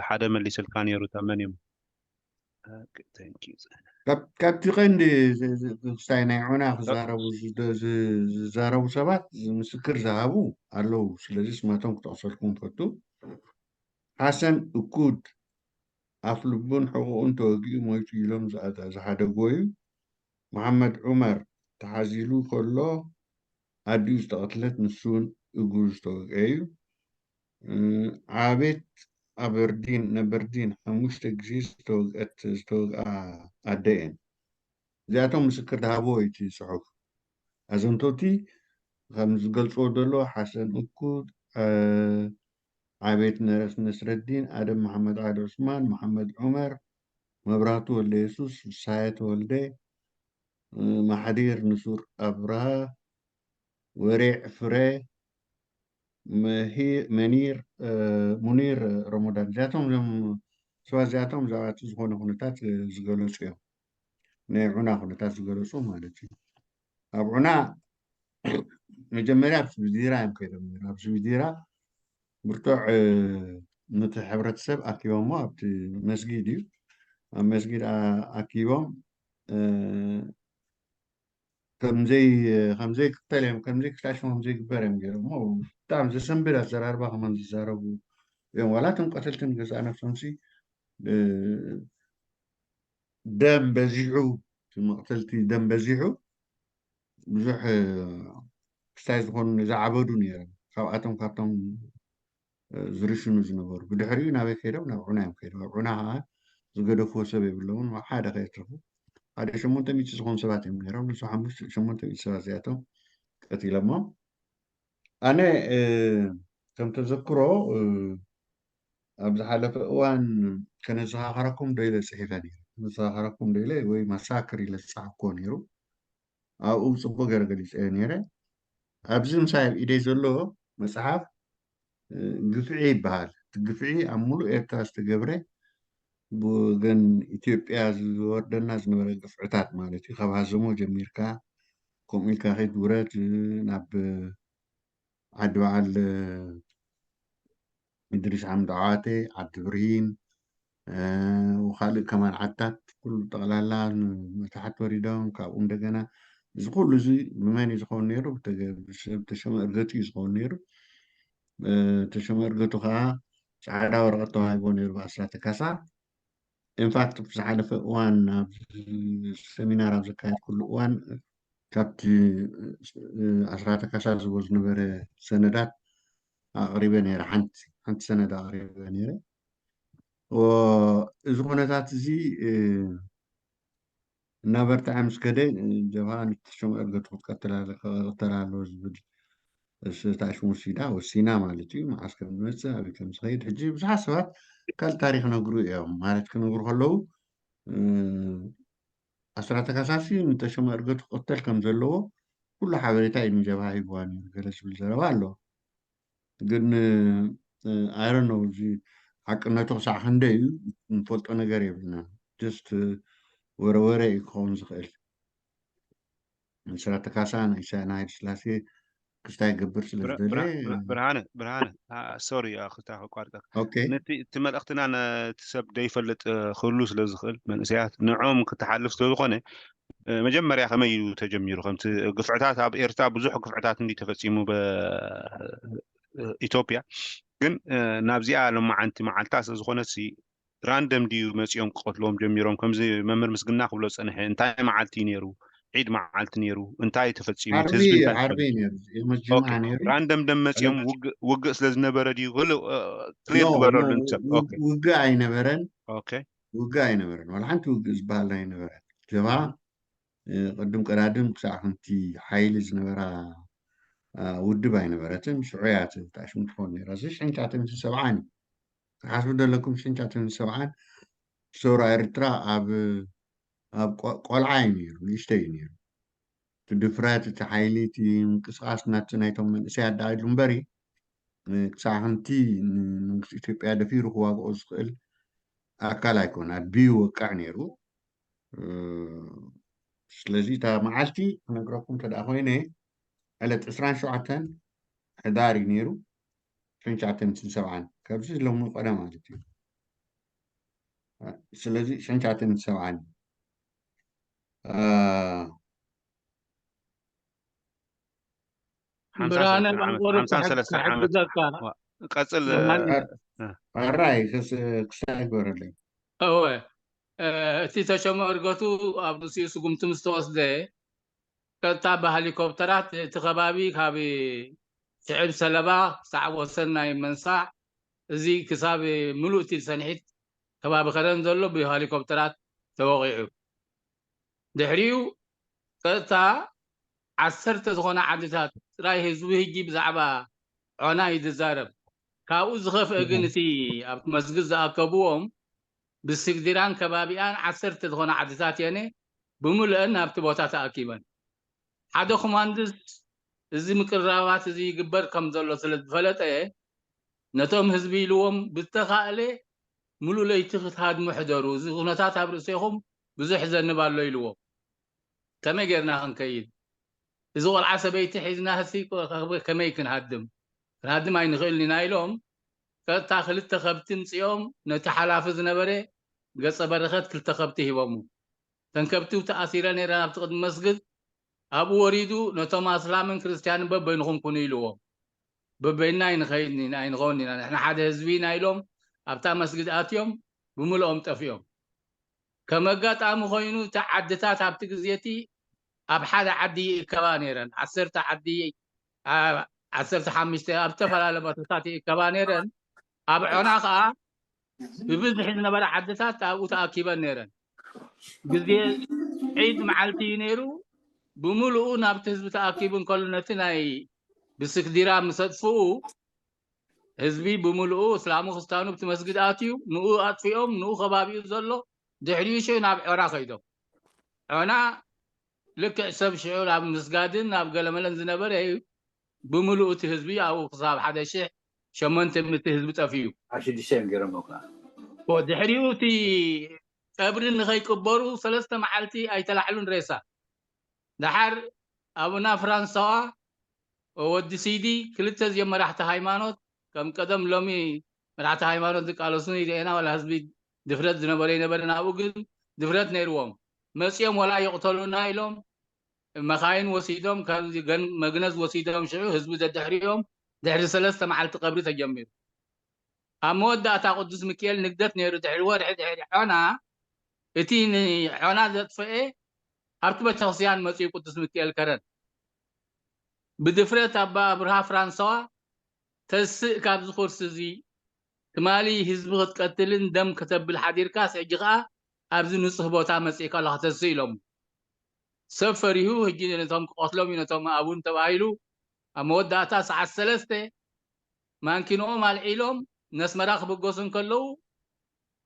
ሓደ መሊስልካ ነይሩ። እታ መን እዮም? Okay, thank you። ካብ- ካብቲ ቀንዲ ዝ- ዝ- ክስታይ ናይ ዑና ክዛረቡ ዝደ- ዝ- ዝዛረቡ ሰባት ምስክር ዝሃቡ ኣለዉ። ስለዚ ስማቶም ክጠቕሰልኩም ፈቱ። ሓሰን እኩድ ኣፍ ልቡን ሕቑኡን ተወጊኡ ሞይቱ ኢሎም ዝኣ- ዝሓደጎ እዩ። መሓመድ ዑመር ተሓዚሉ ከሎ ኣዲኡ ዝተቐትለት ንሱን እግሩ ዝተወግአ እዩ። ዓቤት ኣበርዲን ነበርዲን ሓሙሽተ ግዜ ዝተወግአ ኣደ እየን። እዚኣቶም ምስክር ዝሃብዎ እዩ እቲ ጽሑፍ። ኣዘንተውቲ ከም ዝገልጽዎ ዘሎ ሓሰን እኩድ፣ ዓቤት ነረስ ነስረዲን፣ ኣደም መሓመድ ዓሊ ዑስማን፣ መሓመድ ዑመር፣ መብራህቱ ወልደየሱስ፣ ፍስሃየ ተወልደ፣ ማሕዲር ንሱር ኣብርሃ፣ ወሬዕ ፍረ፣ መኒር ሙኒር ረመዳን። እዚኣቶም እዞም ሰባት እዚኣቶም ብዛዕባ እቲ ዝኾነ ኩነታት ዝገለፁ እዮም። ናይ ዑና ኩነታት ዝገለፁ ማለት እዩ። ኣብ ዑና መጀመርያ ኣብ ስዊዲራ እዮም ከይዶም ነይሩ። ኣብ ስዊዲራ ብርቱዕ ነቲ ሕብረተሰብ ኣኪቦሞ ኣብቲ መስጊድ እዩ ኣብ መስጊድ ኣኪቦም ከምዘይ ከምዘይ ክተል እዮም ከምዘይ ክታሽሙ ከምዘይ ግበር እዮም ገይሮሞ። ብጣዕሚ ዘሰንብድ ኣዘራርባ ከማን ዝዛረቡ እዮም። ዋላ እቶም ቀተልቲ ንገዛእ ነፍሶምሲ ደም በዚሑ፣ እቲ መቕተልቲ ደም በዚሑ ብዙሕ ክስታይ ዝኾኑ ዝዓበዱ ነይሮም። ካብኣቶም ካብቶም ዝርሽኑ ዝነበሩ ብድሕሪኡ ናበይ ከይዶም? ናብ ዑና እዮም ከይዶም። ኣብ ዑና ከዓ ዝገደፍዎ ሰብ የብለውን። ሓደ ከየትረፉ ሓደ ሸሞንተ ሚእቲ ዝኾኑ ሰባት እዮም ነይሮም። ንሱ ሓሙሽተ ሸሞንተ ሚእቲ ሰባት እዚኣቶም ቀቲሎሞም። ኣነ ከም ተዘክሮ ኣብ ዝሓለፈ እዋን ከነዘኻኸረኩም ዶ ኢለ ፅሒፈ ነይረ። ከነዘኻኸረኩም ዶ ኢለ ወይ ማሳክር ኢለ ዝፀሓፍኩዎ ነይሩ። ኣብኡ ብፅቡቅ ገይረ ገሊፀዮ ነይረ። ኣብዚ ምሳይ ኣብ ኢደይ ዘሎ መፅሓፍ ግፍዒ ይበሃል። እቲ ግፍዒ ኣብ ሙሉእ ኤርትራ ዝተገብረ ብወገን ኢትዮጵያ ዝወርደና ዝነበረ ግፍዕታት ማለት እዩ። ካብ ሃዘሞ ጀሚርካ ከምኡ ኢልካ ከይድ ውረድ ናብ ዓዲ በዓል እድሪስ ሓምድ ዓዋተ፣ ዓዲ ብርሂን፣ ወካልእ ከማን ዓድታት ኩሉ ጠቕላላ ንመታሕት ወሪዶም ካብኡ እንደገና እዚ ኩሉ እዚ ብመን እዩ ዝኸውን ነይሩ? ብተሸመ እርገቱ እዩ ዝኸውን ነይሩ። ተሸመ እርገቱ ከዓ ፃዕዳ ወረቐት ተዋሂቦ ነይሩ ብኣስራተ ካሳ። ኢንፋክት ዝሓለፈ እዋን ኣብ ሰሚናር ኣብ ዘካየድኩሉ እዋን ካብቲ ኣስራተ ካሳ ዝቦ ዝነበረ ሰነዳት ኣቕሪበ ነይረ። ሓንቲ ሓንቲ ሰነድ ኣቕሪበ ነይረ። እዚ ኩነታት እዚ እናበርትዐ ምስ ከደ ጀብሃ ንተሾመ እርገቱ ክትቀትል ኣለ- ክቕተል ኣለዎ ዝብል ዝተኣሽሙ ወሲዳ ወሲና ማለት እዩ። መዓስ ከም ዝመፅእ ኣበይ ከም ዝኸይድ ሕጂ ብዙሓት ሰባት ካልእ ታሪክ ነግሩ እዮም ማለት ክነግሩ ከለዉ ኣስራተ ካሳሲ ንተሾመ እርገቱ ክቕተል ከም ዘለዎ ኩሉ ሓበሬታ እዩ ንጀብሃ ሂብዋ ነይሩ ገለ ዝብል ዘረባ ኣሎ። ግን ኣይረን ነው እዚ ሓቅነቱ ክሳዕ ክንደይ እዩ ንፈልጦ ነገር የብልና። ጀስት ወረ ወረ እዩ ክኸውን ዝኽእል። ስራተ ካሳ ናይ ሃይለ ስላሴ ክስታይ ይገብር ስለ ዝደለ ብርሃነ ብርሃነ ሶሪ ክታ ከቋርጠ ነቲ እቲ መልእክትና ነቲ ሰብ ደይፈልጥ ክህሉ ስለ ዝኽእል መንእሰያት ንዕኦም ክተሓልፍ ስለ ዝኾነ መጀመርያ ከመይ እዩ ተጀሚሩ? ከምቲ ግፍዕታት ኣብ ኤርትራ ብዙሕ ግፍዕታት እንዲ ተፈጺሙ ኢትዮጵያ ግን ናብዚኣ ሎማዓንቲ መዓልታ ስለ ዝኾነት ራንደም ድዩ መፂኦም ክቐትልዎም ጀሚሮም? ከምዚ መምህር ምስግና ክብሎ ዝፀንሐ እንታይ መዓልቲ እዩ ነይሩ? ዒድ መዓልቲ ነይሩ እንታይ ተፈፂሙ? ራንደም ደም መፂኦም ውግእ ስለ ዝነበረ ድዩ? ክልእ ክሌር ግበረሉ። ውግእ ኣይነበረን። ውግእ ኣይነበረን። ዋላ ሓንቲ ውግእ ዝበሃል ኣይነበረን። ጀብሃ ቅድም ቀዳድም ክሳዕ ከምቲ ሓይሊ ዝነበራ ውድብ ኣይነበረትን። ሽዑ እያ ተኣሽሙ ትኸውን ነይራ። እዚ ሽሕን ትሽዓተ ሚእትን ሰብዓን እዩ። ክትሓስቡ ዘለኩም ሽሕን ትሽዓተ ሚእትን ሰብዓን ሰውራ ኤርትራ ኣብ ኣብ ቆልዓ እዩ ነይሩ፣ ንእሽተይ እዩ ነይሩ። እቲ ድፍረት፣ እቲ ሓይሊ፣ እቲ ምንቅስቃስ ናብቲ ናይቶም መንእሰያት ደኣ ኢሉ እምበሪ ክሳዕ ከምቲ ንመንግስቲ ኢትዮጵያ ደፊሩ ክዋግኦ ዝኽእል ኣካል ኣይኮነ ኣድብዩ ይወቅዕ ነይሩ። ስለዚ እታ መዓልቲ ክነግረኩም እንተ ደኣ ኮይነ ዕለት ዕስራን ሸውዓተን ሕዳር እዩ ነይሩ። ሽሕን ትሽዓተ ሚእትን ሰብዓን ካብዚ ሎሚ ቀደም ማለት እዩ። ስለዚ ሽሕን ትሽዓተን ሰብዓን ብርሃነ መንቆሩ ክሕግዘካ። ቀፅል። ኣራይ ክስታይ ግበረለይ። እወ፣ እቲ ተሸመ እርገቱ ኣብ ርእሲኡ ስጉምቲ ምስ ተወስደ፣ ቀጥታ ብሃሊኮፕተራት እቲ ከባቢ ካብ ሽዕብ ሰለባ ክሳዕ ወሰን ናይ መንሳዕ፣ እዚ ክሳብ ምሉእ እቲ ሰንሒት ከባቢ ከረን ዘሎ ብሃሊኮፕተራት ተወቒዑ። ድሕሪኡ ቀጥታ ዓሰርተ ዝኾና ዓድታት ጥራይ ህዝቢ ህጂ ብዛዕባ ዖና እዩ ዝዛረብ። ካብኡ ዝኸፍአ ግን እቲ ኣብቲ መስጊድ ዝኣከብዎም ብስግዲራን ከባቢኣን ዓሰርተ ዝኾና ዓድታት የነ ብምሉአን ናብቲ ቦታ ተኣኪበን። ሓደ ኮማንድስ እዚ ምቅርራባት እዚ ይግበር ከም ዘሎ ስለ ዝፈለጠ ነቶም ህዝቢ ኢልዎም ብዝተኻእለ ሙሉእ ለይቲ ክትሃድሙ ሕደሩ፣ እዚ ኩነታት ኣብ ርእሴኹም ብዙሕ ዘንብ ኣሎ ኢልዎም። ከመይ ጌርና ክንከይድ? እዚ ቆልዓ ሰበይቲ ሒዝና ህሲ ከመይ ክንሃድም? ክንሃድም ኣይንኽእልን ኢና ኢሎም ቀጥታ ክልተ ከብቲ ምፅኦም ነቲ ሓላፊ ዝነበረ ገፀ በረኸት ክልተ ከብቲ ሂቦሙ። እተን ከብቲ ተኣሲረ ነይረን ኣብቲ ቅድሚ መስግድ ኣብኡ ወሪዱ ነቶም ኣስላምን ክርስትያንን በበይንኹም ኩኑ ኢልዎም። በበይንና ኣይንኸይድን ኢና ኣይንኸውን ኢና ንሕና ሓደ ህዝቢ ኢና ኢሎም ኣብታ መስግድ ኣትዮም ብምልኦም ጠፊኦም። ከም ኣጋጣሚ ኮይኑ እቲ ዓድታት ኣብቲ ግዜ እቲ ኣብ ሓደ ዓዲ ይእከባ ነይረን። ዓሰርተ ዓዲ፣ ዓ-፣ ዓሰርተ ሓሙሽተ ኣብ ዝተፈላለየ ቦታታት ይእከባ ነይረን። ኣብ ዖና ከዓ ብብዝሒ ዝነበራ ዓድታት ኣብኡ ተኣኪበን ነይረን። ግዜ ዒድ መዓልቲ እዩ ነይሩ። ብምሉኡ ናብቲ ህዝቢ ተኣኪቡ እንከሎ ነቲ ናይ ብስክዲራ ምስ ኣጥፍኡ ህዝቢ ብምሉኡ እስላሙ ክስታኑ ብቲ መስጊድ ኣትዩ ንኡ ኣጥፊኦም ንኡ ከባቢኡ ዘሎ ድሕሪኡ ሽዑ ናብ ዖና ከይዶም። ዖና ልክዕ ሰብ ሽዑ ናብ ምስጋድን ናብ ገለመለን ዝነበረ እዩ። ብምሉኡ እቲ ህዝቢ ኣብኡ ክሳብ ሓደ ሽሕ ሸሞንተ ሚእቲ ህዝቢ ጠፊኡ። ኣብ ሽዱሽተ እዮም ገይሮም። ድሕሪኡ እቲ ቀብሪ ንኸይቅበሩ ሰለስተ መዓልቲ ኣይተላዕሉን ሬሳ። ደሓር ኣቡና ፍራንሳዋ ወዲ ሲዲ ክልተ እዚኦም መራሕቲ ሃይማኖት ከም ቀደም ሎሚ መራሕቲ ሃይማኖት ዝቃለሱ ይርኤና ዋላ ህዝቢ ድፍረት ዝነበረ ይነበረ ናብኡ ግን ድፍረት ነይርዎም መፂኦም ወላ ይቕተሉና ኢሎም መኻይን ወሲዶም ከምዚ መግነዝ ወሲዶም ሽዑ ህዝቢ ደድሕሪኦም ድሕሪ ሰለስተ መዓልቲ ቀብሪ ተጀሚሩ ኣብ መወዳእታ ቅዱስ ሚካኤል ንግደት ነይሩ ድሕሪ ወርሒ ድሕሪ ዖና እቲ ንዖና ዘጥፈኤ ኣብቲ ቤተክርስትያን መፅኡ ቅዱስ ሚካኤል ከረን ብድፍረት ኣባ ኣብርሃ ፍራንሰዋ ተስእ ካብዚ ኩርሲ እዚ ትማሊ ህዝቢ ክትቀትልን ደም ከተብል ሓዲርካስ ሕጂ ከዓ ኣብዚ ንፁህ ቦታ መፂእካ ኣለካ ተስእ ኢሎም ሰብ ፈሪሁ ሕጂ ነቶም ክቐትሎም እዩ ነቶም ኣቡን ተባሂሉ ኣብ መወዳእታ ሰዓት ሰለስተ ማንኪንኦም ኣልዒሎም ነስመራ ክብገሱ እንከለዉ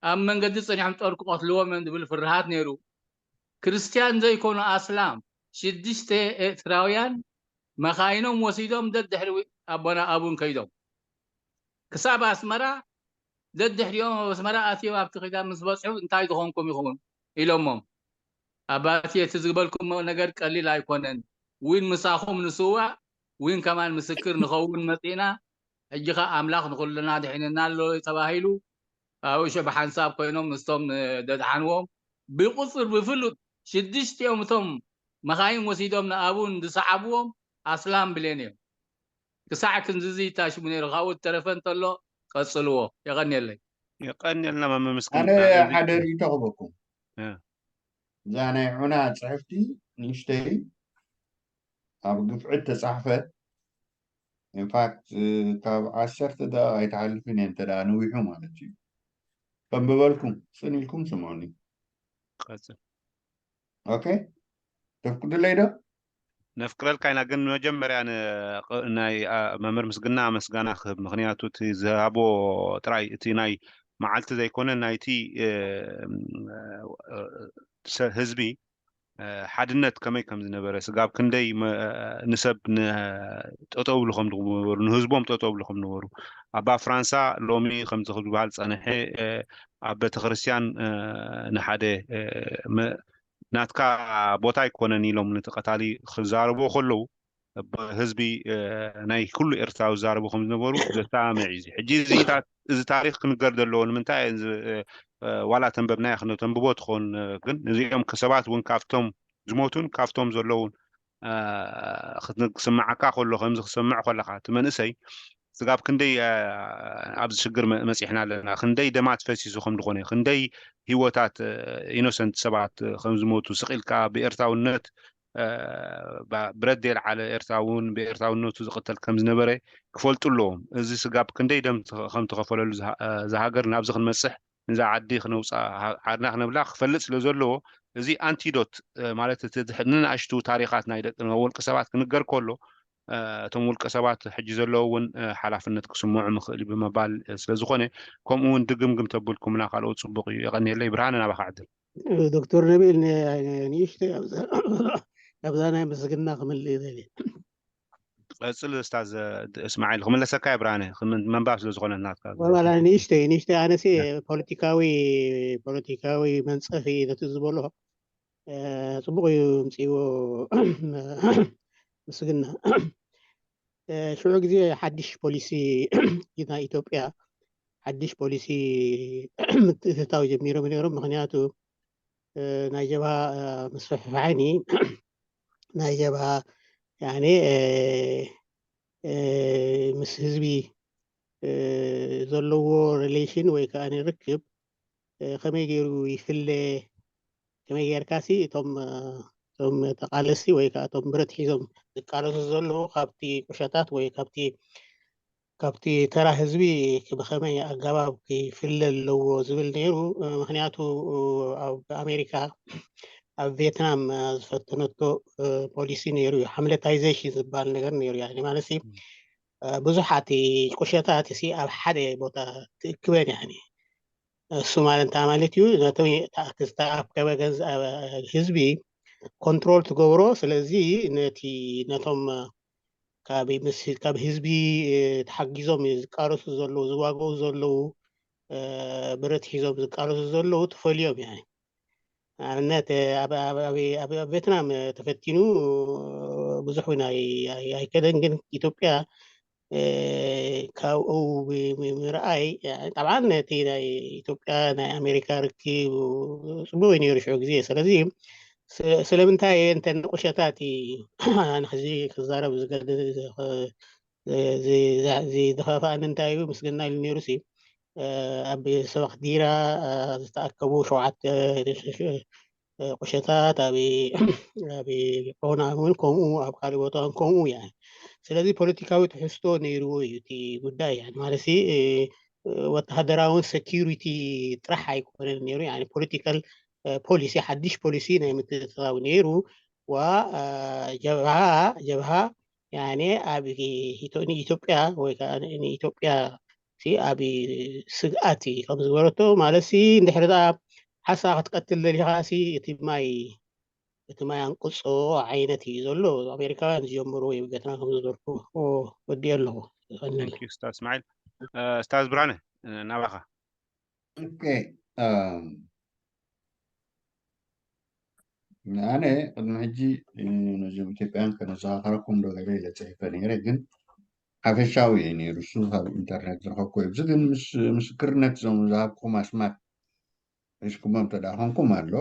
ኣብ መንገዲ ፀኒሖም ጦር ክቐትልዎም እዮም ዝብል ፍርሃት ነይሩ ክርስትያን ዘይኮኑ ኣስላም ሽዱሽተ ኤርትራውያን መኻይኖም ወሲዶም ደድሕሪ ኣቦና ኣቡን ከይዶም ክሳብ ኣስመራ ደድሕሪኦም ኣብ ኣስመራ ኣትዮም ኣብቲ ኺዳን ምስ በፅሑ እንታይ ዝኾንኩም ይኸውን ኢሎሞም ኣባቲ እቲ ዝበልኩሞ ነገር ቀሊል ኣይኮነን ዊን ምሳኹም ንስዋእ ዊን ከማን ምስክር ንኸውን መፂእና ሕጂ ኸ ኣምላኽ ንኹልና ድሒንና ኣሎ ተባሂሉ ኣብኡ ሽዑ ብሓንሳብ ኮይኖም ምስቶም ደድሓንዎም ብቁፅር ብፍሉጥ ሽዱሽቲኦም እቶም መኻይን ወሲዶም ንኣቡን ዝሰዓብዎም ኣስላም ብሌን እዮም ክሳዕ ክንዝዚ ይታሽሙ ነይሩ ካብኡ ዝተረፈ እንተሎ ቀፅልዎ የቐንየለይ የቐንየልና መመምስክን ኣነ ሓደ ርእቶ ክበኩም እዛ ናይ ዑና ፅሕፍቲ ንእሽተይ ኣብ ግፍዒ ተፃሕፈት ኢንፋክት ካብ ዓሰርተ ደቂቕ ኣይትሓልፍን እየ እንተ ደኣ ነዊሑ ማለት እዩ። ከንብበልኩም፣ ጽን ኢልኩም ስምዑኒ። ቀጽል። ኦኬ፣ ተፍቅዱለይ ዶ? ነፍቅረልካ ኢና፣ ግን መጀመርያ ን-፣ ቕ-፣ ናይ፣ ኣ፣ መምህር ምስግና ምስጋና ክህብ፣ ምኽንያቱ እቲ ዝሃቦ ጥራይ፣ እቲ ናይ መዓልቲ ዘይኮነ፣ ናይቲ፣ እ፣ እ፣ ሰ-፣ ህዝቢ፣ እ፣ ሓድነት ከመይ ከም ዝነበረ፣ ስጋብ ክንደይ መ-፣ ንሰብ ን-፣ ጠጠው ብሉ ከም ዝነበሩ፣ ንህዝቦም ጠጠው ብሉ ከም ዝነበሩ፣ ኣባ ፍራንሳ ሎሚ ከምዚ ክበሃል ዝጸንሐ፣ እ፣ ኣብ ቤተክርስትያን፣ እ፣ ንሓደ፣ እ፣ መ-፣ ናትካ ቦታ ኣይኮነን ኢሎም ነቲ ቀታሊ ክዛረብዎ ከለዉ፣ ህዝቢ ናይ ኩሉ ኤርትራዊ ዝዛረቡ ከም ዝነበሩ ዘተኣማምዕ እዩ። ሕጂ እዚታት እዚ ታሪኽ ክንገር ዘለዎ ንምንታይ ዋላ ተንበብናዮ ክነተንብቦ ትኾን፣ ግን እዚኦም ሰባት እውን ካብቶም ዝሞቱን ካብቶም ዘለውን ክስምዓካ ከሎ ከምዚ ክሰምዕ ከለኻ እቲ መንእሰይ ስጋብ ክንደይ ኣብዚ ሽግር መፂሕና ኣለና፣ ክንደይ ደማት ፈሲሱ ከም ዝኾነ፣ ክንደይ ህይወታት ኢኖሰንት ሰባት ከም ዝሞቱ ስቕ ኢልካ ብኤርትራውነት ብረት ዘይለዓለ ኤርትራውን ብኤርትራውነቱ ዝቕተል ከም ዝነበረ ክፈልጡ ኣለዎም። እዚ ስጋብ ክንደይ ደም ከም ተኸፈለሉ ዝሃገር ናብዚ ክንመፅሕ ነዛ ዓዲ ክነውፅኣ ዓድና ክነብላ ክፈልጥ ስለ ዘለዎ እዚ ኣንቲዶት ማለት እቲ ንንኣሽቱ ታሪኻት ናይ ደቂ ውልቂ ሰባት ክንገር ከሎ እቶም ውልቀ ሰባት ሕጂ ዘለዉ እውን ሓላፍነት ክስምዑ ምኽእል ብምባል ስለ ዝኾነ ከምኡ እውን ድግምግም ተብልኩምና ካልኦት ፅቡቕ እዩ። የቐንየለይ። ብርሃነ ናባኻ ዕድል። ዶክተር ነቢል ንእሽተይ ኣብዛ ናይ ምስግና ክምልእ ይደልየ። ቀፅል እስታዝ እስማዒል ክምለሰካ እየ ብርሃነ መንባብ ስለ ዝኾነ ናትካ ዋላ ንእሽተይ ንእሽተይ ኣነሲ ፖለቲካዊ ፖለቲካዊ መንፀፊ ነቲ ዝበሎ ፅቡቕ እዩ ምፅዎ ምስግና ሽዑ ግዜ ሓድሽ ፖሊሲ ናይ ኢትዮጵያ ሓድሽ ፖሊሲ ምትእትታው ጀሚሮም ነይሮም ምክንያቱ ናይ ጀብሃ ምስፍሕፋሕኒ ናይ ጀብሃ ያኔ ምስ ህዝቢ ዘለዎ relation ወይ ከዓ ርክብ ከመይ ገይሩ ይፍለ ከመይ ጌርካ ሲ እቶም እቶም ተቃለስቲ ወይ ከዓ እቶም ብረት ሒዞም ዝቃለሱ ዘለዉ ካብቲ ቁሸታት ወይ ካብቲ ካብቲ ተራ ህዝቢ ብኸመይ ኣገባብ ክፍለ ኣለዎ ዝብል ነይሩ። ምክንያቱ ኣብ ኣሜሪካ ኣብ ቪየትናም ዝፈተነቶ ፖሊሲ ነይሩ እዩ። ሓምለታይዜሽን ዝበሃል ነገር ነይሩ። ማለት ብዙሓት ቁሸታት ሲ ኣብ ሓደ ቦታ ትእክበን ያኒ እሱ ማለት እንታይ ማለት እዩ? ነቶም ዝተኣከበ ገንዘብ ህዝቢ ኮንትሮል ትገብሮ። ስለዚ ነቲ ነቶም ካብ ምስ ካብ ህዝቢ ተሓጊዞም ዝቃለሱ ዘለዉ ዝዋገኡ ዘለዉ ብረት ሒዞም ዝቃለሱ ዘለዉ ትፈልዮም። ያ ንኣብነት ኣብ ቬትናም ተፈቲኑ ብዙሕ እውን ኣይከደን፣ ግን ኢትዮጵያ ካብኡ ምርኣይ ጠብዓን ነቲ ናይ ኢትዮጵያ ናይ ኣሜሪካ ርክብ ፅቡቅ እዩ ነይሩ ሽዑ ግዜ። ስለዚ ስለምንታይ እየ እንተ ንቁሸታት ሕዚ ክዛረብ ዝገድድ ዝደፋፍኣኒ እንታይ እዩ ምስግና ኢሉ ነይሩ ሲ ኣብ ሰበኽ ዲራ ዝተኣከቡ ሸውዓተ ቁሸታት ኣብ ኣብ ኦና እውን ከምኡ ኣብ ካልእ ቦታ እውን ከምኡ እያ። ስለዚ ፖለቲካዊ ትሕዝቶ ነይርዎ እዩ እቲ ጉዳይ ማለት ወተሃደራውን ሰኪሪቲ ጥራሕ ኣይኮነን ነይሩ። ፖለቲካል ፖሊሲ ሓድሽ ፖሊሲ ናይ ምትእትታው ነይሩ። ዋ ጀብሃ ጀብሃ ያኔ ኣብ ንኢትዮጵያ ወይ ከዓ ንኢትዮጵያ ኣብ ስግኣት ከም ዝገበረቶ ማለት ሲ እንድሕሪ ደኣ ሓሳ ክትቀትል ደሊኻ ሲ እቲ ማይ እቲ ማይ ኣንቅጾ ዓይነት እዩ ዘሎ። ኣሜሪካውያን ዝጀምርዎ እዩ ገትና ከም ዝበልኩ ወዲኦ ኣለኹ። ስታዝ እስማዒል ስታዝ ብርሃነ ናባኻ። ኣነ ቅድሚ ሕጂ ነዞም ኢትዮጵያን ከነዘኻኸረኩም ዶ ገለ ኢለ ፅሒፈ ነይረ፣ ግን ሓፈሻዊ እዩ ነይሩ። እሱ ካብ ኢንተርኔት ዝረኸብኩ እዩ። እዚ ግን ምስ ምስክርነት እዞም ዝሃብኩም ኣስማት ሒዝኩሞም ተደኣ ኮንኩም ኣሎ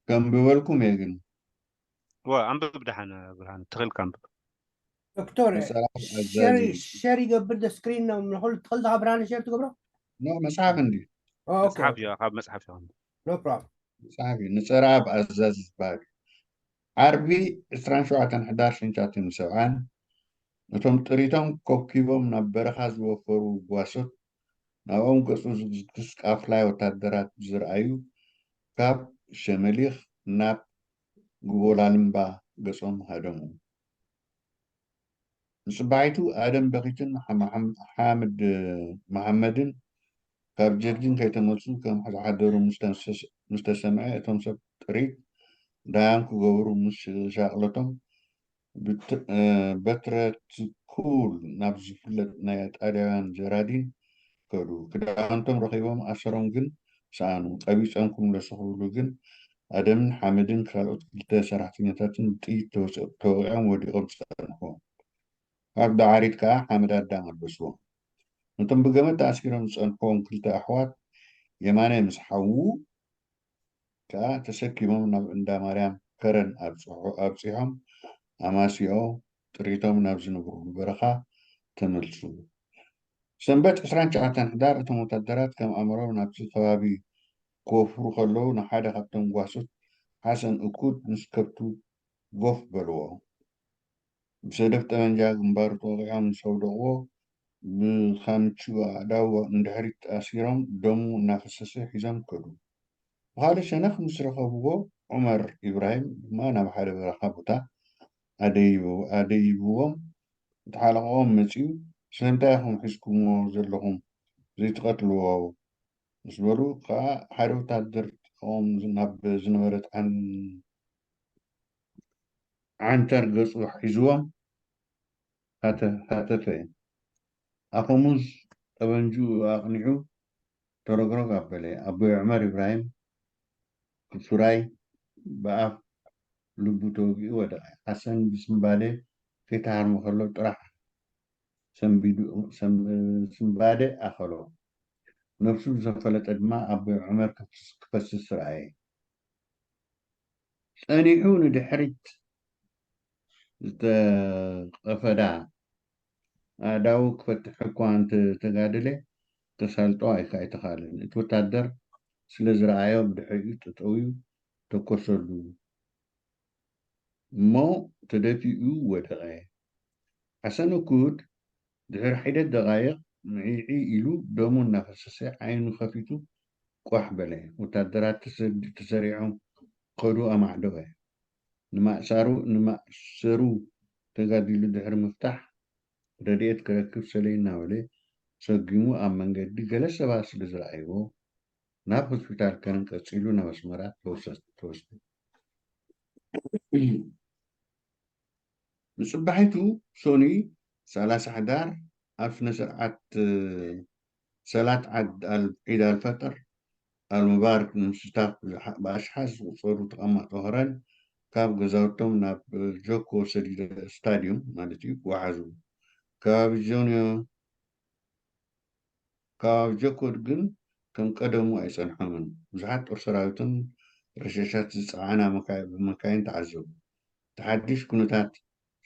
ከንብበልኩም እየ። ግን ወ ኣንብብ ደሓን ብርሃን ትኽእል ካንብብ። ዶክተር ሸር ይገብር ደ ስክሪን ነው ምንክሉ ትኽእል ዳኻ ብርሃን ሸር ትገብሮ ኖ መጽሓፍ እንዲ መጽሓፍ እዩ ካብ መጽሓፍ ይኹን no problem መጽሓፍ እዩ። ንጸረ ኣብ ኣዛዚ ዝበሃል እዩ። ዓርቢ ዕስራን ሸውዓተን ሕዳር ሽንሻትን ሰብዓን ነቶም ጥሪቶም ኮብኪቦም ናብ በረኻ ዝወፈሩ ጓሶት ናብኦም ገጹ ዝግስግስ ቃፍላይ ወታደራት ዝረኣዩ ካብ ሸመሊኽ ናብ ጉቦላልምባ ገጾም ሃደሙ። ንጽባሒቱ ኣደም በኺትን ሓምድ መሓመድን ካብ ጀርጂን ከይተመልሱ ከም ዝሓደሩ ምስ ተሰምዐ እቶም ሰብ ጥሪት ዳያም ክገብሩ ምስ ሻቕለቶም በትረ ትኩል ናብ ዝፍለጥ ናይ ጣልያውያን ጀራዲን ከዱ። ክዳውንቶም ረኺቦም ኣሰሮም ግን ሰኣኑ። ቀቢጾም ክምለሱ ክብሉ ግን ኣደምን ሓመድን ካልኦት ክልተ ሰራሕተኛታትን ብጥይት ተወፂ-፣ ተወቒዖም ወዲቖም ጸንሑ። ኣብ ዳዓሪት ከኣ ሓመድ ኣዳም ኣልበስዎም። ነቶም ብገመድ ተኣሲሮም ዝጸንሕዎም ክልተ ኣሕዋት የማነ ምስ ሓዉ ከኣ ተሰኪሞም ናብ እንዳ ማርያም ከረን ኣብጽሑ-፣ ኣብጺሖም ኣማሲኦ ጥሪቶም ናብ ዝነብሩሉ በረኻ ተመልሱ። ሰንበት ዕስራን ትሽዓተን ሕዳር እቶም ወታደራት ከም ኣምሮም ናብቲ ከባቢ ክወፍሩ ከለዉ ንሓደ ካብቶም ጓሶት ሓሰን እኩድ ምስ ከብቱ ጎፍ በልዎ። ብሰደፍ ጠበንጃ ግንባሩ ተወቒዖም ምስ ኣውደቕዎ ብኻምችኡ ኣእዳዉ ንድሕሪት ኣሲሮም ደሙ እናፈሰሰ ሒዞም ከዱ። ብኻልእ ሸነኽ ምስ ረኸብዎ ዑመር ኢብራሂም ድማ ናብ ሓደ በረኻ ቦታ ኣደይቡ-፣ ኣደይብዎም እቲ ሓለቓኦም መጺኡ፣ "ስለምንታይ ኢኹም ሒዝኩምዎ ዘለኹም ዘይትቐትልዎ?" ምስ በሉ ከኣ ሓደ ወታደር ጥቕኦም ናብ ዝነበረት ዓን-፣ ዓንተር ገጹ ሒዝዎም ሃተ-፣ ሃተፈ። ኣፈሙዝ ጠበንጅኡ ኣቕኒዑ ተረግረግ ኣበለ። ኣቦይ ዑመር ኢብራሂም ክሱራይ ብኣፍ ልቡ ተወጊኡ ወደቐ። ሓሰን ብስምባደ ከይተሃርመ ከሎ ጥራሕ ሰንቢዱ፣ ሰም-፣ ስምባደ ኣኸሎ። ነብሱ ብዘፈለጠ ድማ ኣቦይ ዑመር ክፍስ-፣ ክፈስስ ረኣየ። ጸኒሑ ንድሕሪት ዝተቐፈዳ ኣእዳዉ ክፈትሕ እኳ እንተተጋደለ፣ ከሳልጦ ኣይከ-፣ ኣይተኻእለን። እቲ ወታደር ስለ ዝረኣዮ ብድሕሪኡ ጠጠው ኢሉ ተኮሰሉ እሞ ተደፊኡ ወደቐ። ሓሰን እኩድ ድሕሪ ሒደት ደቓይቕ ምዒዒ ኢሉ ደሙ እናፈሰሰ ዓይኑ ከፊቱ ቋሕ በለ። ወታደራት ተሰድ-፣ ተሰሪዖም ከዱ ኣማዕደወ። ንማእሳሩ፣ ንማእሰሩ ተጋዲሉ ድሕሪ ምፍታሕ ረድኤት ክረክብ ሰለይ እናበለ ሰጊሙ ኣብ መንገዲ ገለ ሰባት ስለ ዝረኣይዎ ናብ ሆስፒታል ከረን ቀጺሉ ናብ ኣስመራ ተወሰ-፣ ተወስደ። ንጽባሒቱ ሶኒ ሰላሳ ሕዳር ኣብ ስነ ስርዓት ሰላት ዓድ ኣል-፣ ዒድ ኣልፈጥር ኣልሙባርክ ንምስታፍ ብዝሓ-፣ ብኣሽሓት ዝቑጸሩ ተቐማጦ ከረን ካብ ገዛውቶም ናብ ጆኮ ሰዲደ ስታዲዩም ማለት እዩ ክወሓዙ። ከባቢ ጆንዮ ከባቢ ጀኮድ ግን ከም ቀደሙ ኣይጸንሖምን። ብዙሓት ጦር ሰራዊትን ረሻሻት ዝጸዓና መካ-፣ መካይን ተዓዘቡ። እቲ ሓድሽ ኩነታት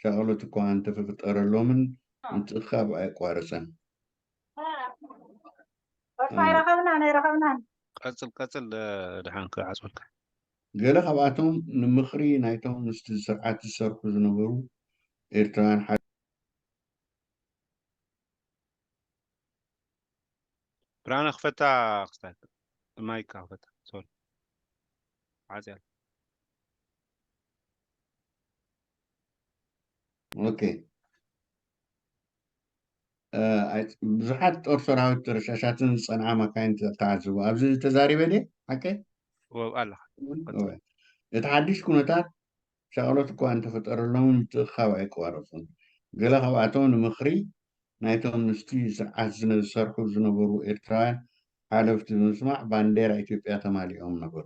ሻቕሎት እኳ እንተፈጠረሎምን፣ ምትእኽኻብ ኣየቋረጸን። ኣይረኸብናን፣ ኣይረኸብናን። ቀጽል፣ ቀጽል፣ እ፣ ድሓን ክዓጽወልካ። ገለ ካብኣቶም ንምኽሪ ናይቶም ምስቲ ስርዓት ዝሰርሑ ዝነበሩ ኤርትራውያን ሓደ ብርሃነ ክፈታ ክስታይ። ማይክ ክፈታ። ሶሪ። ዓጽያ። ኦኬ። እ፣ ኣይ-፣ ብዙሓት ጦር ሰራዊት ረሻሻትን ዝጸንዓ መካይን ተ-፣ ተዓዝቡ። ኣብዚ ተዛሪበ ድየ? ሓቀይ? ወ-፣ ኣለኻ። እወ። እቲ ሓድሽ ኩነታት ሻቕሎት እኳ እንተፈጠረሎም፣ ምትእኽኻብ ኣይቋረጹን። ገለ ካብኣቶም ንምኽሪ ናይቶም ምስቲ ስርዓት ዝነ-፣ ዝሰርሑ ዝነበሩ ኤርትራውያን ሓለፍቲ ብምስማዕ፣ ባንዴራ ኢትዮጵያ ተማሊኦም ነበሩ።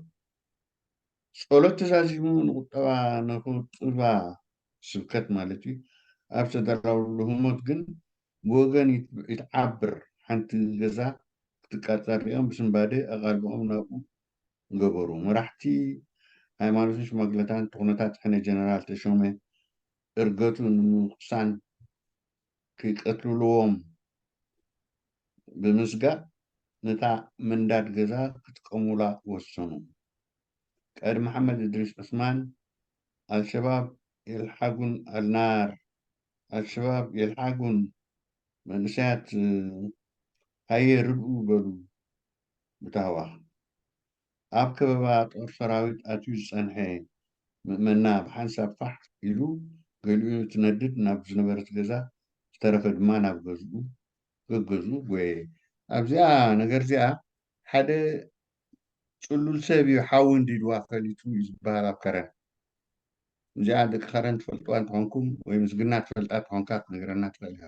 ጸሎት ተዛዚሙ ንቁጠባ፣ ንቁጠባ ስብከት ማለት እዩ፣ ኣብ ዝተዳለወሉ ህሞት ግን ብወገን ይት-፣ ይትዓብር ሓንቲ ገዛ ክትቃጸል ሪኦም ብስንባደ ኣቓልቦኦም ናብኡ ገበሩ። መራሕቲ ሃይማኖትን ሽማግለታትን እቲ ኩነታት ሕነ ጀነራል ተሾመ እርገቱ ንምቕሳን ክቀትልዎም ብምስጋእ፣ ነታ መንዳድ ገዛ ክጥቀሙላ ወሰኑ። ቀድ መሓመድ እድሪስ ዑስማን፣ ኣልሸባብ የልሓጉን ኣልናር፣ ኣልሸባብ የልሓጉን መንእሰያት፣ ሃየ ርድኡ በሉ ብታህዋኽ። ኣብ ከበባ ጦር ሰራዊት ኣትዩ ዝጸንሐ ምእመና ብሓንሳብ ፋሕ ኢሉ፣ ገሊኡ ትነድድ ናብ ዝነበረት ገዛ፣ ዝተረፈ ድማ ናብ ገዝኡ፣ ገገዝኡ ጎየ። ኣብዚኣ ነገር እዚኣ ሓደ ጽሉል ሰብ እዩ ሓዊ እንዲድዋ ፈሊጡ እዩ ዝበሃል ኣብ ከረን። እዚኣ ደቂ ከረን ትፈልጥዋ እንተኾንኩም ወይ ምስግና ትፈልጣ እንተኾንካ ክትነግረና ትኽእል ኢኻ።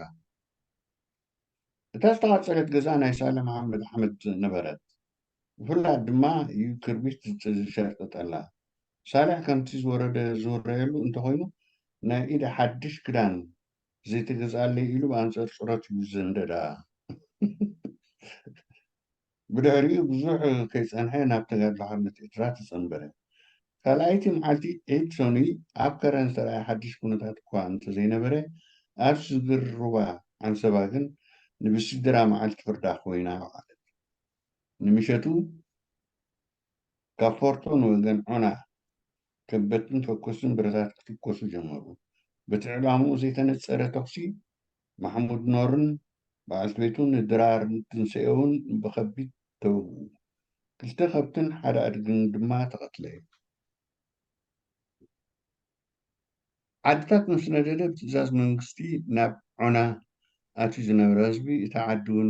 እታ ዝተቓጸለት ገዛ ናይ ሳለ መሓመድ ኣሕመድ ነበረት። ብፍላይ ድማ እዩ ክርቢት ዝሸርጠጠላ። ሳልሕ ከምቲ ዝወረደ ዝውረየሉ እንተኾይኑ፣ ናይ ኢድ ሓድሽ ክዳን ዘይተገዝኣለይ ኢሉ ብኣንጸርጽሮት እዩ ዘንደዳ። ብድሕሪኡ ብዙሕ ከይጸንሐ ናብ ተጋድሎ ሓርነት ኤርትራ ተጸንበረ። ካልኣይቲ መዓልቲ ዒድ ሰኑይ ኣብ ከረን ዝተረኣየ ሓድሽ ኩነታት እኳ እንተዘይነበረ፣ ኣብ ስግር ሩባ ዓንሰባ ግን ንብስድራ መዓልቲ ፍርዳ ኮይና ወዓለት። ንምሸቱ ካብ ፎርቶ ንወገን ዖና ከበድትን ፈኮስትን ብረታት ክትኮሱ ጀመሩ። በቲ ዕላምኡ ዘይተነጸረ ተኹሲ፣ ማሕሙድ ኖርን በዓልቲ ቤቱን ንድራር ትንሳኤውን ብኸቢድ ተወግኡ። ክልተ ከብትን ሓደ ኣድግን ድማ ተቐትለ። ዓድታት ምስ ነደደ፣ ብትእዛዝ መንግስቲ ናብ ዖና ኣትዩ ዝነበረ ህዝቢ፣ እታ ዓዲ እውን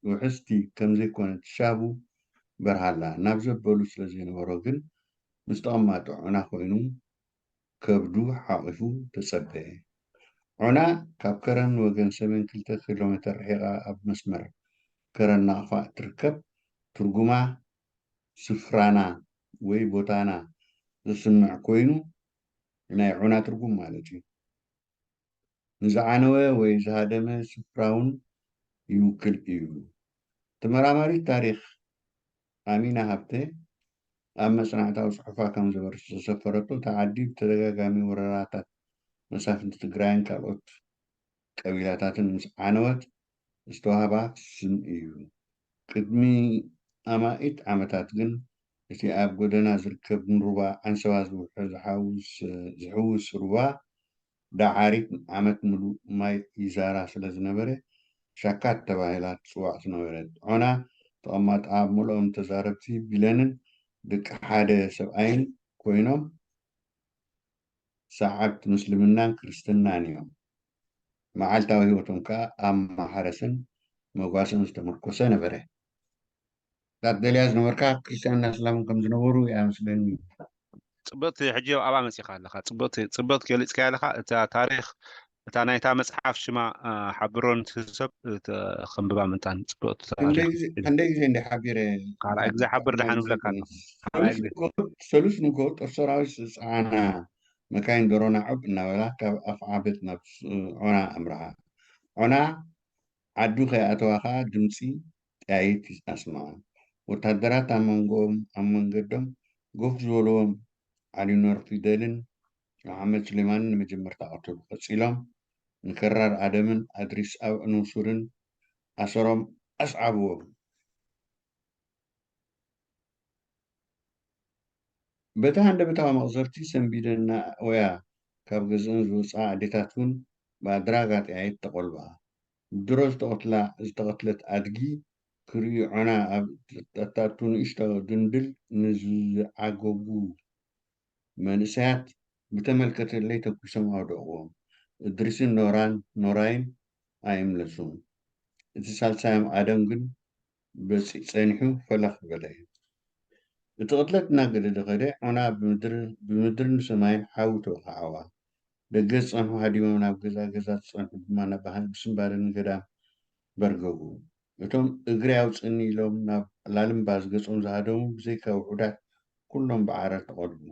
ውሕስቲ ከም ዘይኮነት ሻቡ በርሃላ ናብ ዘበሉ ስለ ዘይነበሮ ግን፣ ምስ ተቐማጦ ዖና ኮይኑ ከብዱ ሓቒፉ ተጸበየ። ዖና ካብ ከረን ወገን ሰሜን ክልተ ኪሎ ሜተር ርሒቓ ኣብ መስመር ከረን ናቕፋ እትርከብ፣ ትርጉማ ስፍራና ወይ ቦታና ዘስምዕ ኮይኑ፣ ናይ ዑና ትርጉም ማለት እዩ። ንዝዓነወ ወይ ዝሃደመ ስፍራውን ይውክል እዩ። ተመራማሪት ታሪኽ ኣሚና ሃብተ ኣብ መጽናዕታዊ ጽሑፋ ከም ዘሰፈረቶ፣ እታ ዓዲ ብተደጋጋሚ ወረራታት መሳፍንቲ ትግራይን ካልኦት ቀቢላታትን ምስ ዓነወት ዝተዋህባ ስም እዩ። ቅድሚ ኣማኢት ዓመታት ግን እቲ ኣብ ጎደና ዝርከብ ንሩባ ዓንሰባ ዝውሕ- ዝሓውስ- ዝሕውስ ሩባ ዳዓሪት ዓመት ምሉእ ማይ ይዛራ ስለ ዝነበረ ሻካት ተባሂላ ትጽዋዕ ዝነበረት ዖና ተቐማጥኣ ምሉኦም ተዛረብቲ ቢለንን ደቂ ሓደ ሰብኣይን ኮይኖም ሰዓብቲ ምስልምናን ክርስትናን እዮም። መዓልታዊ ህይወቶም ከኣ ኣብ ማሕረስን መጓሰን ዝተመርኮሰ ነበረ። እታ ትደልያ ዝነበርካ ክርስትያንን ኣስላምን ከም ዝነበሩ እያ መስለኒ። ጽብቕቲ ሕጂ ኣብኣ መጺኻ ኣለኻ። ጽብቕቲ ጽብቕቲ ገሊጽካያ ኣለኻ። እታ ታሪኽ እታ ናይታ መጽሓፍ ሽማ ሓብሮ ንትህሰብ ከንብባ ምንታን ጽብቕቲ ክንደይ ግዜ እንደ ሓቢረ ካልኣይ ግዜ ሓብር ደሓን ብለካ ኣለኹ። ሰሉስ ንግሆ ጦር ሰራዊት ዝጸዓና መካይን ዶሮና ዑብ እናበላ ካብ ኣፍዓበት ናብ ዖና ኣምርሓ። ዖና ዓዱ ከይኣተዋ ከኣ ድምጺ ጠያይት ኣስምዓ። ወታደራት ኣብ መንጎኦም ኣብ መንገዶም ጎፍ ዝበልዎም ዓሊኖር ፊደልን መሓመድ ሱሌማንን ንመጀመርታ ቀተሉ። ቀጺሎም ንከራር ኣደምን ኣድሪስ ኣብ ንሱርን ኣሰሮም ኣስዓብዎም። በቲ ሃንደበታዊ መቕዘፍቲ ሰንቢደን እናወያ ካብ ገዝአን ዝወፅኣ ኣዴታት እውን ብኣድራጋ ጠያይት ተቖልብኣ። ብድሮ ዝተቐትላ ዝተቐትለት ኣድጊ ክርእዩ ዖና ኣብ እተእቱ ንእሽቶ ድንድል ንዝዓገጉ መንእሰያት ብተመልከተለይ ተኩሶም ኣውደቕዎም። እድሪስን ኖራን ኖራይን ኣይምለሱን። እቲ ሳልሳዮም ኣደም ግን በፂ- ፀኒሑ ፈለኽ በለ። እቲ ቅትለት እናገደደ ከደ ዖና ብምድር- ብምድርን ሰማይን ሓዊ ተወኸዓዋ። ደገ ዝፀንሑ ሃዲሞም ናብ ገዛ ገዛ ዝፀንሑ ድማ ናብ ባህን ብስንባደ ንገዳም በርገጉ። እቶም እግሪ ኣውፅእኒ ኢሎም ናብ ላልምባዝ ገፆም ዝሃደሙ ብዘይካ ውሑዳት ኩሎም ብዓረር ተቐልቡ።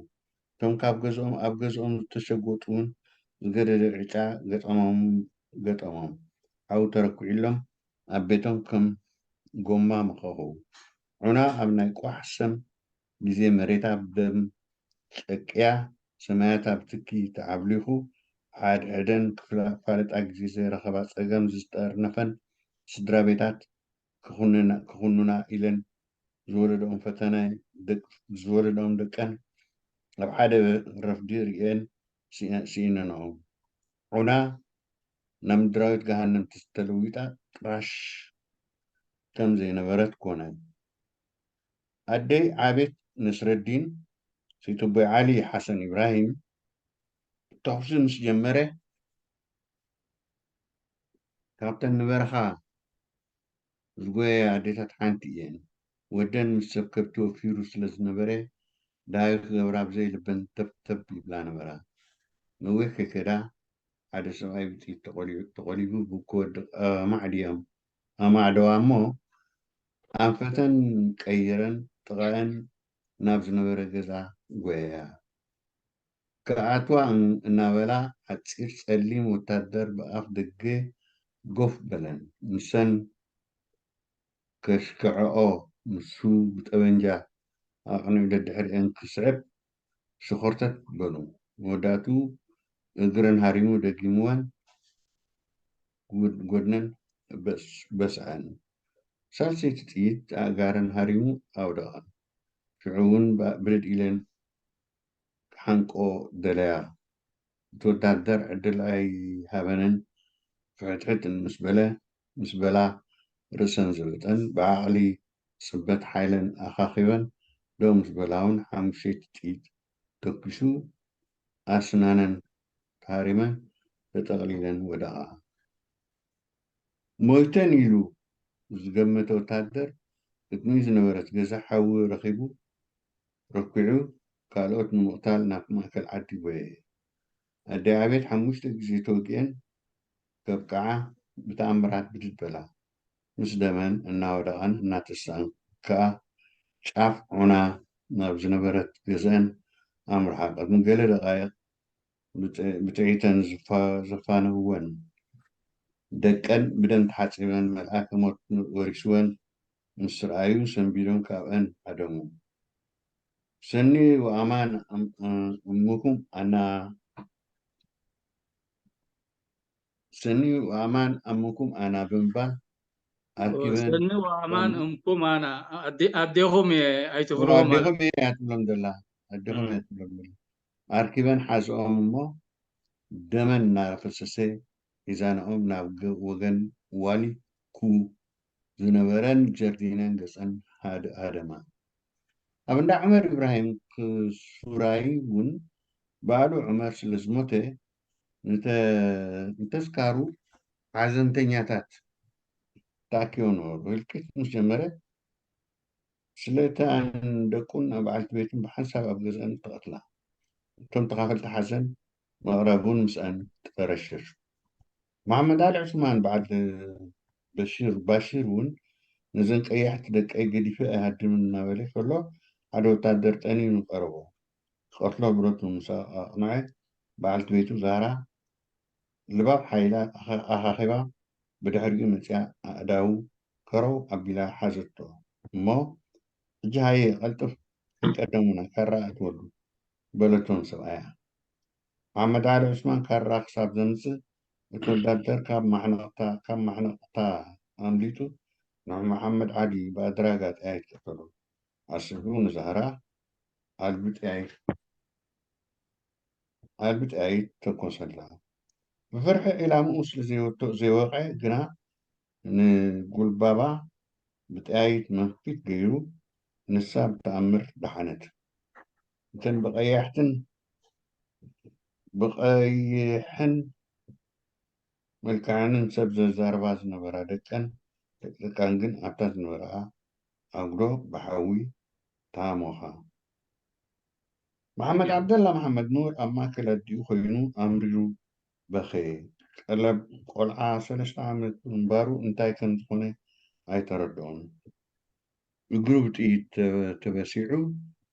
እቶም ካብ ገዝኦም ኣብ ገዝኦም ዝተሸጎጡ እውን ዝገደደ ዕጫ ገጠሞም ገጠሞም። ሓዊ ተረኩዒሎም ኣብ ቤቶም ከም ጎማ መኸኸው። ዑና ኣብ ናይ ቋሕ ሰም ግዜ መሬታ ብደም ጨቅያ ሰማያታ ብትኪ ተዓብሊኹ ሓድሕደን ክፋለጣ ግዜ ዘይረኸባ ጸገም ዝጠርነፈን ስድራ ቤታት ክኹንና ኢለን ዝወለደኦም ፈተነ ዝወለደኦም ደቀን ኣብ ሓደ ረፍዲ ርእየን ስኢነንኦም። ዑና ናብ ምድራዊት ገሃነም ተለዊጣ ጥራሽ ከም ዘይነበረት ኮነ። ኣደይ ዓቤት ነስረዲን ሰይተቦይ ዓሊ ሓሰን ኢብራሂም ተኹሲ ምስ ጀመረ ካብተን ንበረኻ ዝጎየያ ኣዴታት ሓንቲ እየን። ወደን ምስ ሰብ ከብቲ ወፊሩ ስለ ዝነበረ ደሃዩ ክገብራ ብዘይ ልበን ተብተብ ይብላ ነበራ። ነዊሕ ከይከዳ ሓደ ሰብኣይ ብጥይት ተቖሊቡ ብክወድቕ ኣማዕ ድዮም ኣማዕ ደዋ እሞ ኣንፈተን ቀይረን ጥቓአን ናብ ዝነበረ ገዛ ጎየያ። ክኣትዋ እን- እናበላ ሓጺር ጸሊም ወታደር ብኣፍ ደገ ጎፍ በለን። ንሰን ከሽክዐኦ ንሱ ብጠበንጃ ኣቕኒዑ ደድሕሪአን ክስዕብ ሽኾርተት በሉ። መወዳእትኡ እግረን ሃሪሙ ደጊምወን ጎድ- ጎድነን በስ- በስዐን። ሳልሰይቲ ጥይት ኣእጋረን ሃሪሙ ኣውደቐን። ሽዑ እውን ባ- ብድድ ኢለን ክሓንቆ ደለያ። እቲ ወታደር ዕድል ኣይሃበንን። ፍሕትሕት ምስ በለ ምስ በላ ርእሰን ዘብጠን ብዓቕሊ ጽበት ሓይለን ኣኻኺበን ደው ምስ በላ እውን ሓሙሽተ ጥይት ተኩሱ ኣስናነን ተሃሪመን ተጠቕሊለን ወደቓ። ሞይተን ኢሉ ዝገመተ ወታደር ቅድሚኡ ዝነበረት ገዛ ሓዊ ረኺቡ ረኲዑ ካልኦት ንምቕታል ናብ ማእከል ዓዲ ጎየ። ኣደይ ኣቤት ሓሙሽተ ግዜ ተወጊአን ከብቅዓ ብተኣምራት ብድድ በላ። ምስ ደመን እናወደቓን እናተሳእን ከኣ ጫፍ ዑና ናብ ዝነበረት ገዝአን ኣምርሓ። ቅድሚ ገለ ደቓይቕ ብጥዒተን ዘፋነውወን ደቀን ብደም ተሓጺበን መልኣከ ሞት ወሪስወን ምስ ረኣዩ ሰንቢዶም ካብአን ሃደሙ። ሰኒ ወአማን እምኩም አና ሰኒ ወአማን እምኩም አና ብምባል ኣርኪበን ሰኒ ወአማን እምኩም አና ኣዴኹም እየ ኣይትፍርዎም። ኣዴኹም እየ እያ ትብሎም ዘላ ኣዴኹም እያ ትብሎም ዘላ ኣርኪበን ሓዝኦም እሞ ደመን እናፈሰሰ ሒዛንኦም ናብ ወገን ዋሊ ኩ ዝነበረን ጀርዲነን ገጸን ሃደማ። ኣብ እንዳ ዑመር ኢብራሂም ክሱራይ እውን ባዕሉ ዑመር ስለ ዝሞተ ንተስካሩ ሓዘንተኛታት ተኣኪቦም ነበሩ። ህልቂት ምስ ጀመረ ስለተኣን ደቁን በዓልቲ ቤቱን ብሓንሳብ ኣብ ገዝአን ተቐትላ። እቶም ተኻፈልቲ ሓዘን መቕረብ እውን ምስኣን ተረሸሹ። መሓመድ ዓሊ ዑስማን በዓል በሽር ባሽር እውን ነዘን ቀያሕቲ ደቀይ ገዲፈ ኣይሃድምን እናበለ ከሎ ሓደ ወታደር ጠኒኑ ቀረቦ። ክቐትሎ ብረቱ ምስ ኣቕንዐ በዓልቲ ቤቱ ዛህራ ልባብ ሓይላ ኣኻኺባ ብድሕሪኡ መጺኣ ኣእዳዉ ከረው ኣቢላ ሓዘቶ እሞ ሕጂ ሃየ ቀልጥፍ ከይቀደሙና ካራ ኣእትወሉ በለቶም ሰብኣያ። መሓመድ ዓሊ ዑስማን ካራ ክሳብ ዘምጽእ እቲ ወታደር ካብ ማሕነቕታ ካብ ማሕነቕታ ኣምሊጡ ንመሓመድ ዓሊ ብኣድራጋ ጠያይት ቀተሎ። ኣስዕቡ ንዛህራ ኣልቢ ጠያይት ኣልቢ ጠያይት ተኮሰላ። ብፍርሒ ዒላምኡ ስለ ዘይወቅዐ ግና ንጉልባባ ብጠያይት መንፊት ገይሩ ንሳ ብተኣምር ደሓነት። እተን ብቐያሕትን ብቐይሕን መልክዐንን ሰብ ዘዛርባ ዝነበራ ደቀን ደቅደቃን ግን ኣብታ ዝነበርኣ ኣጉዶ ብሓዊ ተሃሞኻ። መሓመድ ዓብደላ መሓመድ ኑር ኣብ ማእከል ኣዲኡ ኮይኑ ኣምሪሩ በኸየ። ቀለብ ቆልዓ ሰለስተ ዓመት ምንባሩ እንታይ ከም ዝኾነ ኣይተረድኦን። እግሩ ብጥይት ተበሲዑ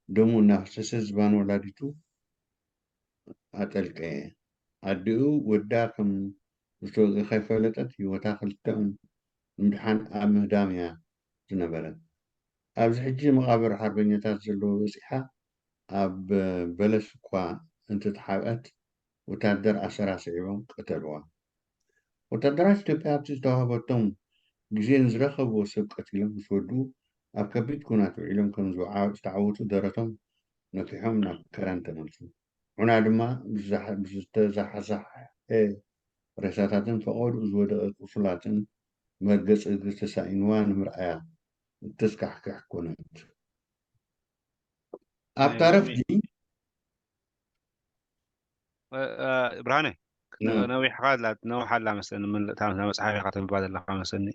ደሙ እናፈሰሰ ዝባን ወላዲቱ ኣጠልቀየ። ኣዲኡ ወዳ ከም ዝተወግአ ከይፈለጠት ህይወታ ክልቲኦም ንምድሓን ኣብ ምህዳም እያ ዝነበረት። ኣብዚ ሕጂ መቓብር ሓርበኛታት ዘለዎ በጺሓ ኣብ በለስ እኳ እንተተሓብአት ወታደር ኣሰራ ስዒቦም ቀተልዋ። ወታደራት ኢትዮጵያ ኣብቲ ዝተዋህበቶም ግዜ ንዝረኸብዎ ሰብ ቀቲሎም ምስ ወድኡ ኣብ ከቢድ ኲናት ውዒሎም ከም ዝተዓወቱ ደረቶም ነኪሖም ናብ ከረን ተመልሱ። ዑና ድማ ብዝተዛሕዛሐ ሬሳታትን ፈቐድኡ ዝወደቐ ቁሱላትን መርገጺ እግሪ ተሳኢንዋ ንምርኣያ እተስካሕክሕ ኮነት። ኣብታ ረፍዲ ብርሃነ ነዊሕኻ ኣላ ነዊሕ ኣላ መሰለኒ ምልእታ መፅሓፍ ኢኻ ተንብባ ዘለኻ መሰለኒ።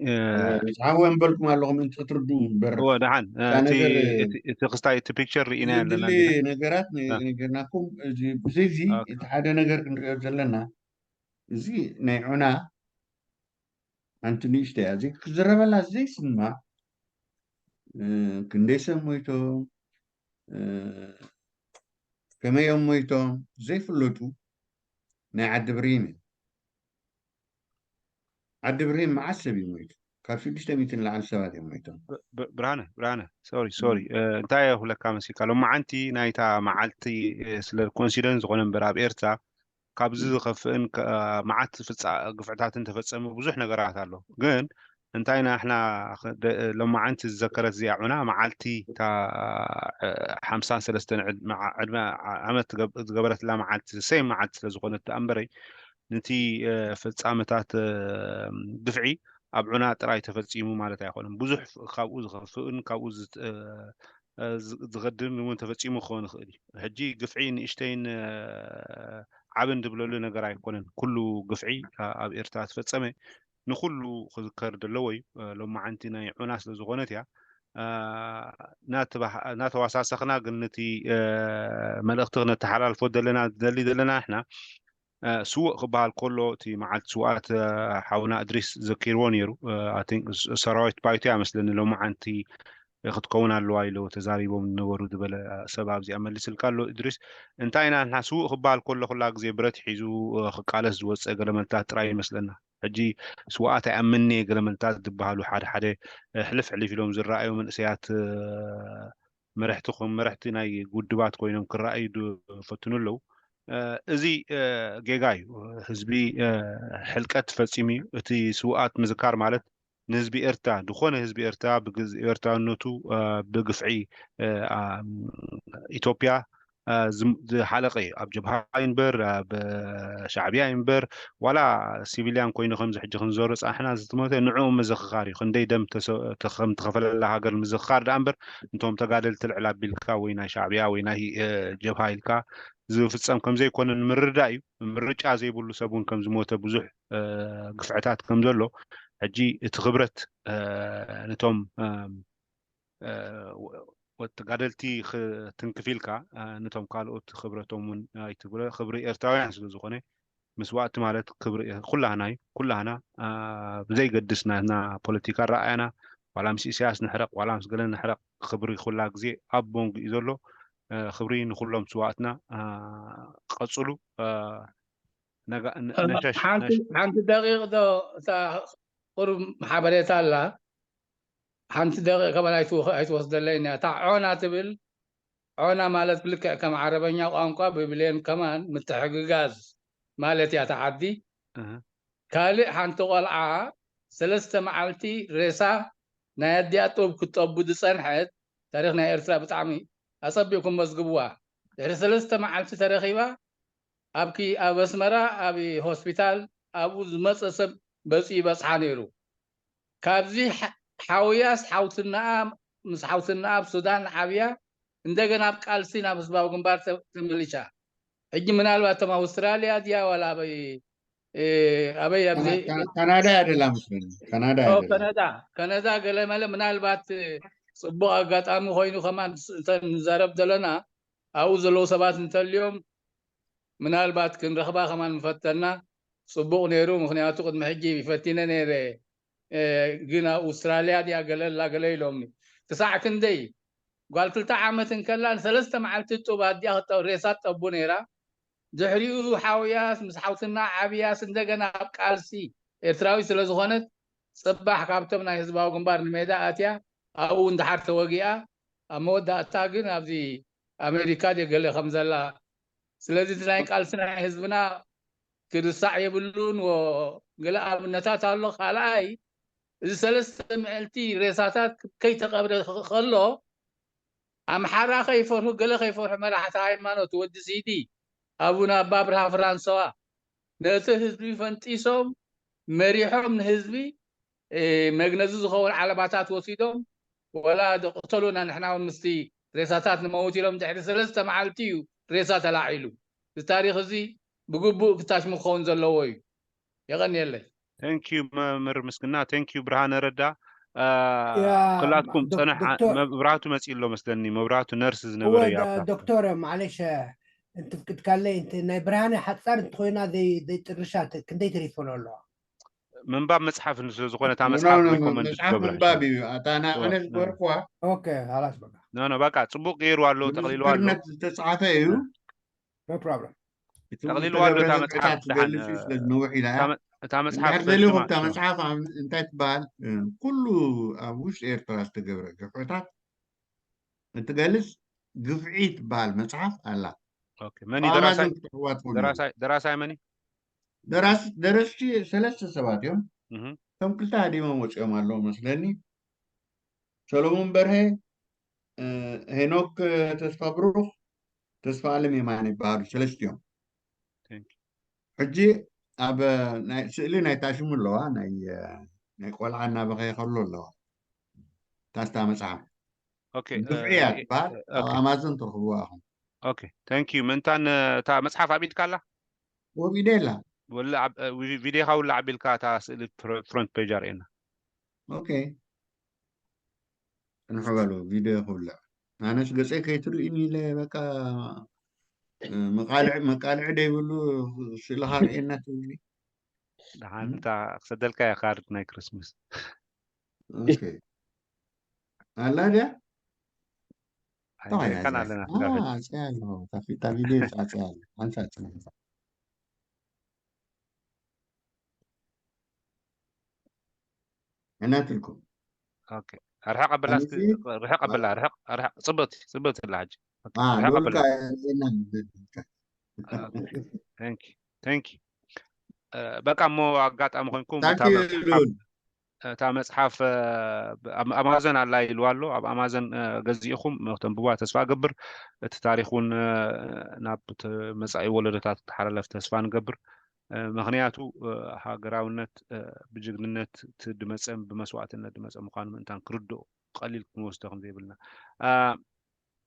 መፅሓፍ ወይ ንበልኩም ኣለኹም ምእንቲ ክትርድኡ እምበር እወ ደሓን እቲ ክስታይ እቲ ፒክቸር ርኢና ኣለና ነገራት ነጊርናኩም። ብዘይዚ እቲ ሓደ ነገር ክንሪኦ ዘለና እዚ ናይ ዑና ሓንቲ ንእሽተይ እያ። እዚ ክዝረበላ ዘይስማዕ ክንደይ ሰብ ሞይቶም ከመይ እዮም ሞይቶም ዘይፍለጡ ናይ ዓዲ ብሪም እዮም። ዓዲ ብሪም መዓት ሰብ እዩ ሞይቱ? ካብ ሽዱሽተ ሚእቲ ንላዕሊ ሰባት እዮም ሞይቶም። ብርሃነ ብርሃነ ሶሪ ሶሪ እንታይ የብለካ መሲልካ፣ ሎማዓንቲ ናይታ መዓልቲ ስለ ኮንሲደንስ ዝኾነ እምበር ኣብ ኤርትራ ካብዚ ዝኸፍእን መዓት ግፍዕታትን ተፈጸመ ብዙሕ ነገራት ኣሎ። ግን እንታይ ናሕና ሎማዓንቲ ዝዘከረት እዚኣ ዑና መዓልቲ እታ ሓምሳን ሰለስተን ዕድመ ዓመት ዝገበረትላ መዓልቲ ሰይ መዓልቲ ስለ ዝኾነት ተኣንበረይ ነቲ ፍጻመታት ግፍዒ ኣብ ዑና ጥራይ ተፈጺሙ ማለት ኣይኮነን። ብዙሕ ካብኡ ዝኸፍእን ካብኡ ዝኸድን እውን ተፈጺሙ ክኸውን ይኽእል እዩ። ሕጂ ግፍዒ ንእሽተይን ዓብን ዝብለሉ ነገር ኣይኮነን። ኩሉ ግፍዒ ኣብ ኤርትራ ተፈጸመ ንኩሉ ክዝከር ዘለዎ እዩ። ሎማዓንቲ ናይ ዑና ስለ ዝኾነት እያ እናተዋሳሰኽና ግን ነቲ መልእኽቲ ክነተሓላልፎ ዘለና ደሊ ዘለና ንሕና ስውእ ክበሃል ከሎ እቲ መዓልቲ ስውኣት ሓውና እድሪስ ዘኪርዎ ነይሩ። ሰራዊት ባይቶ እያ መስለኒ ሎማዓንቲ ክትከውን ኣለዋ ኢሉ ተዛሪቦም ዝነበሩ ዝበለ ሰብ ኣብዚኣ መሊስልካ ኣሎ እድሪስ። እንታይ ኢና ንሕና ስውእ ክበሃል ከሎ ኩላ ግዜ ብረት ሒዙ ክቃለስ ዝወፀ ገለመልታት ጥራይ ይመስለና። ሕጂ ስውኣት ኣይኣምንየ ገለመልታት ዝበሃሉ ሓደ ሓደ ሕልፍ ሕልፍ ኢሎም ዝረኣዩ መንእሰያት መረሕቲ ከም መረሕቲ ናይ ውድባት ኮይኖም ክረኣዩ ዝፈትኑ ኣለዉ። እዚ ጌጋ እዩ። ህዝቢ ሕልቀት ፈጺሙ እዩ። እቲ ስውኣት ምዝካር ማለት ንህዝቢ ኤርትራ ዝኾነ ህዝቢ ኤርትራ ብኤርትራነቱ ብግፍዒ ኢትዮጵያ ዝሓለቀ እዩ። ኣብ ጀብሃ ይንበር ኣብ ሻዕብያ ይንበር ዋላ ሲቪልያን ኮይኑ ከምዚ ሕጂ ክንዘሮ ፃንሕና ዝተሞተ ንዕኡ ምዝኽኻር እዩ። ክንደይ ደም ከም ተኸፈለላ ሃገር ምዝኽኻር ደኣ እምበር እንቶም ተጋደልቲ ልዕል ኣቢልካ ወይ ናይ ሻዕብያ ወይ ናይ ጀብሃ ኢልካ ዝፍፀም ከምዘይኮነ ንምርዳእ እዩ። ምርጫ ዘይብሉ ሰብ እውን ከምዝሞተ ብዙሕ ግፍዕታት ከምዘሎ ሕጂ እቲ ክብረት ነቶም ተጋደልቲ ክትንክፍ ኢልካ ነቶም ካልኦት ክብረቶም እውን ኣይትግበ ክብሪ ኤርትራውያን ስለ ዝኾነ መስዋእቲ ማለት ክብሪ ኩላህና እዩ። ኩላህና ብዘይገድስ ናትና ፖለቲካ ረኣያና ዋላ ምስ ኢሳያስ ንሕረቕ ዋላ ምስ ገለ ንሕረቕ ክብሪ ኩላ ግዜ ኣብ መንጉ እዩ ዘሎ። ክብሪ ንኩሎም ስዋእትና። ቀፅሉ። ነሸሽ ሓንቲ ደቂቕ ዶ እታ ቁሩብ ሓበሬታ ኣላ። ሓንቲ ደቂቕ ከማን ኣይትወስደለይ እያ። እታ ዖና ትብል ዖና ማለት ብልክዕ ከም ዓረበኛ ቋንቋ ብብሌን ከማን ምትሕግጋዝ ማለት እያ። እታ ዓዲ ካልእ ሓንቲ ቆልዓ ሰለስተ መዓልቲ ሬሳ ናይ ኣዲኣ ጡብ ክትጠቡ ዝጸንሐት ታሪኽ ናይ ኤርትራ ብጣዕሚ ኣጸቢቕኩም መዝግብዋ። ድሕሪ ሰለስተ መዓልቲ ተረኺባ ኣብኪ ኣብ ኣስመራ ኣብ ሆስፒታል ኣብኡ ዝመጸ ሰብ በጺ ይበጽሓ ነይሩ። ካብዚ ሓውያስ ሓውትናኣ ምስ ሓውትናኣ ኣብ ሱዳን ዓብያ እንደገና ኣብ ቃልሲ ናብ ህዝባዊ ግንባር ተመሊሻ። ሕጂ ምናልባት እቶም ኣውስትራልያ ድያ ዋላ ኣበይ ኣበይ ኣብዚ ካናዳ ያደላ መስለኒ ካናዳ ከነዳ ከነዳ ገለ መለ ምናልባት ፅቡቅ ኣጋጣሚ ኮይኑ ከማን እንተንዛረብ ዘለና ኣብኡ ዘለዉ ሰባት እንተልዮም ምናልባት ክንረኽባ ከማን ምፈተና ፅቡቅ ነይሩ። ምክንያቱ ቅድሚ ሕጂ ፈቲነ ነይረ ግን ኣብ ኣውስትራልያ ድያ ገለ ኣላ ገለ ኢሎምኒ። ክሳዕ ክንደይ ጓል ክልተ ዓመት እንከላ ንሰለስተ መዓልቲ ጡብ ኣዲኣ ሬሳ ትጠቡ ነይራ። ድሕሪኡ ሓውያስ ምስ ሓውትና ዓብያስ እንደገና ኣብ ቃልሲ ኤርትራዊ ስለ ዝኾነት ፅባሕ ካብቶም ናይ ህዝባዊ ግንባር ንሜዳ ኣትያ ኣብኡ እንድሓር ተወጊኣ ኣብ መወዳእታ ግን ኣብዚ ኣሜሪካ ድየ ገለ ከም ዘላ ስለዚ እቲ ናይ ቃልሲ ናይ ህዝብና ክርሳዕ የብሉን። ገለ ኣብነታት ኣሎ። ካልኣይ እዚ ሰለስተ ምዕልቲ ሬሳታት ከይተቀብረ ከሎ ኣምሓራ ከይፈርሑ ገለ ከይፈርሑ መራሕቲ ሃይማኖት ወዲ ሲዲ ኣቡነ ኣባ ብርሃ ፍራንሰዋ ነቲ ህዝቢ ፈንጢሶም መሪሖም ንህዝቢ መግነዚ ዝኸውን ዓለባታት ወሲዶም ወላ ቅተሉና ንሕና እውን ምስቲ ሬሳታት ንመውት ኢሎም ድሕሪ ሰለስተ መዓልቲ እዩ ሬሳ ተላዒሉ። እዚ ታሪኽ እዚ ብግቡእ ክታሽሙ ክኸውን ዘለዎ እዩ። የቐንየለይ። Thank you መምህር ምስግና። Thank you ብርሃነ ረዳ። ኩላትኩም ፀንሕ። መብራቱ መፂ ኣሎ መስለኒ። መብራቱ ነርስ ዝነበረ እዩ። ዶክተር ማለሽ እንትፍቅድካለይ ናይ ብርሃነ ሓፃር እንተኮይና ዘይጥርሻ ክንደይ ተሪፎን ኣለዋ? ምንባብ መፅሓፍ ስለ ዝኾነ እታ መፅሓፍ ሪኮመንድ መፅሓፍ ምንባብ እዩ። ኣታ ኣነ ዝገበርኩዋ ኦኬ ላስ በቃ ኖ ኖ በቃ ፅቡቅ ገይሩ ኣሎ ጠቅሊሉ ኣሎ። ኢንተርነት ዝተፅሓፈ እዩ። No problem. ጠቕሊልዋ ኣሎ እታ መፅሓፍ ደሓን፣ እታ መፅሓፍ ደሊኹም እታ መፅሓፍ እንታይ ትበሃል? ኩሉ ኣብ ውሽጢ ኤርትራ ዝተገብረ ግፍዕታት እትገልፅ ግፍዒ ትበሃል መፅሓፍ ኣላ። መን ደራሳይ መን? ደረስቲ ሰለስተ ሰባት እዮም። ከም ክልተ ሃዲሞም ወፂኦም ኣለዉ መስለኒ። ሰሎሞን በርሀ፣ ሄኖክ ተስፋ ብሩኽ፣ ተስፋ ኣለም የማነ ይበሃሉ ሰለስቲኦም። ሕጂ ኣብ ስእሊ ናይ ታሽሙ ኣለዋ፣ ናይ ቆልዓ እናበኸየ ከሎ ኣለዋ። ታስታ መፅሓፍ ግፍዒ እያ ትበሃል። ኣብ ኣማዞን ትረኽብዋ ኢኹም። ኦኬ፣ thank you። ምእንታን እታ መፅሓፍ ኣብ ኢድካ ኣላ? ወብ ኢደ ኣላ። ቪድዮኻ ውላ ዓቢልካ እታ ስእሊ ፍሮንት ፔጅ ኣርእየና። ኦኬ፣ ጽንሑ በሉ፣ ቪድዮ ክውልዕ። ኣነስ ገጸይ ከይትርእዩኒ ኢለ በቃ መቃልዕ መቃልዕ ደይብሉ ስእልኻ ርእየና ትብልኒ። ደሓን እታ ክሰደልካ እያ ካርድ ናይ ክርስምስ። ኦኬ። ኣላ ድያ? ኣይንሪእካን ኣለና። ኣጽያ ኣሎ። ታፊታ ቪድዮ ኣጽያ ኣሎ። ሓንሳእ ጽንሑ። እናትልኩም ርሕቕ ኣበላ ርሕቕ ኣበላ ርሕቕ ጽብቕቲ ጽብቕቲ ኣላ ሕጂ ርሕቕ ኣበላ በቃ እሞ ኣጋጣሚ ኮንኩም እታ መጽሓፍ ኣማዞን ኣላ ኢልዋ ኣሎ። ኣብ ኣማዞን ገዚእኹም ክተንብብዋ ተስፋ እገብር። እቲ ታሪኽ እውን ናብ መጻኢ ወለዶታት ክተሓላለፍ ተስፋ ንገብር። ምኽንያቱ ሃገራውነት ብጅግንነት ድመጸን ብመስዋእትነት ድመጸ ምዃኑ ምእንታን ክርድኦ ቀሊል ክንወስዶ ከም ዘይብልና።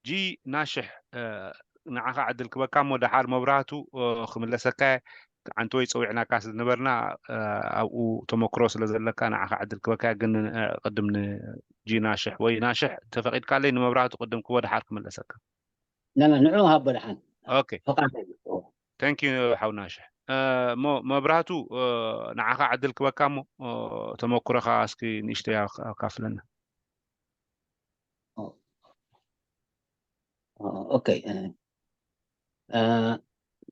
ጂ ናሽሕ ንዓኻ ዕድል ክበካ እሞ ደሓር መብራህቱ ክምለሰካ ዓንተወይ ጸዊዕናካ ስለዝነበርና ኣብኡ ተመክሮ ስለዘለካ ንዓኻ ዕድል ክበካ ግን ቅድም ንጂ ናሽሕ ወይ ናሽሕ ተፈቂድካለይ ንመብራህቱ ቅድም ክቦ ደሓር ክምለሰካ ንዑ ሃቦ ደሓን ኦኬ thank you ሓው ናሽሕ እሞ መብራህቱ ንዓኻ ዕድል ክበካ እሞ ተመክሮኻ እስኪ ንእሽተይ ኣካፍለና ኦኬ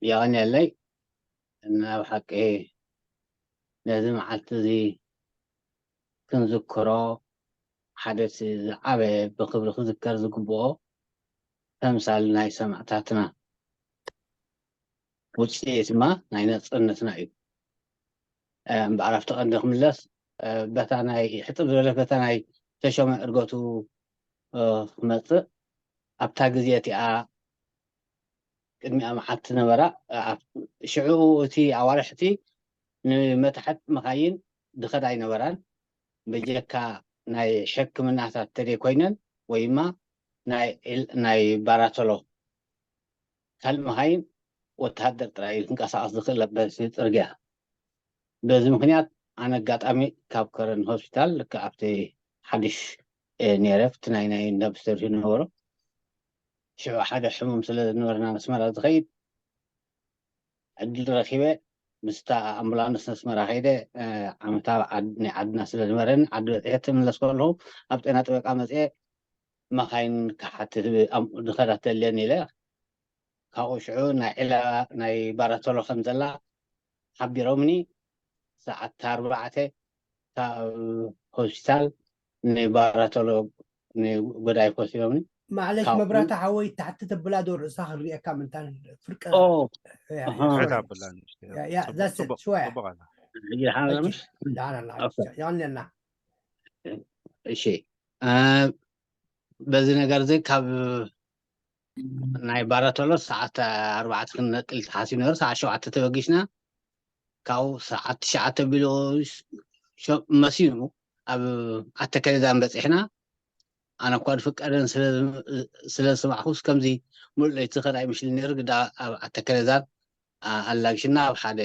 የቐንየለይ ናብ ሓቂ ነዚ መዓልቲ እዚ ክንዝክሮ ሓደ ዝዓበየ ብክብሪ ክዝከር ዝግብኦ ተምሳል ናይ ሰማዕታትና ውፅኢት ድማ ናይ ነፃነትና እዩ። እምበኣር ኣብቲ ቀንዲ ክምለስ በታ ናይ ሕፅር ዝበለት በታ ናይ ተሾመ እርገቱ ክመፅእ ኣብታ ግዜ እቲኣ ቅድሚኣ መዓልቲ ነበራ ሽዑ እቲ ኣዋርሕቲ ንመታሕት መኻይን ድኸዳ ኣይነበራን በጀካ ናይ ሕክምናታት ተደይ ኮይነን ወይማ ናይ ባራተሎ ካልእ መኻይን ወተሃደር ጥራይ እዩ ክንቀሳቀስ ዝኽእል በዚ ፅርግያ በዚ ምክንያት ኣነ ኣጋጣሚ ካብ ከረን ሆስፒታል ልክዕ ኣብቲ ሓድሽ ነይረ ኣብቲ ናይ ናይ ኢንዳስትሪ ዝነበሮ ሽዑ ሓደ ሕሙም ስለ ዝነበርና ኣስመራ ዝኸይድ ዕድል ረኪበ ምስታ ኣምቡላንስ ነስመራ ከይደ ዓመታዊ ናይ ዓድና ስለ ዝነበረኒ ዓዲ በፂሐ ትምለስ ከለኹ ኣብ ጤና ጥበቃ መፅአ መኻይን ክሓትት ዝኸዳ ተልየኒ ኢለ ካብኡ ሽዑ ናይ ዒላ ናይ ባራቶሎ ከም ዘላ ሓቢሮምኒ ሰዓት ኣርባዕተ ካብ ሆስፒታል ንባራቶሎ ንጎዳይ ኮሲሎምኒ ማዕለሽ መብራታ ሓወይ ታሕቲ ተብላ ዶ ርእሳ ክንሪአካ ምንታን ፍርቀ ኦ ሕታ ብላ ንእሽተይ። ያ ዛስ ሽወያ ሕጂ ሓመምሽ ዳና የቐንየልና እሺ በዚ ነገር እዚ ካብ ናይ ባራቶሎ ሰዓት ኣርባዕተ ክንነቅል ተሓሲብ ነሩ ሰዓት ሸውዓተ ተበጊስና ካብኡ ሰዓት ትሽዓተ ቢሉ መሲኑ ኣብ ኣተከለ ዛን በፂሕና ኣነ እኳ ዝፍቀደን ስለ ዝስማዕኩስ ከምዚ ሙሉእ ለይቲ ዝኸድ ኣይምሽልን ነይሩ ግዳ ኣብ ኣተከለ ዛን ኣላግሽና ኣብ ሓደ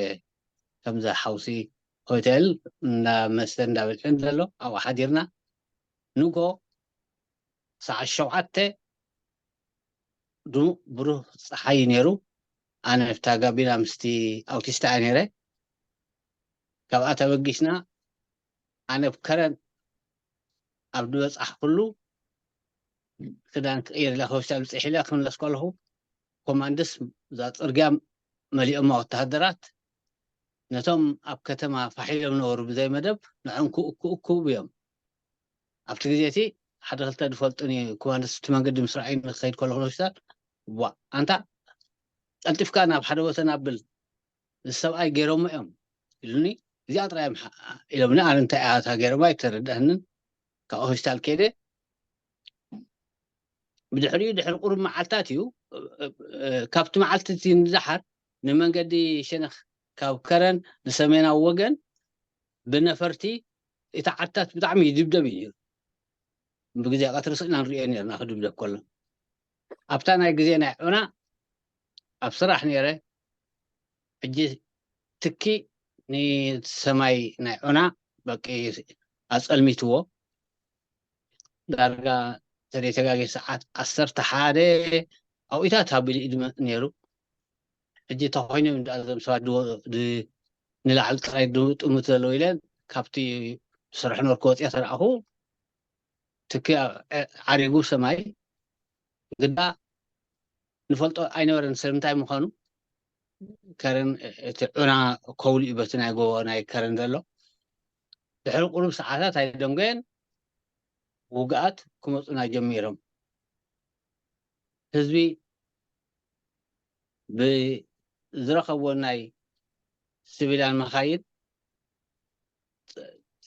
ከምዚ ሓውሲ ሆቴል እንዳ መስተ እንዳበልዕን ዘሎ ኣብኡ ሓዲርና ንጎ ሰዓት ሸውዓተ ድሙቕ ብሩህ ፀሓይ ነይሩ ኣነ ኣብታ ጋቢና ምስቲ ኣውቲስታ እየ ነይረ ካብኣ ተበጊስና ኣነ ኣብ ከረን ኣብ ዝበፃሕኩሉ ክዳን ክቅይር ኢለ ከውሻ ብፅሕ ኢለ ክምለስ ከለኹ ኮማንድስ እዛ ጽርግያ መሊኦማ ወተሃደራት፣ ነቶም ኣብ ከተማ ፋሕ ኢሎም ነበሩ ብዘይ መደብ፣ ንዕኦም ክእኩ እኩቡ እዮም። ኣብቲ ግዜ እቲ ሓደ ክልተ ዝፈልጡኒ ኮማንደርስ እቲ መንገዲ ምስ ረኣዩ ንክኸይድ ከለኹ ሆስፒታል፣ "ዋ፣ ኣንታ ቀልጢፍካ ናብ ሓደ ቦታ ኣብል፣ እዚ ሰብኣይ ገይሮሞ እዮም" ኢሉኒ። እዚኣ ጥራይ እዮም ሓ-፣ ኢሎምኒ። ኣነ እንታይ እያ እታ ገይሮማ ኣይተረድኣንን። ካብ ሆስፒታል ከይደ፣ ብድሕሪኡ ድሕሪ ቁሩብ መዓልታት እዩ፣ እ፣ እ፣ ካብቲ መዓልቲ እቲ ንደሓር ንመንገዲ ሸነኽ ካብ ከረን ንሰሜናዊ ወገን ብነፈርቲ እቲ ዓድታት ብጣዕሚ ይድብደብ እዩ ነይሩ። ብግዜ ቀትሪ ስእና ንሪኦ ነርና ክድብደብ ከሎ። ኣብታ ናይ ግዜ ናይ ዑና ኣብ ስራሕ ነይረ። ሕጂ ትኪ ንሰማይ ናይ ዑና በቂ ኣጸልሚትዎ። ዳርጋ ተደይተጋጌ ሰዓት ዓሰርተ ሓደ ኣብኢታት ኣቢሉ እዩ ድመ-፣ ነይሩ። ሕጂ ተኾይኖም እንዳ እዞም ሰባት ድወ-፣ ድ-፣ ንላዕሊ ጥራይ ድጥምት ዘለዉ ኢለን ካብቲ ዝሰርሑ ነበርኩ ወፂኣ ተረኣኹ። ትኪ ዓ-፣ ዓሪጉ ሰማይ ግዳ ንፈልጦ ኣይነበረን ሰብ እንታይ ምዃኑ። ከረን እቲ ዑና ከውሊ እዩ በቲ ናይ ጎቦ ናይ ከረን ዘሎ። ድሕሪ ቁሩብ ሰዓታት ኣይደንጎየን ውግኣት ክመፁና ጀሚሮም። ህዝቢ ብዝረኸብዎ ናይ ሲቪልያን መኻይን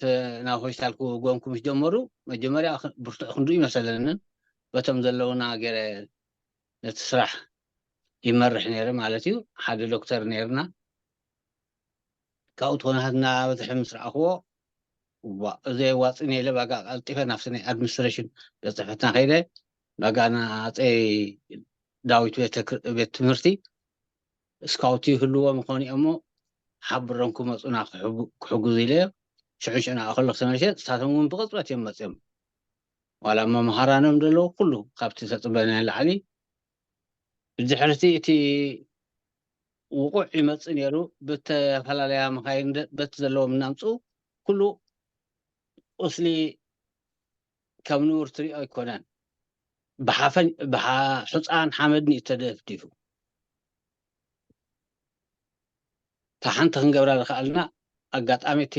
ተ-፣ ናብ ሆስፒታል ክወግወንኩ ምስ ጀመሩ፣ መጀመርያ ኽ-፣ ብርቱዕ ክንዱ ይመሰለንን በቶም ዘለውና ገይረ ነቲ ስራሕ ይመርሕ ነይረ ማለት እዩ። ሓደ ዶክተር ነይርና። ካብኡ ትኾነ እናበዝሐ ምስ ረኣኽዎ፣ "ዋ፣ እዚ የዋፅን የለ፣ ባጋ ቀልጢፈ ናብቲ ናይ ኣድሚኒስትሬሽን ቤት ጽሕፈትና ከይደ፣ ባጋ ንኣፀይ ዳዊት ቤተ ክር-፣ ቤት ትምህርቲ ስካውት ይህልዎም ይኾኑ እዮም እሞ፣ ሓብሮም ክመፁና ክሕጉ-፣ ክሕግዙ" ኢለ ሽዑ ሽዑ ናብኡ ከለኹ ተመልሼ፣ ንሳቶም እውን ብቕጽበት እዮም መፅዮም። ዋላ መምሃራኖም ዘለዉ ኩሉ ካብቲ ተፅበናዮ ንላዕሊ። ብድሕርቲ እቲ ውቑዕ ይመፅእ ነይሩ። ብተፈላለያ መኻይን ደ-፣ በቲ ዘለዎም እናምፅኡ ኩሉ ቁስሊ ከም ንቡር ትሪኦ ኣይኮነን። ብሓፈን-፣ ብሓ-፣ ሑፃን ሓመድን እዩ ተደፍዲፉ። እታ ሓንቲ ክንገብራ ዝኸኣልና ኣጋጣሚ እቲ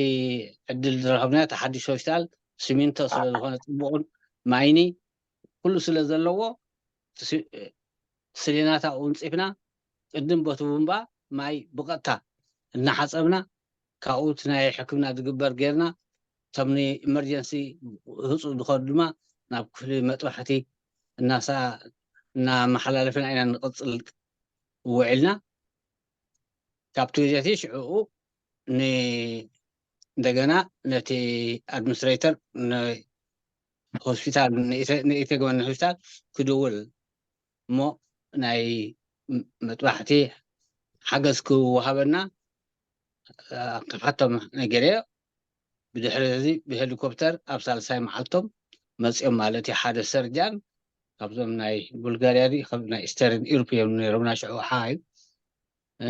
ዕድል ዝረኸብናዮ እቲ ሓድሽ ሆስፒታል ሲሚንቶ ስለ ዝኾነ ፅቡቕን ማይኒ ኩሉ ስለ ዘለዎ እቲ ሲ-፣ ስሊናት ኣብኡ ኣንፂፍና ቅድም በቲ ቡምባ ማይ ብቐጥታ እናሓፀብና ካብኡ እቲ ናይ ሕክምና ዝግበር ጌርና እቶም ንኢመርጀንሲ ህፁ ዝኸዱ ድማ ናብ ክፍሊ መጥባሕቲ እናሳ-፣ እናመሓላለፍና ኢና ንቕፅል ውዒልና። ካብቲ ግዜ እቲ ሽዕኡ ን-፣ እንደገና ነቲ ኣድሚኒስትሬተር ን-፣ ሆስፒታል ንኢተ-፣ ንኢተገበነ ሆስፒታል ክድውል እሞ ናይ ም-፣ መጥባሕቲ ሓገዝ ክወሃበና፣ አ፣ ክሓቶም ነገርዮ። ብድሕሪ እዚ ብሄሊኮፕተር ኣብ ሳልሳይ መዓልቶም መፅኦም ማለት እዩ። ሓደ ሰርጃን ካብዞም ናይ ቡልጋርያ ድዩ፣ ካብ ናይ ኢስተርን ዩሮፕ እዮም ነይሮም፣ ናይ ሽዑ ሓይል፣ እ፣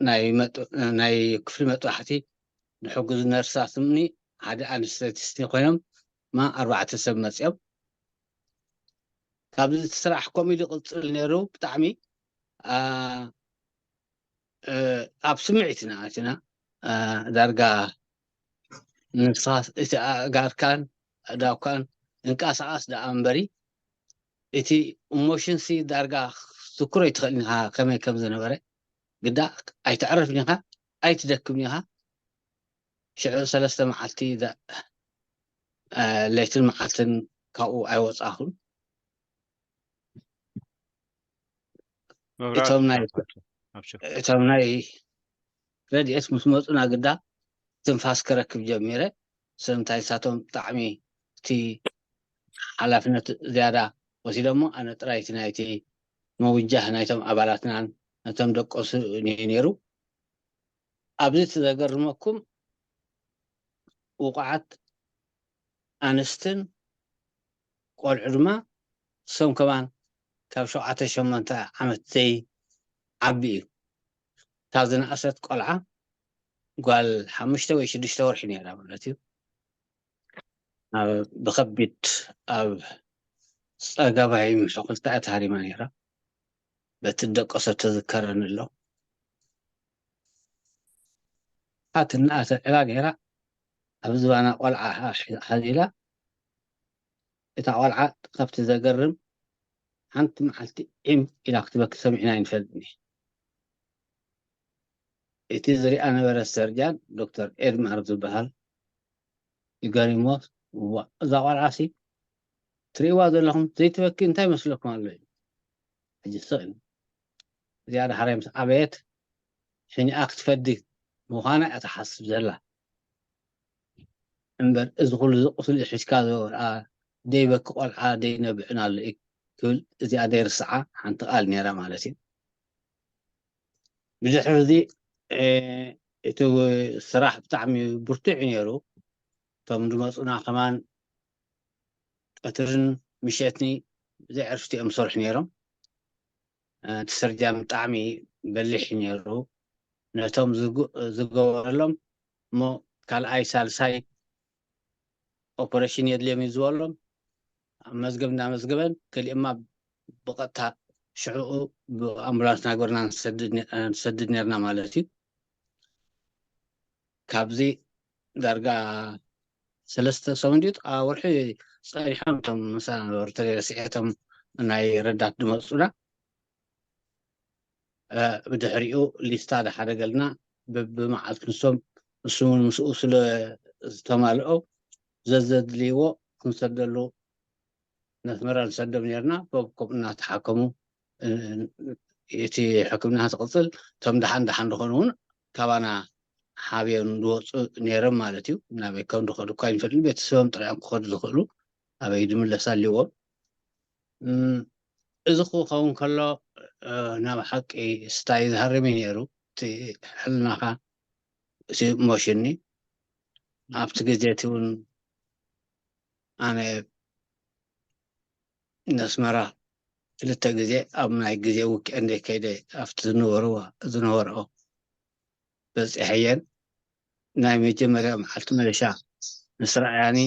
ናይ መጥ-፣ ናይ ክፍሊ መጥባሕቲ ንሕጉዝ ነርሳት እምኒ ሓደ ኣንስተቲስቲ ኮይኖም ማ ኣርባዕተ ሰብ መፅኦም። ካብዚ እቲ ስራሕ ከምኡ ኢሉ ይቕፅል ነይሩ። ብጣዕሚ፣ አ፣ እ፣ ኣብ ስምዒት ኢና ኣቲና፣ እ፣ ዳርጋ ንስኻ እቲ ኣእጋርካን ኣእዳውካን እንቃሳቓስ ደኣ እምበሪ፣ እቲ ኢሞሽንሲ ዳርጋ ክትዝክሮ ኣይትኽእልን ኢኻ ከመይ ከም ዝነበረ። ግዳ ኣይተዕርፍን ኢኻ፣ ኣይትደክምን ኢኻ። ሽዑ ሰለስተ መዓልቲ ዳ-፣ እ፣ ለይትን መዓልትን ካብኡ ኣይወጻኹን። መብራህርሂ እቶም ናይ፣ ይኸፍቱ። ኣብሽር። እቶም ናይ ረድኤት ምስ መፁና ግዳ ትንፋስ ክረክብ ጀሚረ። ስለምንታይ ንሳቶም ብጣዕሚ እቲ ሓላፍነት ዝያዳ ወሲዶሞ፣ ኣነ ጥራይ እቲ ናይቲ ምውጃህ ናይቶም ኣባላትናን ነቶም ደቀሱ እዩ ነይሩ። ኣብዚ እቲ ዘገርመኩም ውቑዓት ኣንስትን ቆልዑ ድማ እሶም ከማን ካብ ሸውዓተ ሸሞንተ ዓመት ዘይዓቢ እዩ። ካብ ዝነኣሰት ቆልዓ ጓል ሓሙሽተ ወይ ሽዱሽተ ወርሒ ነይራ ማለት እዩ። ኣብ፣ ብኸቢድ ኣብ ጸጋማይ ምሕኩልታ እያ ተሃሪማ ነይራ። በቲ ደቀሶ ተዝከረኒ ኣሎ። ኣትናኣተ ዕላ ገይራ ኣብ ዝባና ቆልዓ ሓዚላ፣ እታ ቆልዓ ካብቲ ዘገርም ሓንቲ መዓልቲ ዒም ኢላ ክትበኪ ሰሚዕና ኣይንፈልጥን። እቲ ዝሪኣ ነበረ ሰርጃን ዶክተር ኤድማር ዝበሃል ይገሪሞ። እዛ ቆልዓ ሲ ትርእይዋ ዘለኹም ዘይትበኪ እንታይ መስለኩም ኣሎ እዩ። ሕጂ ስቕ ኢሉ እዚኣ ዳሕራይ ምስ ዓበየት ሕኒኣ ክትፈዲ ምዃና እያ ትሓስብ ዘላ። እምበር እዚ ኩሉ እዚ ቁስሊ ሒዝካ ዘወርኣ ደይበኪ ቆልዓ ደይነብዕን ኣሎ እዩ ክብል እዚኣ ደይርስዓ ሓንቲ ቃል ነይራ ማለት እዩ። ብድሕሪ እዚ እቲ ስራሕ ብጣዕሚ ብርቱዕ እዩ ነይሩ። እቶም ዝመፁና ከማን ቀትርን ምሸትኒ ብዘይ ዕርፍቲ እዮም ዝሰርሑ ነይሮም። እቲ ሰርጃን ብጣዕሚ በሊሕ እዩ ነይሩ። ነቶም ዝገበረሎም እሞ ካልኣይ ሳልሳይ ኦፐሬሽን የድልዮም እዩ ዝበሎም ኣብ መዝገብ እንዳመዝገበን ገሊኦማ ብቐጥታ ሽዕኡ ብኣምቡላንስ ናገርና ንሰድድ ነርና ማለት እዩ። ካብዚ ዳርጋ ሰለስተ ሰሙን ድዩ ወርሒ ጸኒሖም እቶም ምሳና ነበሩ ተለይ ረሲዐቶም ናይ ረዳት ድመፁና። ብድሕሪኡ ሊስታ ዝሓደገልና ብመዓልቲ ንሶም ንስሙን ምስኡ ስለ ዝተማልኦ ዘዘድልይዎ ክንሰደሉ ነስመራ ንሰዶም ነርና። ከምኡ እናተሓከሙ እቲ ሕክምና ትቕፅል እቶም ደሓን ደሓን ዝኾኑ እውን ካባና ሓብዮም ዝወፁ ነይሮም ማለት እዩ። ናበይ ከም ዝኸዱ እኳ ይንፈልጥ ቤተሰቦም ጥራዮም ክኸዱ ዝኽእሉ ኣበይ ድምለስ ኣልዎም። እዚ ክኸውን ከሎ ናብ ሓቂ ስታይ ዝሃርም እዩ ነይሩ እቲ ሕልናኻ እቲ ሞሽኒ ኣብቲ ግዜ እቲ እውን ኣነ ነስመራ ክልተ ግዜ ኣብ ናይ ግዜ ውክኤንድ ከይደ ኣብቲ ዝነበርዋ ዝነበርኦ በፂሐየን ናይ መጀመርያ መዓልቲ መለሻ ምስ ረኣያኒ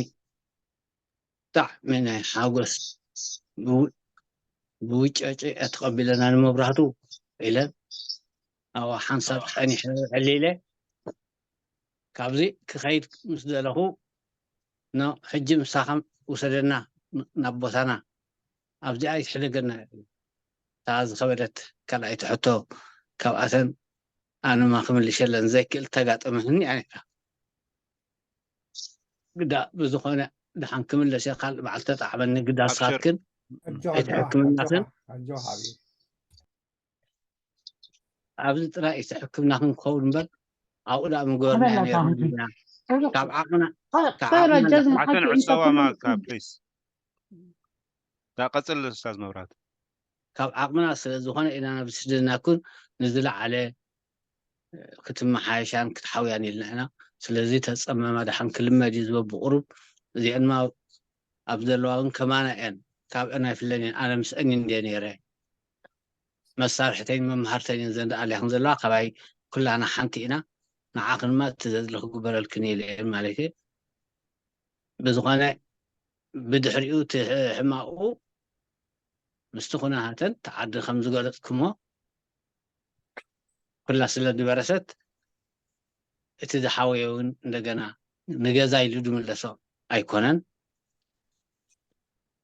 ብጣዕሚ ናይ ሓጎስ ብውጨጭ እያ ተቐቢለና ንመብራህቱ ኢለን ኣብ ሓንሳብ ፀኒሐ ዕሊለ ካብዚ ክኸይድ ምስ ደለኹ ኖ ሕጂ ምሳኸም ውሰደና ናብ ቦታና ኣብዚኣ ይትሕደገና እታ ዝኸበደት ካልኣይቲ ሕቶ ካብኣተን ኣነማ ክምልሸለን ዘይክእል ተጋጠመትኒ እያ ነይራ። ግዳ ብዝኾነ ደሓን ክምለስ እየ ካልእ በዓል ተጣዕመኒ ግዳ ኣብሽር። ስኻትክን ኣጆኻ፣ እቲ ኣጆኻ፣ ሕክምናኽን ኣጆኻ፣ ኣጆኻ ሓቢቢ። ኣብዚ ጥራይ እቲ ሕክምናኽን ክኸውን እምበር ኣብኡ ደኣ ምግበርና ኣበላ ነይሩ ካህን። ኢና ካብ ዓቕምና ካብ ዓቕምና ጀዝማ ሓሰን ሓቂ ዕፀዋ እንተኾይኑ ማካ ፕሊስ ዳቀፅል ስታዝ መብራት ካብ ዓቕምና ስለ ዝኾነ ኢና ናብ ስደድናኩን ንዝለዓለ ክትመሓየሻን ክትሓውያን ኢልና ኢና። ስለዚ ተፀመማ ደሓን ክልመድ እዩ ዝበ ብቁሩብ እዚአንማ ኣብ ዘለዋ እውን ከማና እየን ካብአን ኣይፍለን እየን ኣነ ምስአን እንደ ነይረ መሳርሕተይን መምሃርተይን ዘንዳ ኣልያኽን ዘለዋ ካባይ ኩላና ሓንቲ ኢና። ንዓኽንማ እቲ ዘድሊ ክግበረልክን ኢለ እየ ማለት እየ። ብዝኾነ ብድሕሪኡ እቲ ሕማቑ ምስቲ ኩነታተን እቲ ዓዲ ከም ዝገለፅኩሞ ኩላ ስለ ዝበረሰት እቲ ዝሓወየ እውን እንደገና ንገዛ ኢሉ ዝምለሶ ኣይኮነን።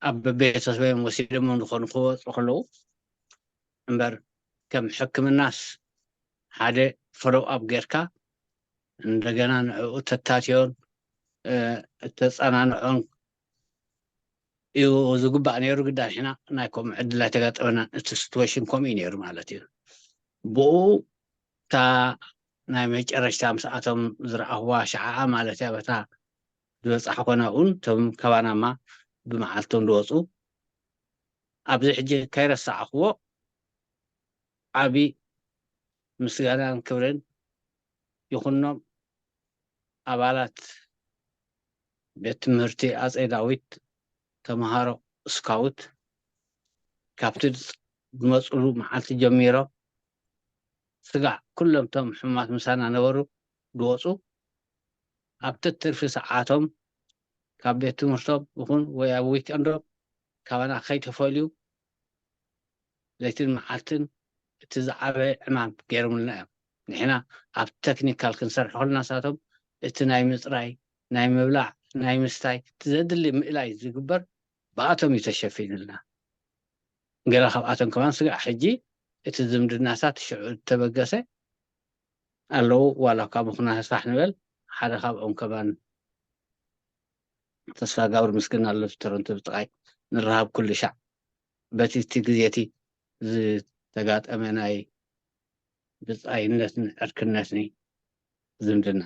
ኣብ ቤተሰቦም ወሲዶሞም ዝኾኑ ክወፁ ከለዉ እምበር ከም ሕክምናስ ሓደ ፎሎው ኣፕ ጌርካ እንደገና ንዕኡ ተታትዮን እተፀናንዖን እዩ ዝግባእ ነይሩ። ግዳ ንሕና ናይ ከምኡ ዕድል ኣይተጋጠመናን። እቲ ሲትዌሽን ከምኡ እዩ ነይሩ ማለት እዩ። ብኡ እታ ናይ መጨረሽታ ምስኣቶም ዝረኣኽዋ ሸዓዓ ማለት እያ በታ ዝበፃሕኮና እውን እቶም ካባናማ ብመዓልቶም ዝወፁ ኣብዚ ሕጂ ከይረሳዕኽዎ ዓቢ ምስጋናን ክብርን ይኹኖም ኣባላት ቤት ትምህርቲ ኣፀይ ዳዊት ተምሃሮ ስካውት ካብቲ ዝመፅሉ መዓልቲ ጀሚሮ ስጋዕ ኩሎም እቶም ሕማት ምሳና ነበሩ ዝወፁ ኣብቲ ትርፊ ሰዓቶም ካብ ቤት ትምህርቶም ይኹን ወይ ኣብ ዊክንዶ ካባና ከይተፈልዩ ለይትን መዓልትን እቲ ዝዓበየ ዕማም ገይሮምልና እዮም። ንሕና ኣብ ተክኒካል ክንሰርሕ ከለና ንሳቶም እቲ ናይ ምፅራይ፣ ናይ ምብላዕ፣ ናይ ምስታይ፣ እቲ ዘድሊ ምእላይ ዝግበር ብኣቶም እዩ ተሸፊንልና። ገለ ካብኣቶም ከማን ስጋዕ ሕጂ እቲ ዝምድናታት ሽዑ ዝተበገሰ ኣለዉ። ዋላ እኳ ምኹና ስራሕ ንበል፣ ሓደ ካብኦም ከማን ተስፋ ጋብር ምስግና ኣሎ፣ ቶሮንቶ ብጥቓይ ንራሃብ ኩሉ ሻዕ። በቲ እቲ ግዜ እቲ ዝተጋጠመ ናይ ብጻይነትን ዕርክነትን ዝምድና።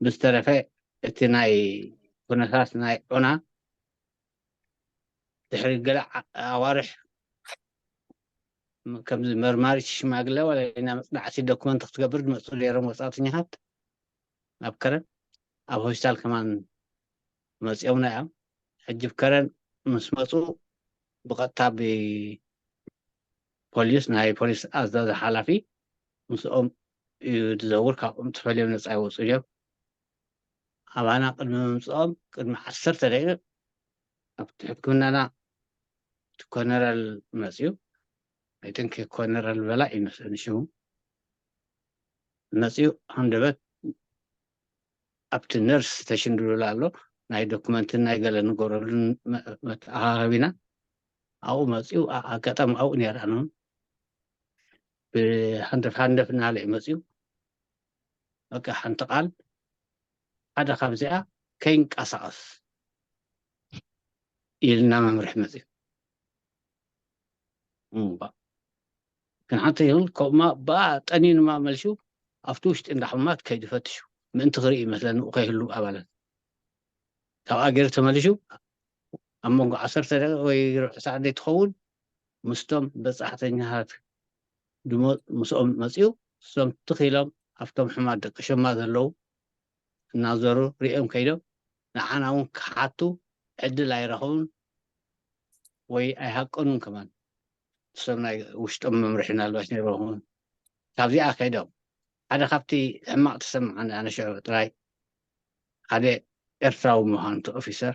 ብዝተረፈ እቲ ናይ ኩነታት ናይ ዑና ድሕሪ ገለ ዓ-፣ ኣዋርሕ ም-፣ ከምዚ መርማሪት ሽማግለ ዋላ ናይ መጽናዕቲ ዶክመንት ክትገብር ዝመጹ ነይሮም ወጻእተኛታት ናብ ከረን ኣብ ሆስፒታል ከማን መጺኦምና እዮም። ሕጂ ኣብ ከረን ምስ መጹ ብቐጥታ ብፖሊስ፣ ናይ ፖሊስ ኣዛዚ ሓላፊ ምስኦም እዩ ዝዘውር፣ ካብኦም ተፈልዮም ነጻ ይወጹ እዮም። ኣባና ቅድሚ ምምጽኦም ቅድሚ ዓሰርተ ደቂቕ ኣብቲ ሕክምናና እቲ ኮነረል መጽዩ። I think ኮነረል በላ ይመስለኒ ሽሙ። መጽዩ ሃንደበት ኣብቲ ነርስ ተሽንድሉላ ኣሎ። ናይ ዶክመንትን ናይ ገለ ንገረሉን መ-፣ መተኣኻኸቢና ኣብኡ መጽዩ። ኣ-፣ ኣጋጣሚ ኣብኡ ነይራ ነው። ብሃንደፍ ሃንደፍ እናሃለ እዩ መጽዩ። በቃ ሓንቲ ቃል ሓደ ካብዚኣ ከይንቀሳቐስ ኢልና መምርሒ መጽዩ። እምባ። ግን ሓንቲ ይኹን ከምኡማ ብኣ ጠኒኑማ መልሹ ኣብቲ ውሽጢ እንዳ ሕሙማት ከይዱ ፈትሹ። ምእንቲ ክርኢ ይመስለኒ፣ ንኡ ከይህሉ ኣባላት። ካብኣ ገይሩ ተመሊሹ ኣብ መንጎ ዓሰርተ ደቂቕ ወይ ርብዒ ሰዓት ዘይትኸውን ምስቶም በጻሕተኛታት ድሞ-፣ ምስኦም መጽዩ፣ እሶም ትኽ ኢሎም ኣብቶም ሕሙማት ደቂ ሸማ ዘለዉ እናዞሩ ሪኦም ከይዶም ንዓና እውን ክሓቱ ዕድል ኣይረኸቡን ወይ ኣይሃቀኑን ከማን። እሶም ናይ ውሽጦም መምርሒ ምናልባሽ ነይሮም። ካብዚኣ ከይዶም ሓደ ካብቲ ሕማቕ ተሰማዓኒ ኣነ ሽዑ ጥራይ ሓደ ኤርትራዊ ምዃኑ እቲ ኦፊሰር።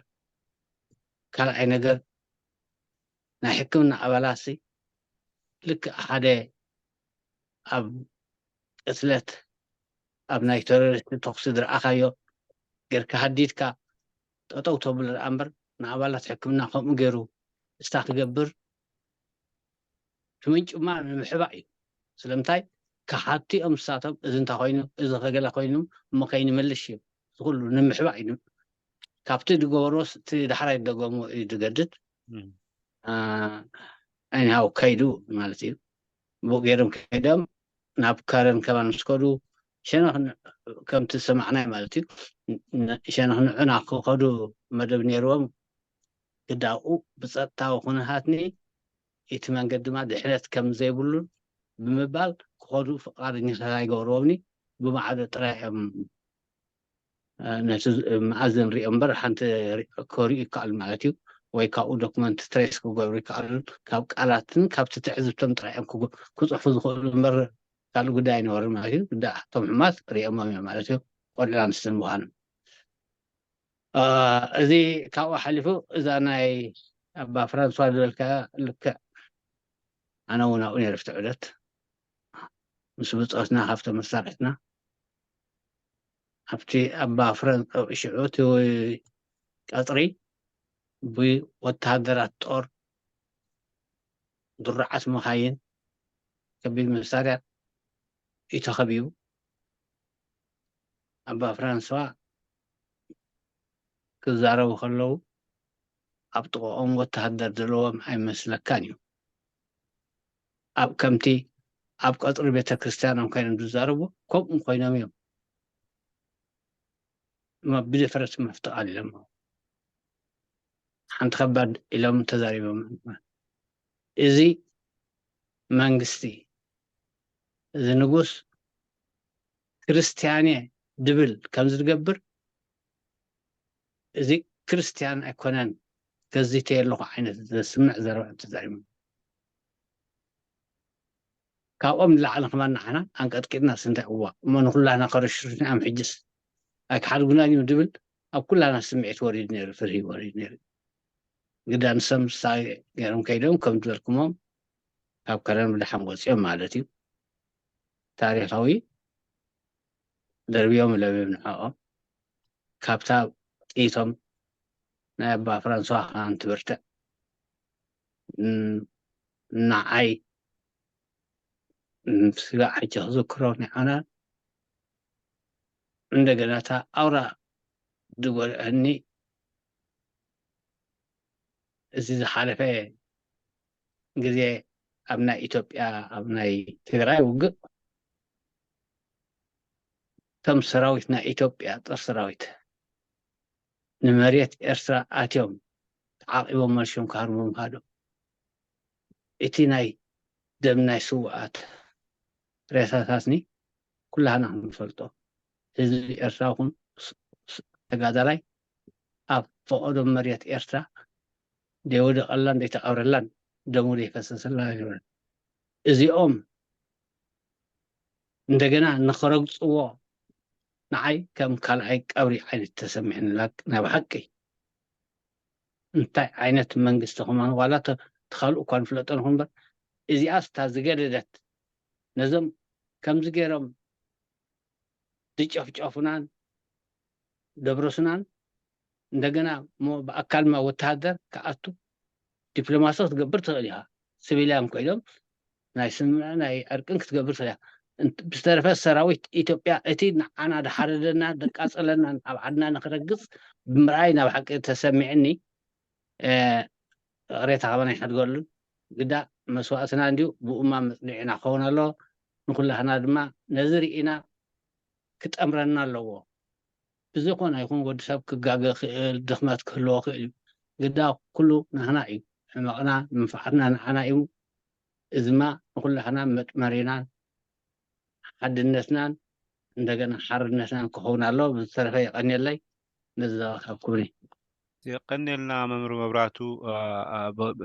ካልኣይ ነገር ናይ ሕክምና ኣባላትሲ ልክዕ ሓደ ኣብ ቅትለት ኣብ ናይ ቴሮሪስት ተኹሲ ዝረኣኻዮ ጌርካ ሃዲድካ ጠጠው ተብሎ ደኣ እምበር ንኣባላት ሕክምና ከምኡ ገይሩ እስታ ክገብር እቲ ምንጭ ድማ ንምሕባእ እዩ። ስለምንታይ ክሓቱ እዮም ንሳቶም፣ እዚ እንታይ ኮይኑ፣ እዚ ከገለ ኮይኑ እሞ ከይንምልሽ እዩ። እዚ ኩሉ ንምሕባእ እዩ። ካብቲ ዝገበርዎስ እቲ ዳሕራይ ዝደገምዎ እዩ ዝገድድ። እም። አ፣ anyhow ከይዱ ማለት እዩ። ብኡ ገይሮም ከይዶም ናብ ከረን ከማን ምስ ከዱ ሸነኽ ን-፣ ከምቲ ዝሰማዕናዮ ማለት እዩ። ን-፣ ሸነኽ ንዑና ክኸዱ መደብ ነይርዎም። ግዳኡ ብጸጥታዊ ኩነታትኒ እቲ መንገዲ ድማ ድሕነት ከም ዘይብሉን ብምባል ክኸዱ ፍቓደኛታት ኣይገበርዎምኒ። ብማዕዶ ጥራይ እዮም ነቲ መኣዝን ሪኦ እምበር ሓንቲ ሪ-፣ ክሪኡ ይከኣሉ ማለት እዩ። ወይ ካብኡ ዶክመንት ትሬስ ክገብሩ ይከኣሉ። ካብ ቃላትን ካብቲ ትዕዝብቶም ጥራይ እዮም ክጉ-፣ ክጽሕፉ ዝኽእሉ እምበር ካልእ ጉዳይ ኣይነበሩን ማለት እዩ። ግዳ እቶም ሕማት ሪኦሞም እዮም ማለት እዩ። ቆልዑ ኣንስትን ምዃኑ። አ፣ እዚ ካብኡ ሓሊፉ እዛ ናይ ኣባ ፍራንስዋ ዝበልካ ልክዕ ኣነ እውን ኣብኡ ነይረ ኣብቲ ዑደት ምስ ብጾትና ካብቶም መሳርሕትና ኣብቲ ኣባ ፍረን-፣ ሽዑ እቲ ቀጽሪ ብወተሃደራት ጦር ድሩዓት መኻይን ከቢድ መሳርያ እዩ ተኸቢቡ። ኣባ ፍራንስዋ ክዛረቡ ከለዉ ኣብ ጥቕኦም ወተሃደር ዘለዎም ኣይመስለካን እዩ። ኣብ ከምቲ ኣብ ቀጽሪ ቤተ ክርስቲያኖም ኮይኖም ዝዛረቡ ከምኡ ኮይኖም እዮም። እሞ ብድፍረት መፍትቕ ኣሎም ሓንቲ ከባድ ኢሎም ተዛሪቦም። እዚ መንግስቲ፣ እዚ ንጉስ ክርስቲያኔ ድብል ከም ዝገብር፣ እዚ ክርስቲያን ኣይኮነን፣ ገዚተ ኣለኹ ዓይነት ዘስምዕ ዘረባ ተዛሪቦም። ካብኦም ንላዕሊ ከማን ንዓና ኣንቀጥቂጥና ስንታይ እዋ እሞ ንኩላና ከረሽሩሽና እዮም። ሕጅስ ኣይክሓድጉና ድዮም ድብል ኣብ ኩላና ስምዒት ወሪድ ነይሩ፣ ፍርሂ ወሪድ ነይሩ። ግዳ ንሶም ሳይ ገይሮም ከይዶም ከም ዝበልኩሞም ካብ ከረን ብደሓን ወፂኦም ማለት እዩ። ታሪኻዊ ደርብዮም ለብዮም ንዕኦም ካብታ ጥይቶም ናይ ኣባ ፍራንስዋ ከኣ እንትብርትዕ ንዓይ ስጋዕ ሕጂ ክዝክሮ ንዓና እንደገና እታ ኣውራ ዝጎድኣኒ እዚ ዝሓለፈ ግዜ ኣብ ናይ ኢትዮጵያ ኣብ ናይ ትግራይ ውግእ እቶም ሰራዊት ናይ ኢትዮጵያ ጦር ሰራዊት ንመሬት ኤርትራ ኣትዮም ተዓቂቦም መልሽዮም ክሃርሙ ምኻዶም እቲ ናይ ደም ናይ ስውኣት ሬሳታትኒ ኩላህና ክንፈልጦ ህዝቢ ኤርትራ ኹን ተጋዳላይ ኣብ ፈቐዶ መሬት ኤርትራ ደይወደቐላን ደይተቐብረላን ደሙ ደይፈሰሰላን ኣይነበረን። እዚኦም እንደገና ንኸረግፅዎ ንዓይ ከም ካልኣይ ቀብሪ ዓይነት ተሰሚዕኒ። ላክ ናይ ብሓቂ እንታይ ዓይነት መንግስቲ ከማን ዋላ ተ- ተኻልኡ እኳ ንፍለጦ ንኹን እምበር እዚኣስ እታ ዝገደደት ነዞም ከምዚ ገይሮም ዝጨፍጨፉናን ደብረሱናን እንደገና እሞ ብኣካል ማ ወተሃደር ክኣቱ ዲፕሎማሲ ክትገብር ትኽእል ኢኻ። ሲቪልያን ኮይኖም ናይ ስምምዕ ናይ ዕርቅን ክትገብር ትኽእል ኢኻ። እንት- ብዝተረፈ ሰራዊት ኢትዮጵያ እቲ ንዓና ዝሓረደና ዘቃጸለና ኣብ ዓድና ንክረግጽ ብምርኣይ ናብ ሓቂ ተሰሚዕኒ። ይቕሬታ ከማን ኣይሓድገሉን። ግዳ መስዋእትና እንድዩ ብኡማ መጽንዒና ክኸውን ኣለዎ። ንኩላህና ድማ ነዚ ርኢና ክጠምረና ኣለዎ። ብዝኾነ ይኹን ወዲ ሰብ ክጋገ ክእል ድኽመት ክህልዎ ክእል እዩ። ግዳ ኩሉ ናህና እዩ። ሕመቕና መንፍዓትና ንዓና እዩ። እዝማ ንኩላህና መጥመሪናን ሓድነትናን እንደገና ሓርነትናን ክኸውን ኣለዎ። ብዝተረፈ የቐንየለይ ነዚ ዘረኻብኩምኒ። የቐንየልና መምህር መብራቱ።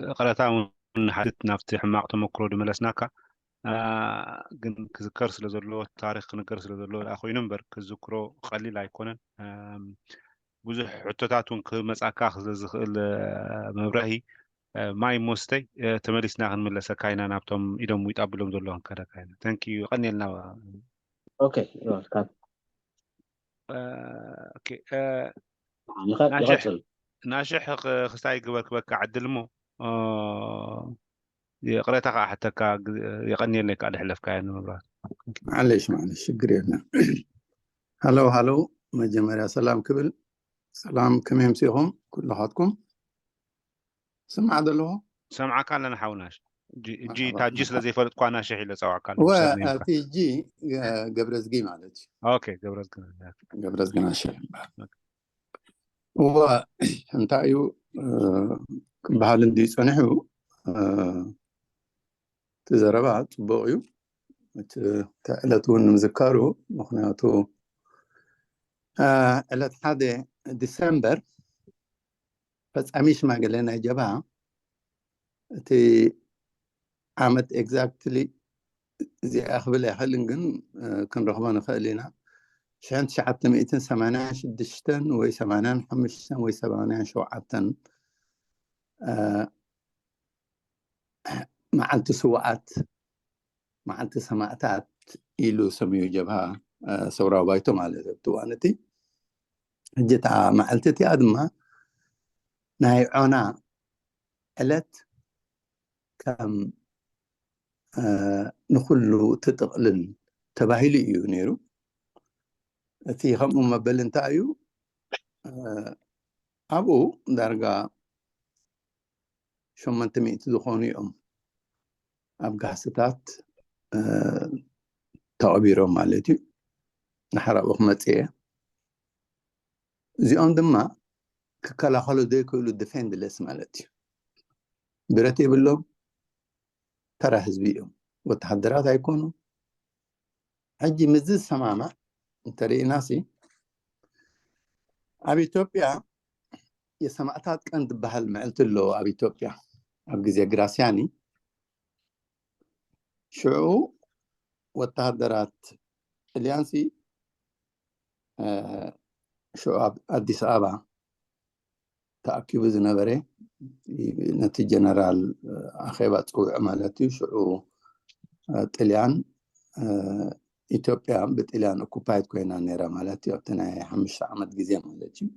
ይቕረታ እውን ንሓድት ናብቲ ሕማቕ ተመክሮ ድመለስናካ። ግን ክዝከር ስለ ዘለዎ ታሪክ ክንገር ስለ ዘለዎ ደኣ ኮይኑ እምበር ክዝክሮ ቀሊል ኣይኮነን። ብዙሕ ሕቶታት እውን ክመፃካ ስለ ዝኽእል መብራሂ ማይ ሞስተይ ተመሊስና ክንምለሰካ ኢና ናብቶም ኢዶም ዊጥ ኣብሎም ዘለዉ ክንከደካ ኢና። ተንኪዩ ቀኒልና። ኦኬ ይወልካም። ኦኬ ይቐጽል። ናሽሕ ክስታይ ግበር ክበካ ዕድል እሞ ይቕሬታ ከዓ ሕተካ። የቐንየለይ ከዓ ድሕለፍካዮ ንምብራት። ማለሽ ማለሽ ሽግር የለን። ሃለው ሃለው፣ መጀመርያ ሰላም ክብል። ሰላም፣ ከመይ ምሲኹም ኩልኻትኩም? ስማዕ ዘለኹ ሰምዓካ ኣለና ሓውናሽ። ጂ ስለ ዘይፈልጥኳ ናሽሕ ኢለ ጸዋዕካ። እቲ ጂ ገብረዝጊ ማለት እዩ። ኦኬ ገብረዝጊ። ገብረዝጊ ናሽሕ ይበሃል። እወ፣ እንታይ እዩ ክበሃል እንድዩ ጸኒሑ። እቲ ዘረባ ጽቡቕ እዩ። እቲ ዕለት እውን ንምዝካሩ፣ ምኽንያቱ ዕለት ሓደ ዲሰምበር ፈጻሚ ሽማግለ ናይ ጀብሃ እቲ ዓመት ኤግዛክትሊ እዚኣ ክብል ኣይኽእልን፣ ግን ክንረኽቦ ንኽእል ኢና። ሽሕን ትሽዓተ ሚእትን ሰማንያን ሽዱሽተን ወይ ሰማንያን ሓሙሽተን ወይ ሰማንያን ሸውዓተን መዓልቲ ስውኣት፣ መዓልቲ ሰማእታት ኢሉ ሰሚዩ ጀብሃ ሰውራዊ ባይቶ ማለት እዩ። ኣብቲ እዋን እቲ ሕጂ እታ መዓልቲ እቲኣ ድማ ናይ ዖና ዕለት ከም ንኩሉ ትጥቕልል ተባሂሉ እዩ ነይሩ። እቲ ከምኡ መበል እንታይ እዩ? ኣብኡ ዳርጋ ሸሞንተ ሚእቲ ዝኾኑ እዮም ኣብ ጋህስታት ተቐቢሮም ማለት እዩ። ንሓራኡ ክመጽእ እየ። እዚኦም ድማ ክከላኸሉ ዘይክእሉ ዲፌንድለስ ማለት እዩ። ብረት የብሎም፣ ተራ ህዝቢ እዮም። ወተሃደራት ኣይኮኑ። ሕጂ ምዚ ዝሰማማዕ እንተርኢናሲ ኣብ ኢትዮጵያ የሰማእታት ቀን ዝበሃል ምዕልቲ ኣሎ ኣብ ኢትዮጵያ ኣብ ግዜ ግራሲያኒ። ሽዑ ወተሃደራት ጥልያንሲ ሽዑ ኣብ ኣዲስ ኣበባ ተኣኪቡ ዝነበረ ነቲ ጀነራል ኣኼባ ጽውዑ ማለት እዩ። ሽዑ ጥልያን ኢትዮጵያ ብጥልያን ኦኩፓይድ ኮይና ነይራ ማለት እዩ ኣብቲ ናይ ሓሙሽተ ዓመት ግዜ ማለት እዩ።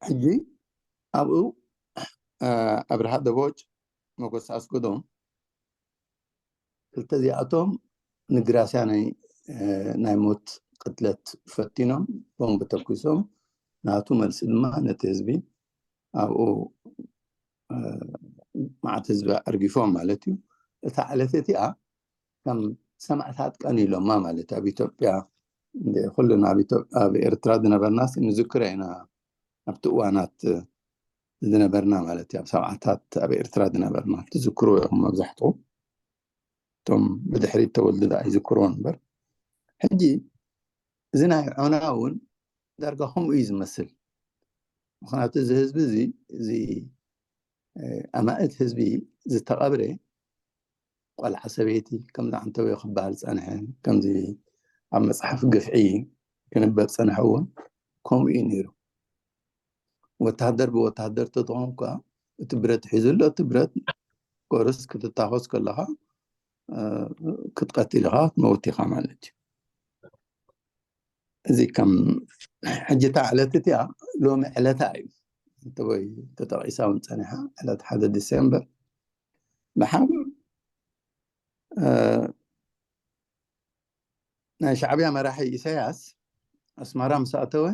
ሕጂ ኣብኡ ኣብርሃ ደቦጭ፣ መጎስ ኣስገዶም ክልተ እዚኣቶም ንግራስያ ናይ ሞት ቅትለት ፈቲኖም ቦምብ ተኩሶም፣ ናቱ መልሲ ድማ ነቲ ህዝቢ ኣብኡ መዓት ህዝቢ ኣርጊፎም ማለት እዩ። እታ ዕለት እቲኣ ከም ሰማዕታት ቀን ኢሎማ ማለት ኣብ ኢትዮጵያ ኩልና ኣብ ኤርትራ ዝነበርና ንዝክሮ ኢና። ኣብቲ እዋናት ዝነበርና ማለት እዩ ኣብ ሰብዓታት ኣብ ኤርትራ ዝነበርና ትዝክርዎ ኢኹም መብዛሕትኹም። እቶም ብድሕሪት ተወልዱ ደኣ ይዝክርዎ እምበር ሕጂ እዚ ናይ ዖና እውን ዳርጋ ከምኡ እዩ ዝመስል። ምክንያቱ እዚ ህዝቢ እዚ እዚ ኣማእት ህዝቢ ዝተቐብረ ቆልዓ ሰበይቲ ከምዚ ዓንተበዮ ክበሃል ዝፀንሐ ከምዚ ኣብ መፅሓፍ ግፍዒ ክንበብ ፀንሐ እውን ከምኡ እዩ ነይሩ። ወታደር ብወታደር ተትኾን እኳ እቲ ብረት ሒዙ ኣሎ እቲ ብረት ኮርስ ክትታኾስ ከለኻ ክትቀትል ኢኻ ክትመውት ኢኻ ማለት እዩ። እዚ ከም ሕጂ እታ ዕለት እቲኣ ሎሚ ዕለታ እዩ እንተወይ ተጠቂሳ እውን ፀኒሓ ዕለት ሓደ ዲሴምበር ብሓር ናይ ሻዕብያ መራሒ ኢሳያስ ኣስመራ ምስ ኣተወ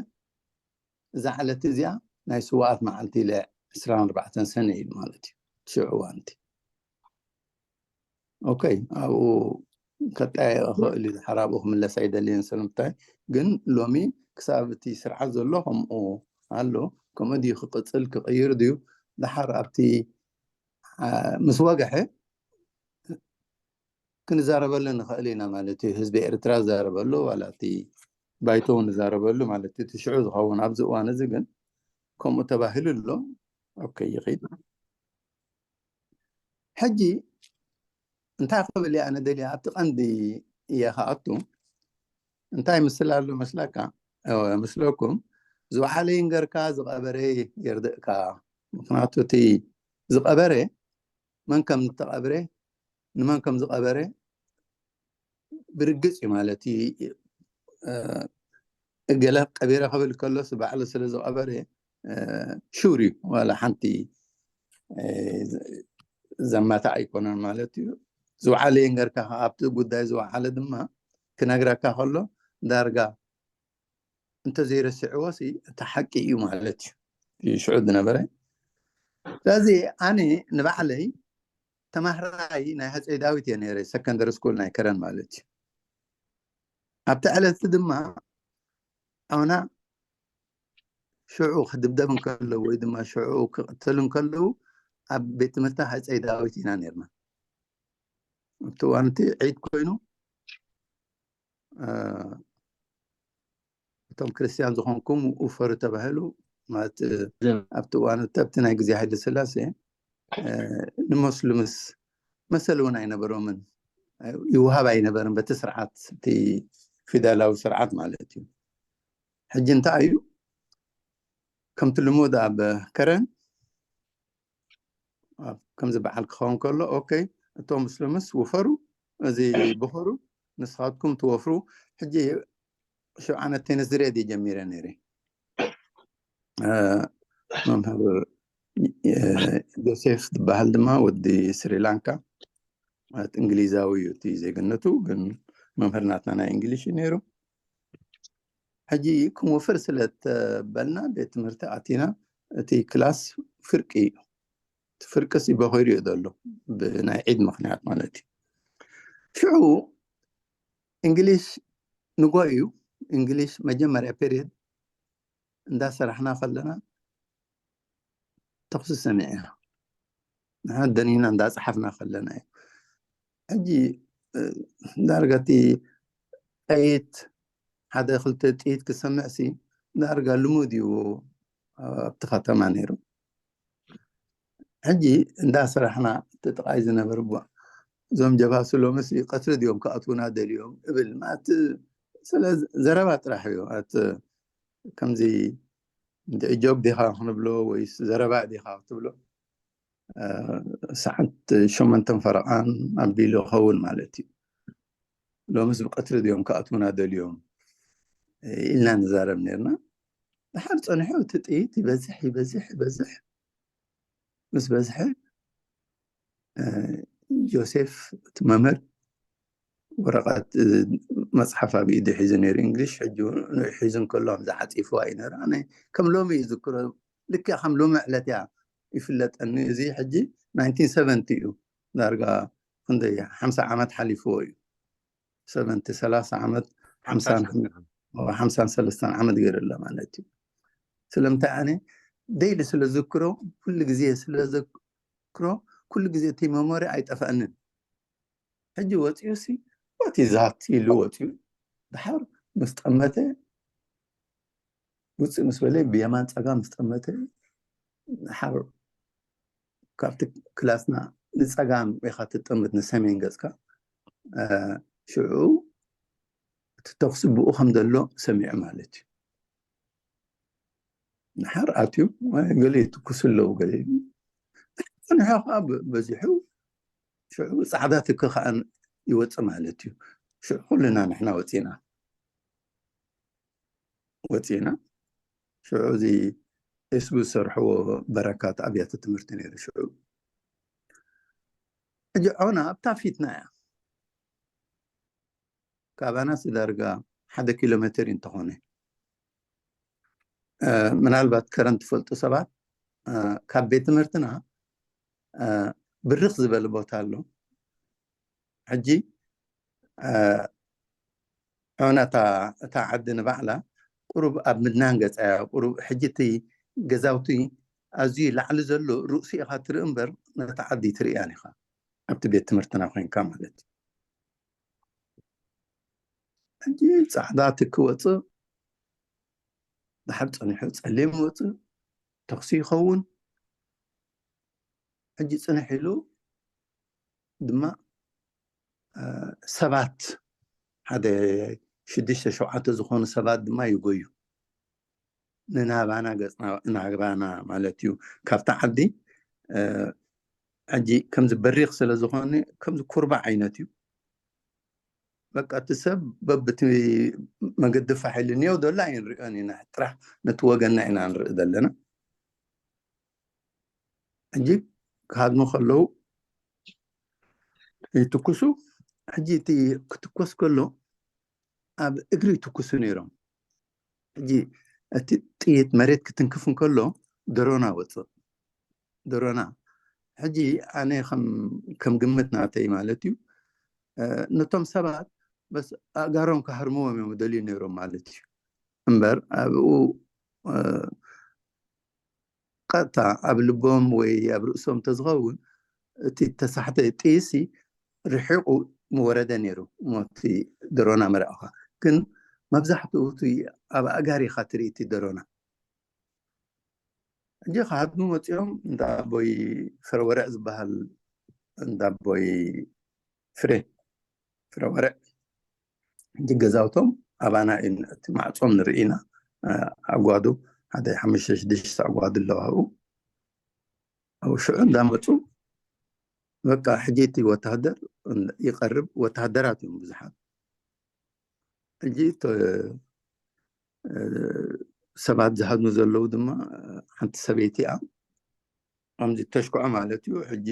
እዛ ዕለት እዚኣ ናይ ስዋኣት መዓልቲ ኢለ ዕስራን ኣርባዕተን ሰነ ኢሉ ማለት እዩ ሽዑ እዋንቲ ኦኬ ኣብኡ ከጣየቀ ክእል እዩ ድሓር ኣብኡ ክምለስ ኣይደልየን ስለምንታይ ግን ሎሚ ክሳብ እቲ ስርዓት ዘሎ ከምኡ ኣሎ ከምኡ ድዩ ክቅፅል ክቅይር ድዩ ድሓር ኣብቲ ምስ ወግሐ ክንዛረበሉ ንኽእል ኢና ማለት እዩ ህዝቢ ኤርትራ ዝዛረበሉ ዋላ እቲ ባይቶ ንዛረበሉ ማለት እቲ ሽዑ ዝኸውን ኣብዚ እዋን እዚ ግን ከምኡ ተባሂሉ ኣሎ ኦኬ ይኺድ ሕጂ እንታይ ክብል እየ ኣነ ደልየ ኣብቲ ቀንዲ እየ ከኣቱ እንታይ ምስል ኣሎ መስለካ ምስለኩም ዝወዓለ ይንገርካ ዝቐበረ ይርድእካ ምክንያቱ እቲ ዝቐበረ መን ከም ዝተቐብረ ንመን ከም ዝቐበረ ብርግፅ እዩ ማለት እዩ እገለ ቀቢረ ክብል ከሎስ ባዕሉ ስለ ዝቐበረ ሹር እዩ ዋላ ሓንቲ ዘማታ ኣይኮነን ማለት እዩ ዝወዓለ ይንገርካ ኣብቲ ጉዳይ ዝወዓለ ድማ ክነግረካ ከሎ ዳርጋ እንተዘይረስዕዎ እቲ ሓቂ እዩ ማለት እዩ ሽዑ ዝነበረ ስለዚ ኣነ ንባዕለይ ተማህራይ ናይ ሃፀይ ዳዊት እየ ነይረ ሰከንደሪ ስኩል ናይ ከረን ማለት እዩ ኣብቲ ዕለት ድማ ኣውና ሽዑ ክድብደብ እንከለዉ ወይ ድማ ሽዑ ክቅተሉ እንከለዉ ኣብ ቤት ትምህርቲ ሃፀይ ዳዊት ኢና ነርና ኣብቲ እዋን እቲ ዒድ ኮይኑ እቶም ክርስትያን ዝኾንኩም ውፈሩ ተባሂሉ ማለት ኣብቲ እዋን ኣብቲ ናይ ግዜ ሃይለ ስላሴ ንመስሉምስ መሰል እውን ኣይነበሮምን ይውሃብ ኣይነበርን በቲ ስርዓት እቲ ፊደላዊ ስርዓት ማለት እዩ ሕጂ እንታይ እዩ ከምቲ ልሙድ ኣብ ከረን ከምዚ በዓል ክኸውን ከሎ ኦኬ እቶም ምስሉምስ ውፈሩ እዚ ብኸሩ ንስኻትኩም ትወፍሩ ሕጂ ሽብዓነ ቴኒስ ዝሬድ ጀሚረ ነይረ መምህር ዮሴፍ ዝበሃል ድማ ወዲ ስሪላንካ ማለት እንግሊዛዊ እዩ እቲ ዜግነቱ ግን መምህር ናትና ናይ እንግሊሽ እዩ ነይሩ ሕጂ ክንወፍር ስለ ተበልና ቤት ትምህርቲ ኣቲና እቲ ክላስ ፍርቂ እዩ እቲ ፍርቂ ሲ በኸይሩ እዩ ዘሎ ብናይ ዒድ ምክንያት ማለት እዩ ሽዑ እንግሊሽ ንጎ እዩ እንግሊሽ መጀመርያ ፔሪየድ እንዳሰራሕና ከለና ተኽሲ ሰሚዕና ንሓ ደኒና እንዳፀሓፍና ከለና እዩ ሕጂ ዳርጋ እቲ ጥይት ሓደ ክልተ ጥይት ክሰምዕ ሲ ዳርጋ ልሙድ እዩ ኣብቲ ከተማ ነይሩ ሕጂ እንዳሰራሕና እቲ ጥቃይ ዝነበር እዞም ጀባሱ ሎምስ ቀትሪ ድዮም ክኣትውና ደልዮም እብል ማለት ስለ ዘረባ ጥራሕ እዩ ከምዚ ጆክ ዲኻ ክንብሎ ወይስ ዘረባ ዲኻ ክትብሎ፣ ሰዓት ሸመንተን ፈረቓን ኣቢሉ ይኸውን ማለት እዩ። ሎምስ ብቐትሪ ድዮም ክኣትዉና ደልዮም ኢልና ንዛረብ ነርና። ድሓር ጸኒሑ እቲ ጥይት ይበዝሕ ይበዝሕ ይበዝሕ። ምስ በዝሐ ጆሴፍ እቲ መምህር ወረቐት መፅሓፍ ኣብ ኢዱ ሒዙ ነይሩ፣ እንግሊሽ። ሕጂ ሒዙ እንከሎ ዝዓፂፍዋ እዩ ነይሩ። ኣነ ከም ሎሚ ይዝክሮ፣ ልክዕ ከም ሎሚ ዕለት እያ ይፍለጠኒ። እዚ ሕጂ ናይንቲን ሰቨንቲ እዩ፣ ዳርጋ ክንደይ ሓምሳ ዓመት ሓሊፍዎ እዩ። ሰቨንቲ ሰላሳ ዓመት ሓምሳን ሰለስተን ዓመት ገይሩ ኣሎ ማለት እዩ። ስለምንታይ ኣነ ደይሊ ስለ ዝክሮ፣ ኩሉ ግዜ ስለ ዘክሮ፣ ኩሉ ግዜ እቲ መሞሪ ኣይጠፍኣንን። ሕጂ ወፂኡ ሲ ወቲ ዛት ኢሉ ወፂኡ፣ ድሓር ምስ ጠመተ ውፅእ ምስ በለ፣ ብየማን ፀጋም ምስ ጠመተ፣ ድሓር ካብቲ ክላስና ንፀጋም ኢኻ ትጠምት፣ ንሰሜን ገፅካ። ሽዑ እቲ ተኩሲ ብኡ ከም ዘሎ ሰሚዑ ማለት እዩ። ድሓር ኣትዩ ገለ ይትኩሱ ኣለዉ፣ ገለ ንሖ ከዓ በዚሑ። ሽዑ ፃዕዳ ትኪ ከዓ ይወፅእ ማለት እዩ። ሽዑ ኩልና ንሕና ወፂና ወፂና። ሽዑ እዚ ኤስቡ ዝሰርሕዎ በረካት ኣብያተ ትምህርቲ ነይሩ። ሽዑ ሕጂ ዖና ኣብታ ፊትና እያ፣ ካባና ዳርጋ ሓደ ኪሎ ሜትር እንተኾነ። ምናልባት ከረን ትፈልጡ ሰባት፣ ካብ ቤት ትምህርትና ብርኽ ዝበለ ቦታ ኣሎ። ሕጂ ዖና እታ ዓዲ ንባዕላ ቁሩብ ኣብ ምድናን ገፃ እያ። ቁሩብ ሕጂ እቲ ገዛውቲ ኣዝዩ ላዕሊ ዘሎ ርእሲ ኢኻ ትርኢ እምበር ነታ ዓዲ ትርእያን ኢኻ፣ ኣብቲ ቤት ትምህርትና ኮይንካ ማለት እዩ። ሕጂ ፃዕዳ ትኪ ወፅእ፣ ድሓር ፀኒሑ ፀሊም ወፅእ፣ ተኩሲ ይኸውን። ሕጂ ፅንሕ ኢሉ ድማ ሰባት ሓደ ሽዱሽተ ሸውዓተ ዝኾኑ ሰባት ድማ ይጎዩ፣ ንናባና ገፅና፣ ናባና ማለት እዩ። ካብታ ዓዲ ሕጂ ከምዚ በሪኽ ስለ ዝኾነ ከምዚ ኩርባ ዓይነት እዩ። በቃ እቲ ሰብ በብቲ መገዲ ፋሕ ኢሉ እኒኦ ዘሎ ኣይንሪኦን ኢና፣ ጥራሕ ነቲ ወገንና ኢና ንርኢ ዘለና። ሕጂ ክሃድሙ ከለዉ ይትኩሱ። ሕጂ እቲ ክትኮስ ከሎ ኣብ እግሪ ይትኩሱ ነይሮም። ሕጂ እቲ ጥይት መሬት ክትንክፍ እንከሎ ድሮና ወፅእ፣ ድሮና። ሕጂ ኣነ ከም ግምት ናተይ ማለት እዩ፣ ነቶም ሰባት በስ ኣእጋሮም ክሃርምዎም እዮም ደልዩ ነይሮም ማለት እዩ። እምበር ኣብኡ ቀጥታ ኣብ ልቦም ወይ ኣብ ርእሶም ተዝኸውን እቲ ተሳሕተ ጥይሲ ርሒቑ ምወረደ ነይሩ። ሞቲ ድሮና መራእኻ ግን መብዛሕትኡ እቲ ኣብ ኣእጋር ኢኻ ትርኢ እቲ ድሮና። ሕጂ ክሃድሙ መፂኦም እንዳ ኣቦይ ፍረወርዕ ዝበሃል፣ እንዳ ኣቦይ ፍሬ ፍረወርዕ፣ ሕጂ ገዛውቶም ኣባና እዩ፣ እቲ ማዕፆም ንርኢ ኢና። ኣጓዱ ሓደ ሓሙሽተ ሽዱሽተ ኣጓዱ ኣለዉ ኣብኡ። ኣብ ሽዑ እንዳመፁ በቃ ሕጂ እቲ ወታደር ይቐርብ፣ ወታደራት እዮም ብዙሓት። ሕጂ ሰባት ዝሃድሙ ዘለዉ ድማ ሓንቲ ሰበይቲ እያ። ከምዚ ተሽክዖ ማለት እዩ። ሕጂ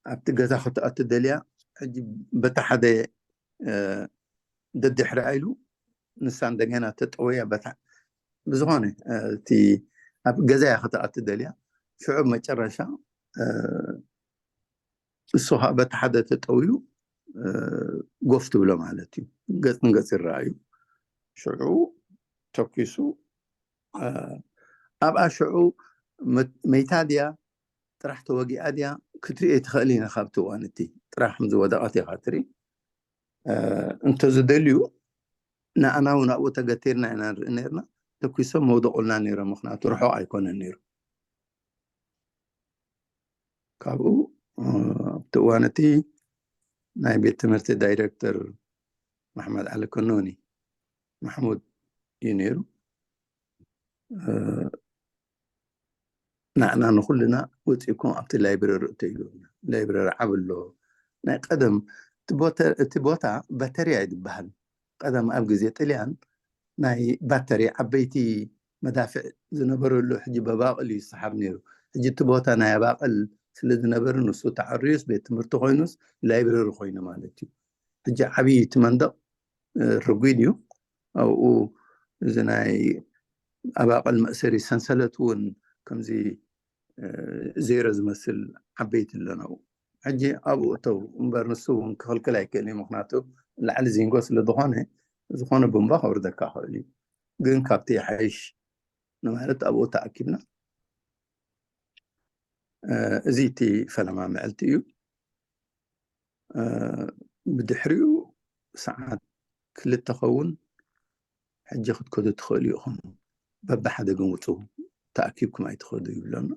ኣብቲ ገዛ ክትኣቱ ደልያ፣ ሕጂ በታ ሓደ ደድሕሪኣ ኢሉ ንሳ እንደገና ተጠወያ። በታ ብዝኾነ እቲ ኣብ ገዛ እያ ክትኣቱ ደልያ። ሽዑ መጨረሻ እሱ ከዓ በቲ ሓደ ተጠውዩ ጎፍ ትብሎ ማለት እዩ። ገፅ ንገፅ ይረኣዩ። ሽዑ ተኪሱ ኣብኣ ሽዑ መይታ ድያ ጥራሕ ተወጊኣ ድያ ክትርኢ ኣይትኽእል ኢና። ካብቲ እዋን እቲ ጥራሕ ከም ዝወደቐት ኢኻ ትርኢ። እንተዝደልዩ ንኣና እውን ኣብኡ ተገቲርና ኢና ንርኢ ነርና። ተኪሶም መውደቑልና ነይሮም፣ ምኽንያቱ ርሑቕ ኣይኮነን ነይሩ። ካብኡ ኣብቲ እዋን እቲ ናይ ቤት ትምህርቲ ዳይሬክተር መሓመድ ዓሊ ከኖኒ ማሕሙድ እዩ ነይሩ። ንዓና ንኹልና ውፅእኩም ኣብቲ ላይብረሪ እተዩ። ላይብረሪ ዓብ ኣሎ። ናይ ቀደም እቲ ቦታ ባተርያ ይድበሃል። ቀደም ኣብ ግዜ ጥልያን ናይ ባተሪ ዓበይቲ መዳፍዕ ዝነበረሉ ሕጂ በባቕል እዩ ዝሰሓብ ነይሩ። ሕጂ እቲ ቦታ ናይ ኣባቕል ስለ ዝነበረ ንሱ ተዓርዩስ ቤት ትምህርቲ ኮይኑስ ላይብረሪ ኮይኑ ማለት እዩ። ሕጂ ዓብዪ እቲ መንደቕ ርጉድ እዩ። ኣብኡ እዚ ናይ ኣባቕል መእሰሪ ሰንሰለት እውን ከምዚ ዜሮ ዝመስል ዓበይቲ ኣለና። ሕጂ ኣብኡ እተው እምበር ንሱ እውን ክኽልክል ኣይክእል እዩ። ምክንያቱ ላዕሊ ዚንጎ ስለ ዝኾነ ዝኾነ ቡምባ ከውርደካ ክእል እዩ። ግን ካብቲ ይሓይሽ ንማለት ኣብኡ ተኣኪብና። እዚ እቲ ፈለማ ምዕልቲ እዩ። ብድሕሪኡ ሰዓት ክልተ ኸውን ሕጂ ክትከዱ ትኽእሉ ኢኹም፣ በብሓደ ግን ውፁ፣ ተኣኪብኩም ኣይትኸዱ ይብለና።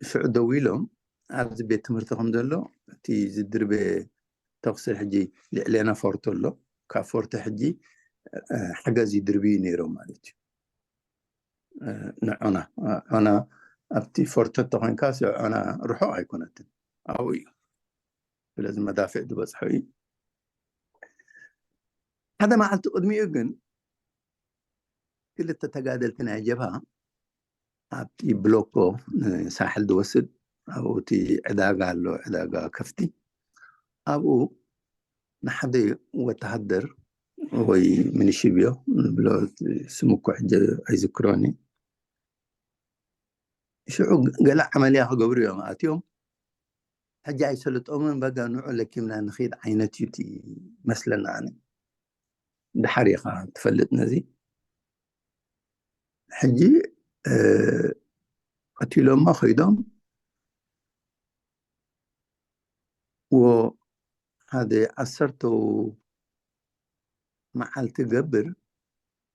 ሽዑ ደው ኢሎም ኣብዚ ቤት ትምህርቲ ከም ዘሎ እቲ ዝድርበ ተኽሲ ሕጂ ልዕሌና ፎርቶ ኣሎ። ካብ ፎርቶ ሕጂ ሓገዝ ይድርብዩ ነይሮም ማለት እዩ። ንዖና ዖና ኣብቲ ፎርቶ ተኮይንካ ዖና ርሑቕ ኣይኮነትን፣ ኣብኡ እዩ። ስለዚ መዳፍዕ ዝበፅሖ እዩ። ሓደ መዓልቲ ቅድሚኡ ግን ክልተ ተጋደልቲ ናይ ጀብሃ ኣብቲ ብሎኮ ንሳሕል ዝወስድ ኣብኡ እቲ ዕዳጋ ኣሎ፣ ዕዳጋ ከፍቲ፣ ኣብኡ ንሓደ ወተሃደር ወይ ሚኒሽብዮ ንብሎ፣ ስሙ እኮ ሕጂ ኣይዝክሮኒ። ሽዑ ገለ ዓመልያ ክገብሩ እዮም ኣትዮም። ሕጂ ኣይሰለጦምን፣ በጋ ንዑ ለኪምና ንኺድ ዓይነት እዩ እቲ መስለና። ኣነ ድሓር ኢኻ ትፈልጥ ነዚ። ሕጂ ቀቲሎሞ ከይዶም፣ ወ ሓደ ዓሰርተው መዓልቲ ገብር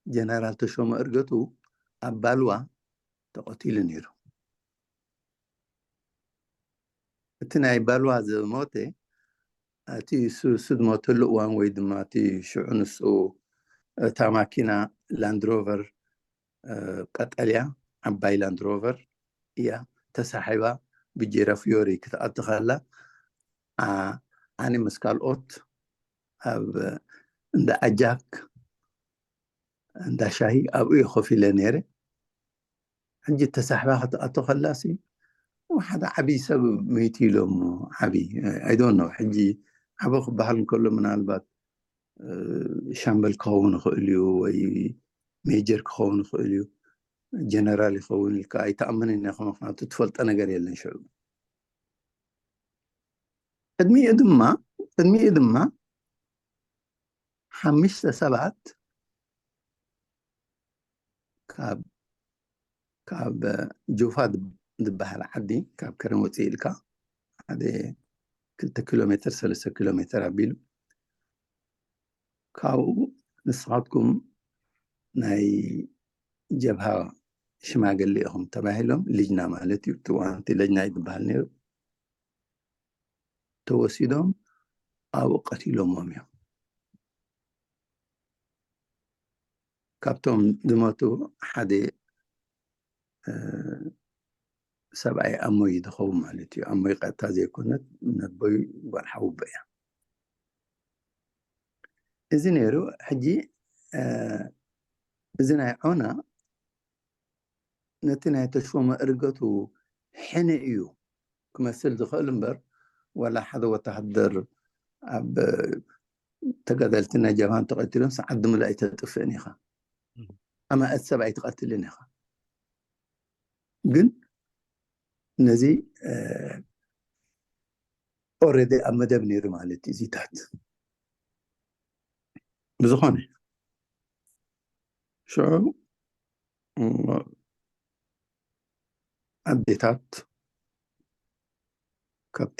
ጀነራል ተሾመ እርገቱ ኣብ ባልዋ ተቐቲሉ ነይሩ። እቲ ናይ ባልዋ ዝሞተ እቲ እሱ ዝሞተሉ እዋን ወይ ድማ እቲ ሽዑ ንሱ እታ ማኪና ላንድሮቨር ቀጠልያ ዓባይ ላንድሮቨር እያ ተሳሒባ ብጄራ ፍዮሪ ክትኣቲ ከላ ኣነ ምስ ካልኦት ኣብ እንዳ ኣጃክ እንዳ ሻሂ ኣብኡ እየ ኮፍ ኢለ ነይረ። ሕጂ ተሳሕባ ክትኣቶ ከላሲ ሓደ ዓብዪ ሰብ መይቱ ኢሎም፣ ዓብዪ፣ I don't know፣ ሕጂ ዓቢ ክበሃል እንከሎ ምናልባት ሻምበል ክኸውን ይኽእል እዩ ወይ ሜጀር ክኸውን ይኽእል እዩ፣ ጀነራል ይኸውን ኢልካ ኣይተኣምንን ኢኻ፣ ምክንያቱ ትፈልጦ ነገር የለን። ሽዑ ቅድሚኡ ድማ ቅድሚኡ ድማ ሓሙሽተ ሰባት ካብ ካብ ጁፋ ዝበሃል ዓዲ ካብ ከረን ወፅእ ኢልካ ሓደ ክልተ ኪሎ ሜትር ሰለስተ ኪሎ ሜትር ኣቢሉ ካብኡ ንስኻትኩም ናይ ጀብሃ ሽማግሌ ኢኹም ተባሂሎም፣ ልጅና ማለት እዩ፣ እቲ እዋን እቲ ልጅና እዩ ዝበሃል ነይሩ። ተወሲዶም ኣብኡ ቀቲሎሞም እዮም። ካብቶም ዝሞቱ ሓደ ሰብኣይ ኣሞይ ዝኸውን ማለት እዩ። ኣሞይ ቀጥታ ዘይኮነት ነቦይ ጓል ሓውቦ እያ። እዚ ነይሩ። ሕጂ እዚ ናይ ዖና ነቲ ናይ ተሾመ እርገቱ ሕነ እዩ ክመስል ዝኽእል እምበር ዋላ ሓደ ወተሃደር ኣብ ተጋደልቲ ናይ ጀብሃ ተቐቲሎም ሰዓት ድምላ ኣይተጥፍእን ኢኻ። ኣማእት ሰብ ኣይትቐትልን ኢኻ። ግን ነዚ ኦረዲ ኣብ መደብ ነይሩ ማለት እዩ። እዚታት ብዝኾነ ሽዑ ኣዴታት ካብቲ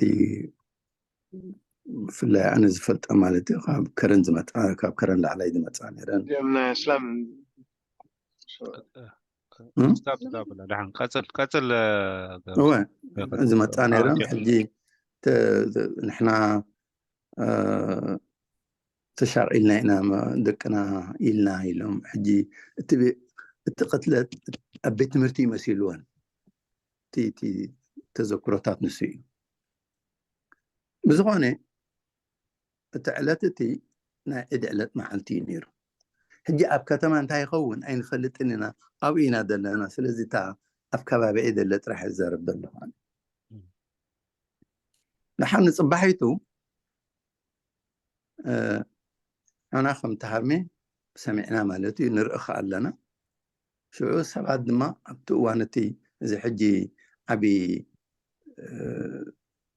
ብፍላይ ኣነ ዝፈልጠ ማለት እዩ ካብ ከረን ዝመፃ ካብ ከረን ላዕላይ ዝመፃ ነረን እዚኦም ናይ እስላም ስታፕ ስታፕ ላ ደሓን ቀፅል ቀፅል እወ ዝመፃ ነረን ሕጂ ንሕና ተሻቒልና ኢና ደቅና ኢልና ኢሎም። ሕጂ እቲ ቅትለት ኣብ ቤት ትምህርቲ ይመሲልዎን እቲ ተዘክሮታት ንሱ እዩ። ብዝኾነ እቲ ዕለት እቲ ናይ ዒድ ዕለት መዓልቲ እዩ ነይሩ። ሕጂ ኣብ ከተማ እንታይ ይኸውን ኣይንፈልጥን ኢና፣ ኣብኡ ኢና ዘለና። ስለዚ እታ ኣብ ከባቢ ዘለ ጥራሕ ይዛረብ ዘለኹ። ደሓን ንፅባሒቱ ሕና ከም ተሃርሜ ሰሚዕና ማለት እዩ፣ ንርኢ ከ ኣለና። ሽዑ ሰባት ድማ ኣብቲ እዋን እቲ እዚ ሕጂ ዓቢ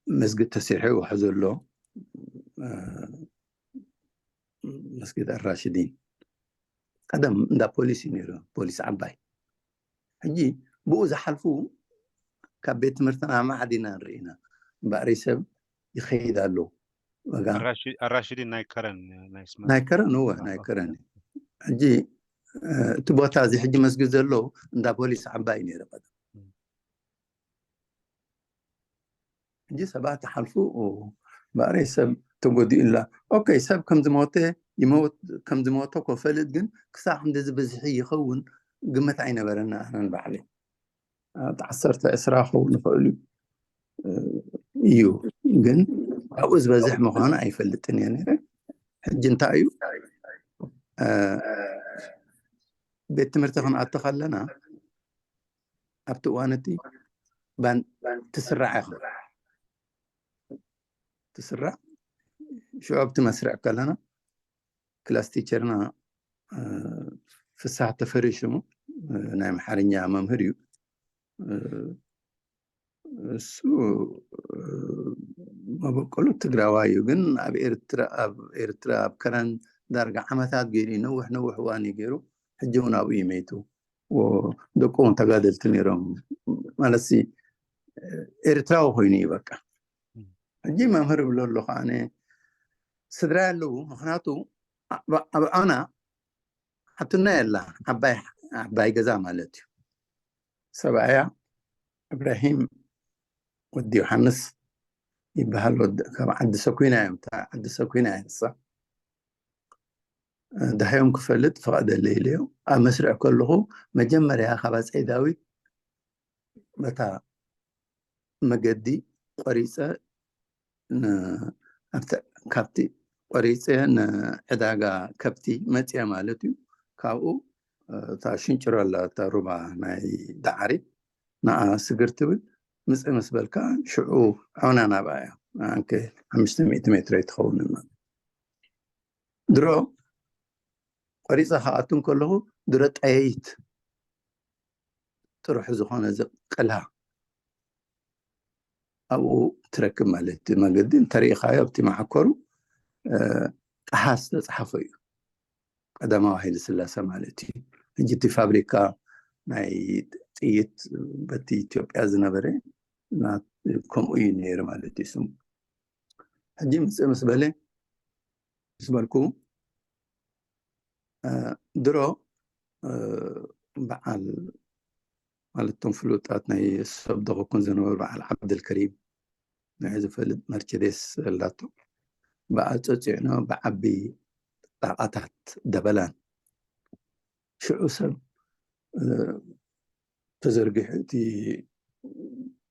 መስጊድ ተሲሑ ይውሓ ዘሎ መስጊድ ኣራሽዲን ቀደም እንዳ ፖሊስ እዩ ነይሩ፣ ፖሊስ ዓባይ። ሕጂ ብኡ ዝሓልፉ ካብ ቤት ትምህርትና ማዕዲና ንርኢና እምበኣር ሰብ ይኸይድ ኣሎ። ኣራሽዲን ናይ ከረን ናይ ከረን እወ ናይ ከረን። ሕጂ እቲ ቦታ እዚ ሕጂ መስጊድ ዘሎ እንዳ ፖሊስ ዓባይ ነይሩ ቀደም። ሕጂ ሰባት ሓልፉ እምበኣር ሰብ ተጎዲኡ ላ ኦኬ ሰብ ከም ዝሞተ ይመውት ከም ዝሞተ ኮ ፈልጥ ግን ክሳብ ክንዲ ዝበዝሒ ይኸውን ግምት ኣይነበረና ኣነን ባዕለይ። ዓሰርተ ዕስራ ክኸውን ይኽእል እዩ ግን ኣብኡ ዝበዝሕ ምዃኑ ኣይፈልጥን እየ ነይረ። ሕጂ እንታይ እዩ ቤት ትምህርቲ ክንኣቱ ከለና ኣብቲ እዋን እቲ ባን ትስራዕ ኢኻ ትስራዕ ሽዑ ኣብቲ መስርዕ ከለና ክላስ ቲቸርና ፍሳህ ተፈሪ ሽሙ ናይ ኣምሓርኛ መምህር እዩ። እሱ መበቆሉ ትግራዋይ እዩ ግን ኣብ ኤርትራ ኣብ ኤርትራ ኣብ ከረን ዳርጋ ዓመታት ገይሩ ነውሕ ነውሕ እዋን እዩ ገይሩ። ሕጂ እውን ኣብኡ እዩ መይቱ። ደቁ እውን ተጋደልቲ ነይሮም ማለት ኤርትራዊ ኮይኑ እዩ በቃ። ሕጂ መምህር ይብሎ ኣለኹ ኣነ ስድራ ኣለዉ ምክንያቱ ኣብ ዓና ሓትኖ የላ ዓባይ ገዛ ማለት እዩ። ሰብኣያ እብራሂም ወዲ ዮሃንስ ይበሃል። ካብ ዓዲ ሰኩና እዮም። ዓዲ ሰኩና እያ ንሳ። ደሃዮም ክፈልጥ ፈቐደለይ ኢለዮ። ኣብ መስርዕ ከለኹ መጀመርያ ካብ ኣፀይ ዳዊት በታ መገዲ ቆሪፀ ካብቲ ቆሪፀ ንዕዳጋ ከብቲ መፅያ ማለት እዩ። ካብኡ እታ ሽንጭሮ ኣላ እታ ሩባ ናይ ዳዓሪ ንኣ ስግር ትብል ምፅእ ምስ በልካ ሽዑ ዖና ናብኣ እያ። ንኣንከ ሓሙሽተ ሚእቲ ሜትሮ ኣይትኸውን ማለት ድሮ ቆሪፀ ክኣቱ እንከለኹ ድሮ ጠየይት ጥሩሕ ዝኾነ ዝቅላ ኣብኡ ትረክብ ማለት እቲ መገዲ እንተሪኢኻዮ ኣብቲ መዓኮሩ ጠሃስ ዝተፅሓፎ እዩ። ቀዳማዊ ሃይለ ስላሰ ማለት እዩ። ሕጂ እቲ ፋብሪካ ናይ ጥይት በቲ ኢትዮጵያ ዝነበረ ከምኡ እዩ ነይሩ ማለት እዩ ስሙ። ሕጂ ምፅእ ምስ በለ ምስ በልኩ ድሮ በዓል ማለት እቶም ፍሉጣት ናይ ሰብ ደኸኩን ዝነበሩ በዓል ዓብደልከሪም ናይ ዝፈልጥ መርቸዴስ ኣላቶ በዓል ፀፂዕኖ ብዓቢ ጣቃታት ደበላን ሽዑ ሰብ ተዘርጊሑ እቲ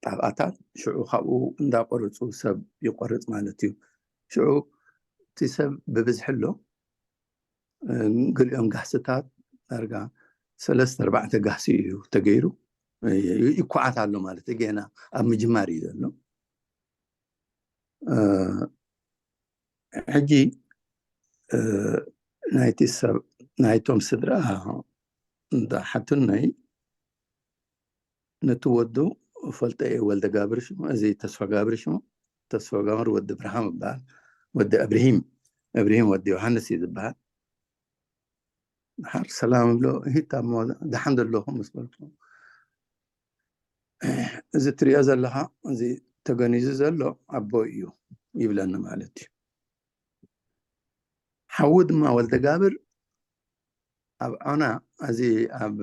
ጣቃታት ሽዑ ካብኡ እንዳቆረፁ ሰብ ይቆርፅ ማለት እዩ። ሽዑ እቲ ሰብ ብብዝሒ ኣሎ። ገሊኦም ጋህስታት ዳርጋ ሰለስተ ኣርባዕተ ጋህሲ እዩ ተገይሩ ይኳዓት ኣሎ ማለት ገና ኣብ ምጅማር እዩ ዘሎ። ሕጂ ናይቲ ሰብ ናይቶም ስድራ እንዳሓቱነይ ነቲ ወዱ ፈልጠ እየ ወልደ ጋብር ሽሙ እዚ ተስፋ ጋብር ሽሙ ተስፋ ጋብር ወዲ ብርሃም ይበሃል። ወዲ እብርሂም እብርሂም ወዲ ዮሃንስ እዩ ዝበሃል። ድሓር ሰላም እብሎ ሂታ እሞ ደሓን ዘለኹም ምስ በልኩ እዚ ትሪኦ ዘለኻ እዚ ተገኒዙ ዘሎ ኣቦ እዩ ይብለኒ ማለት እዩ። ሓዉ ድማ ወልደ ጋብር ኣብ ዖና እዚ ኣብ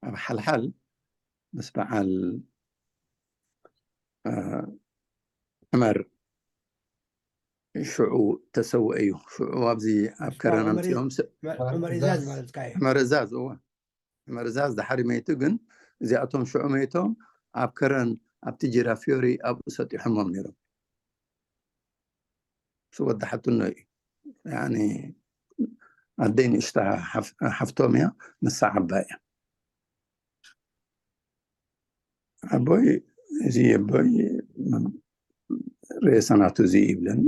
ኣብ ሓልሓል ምስ በዓል ዕመር ሽዑ ተሰውአ እዩ። ሽዑ ኣብዚ ኣብ ከረን ዑመር ኣምፅኦም ስ- ዑመር እዛዝ ማለት ካየ ዑመር እዛዝ፣ እወ፣ ዑመር እዛዝ ድሓሪ መይቱ፣ ግን እዚኣቶም ሽዑ መይቶም ኣብ ከረን ኣብቲ ጂራ ፊዮሪ ኣብኡ ሰጢሖሞም ነይሮም። እሱ ወዲ ሓትኖ እዩ። ያኒ ኣደይ ንእሽታ ሓፍ- ሓፍቶም እያ፣ ንሳ ዓባይ እያ። ኣቦይ እዚ ኣቦይ ሬሳ ናቱ እዚ ይብለኒ።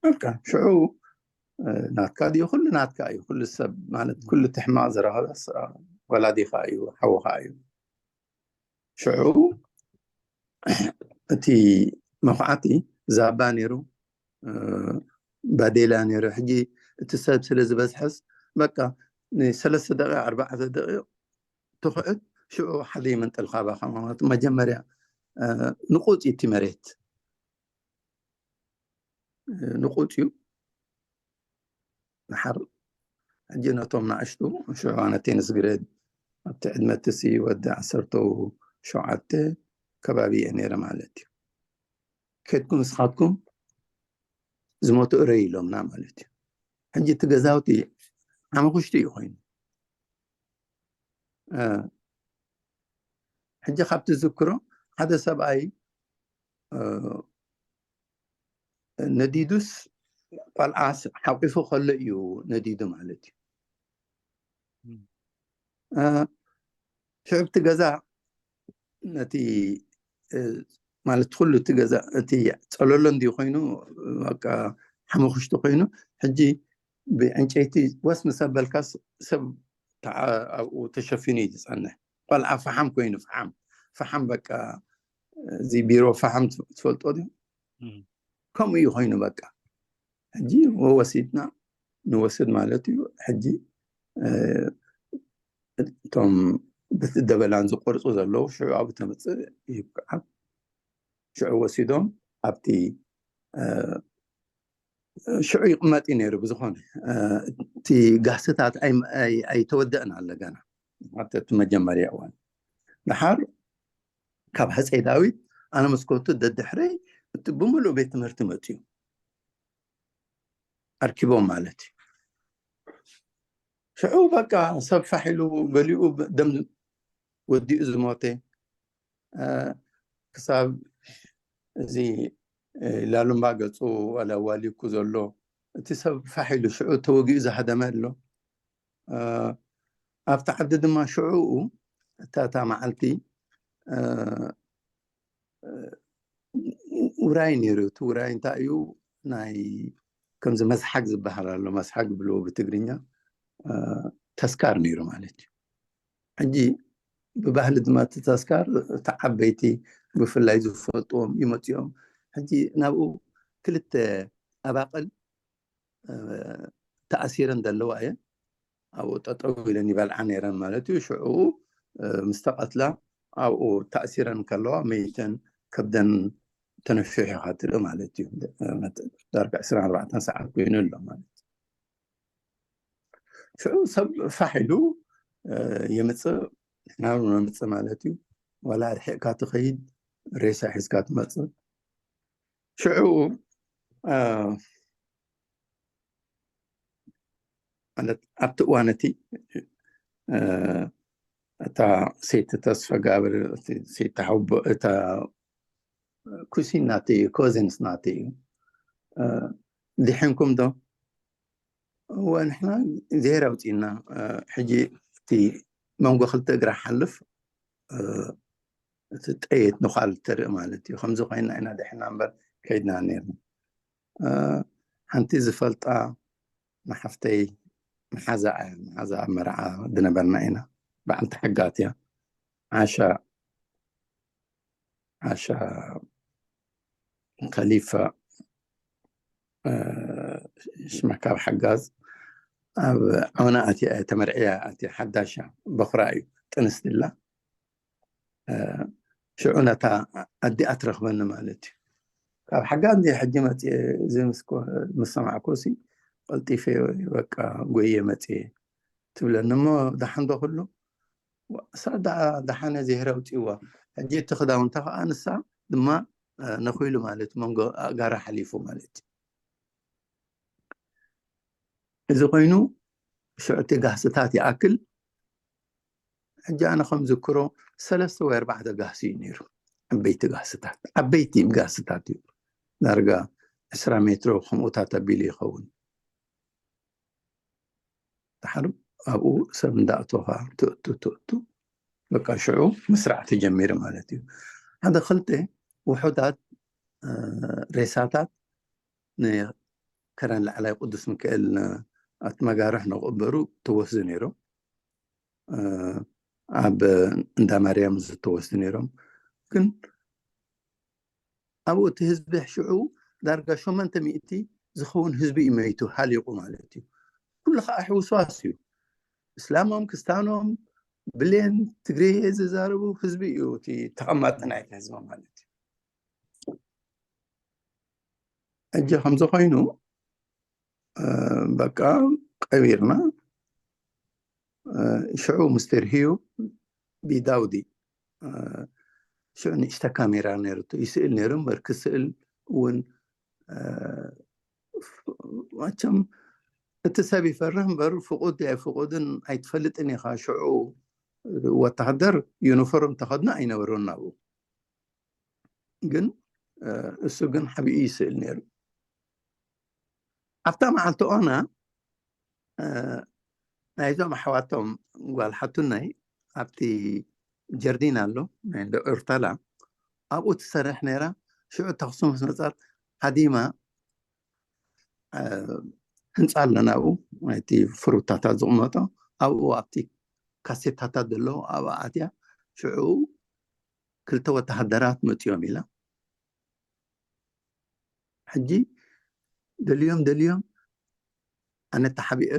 በቃ ሽዑ ናትካ ድዩ? ኩሉ ናትካ እዩ። ኩሉ ሰብ ማለት ኩሉ እቲ ሕማቕ ዝረኸበ ወላዲኻ እዩ፣ ሓውኻ እዩ። ሽዑ እቲ መኹዓቲ ዛባ ነይሩ፣ ባዴላ ነይሩ። ሕጂ እቲ ሰብ ስለ ዝበዝሐስ በቃ ንሰለስተ ደቂቕ ኣርባዕተ ደቂቕ ትኹዕት፣ ሽዑ ሓደ ይምንጥልካ ባኻ ማለት መጀመርያ ንቁፅ እዩ እቲ መሬት ንቁፅ እዩ። ድሓር ሕጂ ነቶም ንኣሽቱ ሽዑ ኣነቴንስ ግሬድ ኣብቲ ዕድመ ትሲ ወዲ ዓሰርተ ሸውዓተ ከባቢ እየ ነይረ ማለት እዩ። ከድኩም ንስኻትኩም ዝሞቱ እረይ ኢሎምና ማለት እዩ። ሕጂ እቲ ገዛውቲ ሓመኹሽቲ እዩ ኮይኑ። ሕጂ ካብ ትዝክሮ ሓደ ሰብኣይ ነዲዱስ ቆልዓ ሓቂፉ ከሎ እዩ ነዲዱ ማለት እዩ። ሽዑ እቲ ገዛ ነቲ ማለት ኩሉ እቲ ገዛ እቲ ፀለሎ እንዲ ኮይኑ ሓመኩሽቲ ኮይኑ ሕጂ ብዕንጨይቲ ወስ ምስ ኣበልካስ ሰብ ኣብኡ ተሸፊኑ እዩ ዝፀንሕ። ቆልዓ ፈሓም ኮይኑ ፈሓም ፈሓም በቃ እዚ ቢሮ ፈሓም ትፈልጦ ድዩ? ከምኡ እዩ ኮይኑ በቃ ሕጂ ወሲድና ንወስድ ማለት እዩ። ሕጂ እቶም ብቲ ደበላን ዝቆርፁ ዘለዉ ሽዑ ኣብ ተመፅእ ይብቅዓት ሽዑ ወሲዶም ኣብቲ ሽዑ ይቕመጥ እዩ ነይሩ። ብዝኾነ እቲ ጋስታት ኣይተወደእን ኣለ ገና እቲ መጀመርያ እዋን። ድሓር ካብ ሃፀይ ዳዊት ኣነ መስኮቱ ደድሕረይ እቲ ብምሉእ ቤት ትምህርቲ መፅዩ ኣርኪቦም ማለት እዩ። ሽዑ በቃ ሰብ ፋሕ ኢሉ ገሊኡ ደም ወዲኡ ዝሞተ ክሳብ እዚ ላሉምባ ገፁ ዋላ ዋሊኩ ዘሎ እቲ ሰብ ፋሕ ኢሉ ሽዑ ተወጊኡ ዝሃደመ ኣሎ። ኣብቲ ዓዲ ድማ ሽዑኡ እታ እታ መዓልቲ ውራይ ነይሩ። እቲ ውራይ እንታይ እዩ? ናይ ከምዚ መስሓግ ዝበሃል ኣሎ። መስሓግ ብልዎ ብትግርኛ ተስካር ነይሩ ማለት እዩ። ሕጂ ብባህሊ ድማ እቲ ተስካር እቲ ዓበይቲ ብፍላይ ዝፈልጥዎም ይመፅኦም። ሕጂ ናብኡ ክልተ ኣባቕል ተኣሲረን ዘለዋ እየን። ኣብኡ ጠጠው ኢለን ይበልዓ ነይረን ማለት እዩ። ሽዑ ምስ ተቐትላ ኣብኡ ተኣሲረን ከለዋ መይተን ከብደን ተነፊሑ ኢኻ ትርኢ ማለት እዩ። ዳርጋ ዕስራን ኣርባዕተን ሰዓት ኮይኑ ኣሎ ማለት እዩ። ሽዑ ሰብ ፋሕ ኢሉ የምፅእ፣ ንሕና ነምፅእ ማለት እዩ። ዋላ ርሒቕካ ትኸይድ ሬሳ ሒዝካ ትመፅእ። ሽዑ ማለት ኣብቲ እዋን እቲ እታ ሰይቲ ተስፈጋብር ሰይቲ ሓቦ እታ ኩሲን ናተይ እዩ፣ ኮዚንስ ናተይ እዩ። ድሒንኩም ዶ? እወ ንሕና ዜር ኣውፂና። ሕጂ እቲ መንጎ ክልተ እግራ ሓልፍ እቲ ጠየት ንኳል ተርኢ ማለት እዩ። ከምዚ ኮይና ኢና ድሕና እምበር ከይድና ነርና። ሓንቲ ዝፈልጣ ንሓፍተይ መሓዛ እያ፣ መሓዛ ኣብ መርዓ ዝነበርና ኢና። በዓልቲ ሕጋት እያ። ዓሻ ዓሻ ከሊፋ ሽመካብ ሓጋዝ ኣብ ዖና ኣትያ ተመርዕያ ኣትያ ሓዳሻ በኹራ እዩ ጥንስቲ ላ ሽዑ ነታ ኣዲኣ ትረኽበኒ ማለት እዩ። ካብ ሓጋዝ እንዲ ሕጂ መፅየ እዚ ምስ ሰማዕኮሲ ቀልጢፈ በቃ ጎየ መፅየ ትብለኒ እሞ ደሓንዶ ኩሉ እሳ ደሓነ ዜህረ ኣውፅእዋ። ሕጂ እቲ ክዳውንታ ከዓ ንሳ ድማ ነኺሉ ማለት መንጎ ኣእጋራ ሓሊፉ ማለት እዩ። እዚ ኮይኑ ሽዑ እቲ ጋህስታት ይኣክል። ሕጂ ኣነ ከም ዝክሮ ሰለስተ ወይ ኣርባዕተ ጋህሲ እዩ ነይሩ። ዓበይቲ ጋህስታት፣ ዓበይቲ ጋህስታት እዩ። ዳርጋ ዕስራ ሜትሮ ከምኡታት ኣቢሉ ይኸውን። ድሓር ኣብኡ ሰብ እንዳእተኻ ትእቱ ትእቱ፣ በቃ ሽዑ ምስራዕ ተጀሚሩ ማለት እዩ። ሓደ ክልተ ውሑዳት ሬሳታት ንከረን ላዕላይ ቅዱስ ሚካኤል ኣቲ መጋርሕ ንክቕበሩ ተወስዱ ነይሮም። ኣብ እንዳ ማርያም ዝተወስዱ ነይሮም። ግን ኣብኡ እቲ ህዝቢ ሽዑ ዳርጋ ሸሞንተ ሚእቲ ዝኸውን ህዝቢ እዩ መይቱ፣ ሃሊቑ ማለት እዩ። ኩሉ ከዓ ሕውስዋስ እዩ። እስላሞም፣ ክስታኖም፣ ብሌን፣ ትግርየ ዝዛረቡ ህዝቢ እዩ እቲ ተቐማጢ ናይቲ ህዝቢ ማለት እዩ። ሕጂ ከምዚ ኮይኑ በቃ ቀቢርና። ሽዑ ምስተር ህዩ ቢዳውዲ ሽዑ ንእሽተ ካሜራ ነይርቱ ይስእል ነይሩ እምበር ክስእል እውን መቸም እቲ ሰብ ይፈርህ እምበር ፍቁድ ኣይፍቁድን ኣይትፈልጥን ኢኻ። ሽዑ ወታሃደር ዩኒፎርም ተኸድኑ ኣይነበሩን ናብኡ። ግን እሱ ግን ሓቢኡ ይስእል ነይሩ። ኣብታ መዓልቲ ኦና ናይዞም ኣሕዋቶም ጓል ሓቱናይ ኣብቲ ጀርዲን ኣሎ ናይ እንደ ኦርታላ ኣብኡ ትሰርሕ ነይራ። ሽዑ ተኽሱ ምስ መጻት ሃዲማ ህንፃ ኣለና ኣብኡ ናይቲ ፍሩታታት ዝቕመጦ ኣብኡ ኣብቲ ካሴታታት ዘለዎ ኣብኣ ኣትያ ሽዑ ክልተ ወተሃደራት መፅዮም ኢላ። ሕጂ ደልዮም ደልዮም ኣነ ተሓቢአ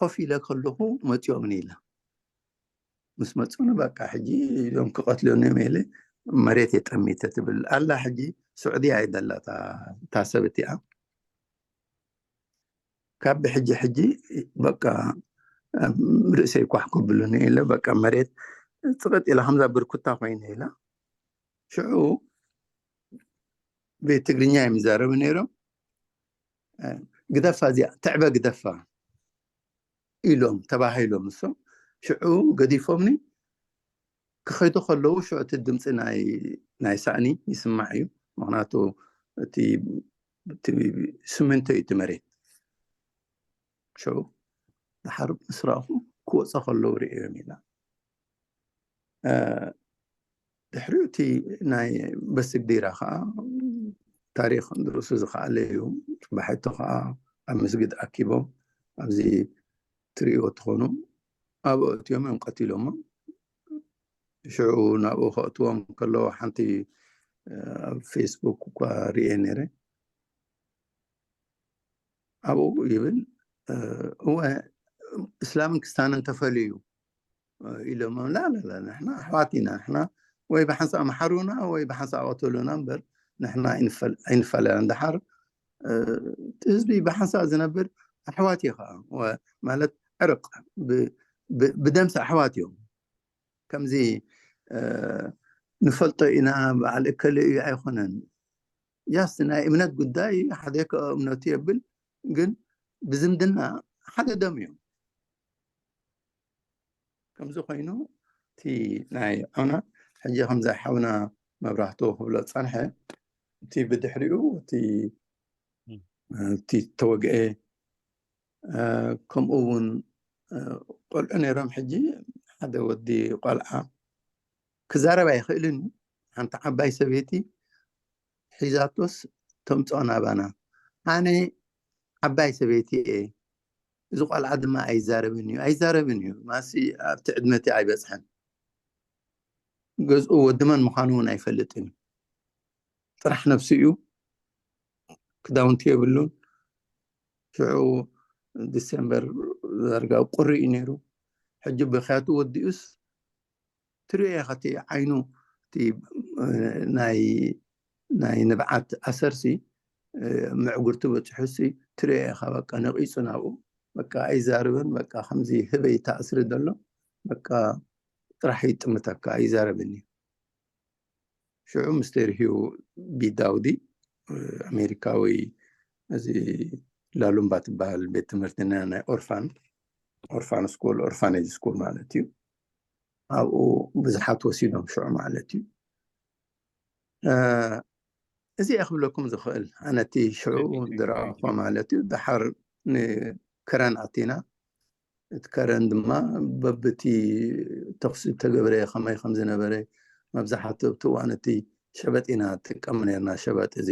ኮፍ ኢለ ከለኹ መፅዮምኒ ኢላ። ምስ መፁኒ በቃ ሕጂ እዞም ክቐትሉኒ እዮም ኢለ መሬት የጠሚተ ትብል ኣላ። ሕጂ ስዑድያ እየ ደላ እታ ሰብ እቲኣ። ካብ ብሕጂ ሕጂ በቃ ርእሰይ ኳሕ ከብሉኒ ኢለ በቃ መሬት ፅቕጥ ኢለ ከምዛ ብርኩታ ኮይነ ኢላ። ሽዑ ብትግርኛ እዮም ይዛረቡ ነይሮም። ግደፋ እዚኣ ትዕበ ግደፋ ኢሎም ተባሂሎም እሶም ሽዑ ገዲፎምኒ ክኸይዱ ከለዉ ሽዑ እቲ ድምፂ ናይ ሳእኒ ይስማዕ እዩ። ምክንያቱ እቲ ስሚንቶ እዩ እቲ መሬት። ሽዑ ድሓር ምስ ረኣኹ ክወፀ ከለዉ ርእዮም ኢላ። ድሕሪኡ እቲ ናይ በስግዲራ ከዓ ታሪክ ንርእሱ ዝኸኣለ እዩ። ፅባሒቱ ከዓ ኣብ መስጊድ ኣኪቦም ኣብዚ ትርእይዎ ትኾኑ ኣብኡ እትዮም እዮም ቀቲሎሞ። ሽዑ ናብኡ ከእትዎም ከለዎ ሓንቲ ኣብ ፌስቡክ እኳ ርኤ ነይረ። ኣብኡ ይብል እወ እስላምን ክስታንን ተፈልዩ ኢሎም ላላላ ንሕና ኣሕዋት ኢና ንሕና ወይ ብሓንሳእ መሓሩና ወይ ብሓንሳእ ቀተሉና እምበር ንሕና ኣይንፈላለን። ደሓር ህዝቢ ብሓንሳእ ዝነብር ኣሕዋት እዩ ከዓ ማለት ዕርቅ ብደምሲ ኣሕዋት እዮም። ከምዚ ንፈልጦ ኢና በዓል እከለ እዩ ኣይኮነን። ያስ ናይ እምነት ጉዳይ ሓደ ከ እምነቱ የብል ግን ብዝምድና ሓደ ደም እዮም። ከምዚ ኮይኑ እቲ ናይ ዑና ሕጂ ከምዚ ሓውና መብራህቱ ክብሎ ጸንሐ እቲ ብድሕሪኡ እቲ እቲ ተወግአ ከምኡ እውን ቆልዑ ነይሮም። ሕጂ ሓደ ወዲ ቆልዓ ክዛረብ ኣይኽእልን እዩ። ሓንቲ ዓባይ ሰበይቲ ሒዛቶስ ተምፅኦ ናባና። ኣነ ዓባይ ሰበይቲ እየ፣ እዚ ቆልዓ ድማ ኣይዛረብን እዩ። ኣይዛረብን እዩ ማሲ ኣብቲ ዕድመቲ ኣይበፅሐን። ገዝኡ ወዲ መን ምዃኑ እውን ኣይፈልጥን እዩ። ጥራሕ ነብሱ እዩ። ክዳውንቲ የብሉን። ሽዑ ዲሴምበር ዳርጋ ቁሪ እዩ ነይሩ። ሕጂ ብኽያቱ ወዲኡስ ትሪኦ ኢኻ እቲ ዓይኑ እቲ ናይ ናይ ንብዓት ኣሰርሲ ምዕጉርቲ በፂሑሲ ትሪኦ ኢኻ። በቃ ነቒፁ ናብኡ በቃ ኣይዛርብን። በቃ ከምዚ ህበይ ተኣስሪ ዘሎ በቃ ጥራሕ ይጥምተካ ኣይዛረብን እዩ። ሽዑ ምስተር ሂው ቢ ዳውዲ ኣሜሪካዊ እዚ ላሉምባ ትበሃል ቤት ትምህርቲ ናይ ኦርፋን ኦርፋን ስኩል ኦርፋኔጅ ስኩል ማለት እዩ። ኣብኡ ብዙሓት ወሲዶም ሽዑ ማለት እዩ። እዚ ክብለኩም ዝኽእል ኣነቲ ሽዑ ዝረኣኹ ማለት እዩ። ድሓር ንከረን ኣቲና እቲ ከረን ድማ በብቲ ተኽሲ ተገብረ ከመይ ከም ዝነበረ መብዛሕትኡ ኣብቲ እዋን እቲ ሸበጥ ኢና ጥቀም ነርና። ሸበጥ እዚ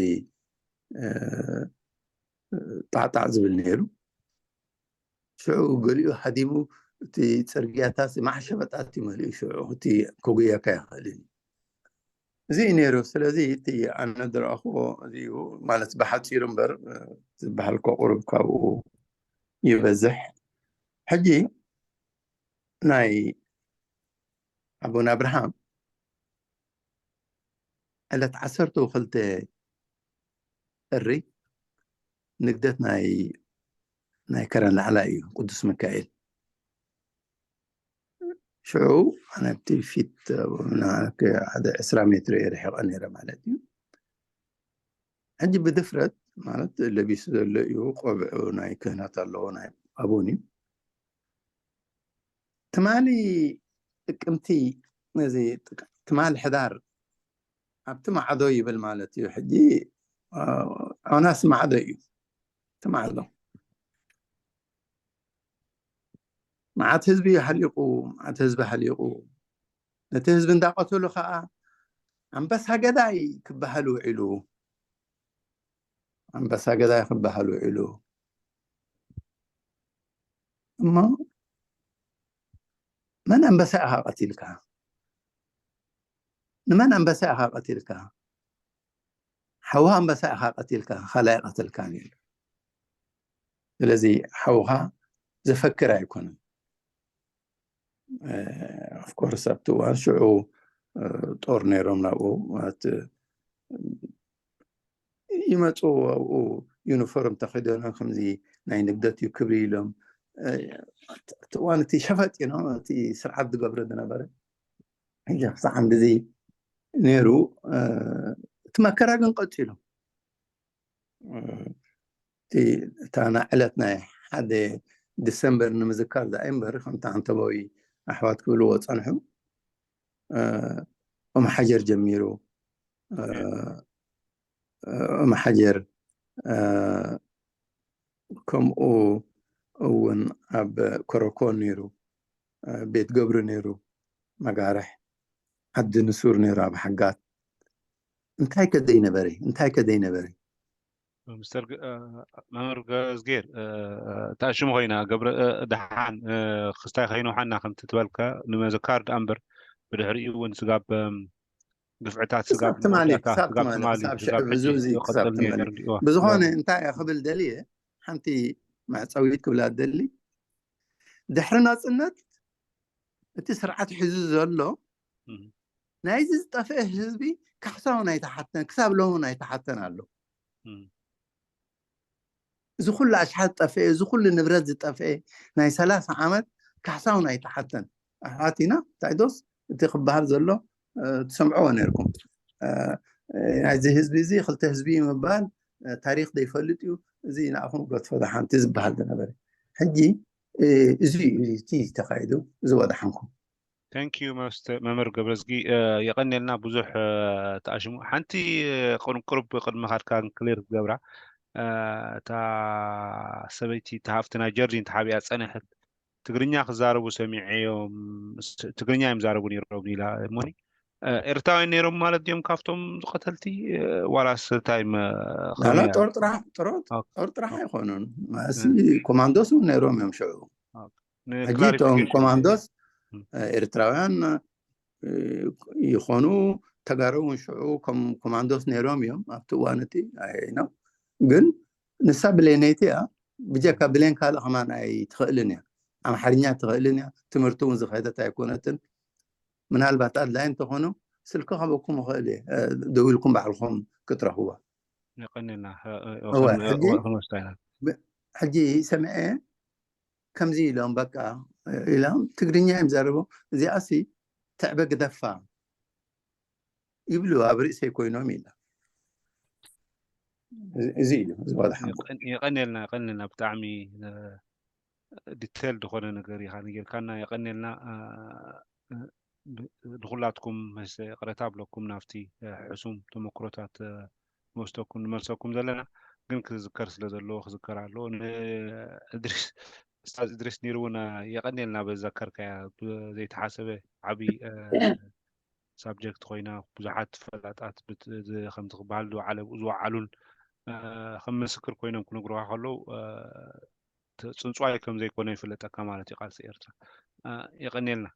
ጣዕጣዕ ዝብል ነይሩ። ሽዑ ገሊኡ ሃዲሙ እቲ ፅርግያታት ማዕሸበጣት እዩ መሊኡ። ሽዑ እቲ ክጉየካ ይኽእል እዩ። እዚ እዩ ነይሩ። ስለዚ እቲ ኣነ ዝረኣኽዎ እዚ እዩ ማለት ብሓፂሩ እምበር ዝበሃል እኮ ቁሩብ ካብኡ ይበዝሕ። ሕጂ ናይ ኣቡነ ኣብርሃም ዕለት ዓሰርተ ክልተ ጥሪ ንግደት ናይ ናይ ከረን ላዕላይ እዩ ቅዱስ ሚካኤል። ሽዑ ኣነ ኣብቲ ፊት ሓደ ዕስራ ሜትሮ እየ ርሒቐ ነይረ ማለት እዩ። ሕጂ ብድፍረት ማለት ለቢሱ ዘሎ እዩ ቆብዑ ናይ ክህነት ኣለዎ ናይ ኣቡን እዩ። ትማሊ ጥቅምቲ ነዚ ትማሊ ሕዳር ኣብቲ ማዕዶ ይብል ማለት እዩ። ሕጂ ዖናስ ማዕዶ እዩ እቲ ማዕዶ። መዓት ህዝቢ ሃሊቁ፣ መዓት ህዝቢ ሃሊቁ። ነቲ ህዝቢ እንዳቀተሉ ከዓ ኣንበሳ ገዳይ ክበሃል ውዒሉ፣ ኣንበሳ ገዳይ ክበሃል ውዒሉ። እሞ መን ኣንበሳ ኢኻ ቀቲልካ? ንመን ኣንበሳ ኢኻ ቀቲልካ? ሓውኻ ኣንበሳ ኢኻ ቀቲልካ፣ ካልኣይ ቀተልካ ነይሩ። ስለዚ ሓውኻ ዘፈክር ኣይኮነን። ኦፍኮርስ ኣብቲ እዋን ሽዑ ጦር ነይሮም ናብኡ ማለት ይመፁ ኣብኡ ዩኒፎርም ተኸደኖም ከምዚ ናይ ንግደት እዩ ክብሪ ኢሎም እቲ እዋን እቲ ሸፈጥ ነው እቲ ስርዓት ዝገብረ ዝነበረ ሕጂ ክሳዕ እንደዚ ነይሩ። እቲ መከራ ግን ቀፂሉ እታ ዕለት ናይ ሓደ ዲሰምበር ንምዝካር ዛይ እምበር ከምቲ ዓንተባዊ ኣሕዋት ክብልዎ ፀንሑ ኦም ሓጀር ጀሚሩ ኦም ሓጀር ከምኡ እውን ኣብ ኮረኮን ነይሩ ቤት ገብሩ ነይሩ መጋርሕ ዓዲ ንሱር ነይሩ ኣብ ሓጋት እንታይ ከ ዘይነበረ እንታይ ከ ዘይነበረ ሚስተር መምህር ገዝጌር እታ ሽሙ ኮይና ገብረ ደሓን ክስታይ ከይንውሓና ከምቲ ትበልካ ንመዘካር ደኣ እምበር ብድሕሪኡ እውን ስጋብ ግፍዕታት ስጋብ ትማሊ ክሳብ ትማሊ ክሳብ ሽዑ ብዙ ክሳብ ትማሊ ብዝኾነ እንታይ ክብል ደልየ ሓንቲ መዕፀዊት ክብላ ደሊ ድሕሪ ናፅነት እቲ ስርዓት ሒዙ ዘሎ ናይዚ ዝጠፍአ ህዝቢ ካሕሳ እውን ኣይተሓተን ክሳብ ሎሚ እውን ኣይተሓተን ኣሎ። እዚ ኩሉ ኣሽሓት ዝጠፍአ እዚ ኩሉ ንብረት ዝጠፍአ ናይ ሰላሳ ዓመት ካሕሳ እውን ኣይተሓተን። ኣሕዋት ኢና እንታይ ዶስ እቲ ክበሃል ዘሎ ትሰምዕዎ ነርኩም። ናይዚ ህዝቢ እዚ ክልተ ህዝቢ ምባል ታሪክ ዘይፈልጥ እዩ። እዚ ንኣኹም ገድፎ ሓንቲ ዝበሃል ዝነበረ ሕጂ እዚ እዩ እቲ ተካይዱ እዚ ወዳሓንኩም። Thank you መምህር ገብረዝጊ የቀንየልና ብዙሕ ተኣሽሙ ሓንቲ ቅርብ ቅድሚ ካድካ ክሊር ክገብራ እታ ሰበይቲ ተሃፍቲ ናይ ጀርዲን ተሓቢኣ ፀንሐት ትግርኛ ክዛረቡ ሰሚዐዮም ትግርኛ እዮም ዛረቡ ነይሮም ኢላ እሞኒ ኤርትራውያን ነይሮም ማለት እዮም ካብቶም ዝቀተልቲ ዋላስ እንታይ ጦር ጥራሕ ኣይኮኑን ማእሲ ኮማንዶስ እውን ነይሮም እዮም ሽዑ ሕጂ እቶም ኮማንዶስ ኤርትራውያን ይኾኑ ተጋሩ እውን ሽዑ ከም ኮማንዶስ ነይሮም እዮም ኣብቲ እዋን እቲ ኣይነው ግን ንሳ ብሌነይቲ እያ ብጀካ ብሌን ካልእ ከማን ኣይትኽእልን እያ ኣምሓርኛ ትኽእልን እያ ትምህርቲ እውን ዝኸደት ኣይኮነትን ምናልባት ኣድላይ እንተኾኑ ስልኪ ከበኩም ይኽእል እየ ደው ኢልኩም ባዕልኹም ክትረኽብዋ የቀንልና ሕጂ ሰምዐ ከምዚ ኢሎም በቃ ኢሎም ትግርኛ እዮም ዘረቡ እዚኣሲ ትዕበ ግደፋ ይብሉ ኣብ ርእሰይ ኮይኖም ኢላ እዚ እዩ እዚ ወደ ሓንጎ የቀንየልና የቀንየልና ብጣዕሚ ዲቴል ዝኾነ ነገር ኢኻ ነጊርካና። የቀንየልና። ንኩላትኩም መስ ቅረታ ብለኩም ናብቲ ሕሱም ተመክሮታት ንወስደኩም ንመልሰኩም ዘለና ግን ክዝከር ስለ ዘለዎ ክዝከር ኣለዎ። ንእድሪስ ስታዝ እድሪስ ኒሩ እውን የቀንየልና በዘከርካያ ዘይተሓሰበ ዓብይ ሳብጀክት ኮይና ብዙሓት ፈላጣት ከምቲ ክበሃል ዝወዓለ ዝወዓሉን ከም ምስክር ኮይኖም ክነግሩካ ከለዉ ፅንፅዋይ ከም ዘይኮነ ይፍለጠካ ማለት እዩ ቃልሲ ኤርትራ። የቀንየልና።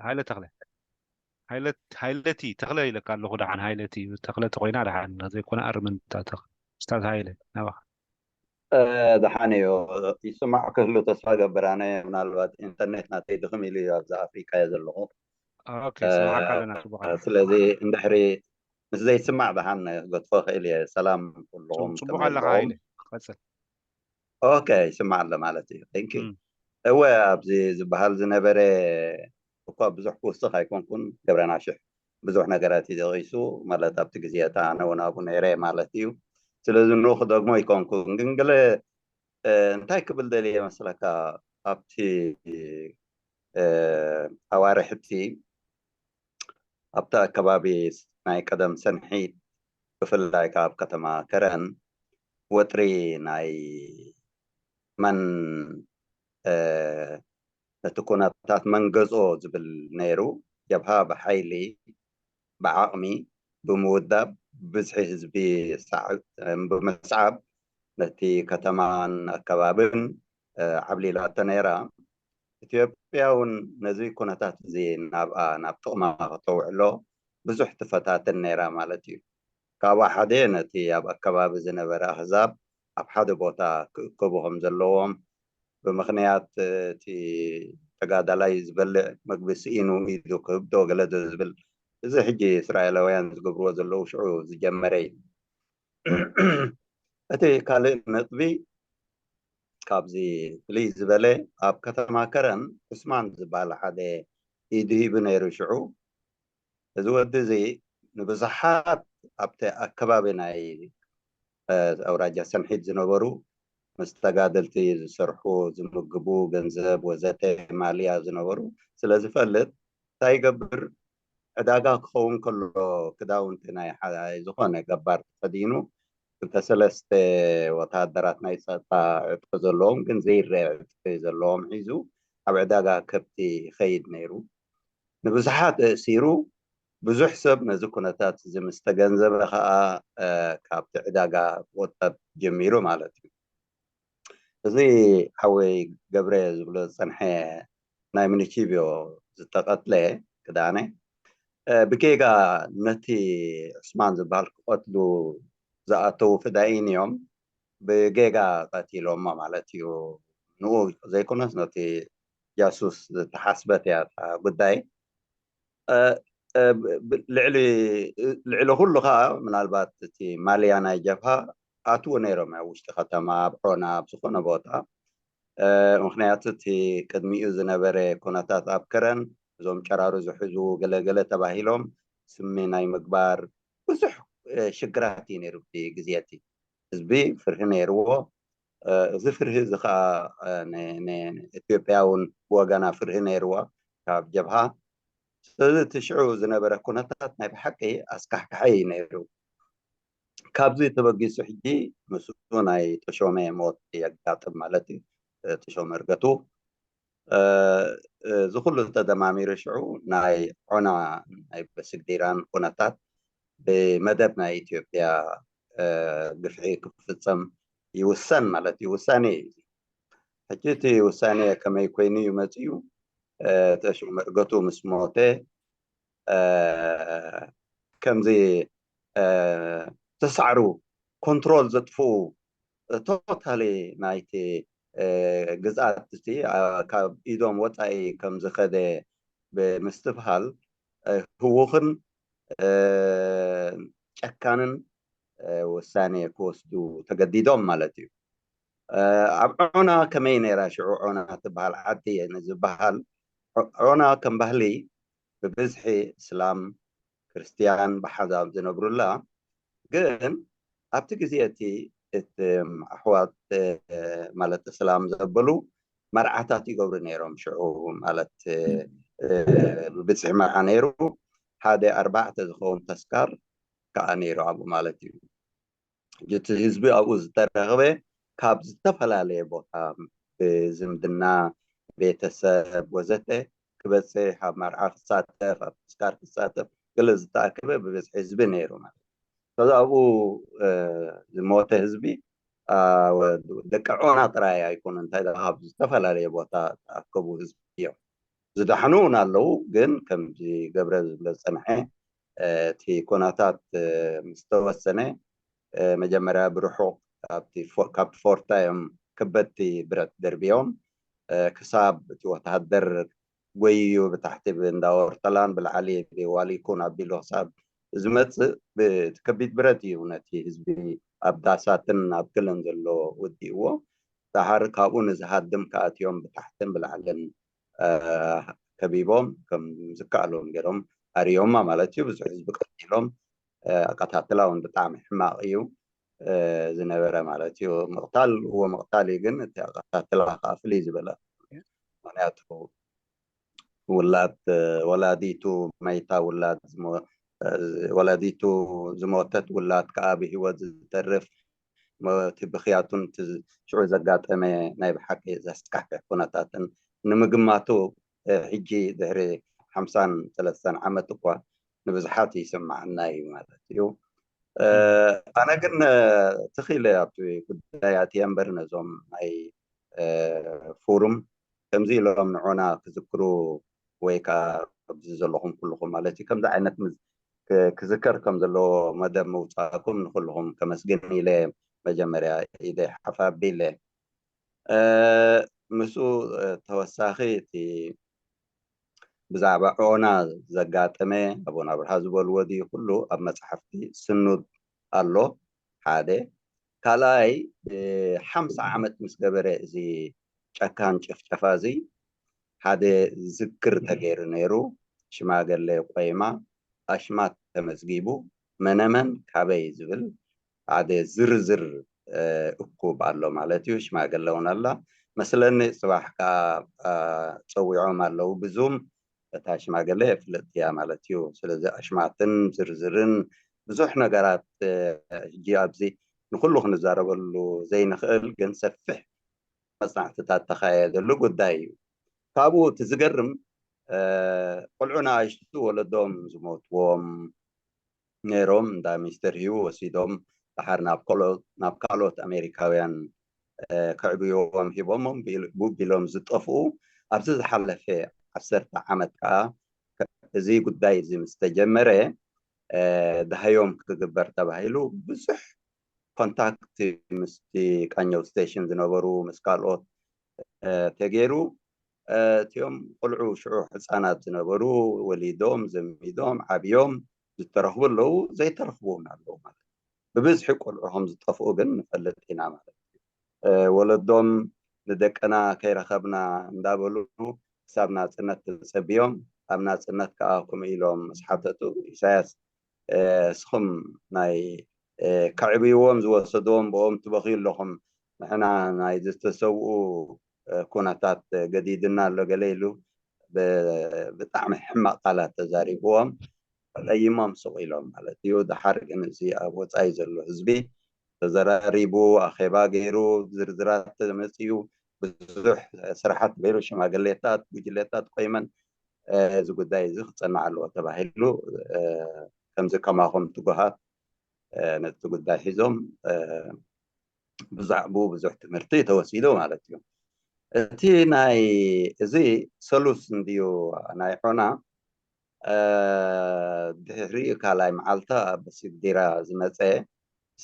ሃይለ ተክለ ሃይለቲ ተክለ ኢለካ ኣለኹ። ደሓን ሃይለቲ ተክለ ተኮይና ደሓን ዘይኮነ ኣርመንታ ተክለ ስታዝ ሃይለ ናባኻ። ደሓን እዩ ይስማዕ ክህሉ ተስፋ ገብር። ኣነ ምናልባት ኢንተርኔት ናተይ ድኽም ኢሉ ኣብዚ ኣፍሪካ እየ ዘለኹ። ስማዕካ ኣለና። ስለዚ እንድሕሪ ምስ ዘይስማዕ ደሓን ገድፎ ክእል እየ። ሰላም ኩልኹም ፅቡቅ ኣለካ። ሃይለ ቀፅል። ኦኬ ይስማዕ ኣሎ ማለት እዩ። ቴንክ ዩ። እወ ኣብዚ ዝበሃል ዝነበረ እኳ ብዙሕ ክውስኽ ኣይኮንኩን። ገብረና ሽሕ ብዙሕ ነገራት እዩ ደቂሱ ማለት ኣብቲ ግዜ እታ ኣነ እውን ኣብኡ ነይረ ማለት እዩ። ስለዚ ንኡ ክደግሞ ኣይኮንኩን ግን ገለ እንታይ ክብል ደልየ መስለካ ኣብቲ ኣዋርሕቲ ኣብቲ ኣከባቢ ናይ ቀደም ሰንሒት ብፍላይ ካብ ከተማ ከረን ወጥሪ ናይ መን ነቲ ኩነታት መን ገዝኦ ዝብል ነይሩ። ጀብሃ ብሓይሊ ብዓቕሚ ብምውዳብ ብዝሒ ህዝቢ ብምስዓብ ነቲ ከተማን ኣከባብን ዓብሊላቶ ነይራ። ኢትዮጵያ እውን ነዚ ኩነታት እዚ ናብኣ ናብ ጥቕማ ከተውዕሎ ብዙሕ ትፈታትን ነይራ ማለት እዩ። ካብኣ ሓደ ነቲ ኣብ ኣከባቢ ዝነበረ ኣህዛብ ኣብ ሓደ ቦታ ክእከቡ ከም ዘለዎም ብምኽንያት እቲ ተጋዳላይ ዝበልዕ ምግቢ ስኢኑ ኢዱ ክህብ ዶ ገለ ዶ ዝብል እዚ ሕጂ እስራኤላውያን ዝገብርዎ ዘለዉ ሽዑ ዝጀመረ እዩ። እቲ ካልእ ነጥቢ ካብዚ ፍልይ ዝበለ ኣብ ከተማ ከረን ዑስማን ዝበሃል ሓደ ኢዱ ሂቡ ነይሩ። ሽዑ እዚ ወዲ እዚ ንብዙሓት ኣብቲ ኣከባቢ ናይ ኣውራጃ ሰንሒት ዝነበሩ ምስ ተጋደልቲ ዝሰርሑ ዝምግቡ ገንዘብ ወዘተ ማልያ ዝነበሩ ስለ ዝፈልጥ እንታይ ይገብር ዕዳጋ ክኸውን ከሎ ክዳውንቲ ናይ ዝኾነ ገባር ተኸዲኑ ክልተ ሰለስተ ወታደራት ናይ ፀጥታ ዕጥቂ ዘለዎም ግን ዘይረአ ዕጥቂ ዘለዎም ሒዙ ኣብ ዕዳጋ ከብቲ ይኸይድ ነይሩ። ንብዙሓት እእሲሩ ብዙሕ ሰብ ነዚ ኩነታት እዚ ምስ ተገንዘበ ከዓ ካብቲ ዕዳጋ ክቁጠብ ጀሚሩ ማለት እዩ። እዚ ሓወይ ገብረ ዝብሎ ዝፀንሐ ናይ ምኒቺብዮ ዝተቐትለ ክዳነ ብጌጋ ነቲ ዑስማን ዝበሃል ክቐትሉ ዝኣተዉ ፍዳኢን እዮም ብጌጋ ቀቲሎሞ ማለት እዩ። ንኡ ዘይኮነስ ነቲ ጃሱስ ዝተሓስበት እያ እታ ጉዳይ። ልዕሊ ኩሉ ከዓ ምናልባት እቲ ማልያ ናይ ጀብሃ ኣትዉ ነይሮም ኣብ ውሽጢ ከተማ ኣብ ዖና ኣብ ዝኾነ ቦታ። ምክንያቱ እቲ ቅድሚኡ ዝነበረ ኩነታት ኣብ ከረን እዞም ጨራሩ ዝሕዙ ገለገለ ተባሂሎም ስሚ ናይ ምግባር ብዙሕ ሽግራት እዩ ነይሩ እቲ ግዜ እቲ። ህዝቢ ፍርሂ ነይርዎ። እዚ ፍርሂ እዚ ከዓ ንኢትዮጵያ እውን ብወገና ፍርሂ ነይርዋ ካብ ጀብሃ። ስለዚ እቲ ሽዑ ዝነበረ ኩነታት ናይ ብሓቂ ኣስካሕካሒ እዩ ነይሩ። ካብዚ ተበጊሱ ሕጂ ምስኡ ናይ ተሾመ ሞት የጋጥም ማለት እዩ። ተሾመ እርገቱ እዚ ኩሉ ተደማሚሩ ሽዑ ናይ ዖና ናይ በስግዲራን ኩነታት ብመደብ ናይ ኢትዮጵያ ግፍዒ ክፍፀም ይውሰን ማለት እዩ። ውሳኔ እዩ። ሕጂ እቲ ውሳኔ ከመይ ኮይኑ እዩ መፅኡ? ተሾመ እርገቱ ምስ ሞተ ከምዚ ተሳዕሩ ኮንትሮል ዘጥፍኡ ቶታሊ ናይቲ ግዝኣት እቲ ካብ ኢዶም ወፃኢ ከም ዝኸደ ብምስትብሃል ህውኽን ጨካንን ውሳኔ ክወስዱ ተገዲዶም ማለት እዩ። ኣብ ዖና ከመይ ነይራ ሽዑ ዖና ትበሃል ዓዲ ዝበሃል ዖና ከም ባህሊ ብብዝሒ እስላም ክርስቲያን ብሓዛብ ዝነብሩላ ግን ኣብቲ ግዜ እቲ እቲ ኣሕዋት ማለት እስላም ዘበሉ መርዓታት ይገብሩ ነይሮም። ሽዑ ማለት ብብዝሒ መርዓ ነይሩ። ሓደ ኣርባዕተ ዝኸውን ተስካር ከዓ ነይሩ ኣብኡ ማለት እዩ። እቲ ህዝቢ ኣብኡ ዝተረኽበ ካብ ዝተፈላለየ ቦታ ብዝምድና፣ ቤተሰብ ወዘተ ክበፅሕ፣ ኣብ መርዓ ክሳተፍ፣ ኣብ ተስካር ክሳተፍ ገለ ዝተኣከበ ብብዝሒ ህዝቢ ነይሩ ማለት እዩ። ከዚ ኣብኡ ዝሞተ ህዝቢ ደቂ ዖና ጥራይ ኣይኮኑ፣ እንታይ ካብ ዝተፈላለየ ቦታ ተኣከቡ ህዝቢ እዮም። ዝዳሕኑ እውን ኣለዉ። ግን ከምዚ ገብረ ዝብሎ ዝፀንሐ እቲ ኩነታት ምስ ተወሰነ መጀመርያ ብርሑቕ ካብቲ ፎርታ እዮም ከበድቲ ብረት ደርብዮም ክሳብ እቲ ወታሃደር ጎይዩ ብታሕቲ ብእንዳ ኦርተላን ብላዕሊ ብዋሊኩን ኣቢሉ ክሳብ ዝመፅእ ብከቢድ ብረት እዩ ነቲ ህዝቢ ኣብ ዳሳትን ኣብ ገለን ዘሎ ወዲእዎ። ዳሓር ካብኡ ንዝሃድም ከኣትዮም ብታሕትን ብላዕልን ከቢቦም ከም ዝከኣሎም ገይሮም ኣርዮማ ማለት እዩ። ብዙሕ ህዝቢ ቀቲሎም። ኣቀታትላ እውን ብጣዕሚ ሕማቕ እዩ ዝነበረ ማለት እዩ። ምቕታል እዎ ምቕታል እዩ፣ ግን እቲ ኣቀታትላ ከዓ ፍልይ ዝበለ። ምክንያቱ ውላድ ወላዲቱ መይታ ውላድ ወላዲቱ ዝሞተት ውላድ ከዓ ብህይወት ዝተርፍ እቲ ብክያቱን ሽዑ ዘጋጠመ ናይ ብሓቂ ዘስካሕክሕ ኩነታትን ንምግማቱ ሕጂ ድሕሪ ሓምሳን ሰለስተን ዓመት እኳ ንብዙሓት ይስማዓና እዩ ማለት እዩ። ኣነ ግን ትኽኢለ ኣብቲ ጉዳይ ኣትየ እምበር ነዞም ናይ ፎሩም ከምዚ ኢሎም ንዖና ክዝክሩ ወይ ከዓ ኣብዚ ዘለኹም ኩልኹም ማለት እዩ ከምዚ ዓይነት ክዝከር ከም ዘለዎ መደብ ምውፃእኩም ንኩልኹም ከመስግን ኢለ መጀመርያ ኢደይ ሓፍ ኣቢለ። ምስኡ ተወሳኺ እቲ ብዛዕባ ዖና ዘጋጠመ ኣቦና ኣብርሃ ዝበልዎ ድዩ ኩሉ ኣብ መፅሓፍቲ ስኑድ ኣሎ። ሓደ ካልኣይ ሓምሳ ዓመት ምስ ገበረ እዚ ጨካን ጭፍጨፋ እዚ ሓደ ዝክር ተገይሩ ነይሩ። ሽማገለ ቆይማ ኣሽማት ተመዝጊቡ መነመን ካበይ ዝብል ሓደ ዝርዝር እኩብ ኣሎ ማለት እዩ። ሽማገለ እውን ኣላ መስለኒ። ፅባሕ ከዓ ፀዊዖም ኣለዉ ብዙም እታ ሽማገለ ፍልጥቲ እያ ማለት እዩ። ስለዚ ኣሽማትን ዝርዝርን ብዙሕ ነገራት ሕጂ ኣብዚ ንኩሉ ክንዛረበሉ ዘይንኽእል ግን ሰፊሕ መፅናዕትታት ተካየደሉ ጉዳይ እዩ። ካብኡ እቲ ዝገርም ቆልዑ ንኣሽቱ ወለዶም ዝሞትዎም ነይሮም እንዳ ሚስተር ሂው ወሲዶም ድሓር ናብ ካልኦት ኣሜሪካውያን ከዕብይዎም ሂቦሞም ቢሎም ዝጠፍኡ ኣብዚ ዝሓለፈ ዓሰርተ ዓመት ከዓ እዚ ጉዳይ እዚ ምስ ተጀመረ ደሃዮም ክግበር ተባሂሉ ብዙሕ ኮንታክት ምስቲ ቃኘው ስቴሽን ዝነበሩ ምስ ካልኦት ተገይሩ እቲኦም ቆልዑ ሽዑ ህፃናት ዝነበሩ ወሊዶም ዘሚዶም ዓብዮም ዝተረኽቡ ኣለዉ ዘይተረኽቡ እውን ኣለዉ ማለት ብብዝሒ ቆልዑ ከም ዝጠፍኡ ግን ንፈልጥ ኢና ማለት እዩ። ወለዶም ንደቅና ከይረኸብና እንዳበሉ ክሳብ ናፅነት ተፀብዮም ኣብ ናፅነት ከዓ ከምኡ ኢሎም ምስ ሓተቱ ኢሳያስ እስኹም ናይ ከዕብይዎም ዝወሰድዎም ብኦም ትበኽዩ ኣለኹም ንሕና ናይ ዝተሰውኡ ኩነታት ገዲድና ኣሎ ገለ ኢሉ ብጣዕሚ ሕማቕ ቃላት ተዛሪብዎም ለይሞም ስቕ ኢሎም ማለት እዩ። ድሓር ግን እዚ ኣብ ወፃኢ ዘሎ ህዝቢ ተዘራሪቡ ኣኼባ ገይሩ ዝርዝራት መፅዩ ብዙሕ ስራሓት ገይሩ ሽማግሌታት ጉጅሌታት ቆይመን እዚ ጉዳይ እዚ ክፀናዕ ኣለዎ ተባሂሉ ከምዚ ከማኹም ትጉሃት ነቲ ጉዳይ ሒዞም ብዛዕባኡ ብዙሕ ትምህርቲ ተወሲዱ ማለት እዩ። እቲ ናይ እዚ ሰሉስ እንድዩ ናይ ዖና ድሕሪ ካልኣይ መዓልታ ብስግዲራ ዝመፀ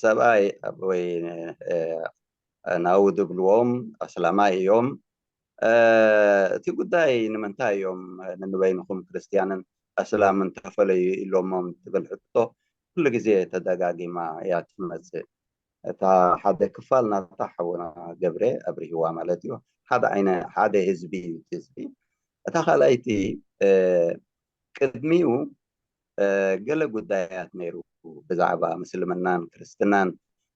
ሰብኣይ ወይ ናው ዝብልዎም ኣስላማይ እዮም። እቲ ጉዳይ ንምንታይ እዮም ንንበይንኹም ክርስትያንን ኣስላምን ተፈለዩ ኢሎሞም ትብል ሕቶ ኩሉ ግዜ ተደጋጊማ እያ ትመፅእ። እታ ሓደ ክፋል ናታ ሓውና ገብረ ኣብሪህዋ ማለት እዩ። ሓደ ዓይነ ሓደ ህዝቢ እዩ እቲ ህዝቢ። እታ ካልኣይቲ ቅድሚኡ ገለ ጉዳያት ነይሩ ብዛዕባ ምስልምናን ክርስትናን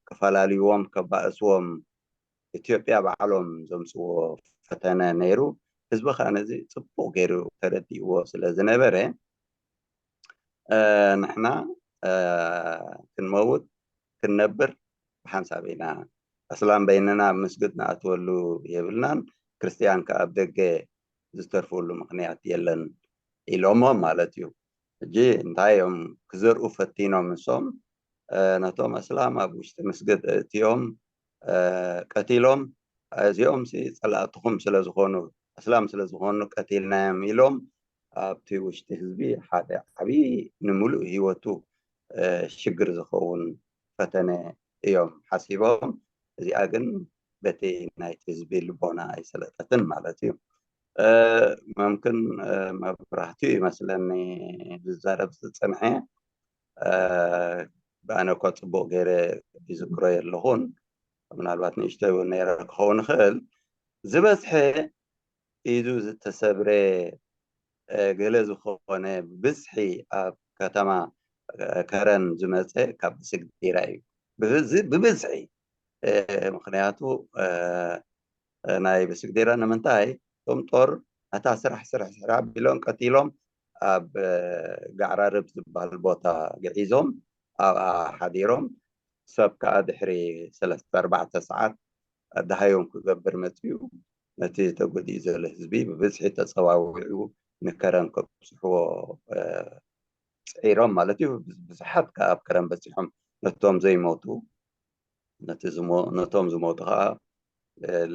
ክፈላልይዎም፣ ከባእስዎም ኢትዮጵያ ባዕሎም ዘምፅዎ ፈተነ ነይሩ። ህዝቢ ከዓ ነዚ ፅቡቕ ገይሩ ተረዲእዎ ስለ ዝነበረ፣ ንሕና ክንመውት ክንነብር ብሓንሳብ ኢና። ኣስላም በይንና ኣብ መስግድ ንኣትወሉ የብልናን፣ ክርስትያን ከዓ ኣብ ደገ ዝተርፍሉ ምኽንያት የለን ኢሎሞም ማለት እዩ። ሕጂ እንታይ እዮም ክዘርኡ ፈቲኖም ንሶም? ነቶም ኣስላም ኣብ ውሽጢ መስግድ እትዮም ቀቲሎም፣ እዚኦም ሲ ፀላእትኹም ስለዝኾኑ፣ ኣስላም ስለዝኾኑ ቀቲልናዮም ኢሎም ኣብቲ ውሽጢ ህዝቢ ሓደ ዓብዪ ንምሉእ ህይወቱ ሽግር ዝኸውን ፈተነ እዮም ሓሲቦም። እዚኣ ግን በቲ ናይቲ ህዝቢ ልቦና ኣይሰለጠትን ማለት እዩ። መምክን መብራህትኡ ይመስለኒ ዝዛረብ ዝፀንሐ። ብኣነ እኮ ፅቡቕ ገይረ ይዝክሮ የለኹን፣ ምናልባት ንእሽተይ እውን ነይረ ክኸውን ይኽእል። ዝበዝሐ ኢዱ ዝተሰብረ ገለ ዝኾነ ብዝሒ ኣብ ከተማ ከረን ዝመፀ ካብ ብስግዲራ እዩ። ብብዝሒ ምክንያቱ ናይ ብስግዲራ ንምንታይ እቶም ጦር ነታ ስራሕ ስራሕ ስራሕ ቢሎም ቀቲሎም ኣብ ጋዕራርብ ዝበሃል ቦታ ግዒዞም ኣብኣ ሓዲሮም፣ ሰብ ከዓ ድሕሪ ሰለስተ ኣርባዕተ ሰዓት ኣደሃዮም ክገብር መፅዩ። ነቲ ተጎዲኡ ዘሎ ህዝቢ ብብዝሒ ተፀዋዊዑ ንከረን ከብፅሕዎ ፅዒሮም ማለት እዩ። ብዙሓት ከዓ ኣብ ከረን በፂሖም ነቶም ዘይሞቱ ነቶም ዝሞቱ ከዓ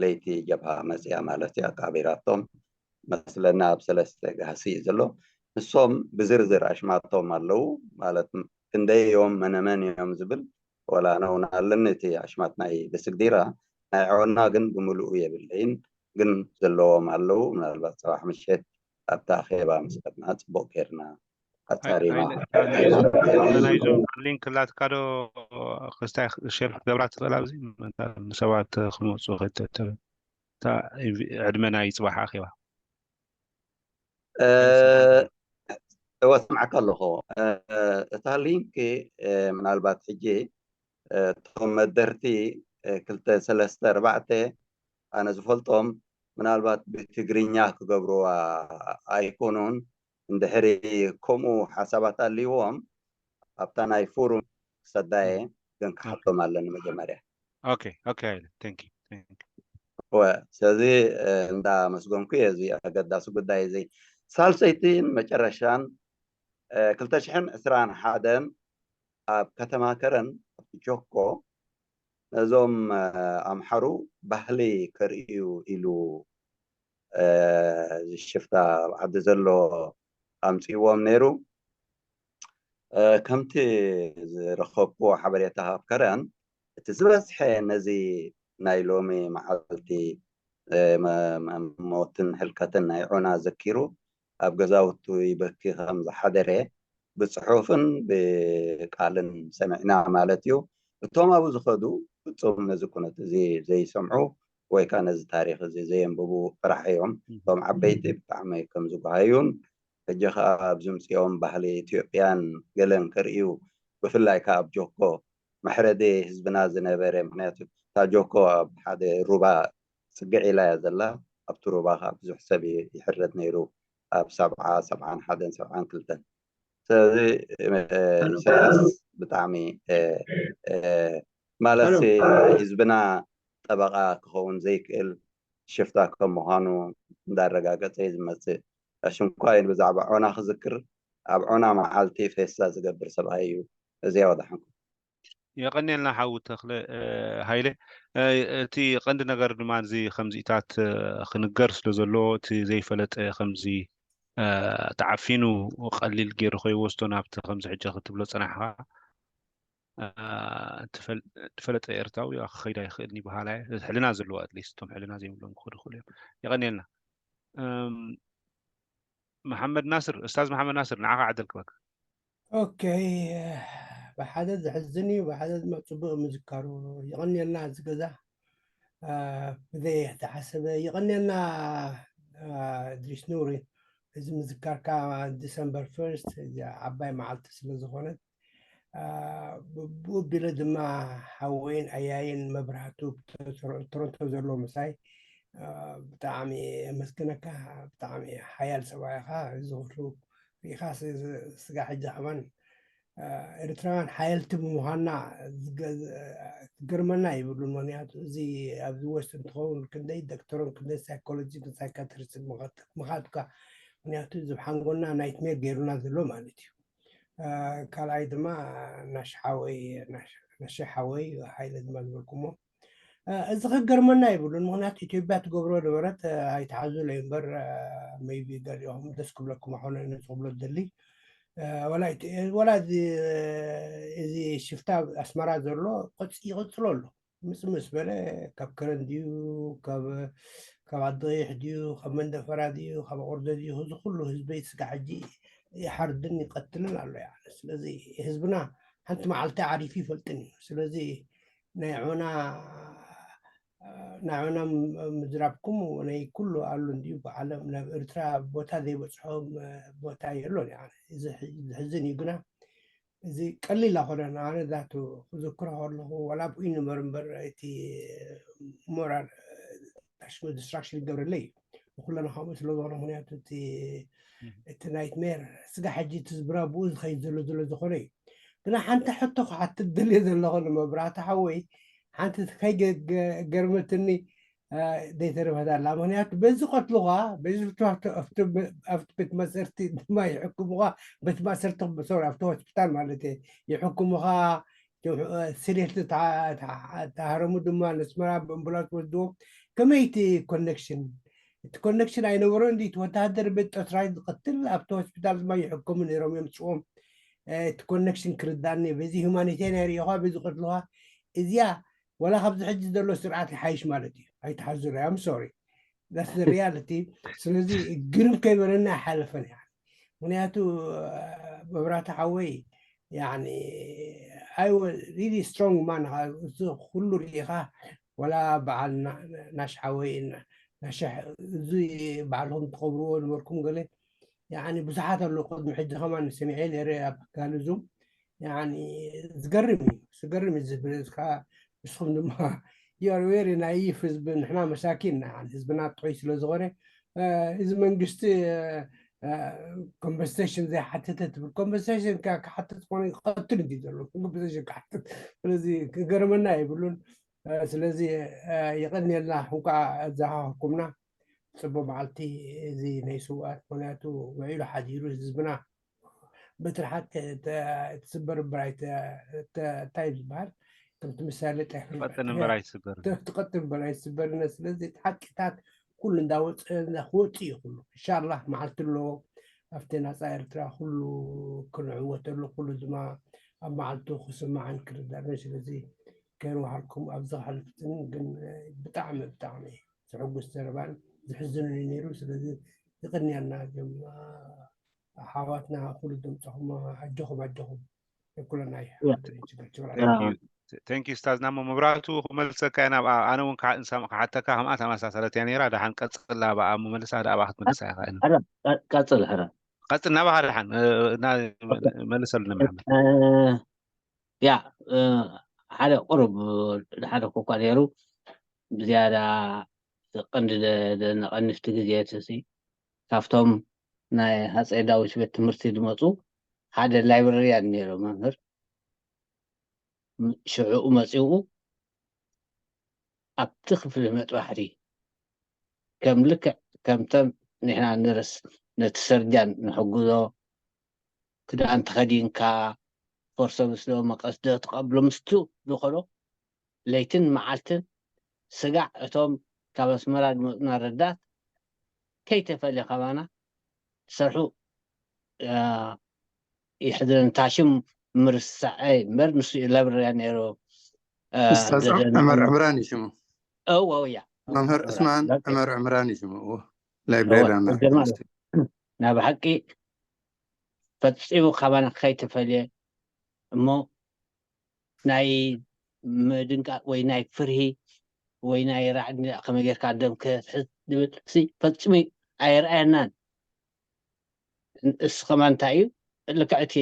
ለይቲ ጀብሃ መፅያ ማለት እያ ቀቢራቶም መስለና ኣብ ሰለስተ ጋህሲ እዩ ዘሎ። ንሶም ብዝርዝር ኣሽማቶም ኣለዉ ማለት ክንደይ እዮም መነመን እዮም ዝብል ወላ ነውን ኣለኒ እቲ ኣሽማት ናይ ብስግዲራ ናይ ዖና ግን ብምልኡ የብለይን ግን ዘለዎም ኣለዉ ምናልባት ፅባሕ ምሸት ኣብታ ኣኼባ ምስ ከድና ፅቡቅ ጌርና ኣጻሪና። ናይዞም ሊንክ ላትካ ዶ ክስታይ ሸር ክገብራ ትኽእል ኣብዚ ንሰባት ክመፁ ከይተተለ ዕድመ ናይ ፅባሕ ኣኼባ እወ ሰምዓካ ኣለኹ። እታ ሊንክ ምናልባት ሕጂ እቶም መደርቲ ክልተ ሰለስተ ኣርባዕተ ኣነ ዝፈልጦም ምናልባት ብትግርኛ ክገብርዋ ኣይኮኑን። እንድሕሪ ከምኡ ሓሳባት ኣልዎም ኣብታ ናይ ፎሩም ክሰዳየ ግን ክሓቶም ኣለኒ መጀመርያ። ኦኬ ኦኬ ሃይለ thank you thank you ወ ስለዚ እንዳመስገንኩ እየ እዚ ኣገዳሲ ጉዳይ እዚ። ሳልሰይትን መጨረሻን ክልተ ሽሕን ዕስራን ሓደን ኣብ ከተማ ከረን ኣብቲ ጆኮ ነዞም ኣምሓሩ ባህሊ ከርእዩ ኢሉ እዚ ሽፍታ ኣብ ዓዲ ዘሎ ኣምፅዎም ነይሩ። ከምቲ ዝረኸብኩዎ ሓበሬታ ካብ ከረን እቲ ዝበዝሐ ነዚ ናይ ሎሚ መዓልቲ ሞትን ህልቀትን ናይ ዑና ዘኪሩ ኣብ ገዛውቱ ይበኪ ከም ዝሓደረ ብፅሑፍን ብቃልን ሰሚዕና ማለት እዩ። እቶም ኣብኡ ዝኸዱ ፍፁም ነዚ ኩነት እዚ ዘይሰምዑ ወይ ከዓ ነዚ ታሪክ እዚ ዘየንብቡ ጥራሕ እዮም። እቶም ዓበይቲ ብጣዕሚ ከም ዝጓሃዩን ሕጂ ከዓ ኣብ ዝምፅኦም ባህሊ ኢትዮጵያን ገለን ክርእዩ ብፍላይ ከዓ ኣብ ጆኮ መሕረዲ ህዝብና ዝነበረ ምክንያቱ እታ ጆኮ ኣብ ሓደ ሩባ ፅግዕ ኢላ እያ ዘላ። ኣብቲ ሩባ ከዓ ብዙሕ ሰብ ይሕረድ ነይሩ ኣብ ሰብዓ ሰብዓን ሓደን ሰብዓን ክልተን። ስለዚ ኢሳያስ ብጣዕሚ ማለት ህዝብና ጠበቃ ክኸውን ዘይክእል ሽፍታ ከም ምዃኑ እንዳረጋገፀ እዩ ዝመፅእ። ኣሽንኳይን ብዛዕባ ዖና ክዝክር ኣብ ዖና መዓልቲ ፌስታ ዝገብር ሰብኣይ እዩ። እዚያ ወዳሓንኩም። የቐንየልና ሓው ተኽለ ሃይለ። እቲ ቀንዲ ነገር ድማ እዚ ከምዚኢታት ክንገር ስለ ዘሎ እቲ ዘይፈለጠ ከምዚ ተዓፊኑ ቀሊል ገይሩ ከይወስዶ ናብቲ ከምዚ ሕጂ ክትብሎ ፀናሕካ ትፈልጠ ኤርትራዊ ክኸይድ ኣይኽእልን ይበሃላ ሕልና ዘለዎ ኣትሊስት እቶም ሕልና ዘይብሎም ክኸዱ ይኽእሉ እዮም። የቐንየልና። መሓመድ ናስር፣ እስታዝ መሓመድ ናስር ንዓኻ ዕድል ክበካ። ኦኬ፣ ብሓደ ዘሕዝን እዩ፣ ብሓደ ድማ ፅቡቅ ምዝካሩ። ይቐንየልና እዚ ገዛ ብዘይ ተሓሰበ ይቐንየልና። እድሪስ ኑሪ፣ እዚ ምዝካርካ ዲሰምበር ፈርስት ዓባይ መዓልቲ ስለዝኾነት ብኡ ኣቢለ ድማ ሓወይን ኣያይን መብራህቱ ቶሮንቶ ዘሎ ምሳይ ብጣዕሚ የመስግነካ። ብጣዕሚ ሓያል ሰብኣይ ኢኻ። እዚ ኩሉ ርኢኻ ስጋ ሕጂ ከማን ኤርትራውያን ሓየልቲ ብምዃንና ክገርመና ይብሉን። ምክንያቱ እዚ ኣብዚ ወስት እንትኸውን ክንደይ ዶክተሮን ክንደይ ሳይኮሎጂ ሳይካትሪስት ምኻትካ፣ ምክንያቱ እዚ ሓንጎልና ናይትሜር ገይሩና ዘሎ ማለት እዩ። ካልኣይ ድማ ናሽ ሓወይ ናሽ ሓወይ ሓይለ ድማ ዝበልኩሞ እዚ ክገርመና ይብሉን። ምክንያቱ ኢትዮጵያ ትገብሮ ነበረት ኣይተሓዙለይ እምበር maybe ገሊኦም ደስ ክብለኩም ኣኾነ ነዚ ክብሎ ዝደሊ ወላ እዚ ሽፍታ ኣስመራ ዘሎ ይቕፅሎ ኣሎ። ምስ ምስ በለ ካብ ከረን ድዩ ካብ ዓዲ ቀይሕ ድዩ ካብ መንደፈራ ድዩ ካብ ኣቑርደ ድዩ እዚ ኩሉ ህዝበይ ስጋ ሕጂ ይሓርድን ይቐትልን ኣሎ። ስለዚ ህዝብና ሓንቲ መዓልቲ ዓሪፉ ይፈልጥን እዩ። ስለዚ ናይ ዖና ናይ ዖና ምዝራብኩም ናይ ኩሉ ኣሎ እንድዩ ብዓለም ናብ ኤርትራ ቦታ ዘይበፅሖም ቦታ የሎን። ዝሕዝን እዩ ግና እዚ ቀሊል ኣኮነን። ኣነ ዛቱ ክዝክሮ ከለኹ ዋላ ብኡ ይንበር እምበር እቲ ሞራል ዲስትራክሽን ይገብረለይ እዩ። ንኩለና ከምኡ ስለ ዝኾነ ምክንያቱ እቲ ናይትሜር ስጋ ሕጂ እቲ ዝብራ ብኡ ዝኸይድ ዘሎ ዘሎ ዝኾነ እዩ። ግና ሓንቲ ሕቶ ክሓትት ደልየ ዘለኹ ንመብራህቲ ሓወይ ሓንቲ ከይገርመትኒ ዘይተረፈት ኣላ። ምክንያቱ በዚ ቀትልኻ በዚ ኣብቲ ቤት ማእሰርቲ ድማ ይሕክሙኻ። ቤት ማእሰርቲ ሶሪ ኣብቲ ሆስፒታል ማለት እየ ይሕክሙኻ። ስሌት ተሃረሙ ድማ ነስመራ ብኣምቡላንስ ወስድዎም። ከመይ እቲ ኮኔክሽን እቲ ኮኔክሽን ኣይነበሮን። እቲ ወተሃደር ቤት ጦስራይ ዝቐትል ኣብቲ ሆስፒታል ድማ ይሕከሙ ነይሮም የምፅዎም። እቲ ኮኔክሽን ክርዳኒ በዚ ሁማኒቴሪያን ሪኢኻ በዚ ቀትልኻ እዚኣ ዋላ ካብዚ ሕጂ ዘሎ ስርዓት ይሓይሽ ማለት እዩ። ኣይተሓዙለይ። I'm sorry that's the reality። ስለዚ ግርም ከይበለና ኣይሓለፈን። ምክንያቱ መብራህቲ ሓወይ ያኒ ኣይ ሪሊ ስትሮንግ ማን እዚ ኩሉ ርኢኻ ወላ በዓል ናሽ ሓወይ ናሽሕ እዚ ባዕልኩም ትኸብርዎ ነበርኩም ገለ ያኒ ብዙሓት ኣለዉ። ቅድሚ ሕጂ ከማን ሰሚዐ ነይረ ኣብ ጋልዙም ያኒ ዝገርም እዩ ዝገርም እዩ ዝብል እስካ ንስኹም ድማ you are very naive ህዝቢ ንሕና መሳኪን ኢና ህዝብና ጥዑይ ስለ ዝኾነ እዚ መንግስቲ ኮምፐንሴሽን ዘይሓተተ ትብል ኮምፐንሴሽን ክሓትት ኮነ ክቐትል እንዲ ዘሎ ኮምፐንሴሽን ክሓትት ስለዚ ክገርመና የብሉን። ስለዚ የቐንየልና እንኳዕ ኣዘኻኸርኩምና። ፅቡቅ መዓልቲ እዚ ናይ ስውኣት ምክንያቱ ውዒሉ ሓዲሩ ህዝብና በትሪ ሓቂ ትስበር እምበር እንታይ ዝበሃል ከምቲ ምሳሌ ትቐጥን እምበር ኣይትስበር ትቐጥን እምበር ኣይትስበርነ። ስለዚ እቲ ሓቂታት ኩሉ እንዳወፀ ክወፅእ እዩ ኩሉ እንሻላ መዓልቲ ኣለዎ። ኣብቲ ናፃ ኤርትራ ኩሉ ክንዕወተሉ ኩሉ ድማ ኣብ መዓልቱ ክስማዕን ክርዳእን። ስለዚ ከይንውሃልኩም ኣብዚ ክሓልፍትን ግን ብጣዕሚ ብጣዕሚ ዘሐጉስ ዘረባን ዘሕዝንን እዩ ነይሩ። ስለዚ ይቕንየልና እዞም ኣሓዋትና ኩሉ ድምፅኹም ኣጆኹም ኣጆኹም የኩለና እዩ። Thank you ኡስታዝና እሞ መብራህቱ ክመልሰካ እየ ናብ ኣነ እውን ክሓተካ ከምኣ ተመሳሰለት እያ ነይራ። ደሓን ቀፅላ ብኣ ምመልሳ ደኣ ብኣ ክትመልሳ ኢኻ ቀፅል ሕረ ቀፅል ናባኻ ደሓን መልሰልና መሓመድ ያ ሓደ ቁሩብ ሓደ ኮኳ ነይሩ ብዝያዳ ቀንዲ ደነቐኒ ኣብቲ ግዜ እቲ ካብቶም ናይ ሃፀይ ዳዊት ቤት ትምህርቲ ዝመፁ ሓደ ላይብረርያን ነይሩ መምህር ሽዕኡ መፂኡ ኣብቲ ክፍሊ መጥባሕቲ ከም ልክዕ ከምተን ንሕና ንርስ ነቲ ሰርጃን ንሕግዞ ክዳን ተኸዲንካ ፎርሰብስ ዶ መቐስ ዶ ትቐብሎ ምስቱ ዝኸዶ ለይትን መዓልትን ስጋዕ እቶም ካብ ኣስመራ ዝመፁና ረዳት ከይተፈልየ ካባና ዝሰርሑ ይሕድረን ታሽም ምርሳዐይ እምበር ንሱ እዩ ላብረርያ ነይሩ ኡስታዝ ዕመር ዕምራን እዩ ሽሙ እወ እያ መምህር ዕስማን ዕመር ዕምራን እዩ ሽሙ እወ ላይብሬሪያን እወ፣ ማለት ናይ ብሓቂ ፈፂሙ ካባና ከይተፈልየ እሞ ናይ ምድንቃቅ ወይ ናይ ፍርሂ ወይ ናይ ራዕዲ ከመይ ጌርካ ደም ክትሕዝ ዝብል ሲ ፈፂሙ ኣይረኣየናን እሱ ከማን እንታይ እዩ ልክዕ እቲ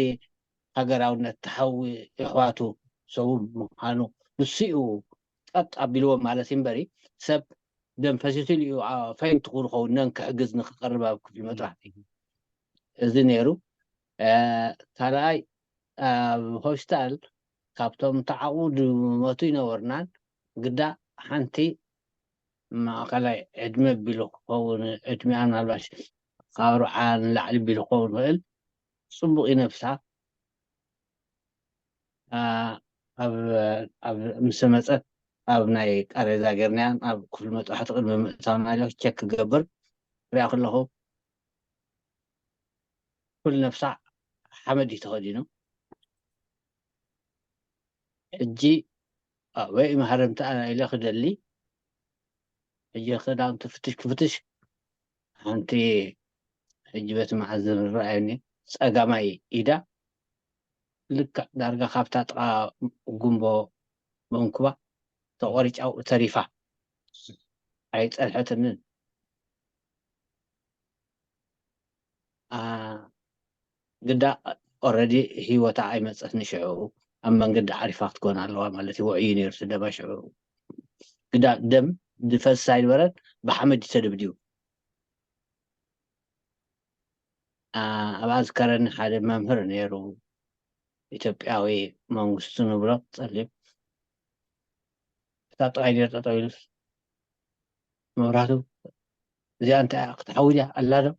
ሃገራውነት ተሓዊ የሕዋቱ ሰው ምዃኑ ንሱ እዩ ጠጥ ኣቢልዎ ማለት እዩ እምበሪ ሰብ ደም ፈሲሱ ኢሉ እዩ ፋይን ትኹን ኸውን ነን ክሕግዝ ንክቐርብ ኣብ ክፍሊ መጥባሕቲ እዚ ነይሩ። ካልኣይ ኣብ ሆስፒታል ካብቶም ተዓቑ ድመቱ ይነበርናን ግዳ ሓንቲ ማእኸላይ ዕድመ ቢሉ ክኸውን ዕድሚኣ ምናልባሽ ካብ ኣርብዓ ንላዕሊ ቢሉ ክኸውን ይኽእል። ፅቡቕ ይነፍሳ ኣብ ምስ መፀት ኣብ ናይ ቃሬዛ ገርናያን ኣብ ክፍሊ መጥባሕቲ ቅድሚ ምእታውና ኢለ ቸክ ክገብር ሪኣ ከለኹ ኩል ነፍሳ ሓመድ እዩ ተኸዲኑ። ሕጂ ወይ መሃረምቲ ኣና ኢለ ክደሊ ሕጂ ክዳውንቲ ፍትሽ ክፍትሽ ሓንቲ ሕጂ በቲ መዓዝ ዝረኣየኒ ፀጋማይ ኢዳ ልክዕ ዳርጋ ካብታ ጥቓ ጉንቦ መንኩባ ተቆሪጫ ተሪፋ ኣይፀንሐትንን። ግዳ ኦረዲ ህይወታ ኣይመፀት ንሽዑ ኣብ መንገዲ ዓሪፋ ክትኮን ኣለዋ ማለት እዩ። ውዕዩ ነይሩ ስደባ ሽዑ ግዳ ደም ዝፈስስ ኣይነበረን ብሓመድ ተደብዲቡ። ኣብ ኣዝከረኒ ሓደ መምህር ነይሩ ኢትዮጵያዊ መንግስቱ ንብሎ ፀሊም እታ ጥራይ ነር ጠጠው ኢሉስ መብራቱ እዚኣ እንታይ ክትሓውያ ኣላ ዶ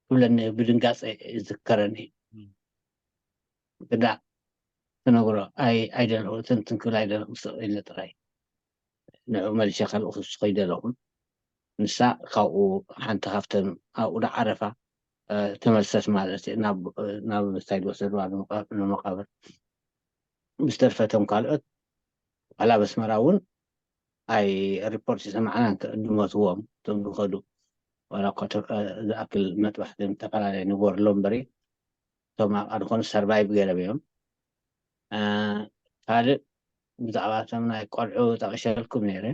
ትብለኒ ብድንጋፀ ይዝከረኒ ግዳ ትነግሮ ኣይደለኹ ትንትን ክብል ኣይደለኹ ስቕ ኢለ ጥራይ ንዑ መልሸ ካልእ ክሱ ከይደለኹ ንሳ ካብኡ ሓንቲ ካብተን ኣብኡ ዓረፋ ተመልሰት ማለት ናብ ሳይድ ወሰድዋ ንመቃብር ብዝተርፈቶም ካልኦት ዋላ በስመራ እውን ኣይ ሪፖርት ይሰማዕናን ድመትዎም እቶም ዝኸዱ ዋላ እኳ ዝኣክል መጥባሕቲ ዝተፈላለየ ንግበር ኣሎ እምበሪ እቶም ኣብኣ ዝኾኑ ሰርቫይቭ ገይሮም እዮም። ካልእ ብዛዕባ እቶም ናይ ቆልዑ ጠቂሸልኩም ነይረ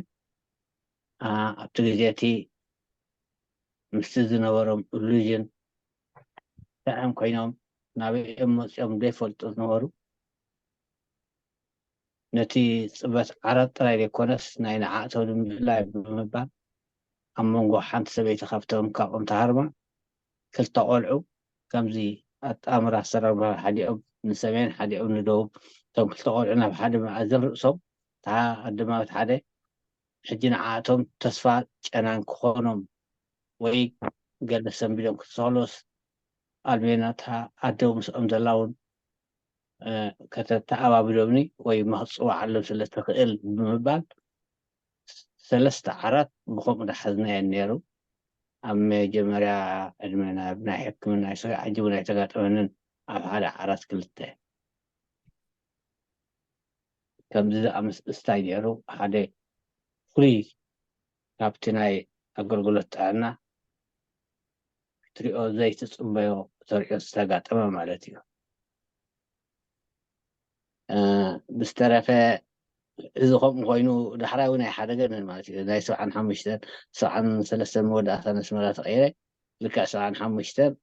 ኣብቲ ግዜ እቲ ምስቲ ዝነበሮም ኢሉዥን እንታይ እዮም ኮይኖም ናበይ እዮም መፂኦም ዘይፈልጡ ዝነበሩ ነቲ ፅበት ዓራት ጥራይ ዘይኮነስ ናይ ንዓእተው ንምፍላይ ብምባል ኣብ መንጎ ሓንቲ ሰበይቲ ካብቶም ካብኦም ተሃርማ ክልተ ቆልዑ ከምዚ ኣጣምራ ኣሰራርባ ሓዲኦም ንሰሜን ሓዲኦም ንደቡብ እቶም ክልተ ቆልዑ ናብ ሓደ መኣዝን ርእሶም እታ ኣደማዊት ሓደ ሕጂ ንዓኣቶም ተስፋ ጨናን ክኾኖም ወይ ገለ ሰንቢዶም ክትሰኽሎስ ኣልሜናታ ኣደው ምስኦም ዘላ እውን ከተተኣባብሎምኒ ወይ መኽፅዋዓሎም ስለ ትኽእል ብምባል ሰለስተ ዓራት ብኸምኡ ዳሓዝናየን ነይሩ። ኣብ መጀመርያ ዕድመና ብናይ ሕክምና ይሰ ዓጅቡ ናይ ተጋጠመንን ኣብ ሓደ ዓራት ክልተ ከምዚ ዝኣምስ እስታይ ነይሩ ሓደ ፍሉይ ካብቲ ናይ ኣገልግሎት ጥዕና ክትሪኦ ዘይትፅበዮ ተሪኦ ዝተጋጠመ ማለት እዩ። ብዝተረፈ እዚ ከምኡ ኮይኑ ዳሕራዊ ናይ ሓደ ገመን ማለት እዩ ናይ ሰብዓን ሓሙሽተን ሰብዓን ሰለስተን መወዳእታ ነስመራ ተቐይረ ልክዕ ሰብዓን ሓሙሽተን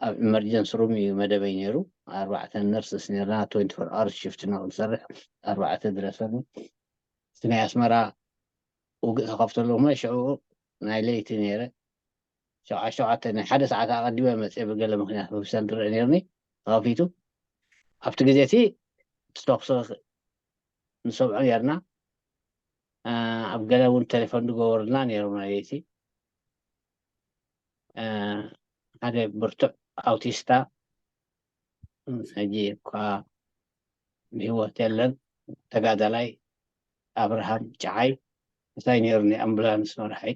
ኣብ ኢመርጀንስ ሩም እዩ መደበይ ነይሩ ኣርባዕተ ነርስስ ነርና ትወንቲ ፎር ኣወርስ ሽፍት ነው ዝሰርሕ ኣርባዕተ ድረሰኒ እቲ ናይ ኣስመራ ውግእ ተኸፍተሉ እሞ ሽዑ ናይ ለይቲ ነይረ ሸውዓተ ሸውዓተ ናይ ሓደ ሰዓት ኣቐዲመ መፅየ ብገለ ምክንያት ብብሰል ዝርአ ነርኒ ተኸፊቱ ኣብቲ ግዜ እቲ ተኩሲ ንሰምዖ ነርና ኣብ ገለ እውን ቴሌፎን ዝገበሩልና ነይሮም ናይ ለይቲ ሓደ ብርቱዕ ኣውቲስታ ሕጂ እኳ ብህይወት የለን ተጋዳላይ ኣብርሃም ጨዓይ እንታይ ነይሩ ናይ ኣምቡላንስ መራሒ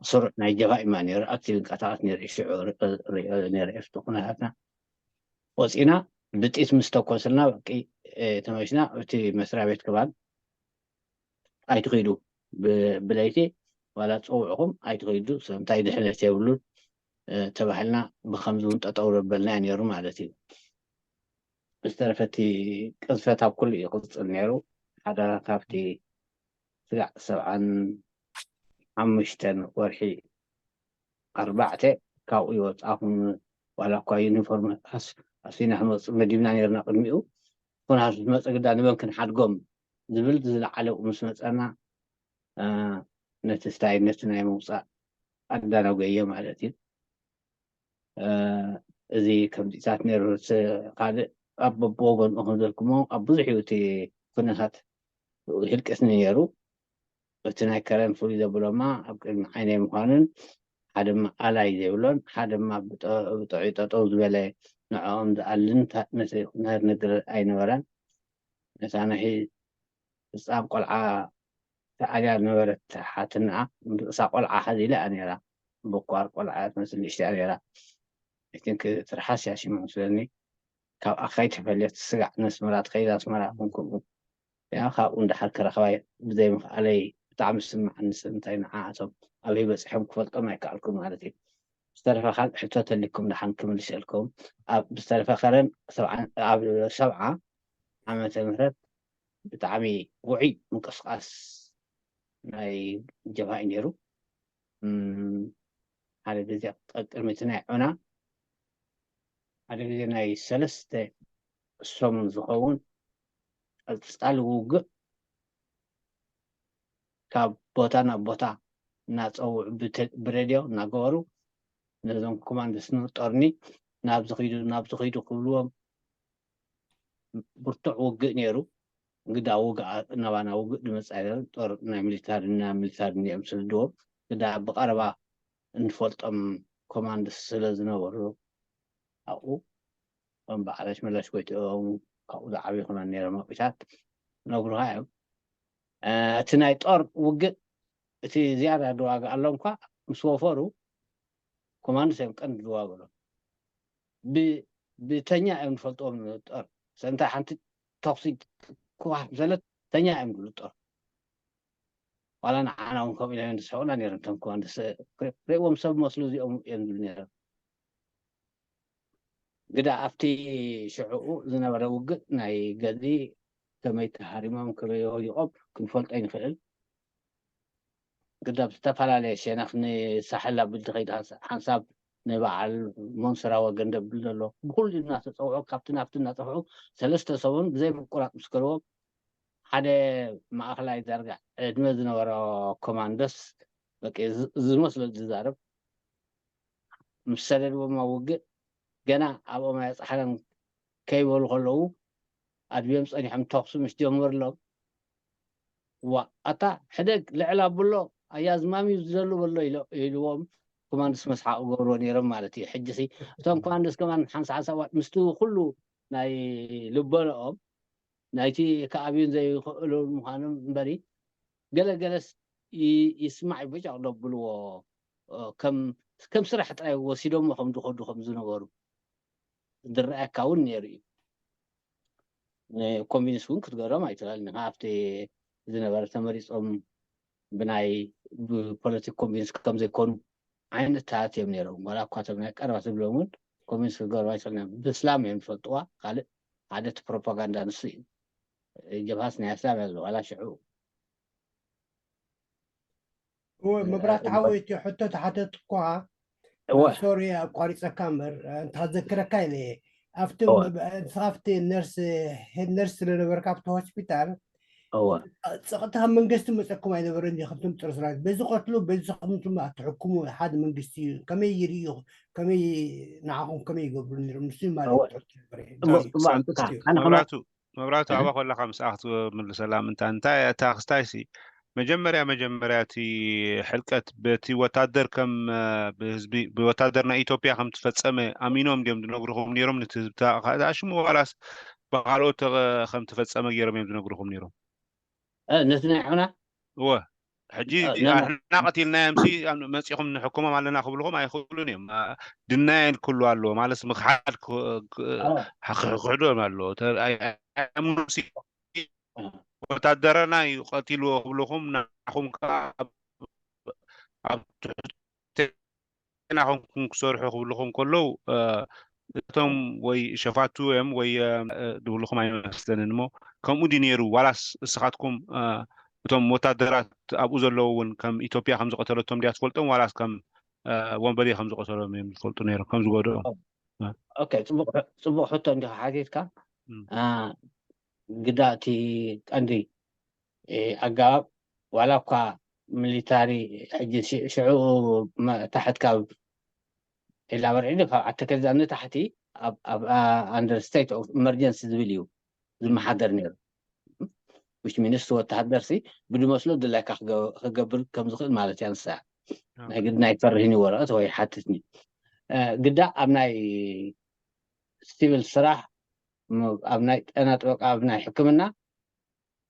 ስሩዕ ናይ ጀብሃ ኢማ ነይሩ ኣክቲቭ ይንቀሳቀስ ነይሩ እዩ ሽዑ ሪኦ ነይረ እዩ ኩነታትና ወፂና ብጢት ምስ ተኮስልና በቂ ተመሽና እቲ መስሪያ ቤት ክባን ኣይትኺዱ ብለይቲ ዋላ ፀውዕኹም ኣይትኺዱ እንታይ ድሕነት የብሉን ተባሂልና ብከምዚ እውን ጠጠው ዘበልና ነይሩ ማለት እዩ ዝተረፈቲ ቅዝፈት ኣብ ኩሉ እዩ ቅፅል ነይሩ ሓደ ካብቲ ስጋዕ ሰብዓን ሓሙሽተን ወርሒ ኣርባዕተ ካብኡ ይወፃኹም ዋላ እኳ ዩኒፎርም ኣስፊና ክመፅእ መዲብና ነርና ቅድሚኡ። ኩናት ምስ መፀ ግዳ ንመን ክንሓድጎም ዝብል ዝለዓለ ምስ መፀና ነቲ ስታይ ነቲ ናይ ምውፃእ ኣዳናጎዮ ማለት እዩ። እዚ ከምዚታት ነሩ። ካልእ ኣብ በብወገንኡ ከምዘልኩሞ ኣብ ብዙሕ እዩ እቲ ኩነታት ህልቅት ነሩ። እቲ ናይ ከረን ፍሉይ ዘብሎማ ኣብ ቅድሚ ዓይነይ ምዃኑን ሓደማ ኣላይ ዘይብሎን ሓደማ ብጥዑይ ጠጠው ዝበለ ንዕኦም ዝኣልን ነቲ ነገር ኣይነበረን። ነታ ናይ ህፃን ቆልዓ ተኣልያ ዝነበረት ሓትንኣ እሳ ቆልዓ ሓዚላ እያ ነራ። በኳር ቆልዓ ትመስል ንእሽተያ ነራ። I think ትርሓስ እያ ሽማ መስለኒ። ካብ ኣኻይ ተፈልየት ስጋዕ ነስመራ ትኸይድ ኣስመራ ኹን ከምኡ ያ ካብኡ እንዳሓር ከረኸባይ ብዘይ ምኽኣለይ ብጣዕሚ ስምዓኒ። ስለምንታይ ንዓኣቶም ኣበይ በፂሖም ክፈልጦም ኣይከኣልኩ ማለት እዩ። ብዝተረፈ ካልእ ሕቶ ተሊኩም ደሓን ክምልሰልኩም። ብዝተረፈ ከረን ኣብ ሰብዓ ዓመተ ምህረት ብጣዕሚ ውዑይ ምንቅስቃስ ናይ ጀብሃ እዩ ነይሩ። ሓደ ግዜ ቅድሚ እቲ ናይ ዑና ሓደ ግዜ ናይ ሰለስተ ሰሙን ዝኸውን ቀፃሊ ውግእ ካብ ቦታ ናብ ቦታ እናፀውዑ ብሬድዮ እናገበሩ ነዞም ኮማንዶስ ንጦርኒ ናብዚ ኺዱ ናብዚ ኺዱ ክብልዎም ብርቱዕ ውግእ ነይሩ። ግዳ ውግእ ናባና ውግእ ዝመፅእ ኣይነበረን። ጦር ናይ ሚሊታሪ ናብ ሚሊታሪ እዮም ዝስድዎም። ግዳ ብቐረባ እንፈልጦም ኮማንድስ ስለ ዝነበሩ ኣብኡ ከም በዓል ኣሽመላሽ ጎይትኦም ካብኡ ዝዓብዩ ክኾኑ ነይሮም ኣቑታት ነግሩኻ እዮም። እቲ ናይ ጦር ውግእ እቲ ዝያዳ ዝዋግኣሎም እኳ ምስ ወፈሩ ኮማንድስ እዮም ቀንዲ ዝዋግእሎም። ብተኛ እዮም ዝፈልጥዎም ጦር ሰንታ ሓንቲ ተኩሲ ክዋሕ ዘለት ተኛ እዮም ዝብሉ ጦር ዋላ ንዓና እውን ከምኡ ኢሎም ዝስሕቁና ነይሮም። እቶም ኮማንድስ ርእዎም ሰብ መስሉ እዚኦም እዮም ዝብሉ ነይሮም። ግዳ ኣብቲ ሽዕኡ ዝነበረ ውግእ ናይ ገድሊ ከመይ ተሃሪሞም ከመይ ወዲቖም ክንፈልጦ ይንኽእል። ግዳ ብዝተፈላለየ ሸነኽ ንሳሕል ኣብል ዝኸይድ ሓንሳብ ንበዓል ሞንስራ ወገን ደብል ዘሎ ብኩሉ እናተፀውዑ ካብቲ ናብቲ እናጠፍዑ ሰለስተ ሰሙን ብዘይ ምቁራጥ ምስ ከልዎም ሓደ ማእኸላይ ዳርጋ ዕድመ ዝነበሮ ኮማንዶስ በቂ ዝመስሎ ዝዛረብ ምስ ሰደድዎም ኣብ ውግእ ገና ኣብኦም ኣያፅሓለን ከይበሉ ከለዉ ኣድብዮም ፀኒሖም ተኩሲ ምስ ጀመርሎም ዋ ኣታ ሕደግ ልዕል ኣብሎ ኣያ ዝማም እዩ ዝደሉ በሎ ኢልዎም ኮማንድስ መስሓቅ ገብርዎ ነይሮም ማለት እዩ። ሕጂ ሲ እቶም ኮማንድስ ከማን ሓንሳ ሓንሳ ምስቲ ኩሉ ናይ ልበንኦም ናይቲ ክኣብዩን ዘይኽእሉ ምዃኖም እምበሪ ገለገለስ ይስማዕ ይበጫቕ ደብልዎ ከም ስራሕ ጥራይ ወሲዶሞ ከም ዝኸዱ ከም ዝነበሩ ዝረኣየካ እውን ነይሩ እዩ። ንኮንቪንስ እውን ክትገሮም ኣይትኽእል ንካ ኣብቲ ዝነበረ ተመሪፆም ብናይ ብፖለቲክ ኮንቪንስ ከም ዘይኮኑ ዓይነት ተኣትዮም ነይሮም ዋላ እኳ ቶም ናይ ቀረባ ትብሎም እውን ኮንቪንስ ክትገሮም ኣይትኽእል ብስላም እዮም ዝፈልጥዋ። ካልእ ሓደ እቲ ፕሮፓጋንዳ ንሱ እዩ። ጀብሃስ ናይ ኣስላም እያ ዝብሉ ዋላ ሽዑ እወ መብራህቲ ሓወይ እቲ ሕቶ ተሓተት እኳ ሶሪ ኣቋሪፀካ እምበር እንተዘክረካ ኢለ ኣብቲ ንስኻፍቲ ነርስ ሄድ ነርስ ስለነበርካ ኣብቲ ሆስፒታል እወ ፀቕጢ ካብ መንግስቲ መፀኩም ኣይነበረን ከምቶም ፀረ ሰራዊት በዚ ቀትሉ በዚ ከምትም ኣትሕክሙ ሓደ መንግስቲ እዩ ከመይ ይርእዩ ከመይ ንዓኹም ከመይ ይገብሩ ነይሮም ንሱ ማለት እወ እወ ኣንቱካ ኣነ ከማ መብራቱ መብራቱ ኣባ ኮለኻ ምስኣ ክትምልሰላ ምንታ እንታይ እታ ክስታይ ሲ መጀመርያ መጀመርያ እቲ ሕልቀት በቲ ወታደር ከም ብህዝቢ ብወታደር ናይ ኢትዮጵያ ከም ትፈጸመ ኣሚኖም ድዮም ዝነግርኹም ነይሮም ነቲ ህዝቢ ተኣሽሙ ዋላስ ብካልኦት ከም ትፈጸመ ገይሮም እዮም ዝነግርኹም ነይሮም ነቲ ናይ ዑና እወ ሕጂ ኣሕና ቀቲልናዮም ሲ መፂኹም ንሕክሞም ኣለና ክብልኹም ኣይኽእሉን እዮም ድናየን ክሉ ኣለዎ ማለት ምክሓድ ክሕዶም ኣለዎ ወታደረና እዩ ቀቲልዎ ክብልኹም ንዓኹም ከዓ ኣብ ትሕቴና ኮንኩም ክሰርሑ ክብልኹም ከለዉ እቶም ወይ ሸፋቱ እዮም ወይ ዝብልኹም ኣይመስለንን እሞ ከምኡ ድዩ ነይሩ ዋላስ እስኻትኩም እቶም ወታደራት ኣብኡ ዘለዉ እውን ከም ኢትዮጵያ ከም ዝቀተለቶም ድያ ትፈልጦም ዋላስ ከም ወንበዴ ከም ዝቀተሎም እዮም ዝፈልጡ ነይሮም ከም ዝጎድኦም ኦኬ፣ ጽቡቕ ጽቡቕ ሕቶ እንዲኻ ሓቲትካ። ግዳ እቲ ቀንዲ ኣገባብ ዋላ እኳ ሚሊታሪ ሕጂ ሽዑ ታሕት ካብ ዒላ በርዒ ካብ ዓተከዛ ንታሕቲ ኣብ under state of emergency ዝብል እዩ ዝመሓደር ነይሩ። which means ወተሃደር ሲ ብድመስሎ ድላይካ ክገብር ከም ዝኽእል ማለት እያ። ንሳ ናይ ግድ ናይ ፈርህኒ ወረቐት ወይ ሓትትኒ ግዳ ኣብ ናይ ሲቪል ስራሕ፣ ኣብ ናይ ጥዕና ጥበቃ፣ ኣብ ናይ ሕክምና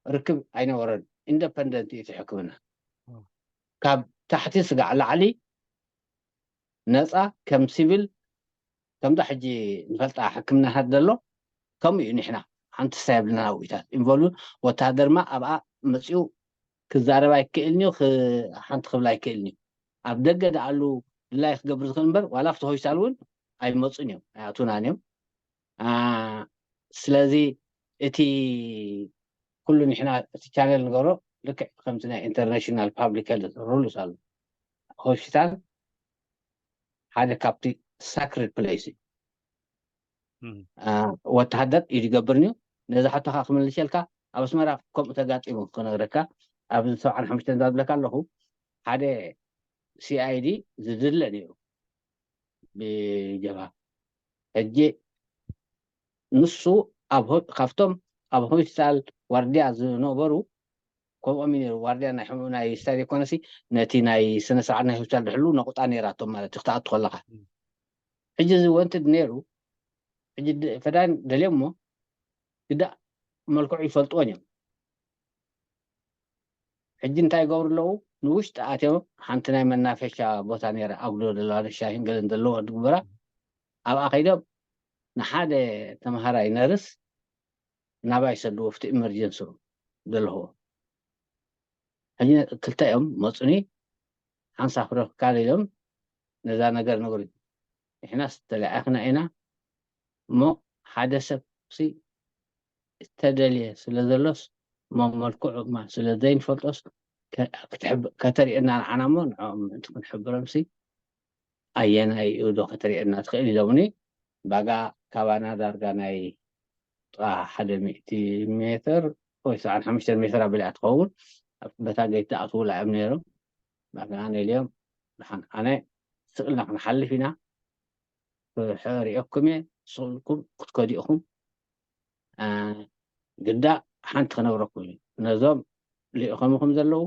ርክብ ኣይነበረን። ኢንደፐንደንት እቲ ሕክምና ካብ ታሕቲ ስጋዕ ላዕሊ ነፃ ከም ሲቪል ከምዛ ሕጂ ንፈልጣ ሕክምናታት ዘሎ ከምኡ እዩ። ንሕና ሓንቲ ሳይብልና ውኢታት ኢንቮልቭ ወተሃደር ማ ኣብኣ መፂኡ ክዛረብ ኣይክእልን እዩ፣ ሓንቲ ክብል ኣይክእልን እዩ። ኣብ ደገ ደኣሉ ድላይ ክገብር ዝኽእል እምበር ዋላ ኣብቲ ሆስፒታል እውን ኣይመፁን እዮም፣ ኣይኣቱናን እዮም። ስለዚ እቲ ኩሉ ንሕና እቲ ቻነል ንገብሮ ልክዕ ከምቲ ናይ ኢንተርናሽናል ፓብሊክ ሄልት ሩልስ ኣሎ። ሆስፒታል ሓደ ካብቲ ሳክሪድ ፕሌስ እዩ። ወተሃደር እዩ ዝገብርን እዩ። ነዚ ሕቶኻ ክምልሸልካ ኣብ ኣስመራ ከምኡ ተጋጢሙ ክነግረካ ኣብዚ ሰብዓን ሓሙሽተን ዝብለካ ኣለኹ ሓደ ሲኣይዲ ዝድለ ነይሩ ብጀብሃ ሕጂ ንሱ ካብቶም ኣብ ሆስፒታል ዋርድያ ዝነበሩ ከምኦም እዩ ነይሩ። ዋርድያ ናይ ሕሙም ናይ ስታይ ዘይኮነሲ ነቲ ናይ ስነ ስርዓት ናይ ሆስፒታል ድሕሉ ነቑጣ ነይራቶም ማለት እዩ ክትኣቱ ከለኻ። ሕጂ እዚ ወንትድ ነይሩ። ሕጂ ፈዳን ደልዮሞ ግዳ መልክዑ ይፈልጥዎን እዮም። ሕጂ እንታይ ይገብሩ ኣለዉ? ንውሽጢ ኣትዮም ሓንቲ ናይ መናፈሻ ቦታ ነይራ ኣጉዶ ዘለዋ ሻሂን ገለን ዘለዎ ድግበራ ኣብኣ ከይዶም ንሓደ ተምሃራይ ነርስ ናባይ ሰድዎ ኣብቲ ኢመርጀንሲ ሩም ዘለኽዎ። ሕጂ ክልተ እዮም መፁኒ ሓንሳብ ክረኽብካ ኢሎም ነዛ ነገር ነገሩኒ። ንሕናስ ተለኣኽና ኢና እሞ ሓደ ሰብ ሲ እተደልየ ስለ ዘሎስ እሞ መልክዑ ድማ ስለ ዘይንፈልጦስ ከተርእየና ንዓና እሞ ንዕኦም ምእንቲ ክንሕብሮም ሲ ኣየናይ እዩ ዶ ከተርእየና ትኽእል ኢሎምኒ። ባጋ ካባና ዳርጋ ናይ ጥቓ ሓደ ሚእቲ ሜትር ወይ ሰብዓን ሓሙሽተን ሜትር ኣቢላ ትኸውን። በታ ገይት ኣትውላ እዮም ነይሮም። ባጋ ኣነ ኢልዮም ድሓን ኣነ ስቕ ኢልና ክንሓልፍ ኢና። ርኢኹም እየ ስቕ ኢልኩም ክትከዱ ኢኹም። ግዳ ሓንቲ ክነግረኩም እዩ ነዞም ልኢኾምኹም ዘለዉ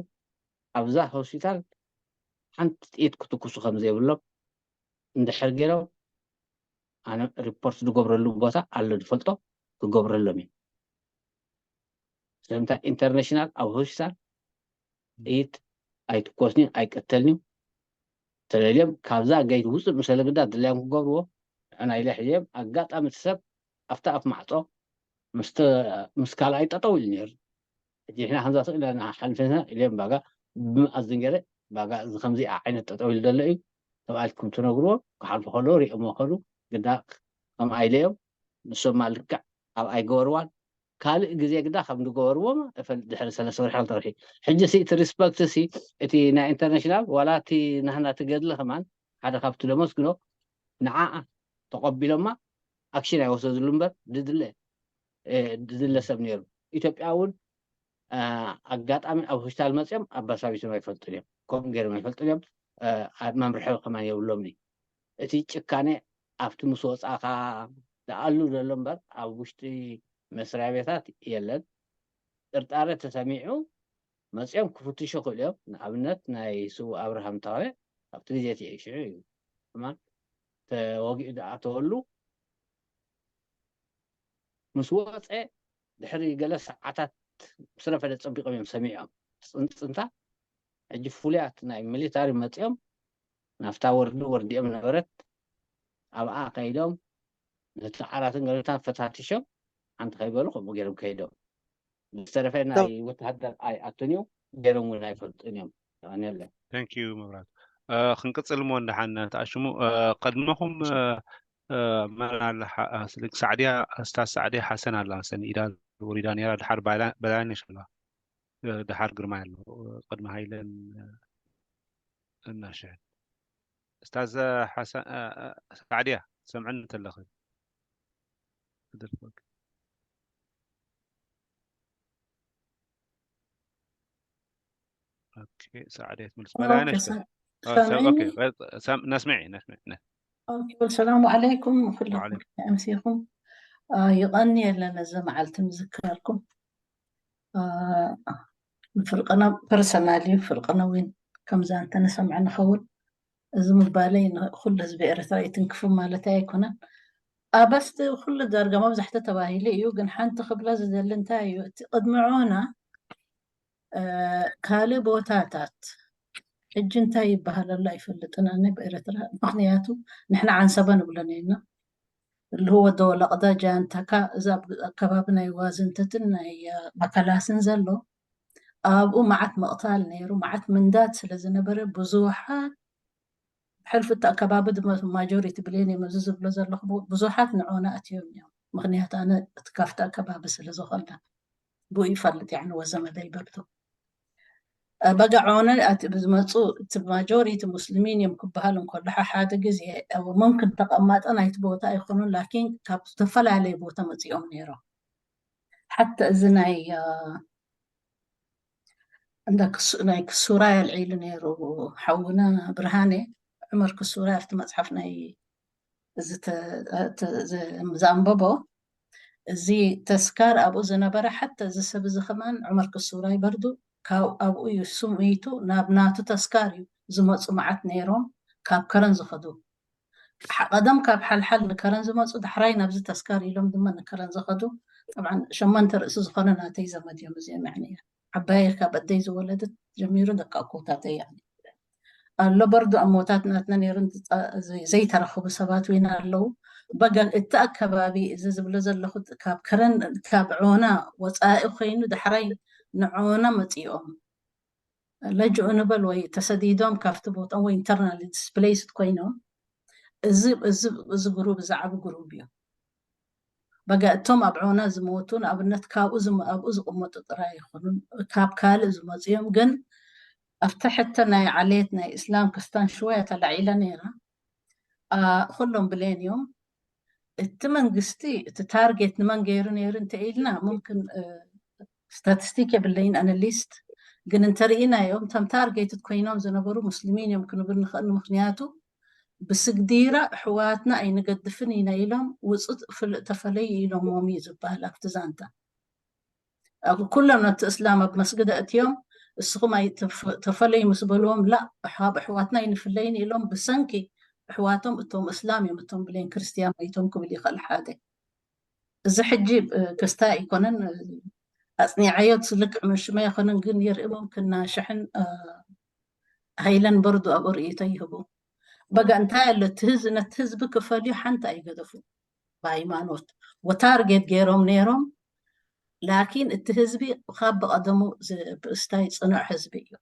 ኣብዛ ሆስፒታል ሓንቲ ጥይት ክትኩሱ ከም ዘይብሎም እንድሕር ገይሮም ኣነ ሪፖርት ዝገብረሉ ቦታ ኣሎ ዝፈልጦ ክገብረሎም እዩ። ስለምንታይ ኢንተርናሽናል ኣብ ሆስፒታል ጥይት ኣይትኮስን እዩ ኣይቀተልን እዩ። ተለልዮም ካብዛ ገይት ውፅእ ምሰለ ግዳ ድላዮም ክገብርዎ ንዕና ኢለ ሕዝዮም ኣጋጣሚ እቲ ሰብ ኣብቲ ኣፍ ማዕፆ ምስ ካልኣይ ጠጠው ኢሉ ነይሩ። ሕጂ ንሕና ከምዛ ስቕ ኢልና ሓልፍና ኢልዮም ባጋ ብምኣዝን ገለ ባጋ እዚ ከምዚ ዓይነት ጠጠው ኢሉ ዘሎ እዩ ተባሂልኩም ትነግርዎ ክሓልፉ ከለዉ ሪኦሞ ከዱ ግዳ ከምኣ ኢለዮም ንሶማ ልክዕ ኣብ ኣይገበርዋን ካልእ ግዜ ግዳ ከም ዝገበርዎም እፈልጥ ድሕሪ ሰለስተ ወርሒ ክልተ ወርሒ ሕጂ ሲ እቲ ሪስፐክት ሲ እቲ ናይ ኢንተርናሽናል ዋላ እቲ ናህና ትገድለ ከማን ሓደ ካብቲ ደመስግኖ ንዓኣ ተቐቢሎማ ኣክሽን ኣይወሰድሉ እምበር ድድለ ድድለ ሰብ ነይሩ። ኢትዮጵያ እውን ኣጋጣሚ ኣብ ሆስፒታል መፅኦም ኣባሳቢሶም ኣይፈልጡን እዮም። ከምኡ ገይሮም ኣይፈልጡን እዮም። መምርሒ ከማን የብሎምን። እቲ ጭካኔ ኣብቲ ምስ ወፃእካ ዝኣሉ ዘሎ እምበር ኣብ ውሽጢ መስሪያ ቤታት የለን። ጥርጣረ ተሰሚዑ መፅኦም ክፍትሹ ክእሉ እዮም። ንኣብነት ናይ ስው ኣብርሃም ታወ ኣብቲ ግዜ እቲ ሽዑ እዩ ከማን ተወጊኡ ዝኣተወሉ ምስ ወፀ ድሕሪ ገለ ሰዓታት ምስ ረፈደ ፀቢቆም እዮም ሰሚዖም። ፅንፅንታ ሕጂ ፍሉያት ናይ ሚሊታሪ መፂኦም ናብታ ወርዲ ወርዲኦም ነበረት ኣብኣ ከይዶም ነቲ ዓራትን ገለታን ፈታቲሾም ሓንቲ ከይበሉ ከምኡ ገይሮም ከይዶም ዝተረፈ ናይ ወተሃደር ኣይ ኣቶንዮ ገይሮም እውን ኣይፈልጡን እዮም። የቐንየለይ። Thank you መብራቱ። ክንቅፅል እሞ እንደሓን ተኣሽሙ ቅድመኹም መን ኣለ ስልክ ሳዕድያ እስታዝ ሳዕድያ ሓሰን ኣላ ሰን ኢዳ ወሪዳ ነራ ድሓር በላይነሽ ኣላ ድሓር ግርማይ ኣሎ ቅድሚ ሃይለን እናሸሕን እስታዝ ሓሰን ሳዕድያ ሰምዕኒ እንተለኺ። ክደልፈኪ። ኦኬ፣ ሰዓደት ምልስ መላያ ነሽ። ሰምዒ? ነስምዒ፣ ነስምዒ። ሰላሙ ዓለይኩም ኩልኩም ኣምሲኹም። ይቐንየልና ነዚ መዓልቲ ምዝካርኩም። ንፍርቅና ፐርሰናል እዩ፣ ፍርቅና እውን ከምዛ እንተነሰምዐ ንኸውን። እዚ ምባለይ ንኩሉ ህዝቢ ኤርትራ ይትንክፉ ማለት ኣይኮነን። ኣበስቲ ኩሉ ዳርጋ መብዛሕቲ ተባሂሉ እዩ፣ ግን ሓንቲ ክብላ ዝደሊ እንታይ እዩ፣ እቲ ቅድሚ ዖና ካልእ ቦታታት ሕጂ እንታይ ይበሃል ኣሎ ኣይፈልጥን ኣነ ብኤርትራ። ምኽንያቱ ንሕና ዓንሰበ ንብሎ ነርና። ልህወ ዶ ለቕዳ ጃንታካ፣ እዛ ኣብ ኣከባቢ ናይ ዋዝንትትን ናይ መከላስን ዘሎ፣ ኣብኡ መዓት ምቕታል ነይሩ፣ መዓት ምንዳድ ስለ ዝነበረ ብዙሓት ሕልፊ እቲ ኣከባቢ ድማ ማጆሪቲ ብሌን እዮም እዚ ዝብሎ ዘለኹ ብዙሓት ንዖና ኣትዮም እዮም። ምኽንያቱ ኣነ እቲ ካብቲ ኣከባቢ ስለ ዝኾንና ብኡ ይፈልጥ ያኒ ወዘመደ ይበብቱ በጋ ዖነ ኣቲ ብዝመፁ እቲ ማጆሪቲ ሙስሊሚን እዮም ክበሃል እንከሎ ሓደ ግዜ ሙምክን ተቐማጠ ናይቲ ቦታ ኣይኮኑን ላኪን ካብ ዝተፈላለየ ቦታ መፂኦም ነይሮም። ሓታ እዚ ናይ እንዳ ናይ ክሱራይ ኣልዒሉ ነይሩ ሓውና ብርሃነ ዑመር ክሱራይ ኣብቲ መፅሓፍ ናይ እዚ ዘንበቦ እዚ ተስካር ኣብኡ ዝነበረ ሓታ እዚ ሰብ እዚ ከማን ዑመር ክሱራይ በርዱ ካብ ኣብኡ እዩ ስሙ ኢቱ ናብ ናቱ ተስካር እዩ ዝመፁ መዓት ነይሮም ካብ ከረን ዝኸዱ ቀደም ካብ ሓልሓል ንከረን ዝመፁ ዳሕራይ ናብዚ ተስካር ኢሎም ድማ ንከረን ዝኸዱ ጠብዓ ሸመንተ ርእሲ ዝኾነ ናተይ ዘመድ እዮም እዚኦም ያኒ ዓባየይ ካብ ኣደይ ዝወለደት ጀሚሩ ደቂ ኣኮታተይ ያኒ ኣሎ በርዱ ኣሞታት ናትና ነይሩ ዘይተረኽቡ ሰባት ወይና ኣለዉ በጋ እቲ ኣከባቢ እዚ ዝብሎ ዘለኹ ካብ ከረን ካብ ዖና ወፃኢ ኮይኑ ዳሕራይ ንዖና መፂኦም ለጅኡ ንበል ወይ ተሰዲዶም ካብቲ ቦታኦም ወይ ኢንተርናል ዲስፕሌይስድ ኮይኖም እዚ ግሩብ እዚ ዓቢ ግሩብ እዩ። በጋ እቶም ኣብ ዖና ዝሞቱ ንኣብነት ካብኡ ኣብኡ ዝቕመጡ ጥራይ ይኹኑ ካብ ካልእ ዝመፁ እዮም። ግን ኣብቲ ሕተ ናይ ዓሌት ናይ እስላም ክስታን ሽወያ ተላዒለ ነይራ። ኩሎም ብሌን እዮም። እቲ መንግስቲ እቲ ታርጌት ንመን ገይሩ ነይሩ እንተ ኢልና ሙምክን ስታቲስቲክ የብለይን ኣናሊስት ግን እንተርኢናዮም እቶም ታርጌትድ ኮይኖም ዝነበሩ ሙስሊሚን እዮም ክንብል ንኽእል። ምኽንያቱ ብስግዲራ ኣሕዋትና ኣይንገድፍን ኢና ኢሎም ውፁ ተፈለዩ ኢሎሞም እዩ ዝበሃል ኣብቲ ዛንታ። ኩሎም ነቲ እስላም ኣብ መስግድ ኣእትዮም እስኹም ተፈለዩ ምስ በልዎም ላ ካብ ኣሕዋትና ኣይንፍለይን ኢሎም ብሰንኪ ኣሕዋቶም እቶም እስላም እዮም እቶም ብሌን ክርስትያን መይቶም ክብል ይኽእል ሓደ እዚ ሕጂ ክስታይ ኣይኮነን ኣፅኒዓዮ ልክዕ መሽመ ኣይኮነን ግን የርኢ ሙምክን ናሽሕን ሃይለን በርዱ ኣብኡ ርእይቶ ይህቡ በጋ እንታይ ኣሎ ነቲ ህዝቢ ክፈልዩ ሓንቲ ኣይገደፉ ብሃይማኖት ወታርጌት ገይሮም ነይሮም ላኪን እቲ ህዝቢ ካብ ብቐደሙ ብእስታይ ፅኑዕ ህዝቢ እዩ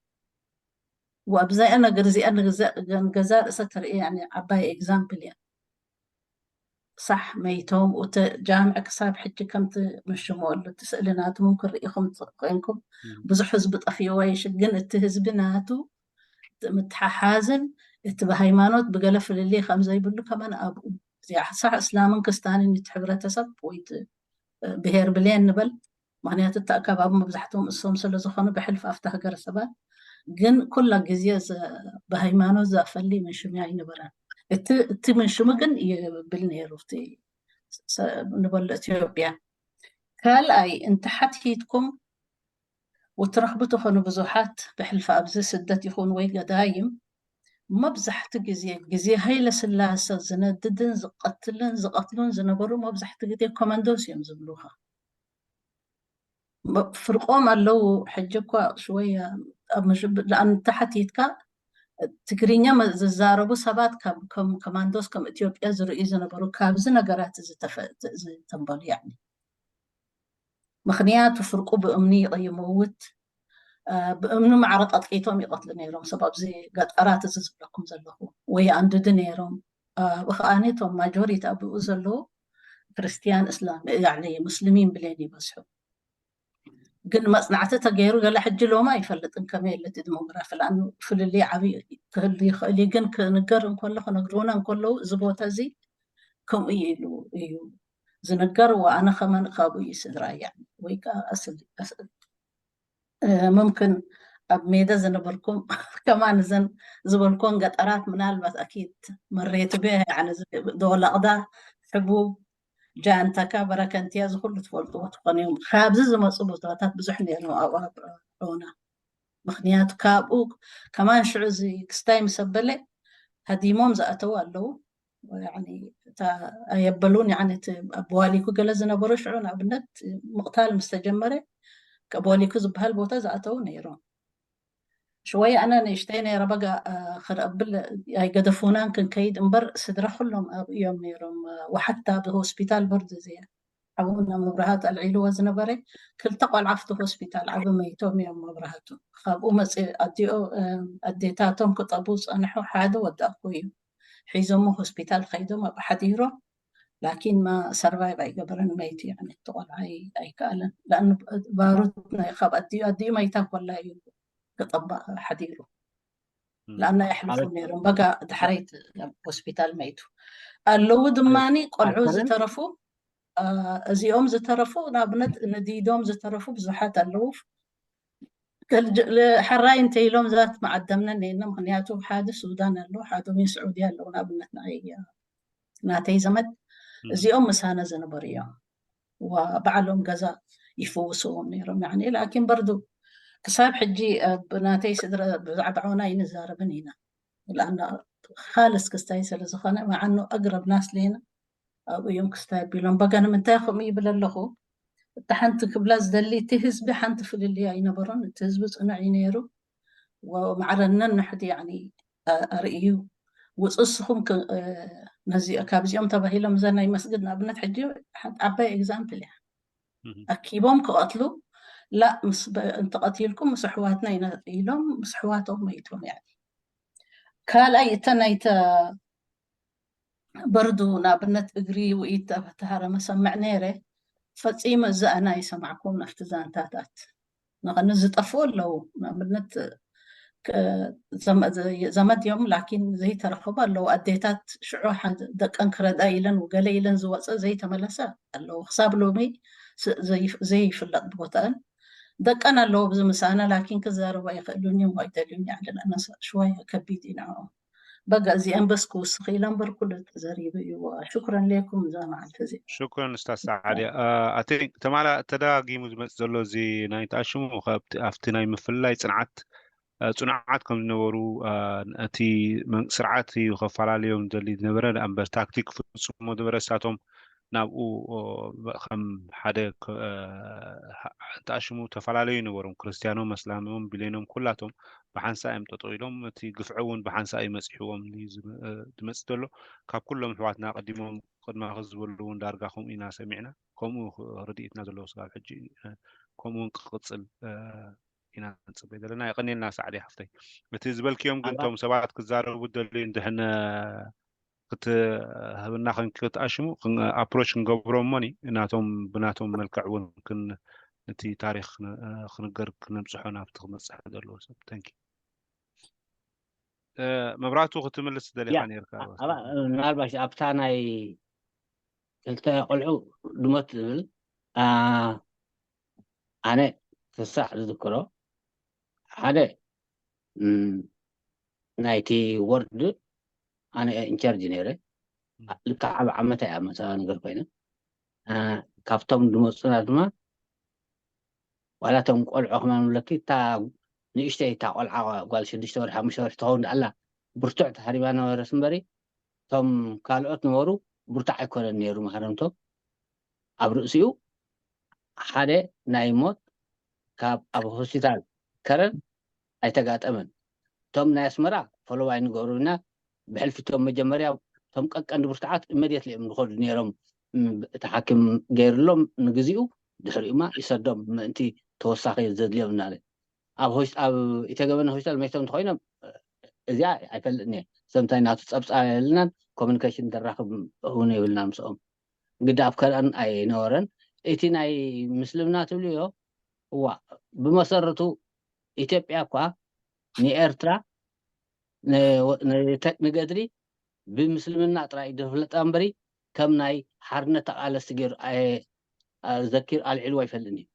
ወኣብዛያ ነገር እዚኣ ገዛ ርእሰ ተርኢ ዓባይ ኤግዛምፕል እያ ሳሕ መይቶም እቲ ጃምዕ ክሳብ ሕጂ ከምቲ ምሽሙ ኣሎ እቲ ስእሊ ናቱ እውን ክርኢኹም ኮይንኩም ብዙሕ ህዝቢ ጠፊእዎ ይሽ ግን እቲ ህዝቢ ናቱ ምትሓሓዝን እቲ ብሃይማኖት ብገለ ፍልልይ ከም ዘይብሉ ከመን ኣብኡ እዚኣ ሳሕ እስላምን ክስታንን እቲ ሕብረተሰብ ወይ ብሄር ብሌን ንበል ምክንያቱ እቲ ኣከባቢ መብዛሕትኦም እሶም ስለ ዝኾኑ ብሕልፊ ኣብቲ ሃገረሰባት ግን ኩላ ግዜ ብሃይማኖት ዘፈሊ ምንሽሚ ኣይነበረን። እቲ እቲ ምንሽሚ ግን ይብል ነይሩ እቲ ንበሎ ኢትዮጵያ። ካልኣይ እንተ ሓትኪትኩም ወትረኽቡ ትኾኑ ብዙሓት ብሕልፊ ኣብዚ ስደት ይኹን ወይ ገዳይም መብዛሕቲ ግዜ ግዜ ሃይለ ስላሰ ዝነድድን ዝቀትልን ዝቀትሉን ዝነበሩ መብዛሕቲ ግዜ ኮመንዶስ እዮም ዝብሉኻ። ፍርቆም ኣለዉ ሕጂ እኳ ሽወያ ኣብ ምሽብ ንኣን ተሓቲትካ ትግርኛ ዝዛረቡ ሰባት ከም ኮማንዶስ ከም ኢትዮጵያ ዝርእዩ ዝነበሩ ካብዚ ነገራት ዝተንበሉ ያኒ ምክንያቱ ፍርቁ ብእምኒ ይቕይመውት ብእምኒ ማዕረ ቀጥቂቶም ይቐትሉ ነይሮም ሰብ ኣብዚ ገጠራት እዚ ዝብለኩም ዘለኹ ወይ ኣንድዲ ነይሮም ብከኣኒ እቶም ማጆሪቲ ኣብኡ ዘለዉ ክርስትያን እስላም ያኒ ሙስሊሚን ብሌን ይበዝሑ ግን መፅናዕቲ ተገይሩ ገለ ሕጂ ሎማ ኣይፈልጥን ከመይ የለ እቲ ዲሞግራፊ ለኣኑ ፍልልይ ዓብዪ ክህሉ ይኽእል እዩ ግን ክንገር እንከሎ ክነግርውና እንከለዉ እዚ ቦታ እዚ ከምኡ እዩ ኢሉ እዩ ዝንገር። ወኣነ ከመን ካብኡ እዩ ስድራ እያ ወይ ከዓ ኣስል- ኣስ- እ፣ ሙምክን ኣብ ሜዳ ዝነበርኩም ከማን እዘን ዝበልኮን ገጠራት ምናልባት ኣኪድ መሬት ቤ ያዕኒ ዶላቕዳ ሕቡብ ጃንተካ በረከንትያ ዝኩሉ ትፈልጥዎ ትኾኑ እዮም። ካብዚ ዝመፁ ቦታታት ብዙሕ ነይሩ ኣብኡ ኣብዑና። ምክንያቱ ካብኡ ከማን ሽዑ እዚ ክስታይ ምስ ኣበለ ሃዲሞም ዝኣተው ኣለዉ። ያዕኒ እታ ኣየበሉን ያዕኒ እቲ ኣብ በዋሊኩ ገለ ዝነበሩ ሽዑ ንኣብነት ምቕታል ምስ ተጀመረ ከበዋሊኩ ዝበሃል ቦታ ዝኣተው ነይሮም። ሽወይ ኣነ ንእሽተይ ነይረ በጋ ክረብል ኣይገደፉናን ክንከይድ እምበር ስድራ ኩሎም ኣብኡ እዮም ነይሮም። ወሓታ ብሆስፒታል በርድ እዚኣ ሓውና መብርሃቱ ኣልዒልዎ ዝነበረ ክልተ ቆልዓ ኣብቲ ሆስፒታል ዓቢ መይቶም እዮም። መብርሃቱ ካብኡ መፂ ኣዲኦ ኣዴታቶም ክጠቡ ዝፀንሑ ሓደ ወዳእኩ እዩ ሒዞሞ ሆስፒታል ከይዶም ኣብ ሓዲሮም ላኪን ማ ሰርቫይቭ ኣይገበረን መይቱ ያዕኒ እቲ ቆልዓ ኣይከኣለን። ለኣኑ ባሩት ናይ ካብ ኣዲኡ ኣዲኡ መይታ ኮላ እዩ ክጠባ ሓዲሩ። ለኣና የሕልፉ ነይሮም በጋ ድሕረይት ሆስፒታል መይቱ ኣለዉ። ድማኒ ቆልዑ ዝተረፉ እዚኦም ዝተረፉ ንኣብነት ንዲዶም ዝተረፉ ብዙሓት ኣለዉ። ሕራይ እንተ ኢሎም ዛት መዓደምነ ነና ምክንያቱ ሓደ ሱዳን ኣሎ ሓደ ውን ስዑዲ ኣለዉ ንኣብነት ንኣይ ናተይ ዘመድ እዚኦም ምሳነ ዝነበሩ እዮም። ባዕሎም ገዛ ይፍውስዎም ነይሮም ያኒ ላኪን በርዱ ክሳብ ሕጂ ብናተይ ስድረ ብዛዕባ ዑና ኣይንዛረብን ኢና። ለኣና ካልስ ክስታይ ስለ ዝኾነ መዓኑ ኣግረብ ናስ ሌና ኣብኡ እዮም ክስታይ ኣቢሎም በጋ ንምንታይ ከምኡ ይብል ኣለኹ። እታ ሓንቲ ክብላ ዝደሊ እቲ ህዝቢ ሓንቲ ፍልልይ ኣይነበሮን። እቲ ህዝቢ ፅኑዕ እዩ ነይሩ። ማዕረነን ንሕድ ያኒ ኣርእዩ ውፁ እስኹም ነዚ ካብዚኦም ተባሂሎም እዛ ናይ መስግድ ንኣብነት ሕጂ ሓንቲ ዓባይ ኤግዛምፕል እያ። ኣኪቦም ክቐትሉ ላ እንተቐቲልኩም ምስ ኣሕዋትና ኢና ኢሎም ምስ ኣሕዋቶም መይቶም ያኒ ካልኣይ እተ ናይተ በርዱ ንኣብነት እግሪ ውኢት ተሃረመ ሰምዕ ነይረ። ፈፂመ እዚ ኣነ ኣይሰማዕኩም ናብቲ ዛንታታት ንኸነ ዝጠፍኡ ኣለዉ። ንኣብነት ዘመድ እዮም ላኪን ዘይተረኸቡ ኣለዉ። ኣዴታት ሽዑ ደቀን ክረዳ ኢለን ገለ ኢለን ዝወፀ ዘይተመለሰ ኣለዉ። ክሳብ ሎሚ ዘይፍለጥ ቦታን ደቀን ኣለዉ። ብዚ ምሳና ላኪን ክዛረቡ ኣይኽእሉን እዮም ኣይደልዩን ያዕድን ኣነሳ ሽዋይ ከቢድ እዩ ንዕኦም። በጋ እዚአን በስ ክውስኽ ኢለን በር ኩሉ ተዘሪቡ እዩ። ሽኩረን ሌኩም እዛ መዓልቲ እዚ። ሽኩረን እስታዝ ሰዓድያ። ኣይ ቲንክ ተማላ ተደጋጊሙ ዝመጽእ ዘሎ እዚ ናይ ተኣሽሙ ኣብቲ ናይ ምፍልላይ ጽንዓት ጽኑዓት ከም ዝነበሩ እቲ ስርዓት እዩ ከፈላለዮም ዝደሊ ዝነበረ እምበር ታክቲክ ፍጹሞ ዝነበረ እሳቶም ናብኡ ከም ሓደ ተኣሽሙ ተፈላለዩ ነበሮም ክርስትያኖም ኣስላሚኦም ቢሌኖም ኩላቶም ብሓንሳ እዮም ጠጠው ኢሎም እቲ ግፍዒ እውን ብሓንሳ እዩ መፂሕዎም ዝመፅ ዘሎ ካብ ኩሎም ኣሕዋትና ኣቀዲሞም ቅድማኺ ዝበሉ እውን ዳርጋ ከምኡ ኢና ሰሚዕና ከምኡ ርድኢትና ዘለዎ ስጋብ ሕጂ ከምኡ እውን ክቅፅል ኢና ንፅበይ ዘለና የቀኒልና ሳዕዲ ሓፍተይ እቲ ዝበልክዮም ግን እቶም ሰባት ክዛረቡ ደልዩ እንድሕነ ክትህብና ክትኣሽሙ ኣፕሮች ክንገብሮ እሞኒ ናቶም ብናቶም መልክዕ እውን ነቲ ታሪክ ክንገር ክነብፅሖ ናብቲ ክመፅሕ ዘለዎ ሰብ ተንኪ መብራቱ ክትምልስ ደሊካ ነርካ ምናልባሽ ኣብታ ናይ ክልተ ቆልዑ ድሞት ዝብል ኣነ ክሳዕ ዝዝክሮ ሓደ ናይቲ ወርድ ኣነ ኢንቻርጅ ነይረ ልክዓ ዓመት እያ መሰላ ነገር ኮይነ ካብቶም ዝመፁና ድማ ዋላ እቶም ቆልዑ ከማን ብለኪ እታ ንእሽተይ እታ ቆልዓ ጓል ሽዱሽተ ወርሒ ሓሙሽተ ወርሒ ትኸውን ኣላ ብርቱዕ ተሃሪማ ነበረስ እምበሪ እቶም ካልኦት ነበሩ ብርቱዕ ኣይኮነን ነይሩ ማህረምቶም ኣብ ርእሲኡ ሓደ ናይ ሞት ካብ ኣብ ሆስፒታል ከረን ኣይተጋጠመን። እቶም ናይ ኣስመራ ፈለዋይ ንገብሩ ኢና ብሕልፊ እቶም መጀመርያ እቶም ቀቀንዲ ብርቱዓት ኢመድየትሊ እዮም ዝኸዱ ነይሮም እቲ ሓኪም ገይርሎም ንግዚኡ ድሕሪኡማ ይሰዶም ምእንቲ ተወሳኺ ዘድልዮም እናለ ኣብ ኣብ ኢተገበነ ሆስፒታል መይቶም እንተኮይኖም እዚኣ ኣይፈልጥን እየ ሰምታይ ናቱ ፀብፃብ የብልናን ኮሚኒኬሽን ተራኽብ እውን የብልና ምስኦም ግዳፍ ከረን ኣይነበረን። እቲ ናይ ምስልምና ትብልዮ እዋ ብመሰረቱ ኢትዮጵያ እኳ ንኤርትራ ንገድሊ ብምስልምና ጥራይ ዝፍለጣ እምበሪ ከም ናይ ሓርነት ተቓለስቲ ገይሩ ኣየ- ኣ- ዘኪር ኣልዒልዎ ኣይፈልጥን እዩ።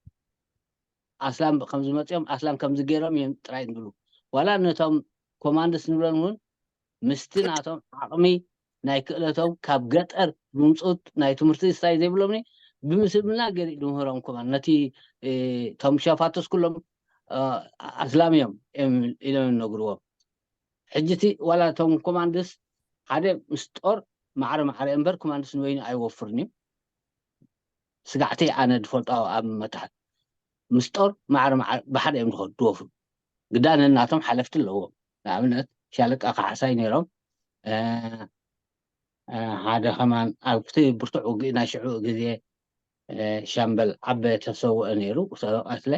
ኣስላም ከም ዝመፅኦም ኣስላም ከምዚ ገይሮም እዮም ጥራይ ዝብሉ። ዋላ ነቶም ኮማንድስ ንብሎም እውን ምስቲ ናቶም ዓቕሚ ናይ ክእለቶም ካብ ገጠር ዝምፁት ናይ ትምህርቲ ስታይ ዘይብሎምኒ ብምስልምና ገሊእ ድምህሮም ኮማን ነቲ እ፣ እቶም ሸፋቶስ ኩሎም እ፣ ኣስላም እዮም እዮም ኢሎም ይነግርዎም። ሕጂ እቲ ዋላ እቶም ኮማንድስ ሓደ ምስ ጦር ማዕረ ማዕረ እምበር ኮማንድስ ንበይኑ ኣይወፍርን እዩ። ስጋዕተይ ኣነ ዝፈልጦ ኣብ መታሕት ምስ ጦር ማዕረ ማዕረ ብሓደ እዮም ዝኸዱ ድወፍሩ። ግዳ ነናቶም ሓለፍቲ ኣለዎም። ንኣብነት ሻለቃ ካሕሳይ ነይሮም። እ፣ እ፣ ሓደ ከማን ኣብቲ ብርቱዕ ውግእ ናይ ሽዑ ግዜ እ፣ ሻምበል ዓበ ተሰውአ ነይሩ። ዝተቐትለ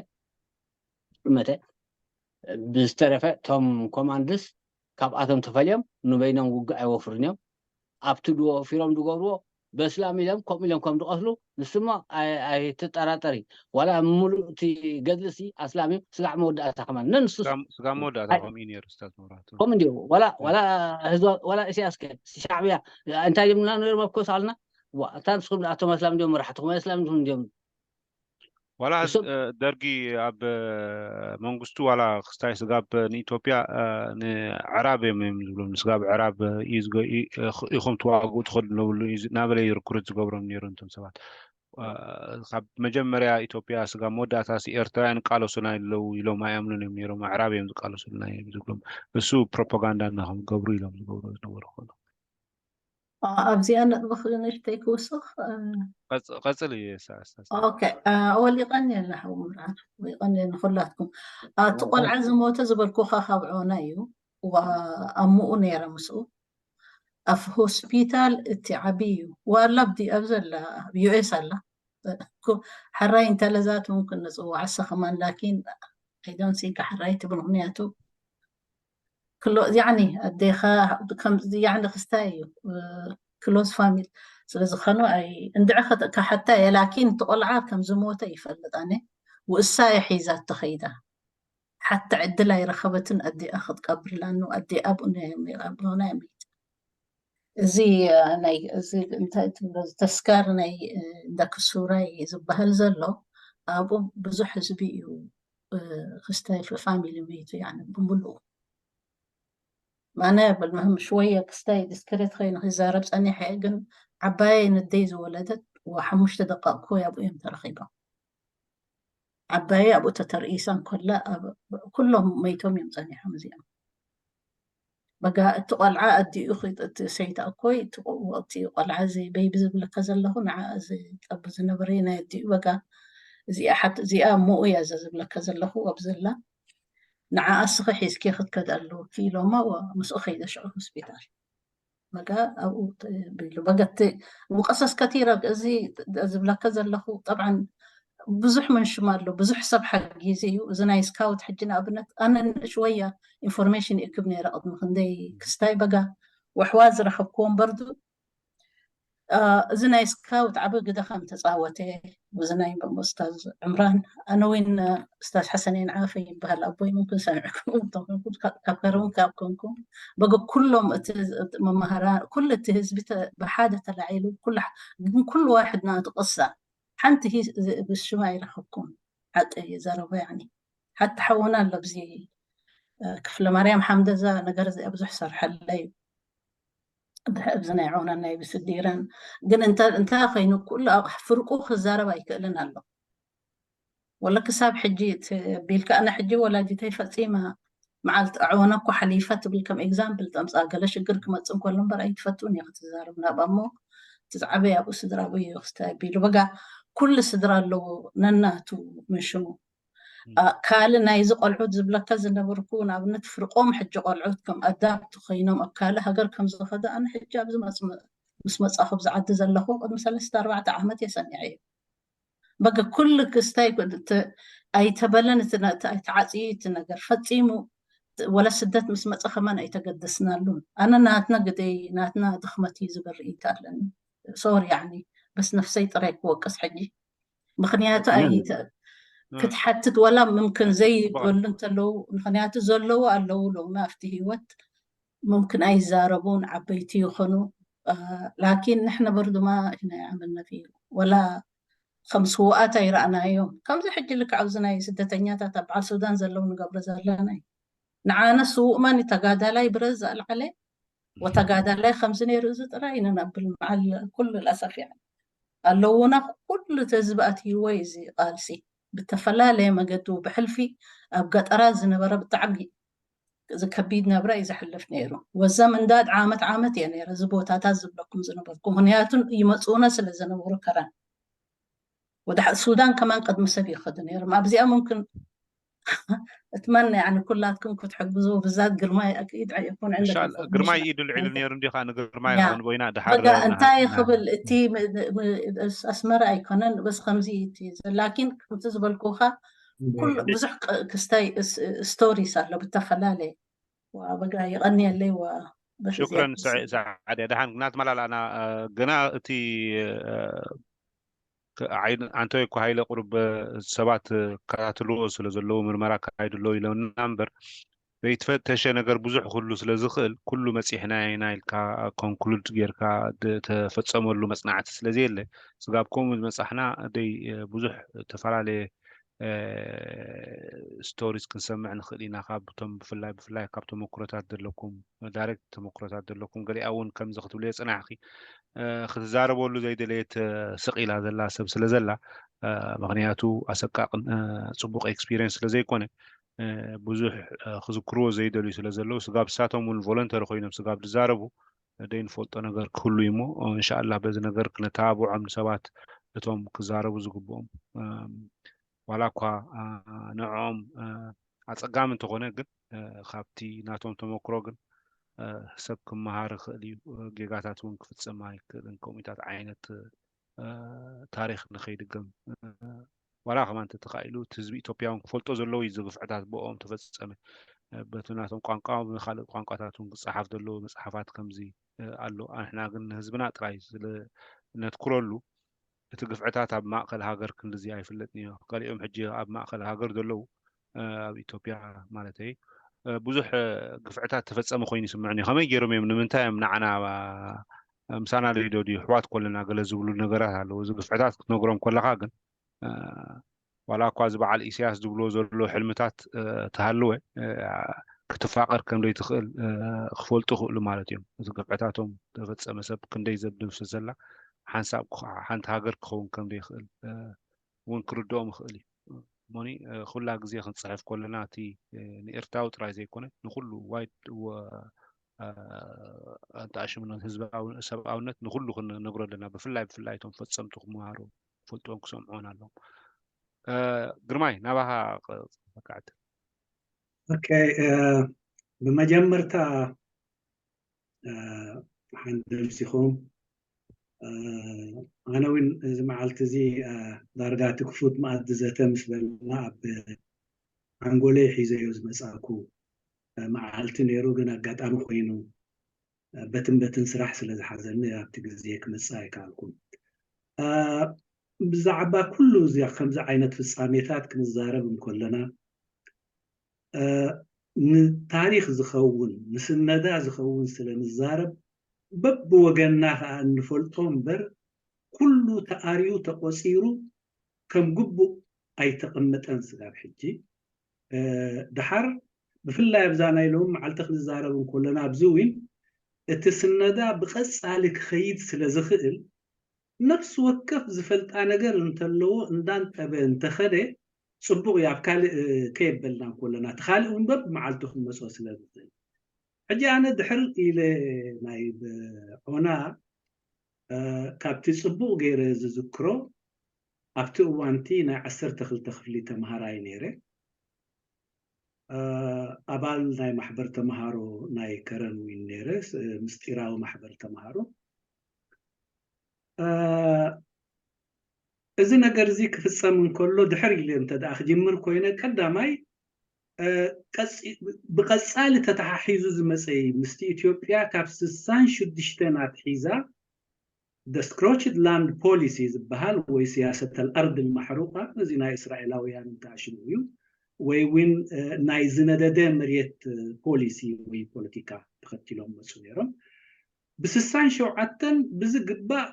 መተ ብዝተረፈ እቶም ኮማንድስ ካብኣቶም ተፈልዮም ንበይኖም ውግእ ኣይወፍርን እዮም። ኣብቲ ድወፊሮም ዝገብርዎ በስላም ኢሎም ከምኡ ኢሎም ከም ዝቐትሉ ንስሞ ኣይ- ኣይትጠራጠሪ። ዋላ ሙሉእ እቲ ገድልሲ ኣስላም እዩ። ስጋዕ መወዳእታ ከማን ነንሱ ስጋብ መወዳእታ ከምኡ እዩ ነይሩ። ስታት መብራህቱ ከምኡ እንዲሁ ዋላ ዋላ ህዝባ ዋላ ኢሳያስ ከ ሻዕብያ እንታይ ድምና ነይሮም ኣብ ኮሳልና እታ ንስኹም ኣቶም ኣስላም እንዲዮም መራሕትኹም ኣስላም እንዲዮም ዋላ እሱ- እ፣ ደርጊ ኣብ እ፣ መንግስቱ ዋላ ክስታይ ስጋብ ንኢትዮጵያ እ፣ ንዕራብ እዮም እዮም ዝብሎም። ንስጋብ ዕራብ እ፣ እዩ ዝገ- እ፣ እ፣ ኢኹም ትዋግኡ ትኸዱ ነብሉ እዩ ዝ- ናበለ እዩ ርክሩት ዝገብሮም ነይሩ። እንቶም ሰባት እ፣ ካብ መጀመርያ ኢትዮጵያ ስጋብ መወዳእታ ሲ ኤርትራውያን ይቃለሱና ኣለዉ ኢሎም ኣይኣምኑን እዮም ነይሮም። ኣዕራብ እዮም ዝቃለሱልና እዮም ዝብሎም። እሱ ፕሮፓጋንዳ እናኸም ገብሩ ኢሎም ዝገብሩ ዝነበሩ ኮኑ። ኣብዚኣ ነጥቢ ንእሽተይ ክውስኽ። ቀጽ- ቀጽል እዩ። ኦኬ፣ ኣወሊቐኒ ኣላ ሓው ምርዓር ወሊቐኒ ንኩላትኩም። እቲ ቆልዓ ዝሞተ ዝበልኩኻ ካብ ዖና እዩ። ዋ- ኣሙኡ ነይረ ምስኡ ኣብ ሆስፒታል እቲ ዓቢ እዩ። ዋላ ኣብዲ ኣብ ዘላ ኣብ ዩኤስ ኣላ። እኮ ሓራይ እንተለዛት ምምክን ንፅዋዕ ኣሰ ከማን ላኪን ኣይዶን ሲንካ ሓራይ ትብል ምክንያቱ ክሎ ያኒ ኣዴኻ ከም ያኒ ክስታይ እዩ ክሎዝ ፋሚል ስለዝኾኑ ኣይ እንድዒ ከሓታ እየ ላኪን እቲ ቆልዓ ከም ዝሞተ ይፈልጥ ኣነ ውእሳ እየ ሒዛ ተኸይዳ ሓታ ዕድል ኣይረኸበትን ኣዴኣ ክትቀብርላ ኑ ኣዴኣ ኣብኡና ኣብኡና እያ መይታ እዚ ናይ እዚ እንታይ ትብሎ ተስካር ናይ እንዳ ክሱራይ ዝበሃል ዘሎ ኣብኡ ብዙሕ ህዝቢ እዩ ክስታይ ፋሚሊ መይቱ ያኒ ብምሉኡ ማነ በልምህም ሽወየ ክስታይ ዲስክሬት ኮይኑ ክዛረብ ፀኒሐ ግን ዓባየይ ንደይ ዝወለደት ሓሙሽተ ደቃቅ ኮይ ኣብኡ እዮም ተረኪቦም ዓባየይ ኣብኡ ተተርኢሳ እንኮላ ኩሎም መይቶም እዮም ፀኒሖም እዚኦም በጋ እቲ ቆልዓ ኣዲኡ እቲ ሰይጣ እኮይ እቲ ቆልዓ እዚ በይቢ ዝብለካ ዘለኹ ንዓ እዚ ጠቡ ዝነበረ ናይ ኣዲኡ በጋ እዚኣ ሓት እዚኣ እሞኡ እያ እዛ ዝብለካ ዘለኹ ኣብ ዘላ ንዓ እስኺ ሒዝኪ ክትከድ ኣለዎ ኢሎማ ምስኡ ከይደ ሽዑ ሆስፒታል በጋ ኣብኡ ቢሉ በገቲ ውቀሰስ ከቲረ እዚ ዝብለካ ዘለኹ ጠብዓን ብዙሕ መንሽም ኣሎ ብዙሕ ሰብ ሓጊዙ እዩ እዚ ናይ ስካውት ሕጂ ንኣብነት ኣነ ንእሽወያ ኢንፎርሜሽን ይእክብ ነይረ ቅድሚ ክንደይ ክስታይ በጋ ወሕዋ ዝረኸብክዎም በርዱ እዚ ናይ ስካውት ዓበ ግደ ከም ተፃወተ እዚ ናይ ኡስታዝ ዕምራን ኣነ እውን ኡስታዝ ሓሰነይን ዓፈ ይበሃል ኣቦይ ምምክን ሰሚዕኩም ካብ ከረውን ካብ ኮንኩም በገ ኩሎም እቲ መማህራ ኩሉ እቲ ህዝቢ ብሓደ ተላዒሉ ግን ኩሉ ዋሕድ ናቱ ቅሳ ሓንቲ ብሽማ ይረኸብኩም ሓቂ ዘረባ ያኒ ሓቲ ሓውና ኣሎ ብዚ ክፍለ ማርያም ሓምደ እዛ ነገር እዚኣ ብዙሕ ሰርሐለ እዩ ድሕሪ ኣብዚ ናይ ዖናን ናይ ብስዲረን ግን እንታይ ኮይኑ ኩሉ ፍርቁ ክዛረብ ኣይክእልን ኣሎ ወለ ክሳብ ሕጂ ቢልካ ኣነ ሕጂ ወላዲተይ ፈፂማ መዓልቲ ኣዕወነ እኮ ሓሊፋ ትብል ከም ኤግዛምፕል ተምፃ ገለ ሽግር ክመፅእ እንከሎ እምበር ኣይትፈትውን እየ ክትዛረብ ናብ ኣሞ እቲ ዝዓበየ ኣብኡ ስድራ ኣብኡ እዩ ክስታይ ቢሉ በጋ ኩሉ ስድራ ኣለዎ ነናቱ ምን ሽሙ ካልእ ናይዚ ቆልዑት ዝብለካ ዝነበርኩ ንኣብነት ፍርቆም ሕጂ ቆልዑት ከም ኣዳፕት ኮይኖም ኣብ ካልእ ሃገር ከም ዝኸደ ኣነ ሕጂ ኣብዚ ምስ መፃኹ ኣብዚ ዓዲ ዘለኹ ቅድሚ ሰለስተ ኣርባዕተ ዓመት እየ ሰሚዐ እዩ በገ ኩሉ ክስታይ ኣይተበለን ተዓፅዩ እቲ ነገር ፈፂሙ ወለ ስደት ምስ መፀ ከማን ኣይተገደስናሉን ኣነ ናትና ግደይ ናትና ድኽመት እዩ ዝብል ርእይታ ኣለኒ ሶሪ ያኒ በስ ነፍሰይ ጥራይ ክወቅስ ሕጂ ምክንያቱ ኣይ ክትሓትት ወላ ምምክን ዘይበሉ እንተለዉ ምክንያቱ ዘለዉ ኣለዉ ሎሚ ኣብቲ ህይወት ምምክን ኣይዛረቡን ዓበይቲ ይኾኑ ላኪን ንሕና በርዱማ ኢና ይዓመልና ፊ ወላ ከም ስውኣት ኣይረኣናዮም። ከምዚ ሕጂ ልክዕ ኣብዚ ናይ ስደተኛታት ኣብ በዓል ሱዳን ዘለዉ ንገብሮ ዘለና እዩ። ንዓነ ስውእ ማን እዩ? ተጋዳላይ ብረት ዘልዓለ ወተጋዳላይ ከምዚ ነይሩ እዚ ጥራይ ኢና ነብል መዓል ኩሉ ለሰፊያ ኣለዉና። ኩሉ ተዝቢ ኣትይዎ እዩ እዚ ቃልሲ ብተፈላለየ መገዱ ብሕልፊ ኣብ ገጠራት ዝነበረ ብጣዕሚ እዚ ከቢድ ነብራ እዩ ዘሕልፍ ነይሩ። ወዘም እንዳድ ዓመት ዓመት እየ ነይረ እዚ ቦታታት ዝብለኩም ዝነበርኩ ምክንያቱ ይመፅኡና ስለ ዝነበሩ ከረን ወደ ሱዳን ከማን ቅድሚ ሰብ ይኸዱ ነይሮም። ኣብዚኣ ሙምክን እትመነ ያኒ ኩላትኩም ክትሕግዙ ብዛት ግርማይ ኣክኢድ ኣይኮን ግርማይ ኢዱ ልዒሉ ነይሩ እንዲ ከዓ ንግርማይ ክንቦይና ድሓር በጋ እንታይ ክብል እቲ ኣስመራ ኣይኮነን በስ ከምዚ እቲ ላኪን ከምቲ ዝበልኩካ ብዙሕ ክስታይ ስቶሪስ ኣሎ ብተፈላለየ በጋ ይቐንየለይ ሽክረን ሰዓድያ ደሓን እናተመላላእና ግና እቲ ኣንቶይ እኮ ሃይለ ቁሩብ ሰባት ከታትልዎ ስለ ዘለዉ ምርመራ ካይዱ ኣለዉ ኢለና እምበር ዘይተፈተሸ ነገር ብዙሕ ክህሉ ስለ ዝኽእል ኩሉ መፂሕና ኢና ኢልካ ኮንክሉድ ጌርካ ተፈፀመሉ መፅናዕቲ ስለ ዘየለ ስጋብ ከምኡ ዝመፃሕና ደይ ብዙሕ ዝተፈላለየ ስቶሪስ ክንሰምዕ ንኽእል ኢና ካብቶም ብፍላይ ብፍላይ ካብ ተመክሮታት ዘለኩም ዳይሬክት ተመክሮታት ዘለኩም ገሊኣ እውን ከምዚ ክትብልዮ ፅናሕኪ ክትዛረበሉ ዘይደለየት ስቕ ኢላ ዘላ ሰብ ስለ ዘላ ምክንያቱ ኣሰቃቕን ፅቡቕ ኤክስፒሪየንስ ስለ ዘይኮነ ብዙሕ ክዝክርዎ ዘይደልዩ ስለ ዘለዉ ስጋብ ንሳቶም እውን ቮለንተሪ ኮይኖም ስጋብ ዝዛረቡ ደይ ንፈልጦ ነገር ክህሉ እዩ እሞ እንሻላ በዚ ነገር ክነተባብዖም ንሰባት እቶም ክዛረቡ ዝግብኦም ዋላ እኳ ንዕኦም ኣፀጋሚ እንተኾነ ግን ካብቲ ናቶም ተመክሮ ግን ሰብ ክመሃር ይኽእል እዩ ጌጋታት እውን ክፍፅም ኣይክእልን ከምኡታት ዓይነት ታሪክ ንኸይድገም ዋላ ከማ እንተተኻኢሉ እቲ ህዝቢ ኢትዮጵያ እውን ክፈልጦ ዘለዎ እዩ ዝግፍዕታት ብኦም ተፈፀመ በቲ ናቶም ቋንቋ ብካልእ ቋንቋታት እውን ክፀሓፍ ዘለዎ መፅሓፋት ከምዚ ኣሎ ኣንሕና ግን ንህዝብና ጥራይ ስለ ነትኩረሉ እቲ ግፍዕታት ኣብ ማእኸል ሃገር ክንድዚ ኣይፍለጥን እዩ ገሊኦም ሕጂ ኣብ ማእኸል ሃገር ዘለዉ ኣብ ኢትዮጵያ ማለት ብዙሕ ግፍዕታት ተፈፀመ ኮይኑ ይስምዕኒ ከመይ ገይሮም እዮም ንምንታይ እዮም ንዓና ምሳና ለይዶ ድዩ ኣሕዋት ኮለና ገለ ዝብሉ ነገራት ኣለዉ እዚ ግፍዕታት ክትነግሮም ከለካ ግን ዋላ እኳ እዚ በዓል ኢሳያስ ዝብልዎ ዘሎ ሕልምታት ተሃልወ ክትፋቐር ከም ዘይትኽእል ክፈልጡ ይኽእሉ ማለት እዮም እቲ ግፍዕታቶም ተፈፀመ ሰብ ክንደይ ዘብድም ስለ ዘላ ሓንሳብ ሓንቲ ሃገር ክኸውን ከም ዘይኽእል እውን ክርድኦም ይኽእል እዩ እሞኒ ኩላ ግዜ ክንፅሕፍ ከለና እቲ ንኤርትራዊ ጥራይ ዘይኮነ ንኩሉ ዋይድ ኣንተኣሽምነት ህዝባዊ ሰብኣውነት ንኩሉ ክንነግሮ ኣለና ብፍላይ ብፍላይ እቶም ፈፀምቲ ክመሃሩ ፈልጥዎም ክሰምዑን ኣለዎም ግርማይ ናባኻ ክዓት ኦኬ ብመጀመርታ ሓንደምሲኹም ኣነ እውን እዚ መዓልቲ እዚ ዳርጋ እቲ ክፉት መኣዲ ዘተ ምስ በልና ኣብ ሓንጎለይ ሒዘዮ ዝመፃኩ መዓልቲ ነይሩ ግን ኣጋጣሚ ኮይኑ በትን በትን ስራሕ ስለ ዝሓዘኒ ኣብቲ ግዜ ክመፅእ ኣይከኣልኩን ብዛዕባ ኩሉ እዚ ከምዚ ዓይነት ፍፃሜታት ክንዛረብ እንከለና ንታሪክ ዝኸውን ንስነዳ ዝኸውን ስለ ንዛረብ በብወገንና ከዓ እንፈልጦ እምበር ኩሉ ተኣርዩ ተቆፂሩ ከም ግቡእ ኣይተቐመጠን ስጋብ ሕጂ ድሓር ብፍላይ ኣብዛ ናይ ሎም መዓልቲ ክንዛረብ እንከለና ኣብዚ እውን እቲ ስነዳ ብቐፃሊ ክኸይድ ስለ ዝኽእል ነፍሲ ወከፍ ዝፈልጣ ነገር እንተለዎ እንዳንጠበ እንተኸደ ፅቡቕ እዩ ኣብ ካልእ ከየበልና እንከለና እቲ ካልእ እውን በብመዓልቱ ክንመፅኦ ስለ ዝኽእል ሕጂ ኣነ ድሕር ኢለ ናይ ዖና ካብቲ ፅቡቕ ገይረ ዝዝክሮ ኣብቲ እዋንቲ ናይ ዓሰርተ ክልተ ክፍሊ ተምሃራይ ነይረ ኣባል ናይ ማሕበር ተምሃሮ ናይ ከረን ዊን ነይረ ምስጢራዊ ማሕበር ተምሃሮ እዚ ነገር እዚ ክፍፀም እንከሎ ድሕር ኢለ እንተ ደኣ ክጅምር ኮይነ ቀዳማይ ብቐፃሊ ተተሓሒዙ ዝመፀ ምስቲ ኢትዮጵያ ካብ ስሳን ሽዱሽተን ኣትሒዛ ደስክሮችድ ላንድ ፖሊሲ ዝበሃል ወይ ስያሰተል ኣርድ ማሕሩቃ እዚ ናይ እስራኤላውያን እንተኣሽሙ እዩ ወይ እውን ናይ ዝነደደ መሬት ፖሊሲ ወይ ፖለቲካ ተኸቲሎም መፁ ነይሮም ብስሳን ሸውዓተን ብዝግባእ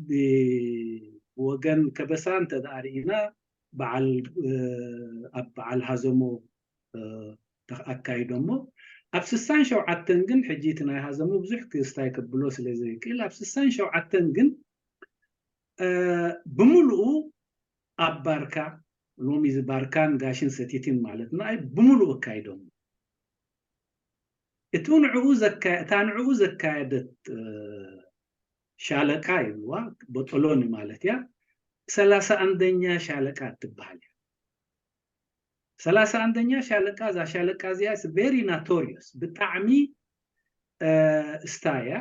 ብወገን ከበሳ እንተ ርኢና በዓል ኣብ በዓል ሃዘሞ ኣካይዶሞ። ኣብ ስሳን ሸውዓተን ግን ሕጂ እቲ ናይ ሃዘሞ ብዙሕ ክስታይ ከብሎ ስለ ዘይክእል ኣብ ስሳን ሸውዓተን ግን ብምሉኡ ኣብ ባርካ፣ ሎሚ እዚ ባርካን ጋሽን ሰቲትን ማለት ንኣይ ብምሉኡ ኣካይዶሞ። እቲ ንዕኡ እታ ንዕኡ ዘካየደት ሻለቃ ይብልዋ፣ ቦጦሎኒ ማለት እያ። ሰላሳ ኣንደኛ ሻለቃ ትበሃል እያ። ሰላሳ ኣንደኛ ሻለቃ፣ እዛ ሻለቃ እዚኣ very notorious፣ ብጣዕሚ ስታ እያ።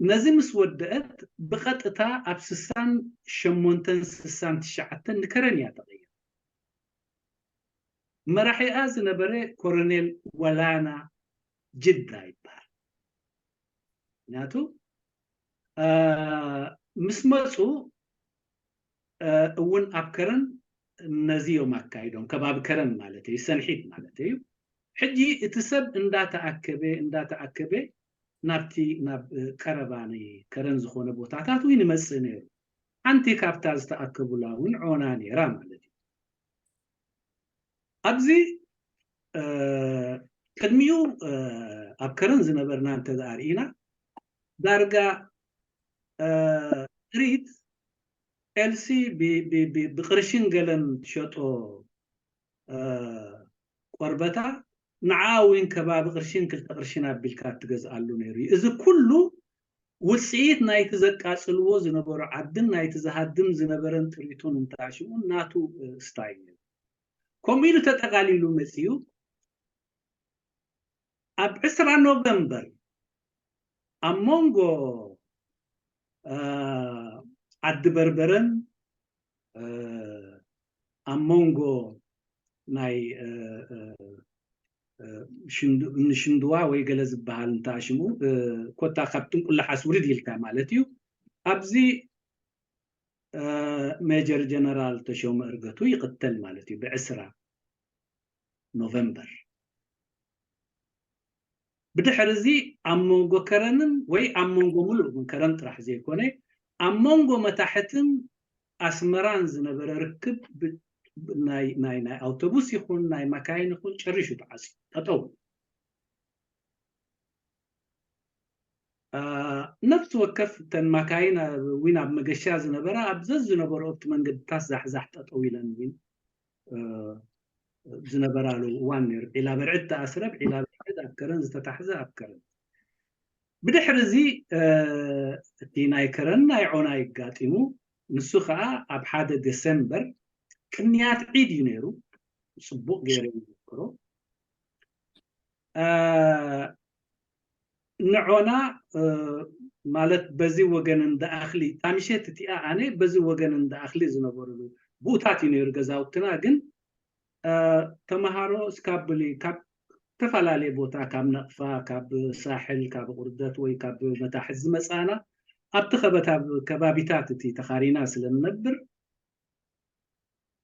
ነዚ ምስ ወደአት ብቐጥታ ኣብ ስሳን ሸሞንተን ስሳን ትሽዓተን ንከረን እያ ተቐይራ። መራሒኣ ዝነበረ ኮሎኔል ወላና ጅዳ ይበሃል። ምክንያቱ ምስ መፁ እውን ኣብ ከረን ነዚ እዮም ኣካይዶም፣ ከባቢ ከረን ማለት እዩ፣ ሰንሒት ማለት እዩ። ሕጂ እቲ ሰብ እንዳተኣከበ እንዳተኣከበ ናብቲ ናብ ቀረባ ናይ ከረን ዝኾነ ቦታታት እውን ይመፅእ ነይሩ። ሓንቲ ካብታ ዝተኣከቡላ እውን ዖና ነይራ ማለት እዩ። ኣብዚ ቅድሚኡ ኣብ ከረን ዝነበርና እንተ ርኢና ዳርጋ ጥሪት ኤልሲ ብቅርሽን ገለን ትሸጦ ቆርበታ ንዓ እውን ከባቢ ቅርሽን ክልተ ቅርሽን ኣቢልካ ትገዝኣሉ ነይሩ እዩ። እዚ ኩሉ ውፅኢት ናይቲ ዘቃፅልዎ ዝነበሩ ዓድን ናይቲ ዝሃድም ዝነበረን ጥሪቱን እንተኣሽሙ ናቱ ስታይ ነይሩ። ከምኡ ኢሉ ተጠቃሊሉ መፅዩ። ኣብ ዕስራ ኖቨምበር ኣብ መንጎ ዓዲ በርበረን ኣብ መንጎ ናይ ንሽንድዋ ወይ ገለ ዝበሃል እንተኣሽሙ ኮታ ካብ ጥንቁላሓስ ውርድ ኢልካ ማለት እዩ። ኣብዚ ሜጀር ጀነራል ተሾመ እርገቱ ይቕተል ማለት እዩ ብዕስራ ኖቨምበር። ብድሕሪ እዚ ኣብ መንጎ ከረንን ወይ ኣብ መንጎ ሙሉእ ከረን ጥራሕ ዘይኮነ ኣብ መንጎ መታሕትን ኣስመራን ዝነበረ ርክብ ናይ ናይ ኣውቶቡስ ይኹን ናይ መካይን ይኹን ጨሪሹ ተዓፅዩ ጠጠው። ነፍሲ ወከፍ እተን ማካይን እውን ኣብ መገሻ ዝነበራ ኣብ ዘዝነበረኦ ኣብቲ መንገድታት ዛሕዛሕ ጠጠው ኢለን እውን ዝነበራሉ እዋን ነይሩ። ዒላ በርዕድ ተኣስረ ኣብ ዒላ በርዕድ፣ ኣብ ከረን ዝተታሕዘ ኣብ ከረን። ብድሕሪ እዚ እቲ ናይ ከረን ናይ ዖና ይጋጢሙ። ንሱ ከዓ ኣብ ሓደ ደሰምበር ቅንያት ዒድ እዩ ነይሩ። ፅቡቕ ገይረ ይዝክሮ። ንዖና ማለት በዚ ወገን እንዳ ኣኽሊ እታ ምሸት እቲኣ ኣነ በዚ ወገን እንዳ ኣኽሊ ዝነበሩሉ ብኡታት እዩ ነይሩ ገዛውትና። ግን ተምሃሮ እስካብ ብሊ ካብ ዝተፈላለየ ቦታ ካብ ነቕፋ ካብ ሳሕል ካብ ቁርደት ወይ ካብ መታሕት ዝመፃና ኣብቲ ከበታ ከባቢታት እቲ ተኻሪና ስለ ንነብር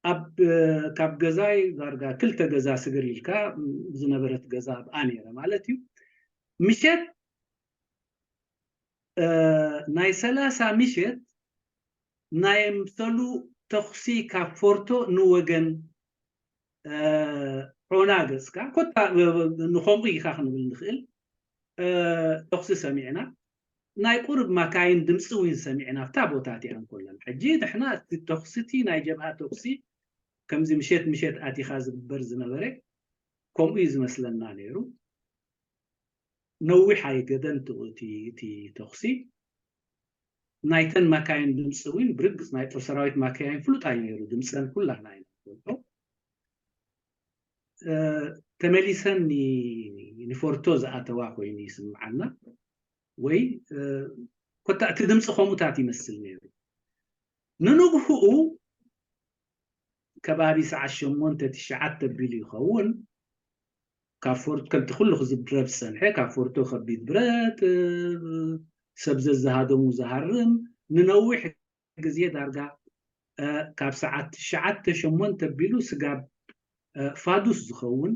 ኣብ ካብ ገዛይ ዳርጋ ክልተ ገዛ ስግር ኢልካ ዝነበረት ገዛ ኣብኣ ነይረ ማለት እዩ። ምሸት ናይ ሰላሳ ምሸት ናይ ምሰሉ ተኹሲ ካብ ፎርቶ ንወገን ዖና ገፅካ ኮታ ንኸምኡ ኢኻ ክንብል ንኽእል ተኹሲ ሰሚዕና። ናይ ቁርብ ማካይን ድምፂ እውን ሰሚዕና ኣብታ ቦታ እቲኣ እንኮለን። ሕጂ ንሕና እቲ ተኹሲ እቲ ናይ ጀብሃ ተኹሲ ከምዚ ምሸት ምሸት ኣቲኻ ዝግበር ዝነበረ ከምኡ እዩ ዝመስለና ነይሩ። ነዊሕ ኣይገደን እቲ ተኹሲ። ናይተን ማካይን ድምፂ እውን ብርግፅ ናይ ጦር ሰራዊት ማካይን ፍሉጥ እዩ ነይሩ። ድምፀን ኩላህና ኢና ንፈልጦ። ተመሊሰን ንፎርቶ ዝኣተዋ ኮይኑ ይስምዓና። ወይ ኮታ እቲ ድምፂ ከምኡታት ይመስል ነይሩ። ንንግህኡ ከባቢ ሰዓት ሸሞንተ ትሽዓተ ቢሉ ይኸውን። ካብ ፎርቶ ከምቲ ኩሉ ክዝረብ ዝፀንሐ ካብ ፎርቶ ከቢድ ብረት ሰብ ዘዝሃደሙ ዝሃርም ንነዊሕ ግዜ ዳርጋ ካብ ሰዓት ትሽዓተ ሸሞንተ ቢሉ ስጋብ ፋዱስ ዝኸውን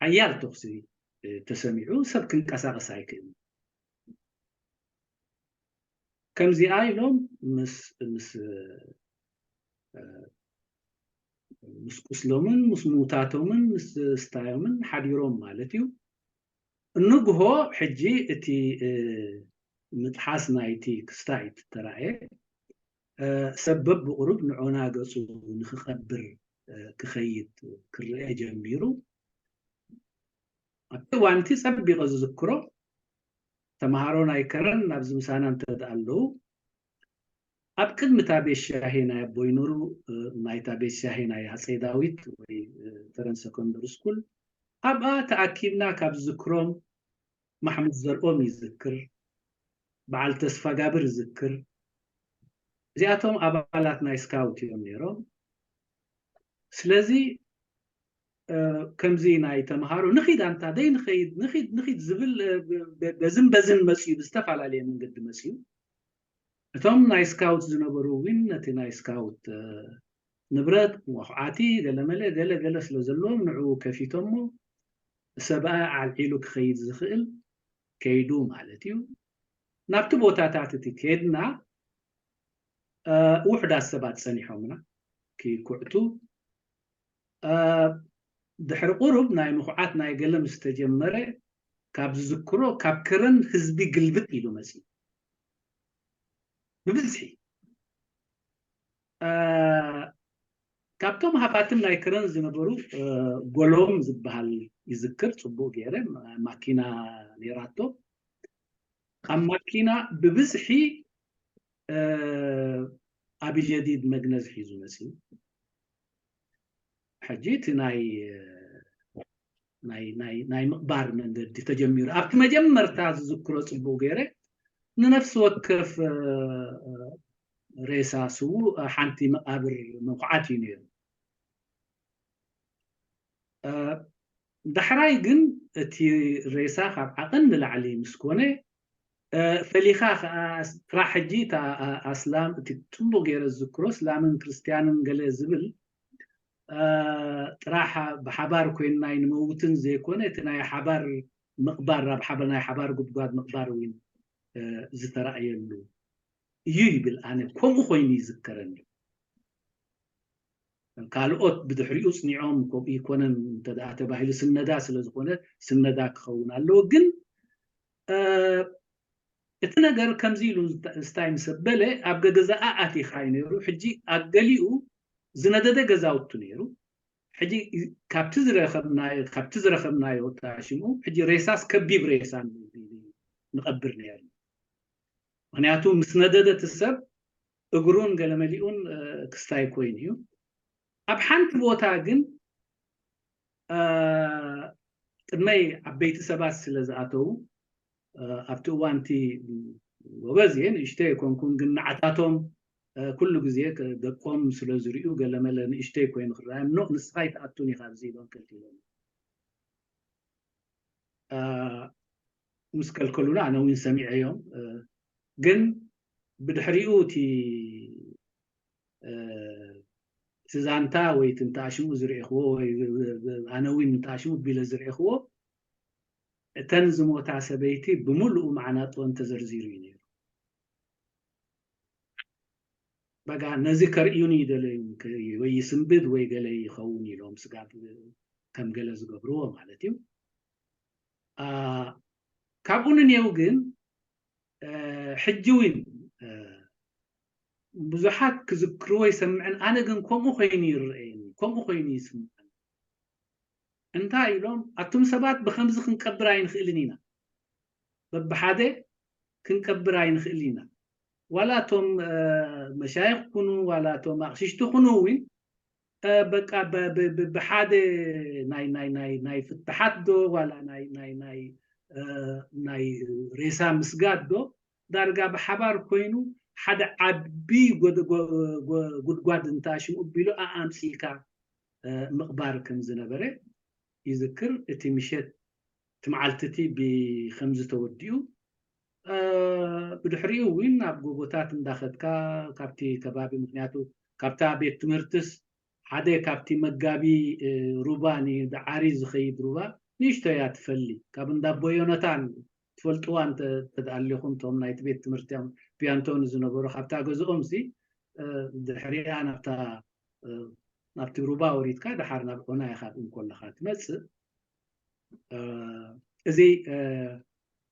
ሓያል ተኹሲ ተሰሚዑ ሰብ ክንቀሳቐስ ኣይክእልን። ከምዚኣ ኢሎም ምስ ምስ ምስ ቁስሎምን ምስ ምውታቶምን ምስ ስታዮምን ሓዲሮም ማለት እዩ። እንግሆ ሕጂ እቲ ምጥሓስ ናይቲ ክስታይ ተራእየ። ሰብ በብቕሩብ ንዖና ገጹ ንክቐብር ክኸይድ ክረአ ጀሚሩ። ኣብቲ እዋን እቲ ጸቢቐ ዝዝክሮ፣ ተምሃሮ ናይ ከረን ናብዚ ምሳና እንተ ደኣ ኣለዉ፣ ኣብ ቅድሚ እታ ቤት ሻሂ ናይ ኣቦይ ኑሩ፣ ናይታ ቤት ሻሂ ናይ ሃጸይ ዳዊት ወይ ከረን ሰኮንደሪ ስኩል፣ ኣብኣ ተኣኪብና ካብ ዝዝክሮም፣ ማሕሙድ ዘርኦም ይዝክር፣ በዓል ተስፋጋብር ይዝክር። እዚኣቶም ኣባላት ናይ ስካውት እዮም ነይሮም። ስለዚ ከምዚ ናይ ተምሃሮ ንኺድ ኣንታ ደይ ንኸይድ ንኺድ ንኺድ ዝብል በዝን በዝን መፅዩ፣ ብዝተፈላለየ መንገዲ መፅዩ። እቶም ናይ ስካውት ዝነበሩ እውን ነቲ ናይ ስካውት ንብረት መኹዓቲ ገለመለ ገለ ገለ ስለ ዘለዎም ንዕኡ ከፊቶሞ ሰብኣይ ኣልዒሉ ክኸይድ ዝኽእል ከይዱ ማለት እዩ። ናብቲ ቦታታት እቲ ከድና ውሑዳት ሰባት ጸኒሖምና ክኩዕቱ። ድሕሪ ቁሩብ ናይ ምኹዓት ናይ ገለ ምስ ተጀመረ፣ ካብ ዝዝክሮ ካብ ከረን ህዝቢ ግልብጥ ኢሉ መጺኡ ብብዝሒ። ካብቶም ሃፋትም ናይ ከረን ዝነበሩ ጎሎም ዝበሃል ይዝክር ጽቡቕ ገይረ፣ ማኪና ነይራቶ። ካብ ማኪና ብብዝሒ ኣቢ ጀዲድ መግነዝ ሒዙ መጺኡ። ሕጂ እቲ ናይ ናይ ናይ ናይ ምቕባር መንገዲ ተጀሚሩ። ኣብቲ መጀመርታ ዝዝክሮ ጽቡቕ ገይረ፣ ንነፍሲ ወከፍ ሬሳ ስዉእ ሓንቲ መቓብር መኹዓት እዩ ነይሩ። ዳሕራይ ግን እቲ ሬሳ ካብ ዓቐን ንላዕሊ ምስ ኮነ፣ ፈሊኻ ከኣ ጥራሕ ሕጂ እታ ኣስላም፣ እቲ ጽቡቕ ገይረ ዝዝክሮ፣ እስላምን ክርስትያንን ገለ ዝብል ጥራሕ ብሓባር ኮይንና ንመውትን ዘይኮነ፣ እቲ ናይ ሓባር ምቕባር፣ ኣብ ሓባር፣ ናይ ሓባር ጉድጓድ ምቕባር እውን ዝተራእየሉ እዩ ይብል። ኣነ ከምኡ ኮይኑ ይዝከረኒ። ካልኦት ብድሕሪኡ ጽኒዖም ከምኡ ይኮነን እንተ ደኣ ተባሂሉ ስነዳ ስለ ዝኾነ ስነዳ ክኸውን ኣለዎ። ግን እቲ ነገር ከምዚ ኢሉ ስታይ ምስ ኣበለ ኣብ ገገዛኣ ኣቲኻ እዩ ነይሩ። ሕጂ ኣብ ገሊኡ ዝነደደ ገዛውቱ ነይሩ። ሕጂ ካብቲ ዝረኸብናዮ፣ ካብቲ ዝረኸብናዮ ታሽሙ፣ ሕጂ ሬሳስ ከቢብ ሬሳ ንቐብር ነይሩ። ምኽንያቱ ምስ ነደደ እቲ ሰብ እግሩን ገለመሊኡን ክስታይ ኮይኑ እዩ። ኣብ ሓንቲ ቦታ ግን ቅድመይ ዓበይቲ ሰባት ስለ ዝኣተዉ፣ ኣብቲ እዋን እቲ ጎበዝ እየ፣ ንእሽተይ ኣይኮንኩን፣ ግን ንዓታቶም ኩሉ ግዜ ደቆም ስለ ዝርእዩ ገለመለ ንእሽተይ ኮይኑ ክረኣዮም፣ ኖእ ንስኻ ኣይትኣቱን ኢኻ ኣብዚ ኢሎም ከልኪሎም። ምስ ከልከሉና ኣነ እውን ሰሚዐዮም። ግን ብድሕሪኡ እቲ እቲ ዛንታ ወይ እቲ እንተኣሽሙ ዝርእኽዎ ወይ ኣነ እውን እንተኣሽሙ ቢለ ዝርእኽዎ፣ እተን ዝሞታ ሰበይቲ ብምሉኡ መዓናጥወን ተዘርዚሩ እዩ ነይሩ። በጋ ነዚ ከርእዩኒ ይደለዩ ወይ ይስንብድ ወይ ገለ ይኸውን ኢሎም ስጋብ ከም ገለ ዝገብርዎ ማለት እዩ። ካብኡ ንኔው ግን ሕጂ እውን ብዙሓት ክዝክርዎ ይሰምዕን፣ ኣነ ግን ከምኡ ኮይኑ ይረአየኒ፣ ከምኡ ኮይኑ ይስምዐኒ። እንታይ ኢሎም፣ ኣቱም ሰባት ብኸምዚ ክንቀብር ኣይንኽእልን ኢና፣ በብሓደ ክንቀብር ኣይንኽእልን ኢና። ዋላ እቶም መሻይኽ ኩኑ ዋላ እቶም ኣቕሽሽቲ ኩኑ እውን በቃ ብሓደ ናይ ናይ ናይ ናይ ፍትሓት ዶ ዋላ ናይ ናይ ናይ ናይ ሬሳ ምስጋድ ዶ ዳርጋ ብሓባር ኮይኑ ሓደ ዓቢ ጉድጓድ እንተኣሽሙ ቢሉ ኣኣምጺእካ ምቕባር ከም ዝነበረ ይዝክር። እቲ ምሸት እቲ መዓልቲ እቲ ብከምዚ ተወዲኡ። ብድሕሪኡ እውን ኣብ ጎቦታት እንዳኸድካ ካብቲ ከባቢ፣ ምክንያቱ ካብታ ቤት ትምህርትስ ሓደ ካብቲ መጋቢ ሩባ ንደዓሪ ዝኸይድ ሩባ ንእሽቶ እያ ትፈሊ። ካብ እንዳ ኣቦ ዮነታን ትፈልጥዋ እንተ እንተ ኣለኹም፣ እቶም ናይቲ ቤት ትምህርቲ ፒያንቶኒ ዝነበሩ፣ ካብታ ገዝኦም ሲ ድሕሪኣ ናብታ ናብቲ ሩባ ወሪድካ ድሓር ናብ ዑና ኢኻ እንኮለኻ ትመጽእ። እዚ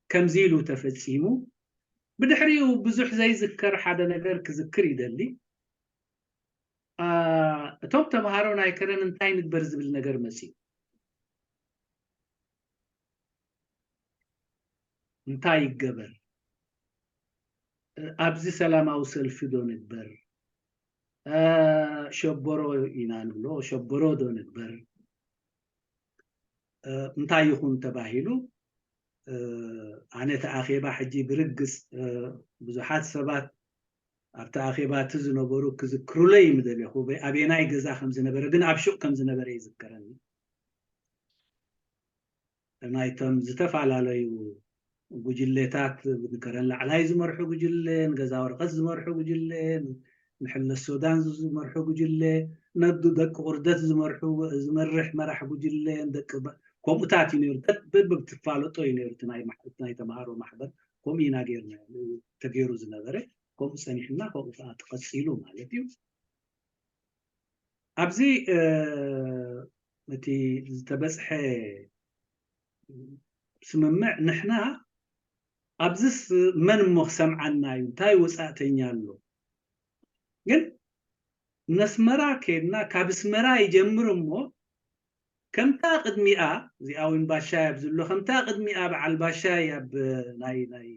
ከምዚ ኢሉ ተፈጺሙ። ብድሕሪኡ ብዙሕ ዘይዝከር ሓደ ነገር ክዝክር ይደሊ። እቶም ተምሃሮ ናይ ከረን እንታይ ንግበር ዝብል ነገር መጺኡ። እንታይ ይገበር? ኣብዚ ሰላማዊ ሰልፊ ዶ ንግበር? ሸበሮ ኢና ንብሎ፣ ሸበሮ ዶ ንግበር? እንታይ ይኹን ተባሂሉ። ኣነ እቲ ኣኼባ ሕጂ ብርግጽ ብዙሓት ሰባት ኣብቲ ኣኼባ እቲ ዝነበሩ ክዝክሩለይ ምደለኹ፣ ኣበየናይ ገዛ ከም ዝነበረ፣ ግን ኣብ ሹቕ ከም ዝነበረ ይዝከረኒ። ናይቶም ዝተፈላለዩ ጉጅሌታት፣ ንከረን ላዕላይ ዝመርሑ ጉጅለ፣ ንገዛ ወረቐት ዝመርሑ ጉጅለ፣ ንሕለ ሱዳን ዝመርሑ ጉጅለ፣ ነዱ ደቂ ቁርደት ዝመርሑ ዝመርሕ መራሕ ጉጅለ፣ ደቂ ባ- ከምኡታት እዩ ነይሩ። በብብ ትፋለጦ እዩ ነይሩ። እቲ ናይ ማሕ- ናይ ተምሃሮ ማሕበር ከምኡ ኢና ጌርና ተገይሩ ዝነበረ። ከምኡ ጸኒሕና፣ ከምኡ ከዓ ተቐጺሉ ማለት እዩ። ኣብዚ እቲ ዝተበጽሐ ስምምዕ፣ ንሕና ኣብዚስ መን እሞ ክሰምዓና እዩ? እንታይ ወጻእተኛ ኣሎ? ግን ነስመራ ከድና፣ ካብ ኣስመራ ይጀምር እሞ፣ ከምታ ቅድሚኣ፣ እዚኣ እውን ባሻይ ኣብ ዝሎ፣ ከምታ ቅድሚኣ በዓል ባሻይ ኣብ ናይ ናይ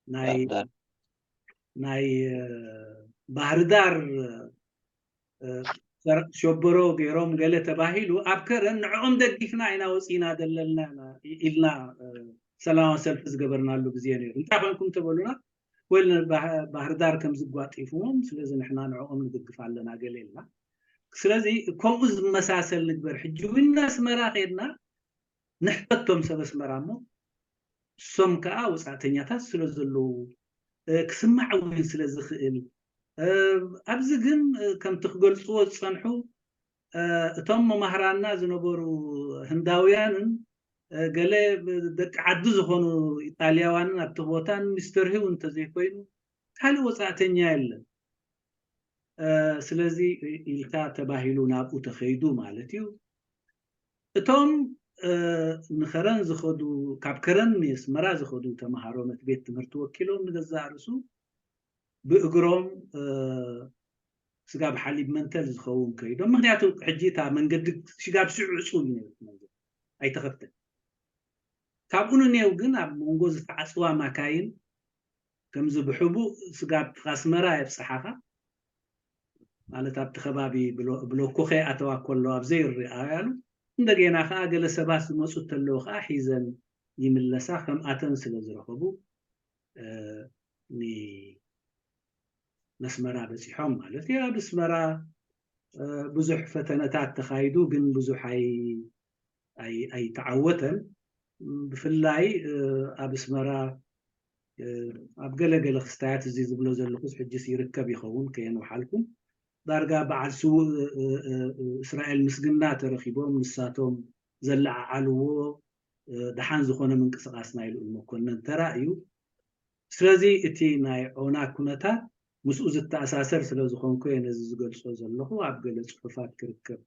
ናይ ናይ ባህር ዳር ሸበሮ ገይሮም ገለ ተባሂሉ፣ ኣብ ከረን ንዕኦም ደጊፍና ኢና ወፂና ደለልና ኢልና ሰላማዊ ሰልፊ ዝገበርናሉ ግዜ ነይሩ። እንታይ ኮንኩም ተበሉና? ወል ባህር ዳር ከም ዝጓጢፍዎም፣ ስለዚ ንሕና ንዕኦም ንድግፍ ኣለና ገለ ኢልና። ስለዚ ከምኡ ዝመሳሰል ንግበር። ሕጂ እውን ኣስመራ ከድና ንሕተቶም ሰብ ኣስመራ እሞ፣ እሶም ከዓ ወፃእተኛታት ስለ ዘለዉ፣ ክስማዕ እውን ስለ ዝኽእል፣ ኣብዚ ግን ከምቲ ክገልፅዎ ዝፀንሑ፣ እቶም መማህራና ዝነበሩ ህንዳውያንን ገለ ደቂ ዓዲ ዝኾኑ ኢጣልያውያንን ኣብቲ ቦታን ሚስተር ሂው እንተዘይኮይኑ ካልእ ወፃእተኛ የለን። ስለዚ ኢልካ ተባሂሉ ናብኡ ተኸይዱ ማለት እዩ። እቶም ንከረን ዝኸዱ፣ ካብ ከረን ንስመራ ዝኸዱ ተምሃሮ ነቲ ቤት ትምህርቲ ወኪሎም ንገዛእ ርእሱ ብእግሮም ስጋብ ሓሊብ መንተል ዝኸውን ከይዶም። ምክንያቱ ሕጂ እታ መንገዲ ሽጋብ ሽዑ ዕፁብ እዩ ነይሩ፣ ኣይተኸፍተን። ካብኡ ንኔው ግን ኣብ መንጎ ዝተዓፅዋ ማካይን ከምዚ ብሕቡእ ስጋብ ኣስመራ የብፅሓኻ። ማለት ኣብቲ ከባቢ ብሎኮ ከይኣተዋ ከሎ ኣብ ዘይርኣያሉ፣ እንደገና ከዓ ገለ ሰባት ዝመፁ እንተለዉ ከዓ ሒዘን ይምለሳ። ከምኣተን ስለ ዝረኸቡ ንመስመራ በፂሖም ማለት እዩ። ኣብ ኣስመራ ብዙሕ ፈተነታት ተኻይዱ፣ ግን ብዙሕ ኣይ ኣይተዓወተን። ብፍላይ ኣብ ኣስመራ ኣብ ገለ ገለ ክስታያት እዚ ዝብሎ ዘለኹስ ሕጅስ ይርከብ ይኸውን ከየንውሓልኩም፣ ዳርጋ በዓል ስውእ እስራኤል ምስግና ተረኺቦም ንሳቶም ዘለዓዓልዎ ደሓን ዝኾነ ምንቅስቓስ ናይ ልኡል መኮነን ተራእዩ። ስለዚ እቲ ናይ ዖና ኩነታት ምስኡ ዝተኣሳሰር ስለ ዝኾንኩ እየ ነዚ ዝገልጾ ዘለኹ። ኣብ ገለ ጽሑፋት ክርከብ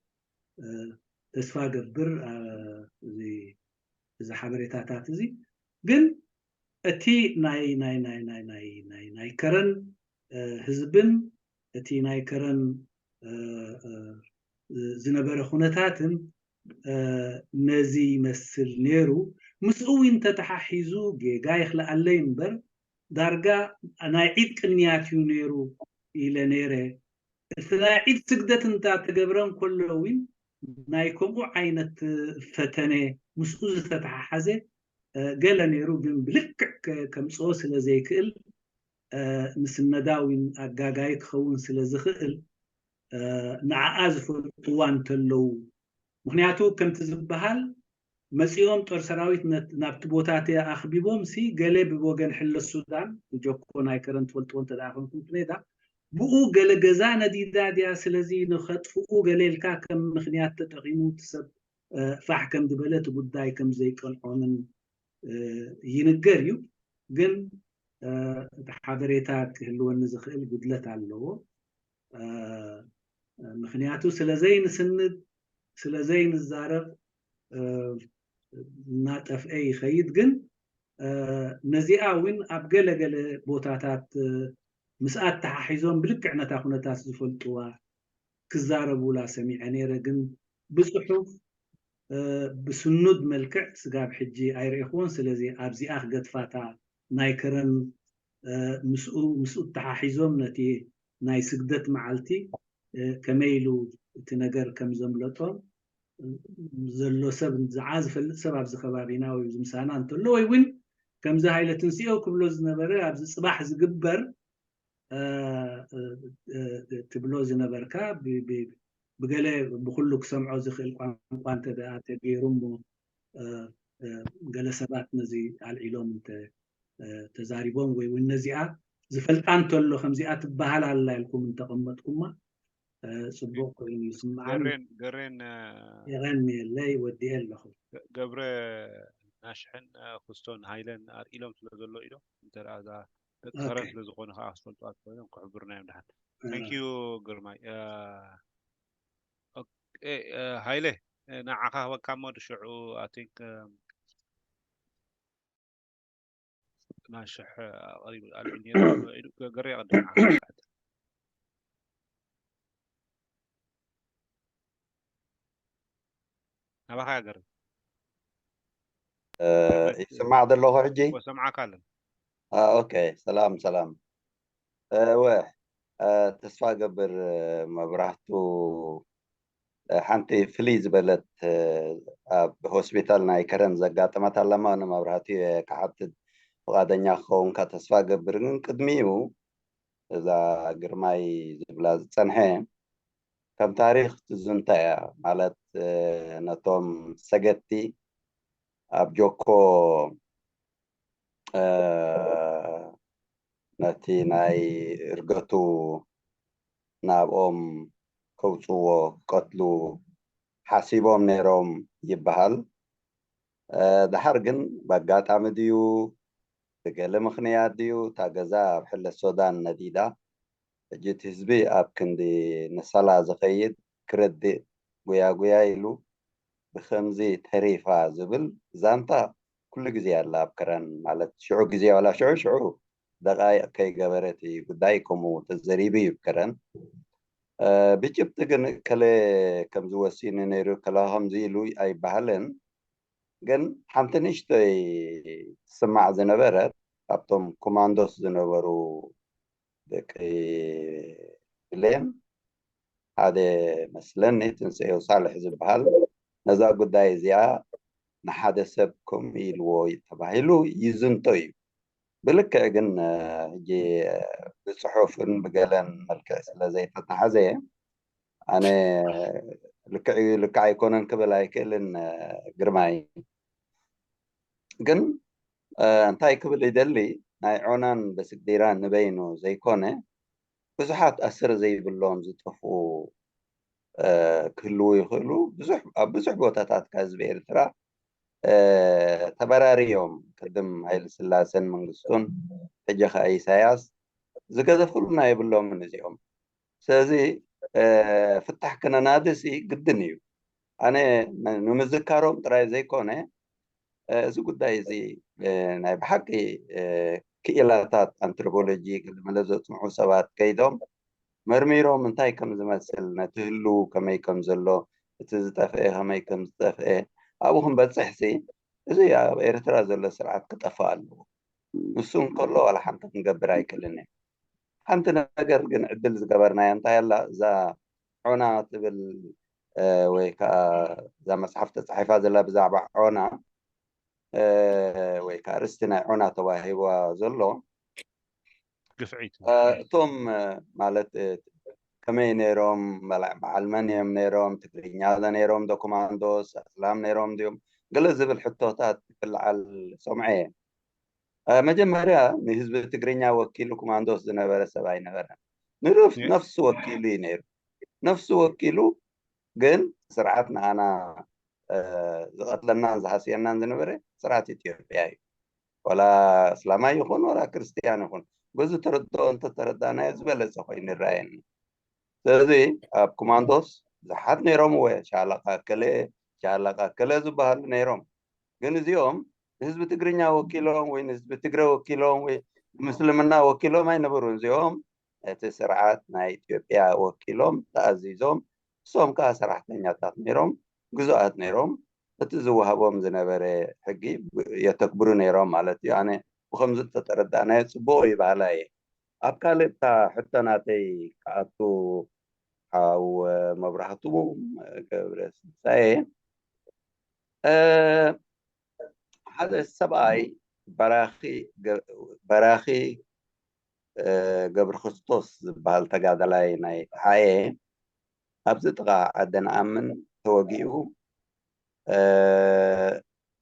ተስፋ ገብር። እዚ ሓበሬታታት እዚ ግን እቲ ናይ ናይ ናይ ናይ ናይ ናይ ናይ ከረን ህዝብን እቲ ናይ ከረን ዝነበረ ኩነታትን ነዚ ይመስል ነይሩ። ምስኡ እውን ተተሓሒዙ ጌጋ ይኽልኣለይ እምበር ዳርጋ ናይ ዒድ ቅንያት እዩ ነይሩ ኢለ ነይረ። እቲ ናይ ዒድ ስግደት እንዳ ተገብረ እንከሎ እውን ናይ ከምኡ ዓይነት ፈተነ ምስኡ ዝተተሓሓዘ ገለ ነይሩ፣ ግን ብልክዕ ከምፅኦ ስለ ዘይክእል ንስነዳ እውን ኣጋጋይ ክኸውን ስለ ዝኽእል ንዓኣ ዝፈልጥዋ እንተለዉ፣ ምክንያቱ ከምቲ ዝበሃል መፂኦም ጦር ሰራዊት ናብቲ ቦታ እቲ ኣኽቢቦም ሲ ገለ ብወገን ሕለ ሱዳን ጆኮ ናይ ከረን ትፈልጥዎ እንተ ደኣ ኮንኩም ክኔዳ ብኡ ገለ ገዛ ነዲዳ ድያ ስለዚ ንኸጥፍኡ ገለ ኢልካ ከም ምክንያት ተጠቒሙ እቲ ሰብ ፋሕ ከም ዝበለ እቲ ጉዳይ ከም ዘይቀንዖምን ይንገር እዩ። ግን እቲ ሓበሬታ ክህልወኒ ዝኽእል ጉድለት ኣለዎ። ምኽንያቱ ስለዘይንስንድ ስለዘይንዛረብ እናጠፍአ ይኸይድ። ግን ነዚኣ እውን ኣብ ገለገለ ቦታታት ምስኣ ተሓሒዞም ብልክዕ ነታ ኩነታት ዝፈልጥዋ ክዛረቡላ ሰሚዐ ነይረ። ግን ብፅሑፍ ብስኑድ መልክዕ ስጋብ ሕጂ ኣይረእኹዎን። ስለዚ ኣብዚኣ ክገድፋታ ናይ ከረን ምስኡ ምስኡ ተሓሒዞም ነቲ ናይ ስግደት መዓልቲ ከመይ ኢሉ እቲ ነገር ከም ዘምለጦ ዘሎ ሰብ ዝዓ ዝፈልጥ ሰብ ኣብዚ ከባቢና ወይ ኣብዚ ምሳና እንተሎ ወይ እውን ከምዚ ሃይለ ትንስኤው ክብሎ ዝነበረ ኣብዚ ፅባሕ ዝግበር ትብሎ ዝነበርካ ብገለ ብኩሉ ክሰምዖ ዝኽእል ቋንቋ እንተ ደኣ ተገይሩ እሞ ገለ ሰባት ነዚ ኣልዒሎም እንተ ተዛሪቦም ወይ እውን ነዚኣ ዝፈልጣ እንተሎ ከምዚኣ ትበሃል ኣላ ኢልኩም እንተቐመጥኩማ ፅቡቕ ኮይኑ ይስምዓኒ። ገሬን ገሬን የቐንየለይ፣ ወዲኤ ኣለኹ። ገብረ ናሽሕን ክስቶን ሃይለን ኣርኢሎም ስለ ዘሎ ኢሎም እንተ ደኣ እዛ ደቂ ከረን ስለ ዝኾኑ ከዓ ክፈልጡ ኣትኮይኖም ክሕብሩና እዮም ድሓን። Thank you ግርማይ። ሃይለ ንዓኻ ክበካ እሞ ድሽዑ I think ናሽሕ ኣቕሪቡ ኣልዒሉ ነይሩ ኢሉ ገሬ ኣቐድም ናባኻ ገሬ ይስማዕ ዘለኹ ሕጂ ሰምዓካ ኣለና። ኦኬ ሰላም ሰላም። እወ ተስፋ ገብር መብራህቱ ሓንቲ ፍልይ ዝበለት ኣብ ሆስፒታል ናይ ከረን ዘጋጠመት ኣለማ ንመብራህቱ ክሓትት ፍቓደኛ ክኸውንካ ተስፋ ገብር። ግን ቅድሚኡ እዛ ግርማይ ዝብላ ዝጸንሐ ከም ታሪኽ ትዝንታ እያ። ማለት ነቶም ሰገቲ ኣብ ጆኮ ነቲ ናይ እርገቱ ናብኦም ከውፅዎ ክቀትሉ ሓሲቦም ነይሮም ይበሃል። ድሓር ግን ብኣጋጣሚ ድዩ ብገለ ምኽንያት ድዩ እታ ገዛ ኣብ ሕለት ሶዳን ነዲዳ። ሕጂ እቲ ህዝቢ ኣብ ክንዲ ንሰላ ዝኸይድ ክረድእ ጉያ ጉያ ኢሉ ብኸምዚ ተሪፋ ዝብል ዛንታ ኩሉ ግዜ ኣላ ኣብ ከረን። ማለት ሽዑ ግዜ ዋላ ሽዑ ሽዑ ደቃይቕ ከይገበረ እቲ ጉዳይ ከምኡ ተዘሪቡ እዩ ከረን። ብጭብጢ ግን ከለ ከምዚ ወሲኑ ነይሩ ከለ ከምዚ ኢሉ ኣይበሃልን። ግን ሓንቲ ንእሽተይ ትስማዕ ዝነበረት ካብቶም ኮማንዶስ ዝነበሩ ደቂ ብሌን ሓደ መስለኒ ትንስኤው ሳልሕ ዝበሃል ነዛ ጉዳይ እዚኣ ንሓደ ሰብ ከምኡ ኢልዎ ተባሂሉ ይዝንቶ እዩ። ብልክዕ ግን ሕጂ ብፅሑፍን ብገለን መልክዕ ስለ ዘይተተሓዘ ኣነ ልክዕ እዩ ልክዕ ኣይኮነን ክብል ኣይክእልን። ግርማይ ግን እንታይ ክብል ይደሊ ናይ ዖናን በስግዲራን ንበይኑ ዘይኮነ ብዙሓት ኣስር ዘይብሎም ዝጠፍኡ ክህልዉ ይኽእሉ። ኣብ ብዙሕ ቦታታት ካብ ህዝቢ ኤርትራ ተበራርዮም ቅድም ሃይለ ስላሰን መንግስቱን ሕጂ ከዓ ኢሳያስ ዝገዘፉልና የብሎምን እዚኦም። ስለዚ ፍታሕ ክነናድስ ግድን እዩ። ኣነ ንምዝካሮም ጥራይ ዘይኮነ እዚ ጉዳይ እዚ ናይ ብሓቂ ክኢላታት ኣንትሮፖሎጂ ገለመለ ዘፅንዑ ሰባት ከይዶም መርሚሮም እንታይ ከም ዝመስል ነቲ ህልው ከመይ ከም ዘሎ እቲ ዝጠፍአ ከመይ ከም ዝጠፍአ ኣብኡ ክንበፅሕሲ እዚ ኣብ ኤርትራ ዘሎ ስርዓት ክጠፍእ ኣለዎ። ንሱ እንከሎ ዋላ ሓንቲ ክንገብር ኣይክእልን እየ። ሓንቲ ነገር ግን ዕድል ዝገበርናያ እንታይ ኣላ እዛ ዖና ትብል ወይ ከዓ እዛ መፅሓፍ ተፃሒፋ ዘላ ብዛዕባ ዖና ወይ ከዓ ርስቲ ናይ ዖና ተዋሂብዋ ዘሎ ግፍዒት እቶም ማለት ከመይ ነይሮም በዓል መን እዮም ነይሮም ትግርኛ ነይሮም ዶ ኮማንዶስ ኣስላም ነይሮም ድዮም ገለ ዝብል ሕቶታት ክልዓል ሰምዐ እየ። መጀመርያ ንህዝቢ ትግርኛ ወኪሉ ኮማንዶስ ዝነበረ ሰብ ኣይነበረን። ንሩፍ ነፍሱ ወኪሉ እዩ ነይሩ። ነፍሱ ወኪሉ ግን ስርዓት ንኣና ዝቐትለናን ዝሃስየናን ዝነበረ ስርዓት ኢትዮጵያ እዩ። ዋላ እስላማይ ይኹን ዋላ ክርስትያን ይኹን፣ በዚ ተረድኦ እንተተረዳናዮ ዝበለፀ ኮይኑ ይረኣየኒ። ስለዚ ኣብ ኮማንዶስ ብዙሓት ነይሮም፣ ወ ሻለቃ ከለ ሻለቃ ከለ ዝበሃሉ ነይሮም። ግን እዚኦም ንህዝቢ ትግርኛ ወኪሎም ወይ ንህዝቢ ትግረ ወኪሎም ወይ ንምስልምና ወኪሎም ኣይነበሩን። እዚኦም እቲ ስርዓት ናይ ኢትዮጵያ ወኪሎም ተኣዚዞም፣ እሶም ከዓ ሰራሕተኛታት ነይሮም፣ ግዙኣት ነይሮም። እቲ ዝወሃቦም ዝነበረ ሕጊ የተግብሩ ነይሮም ማለት እዩ። ኣነ ብከምዚ ተተረዳእናዮ ፅቡቅ እዩ በሃላይ እየ። ኣብ ካልእ እታ ሕቶ ናተይ ክኣቱ ሓው መብራህቱ ገብረ ስንሳኤ ሓደ ሰብኣይ በራኺ ገብረ ክርስቶስ ዝበሃል ተጋዳላይ ናይ ሓየ ኣብዚ ጥቓ ዓደን ኣምን ተወጊኡ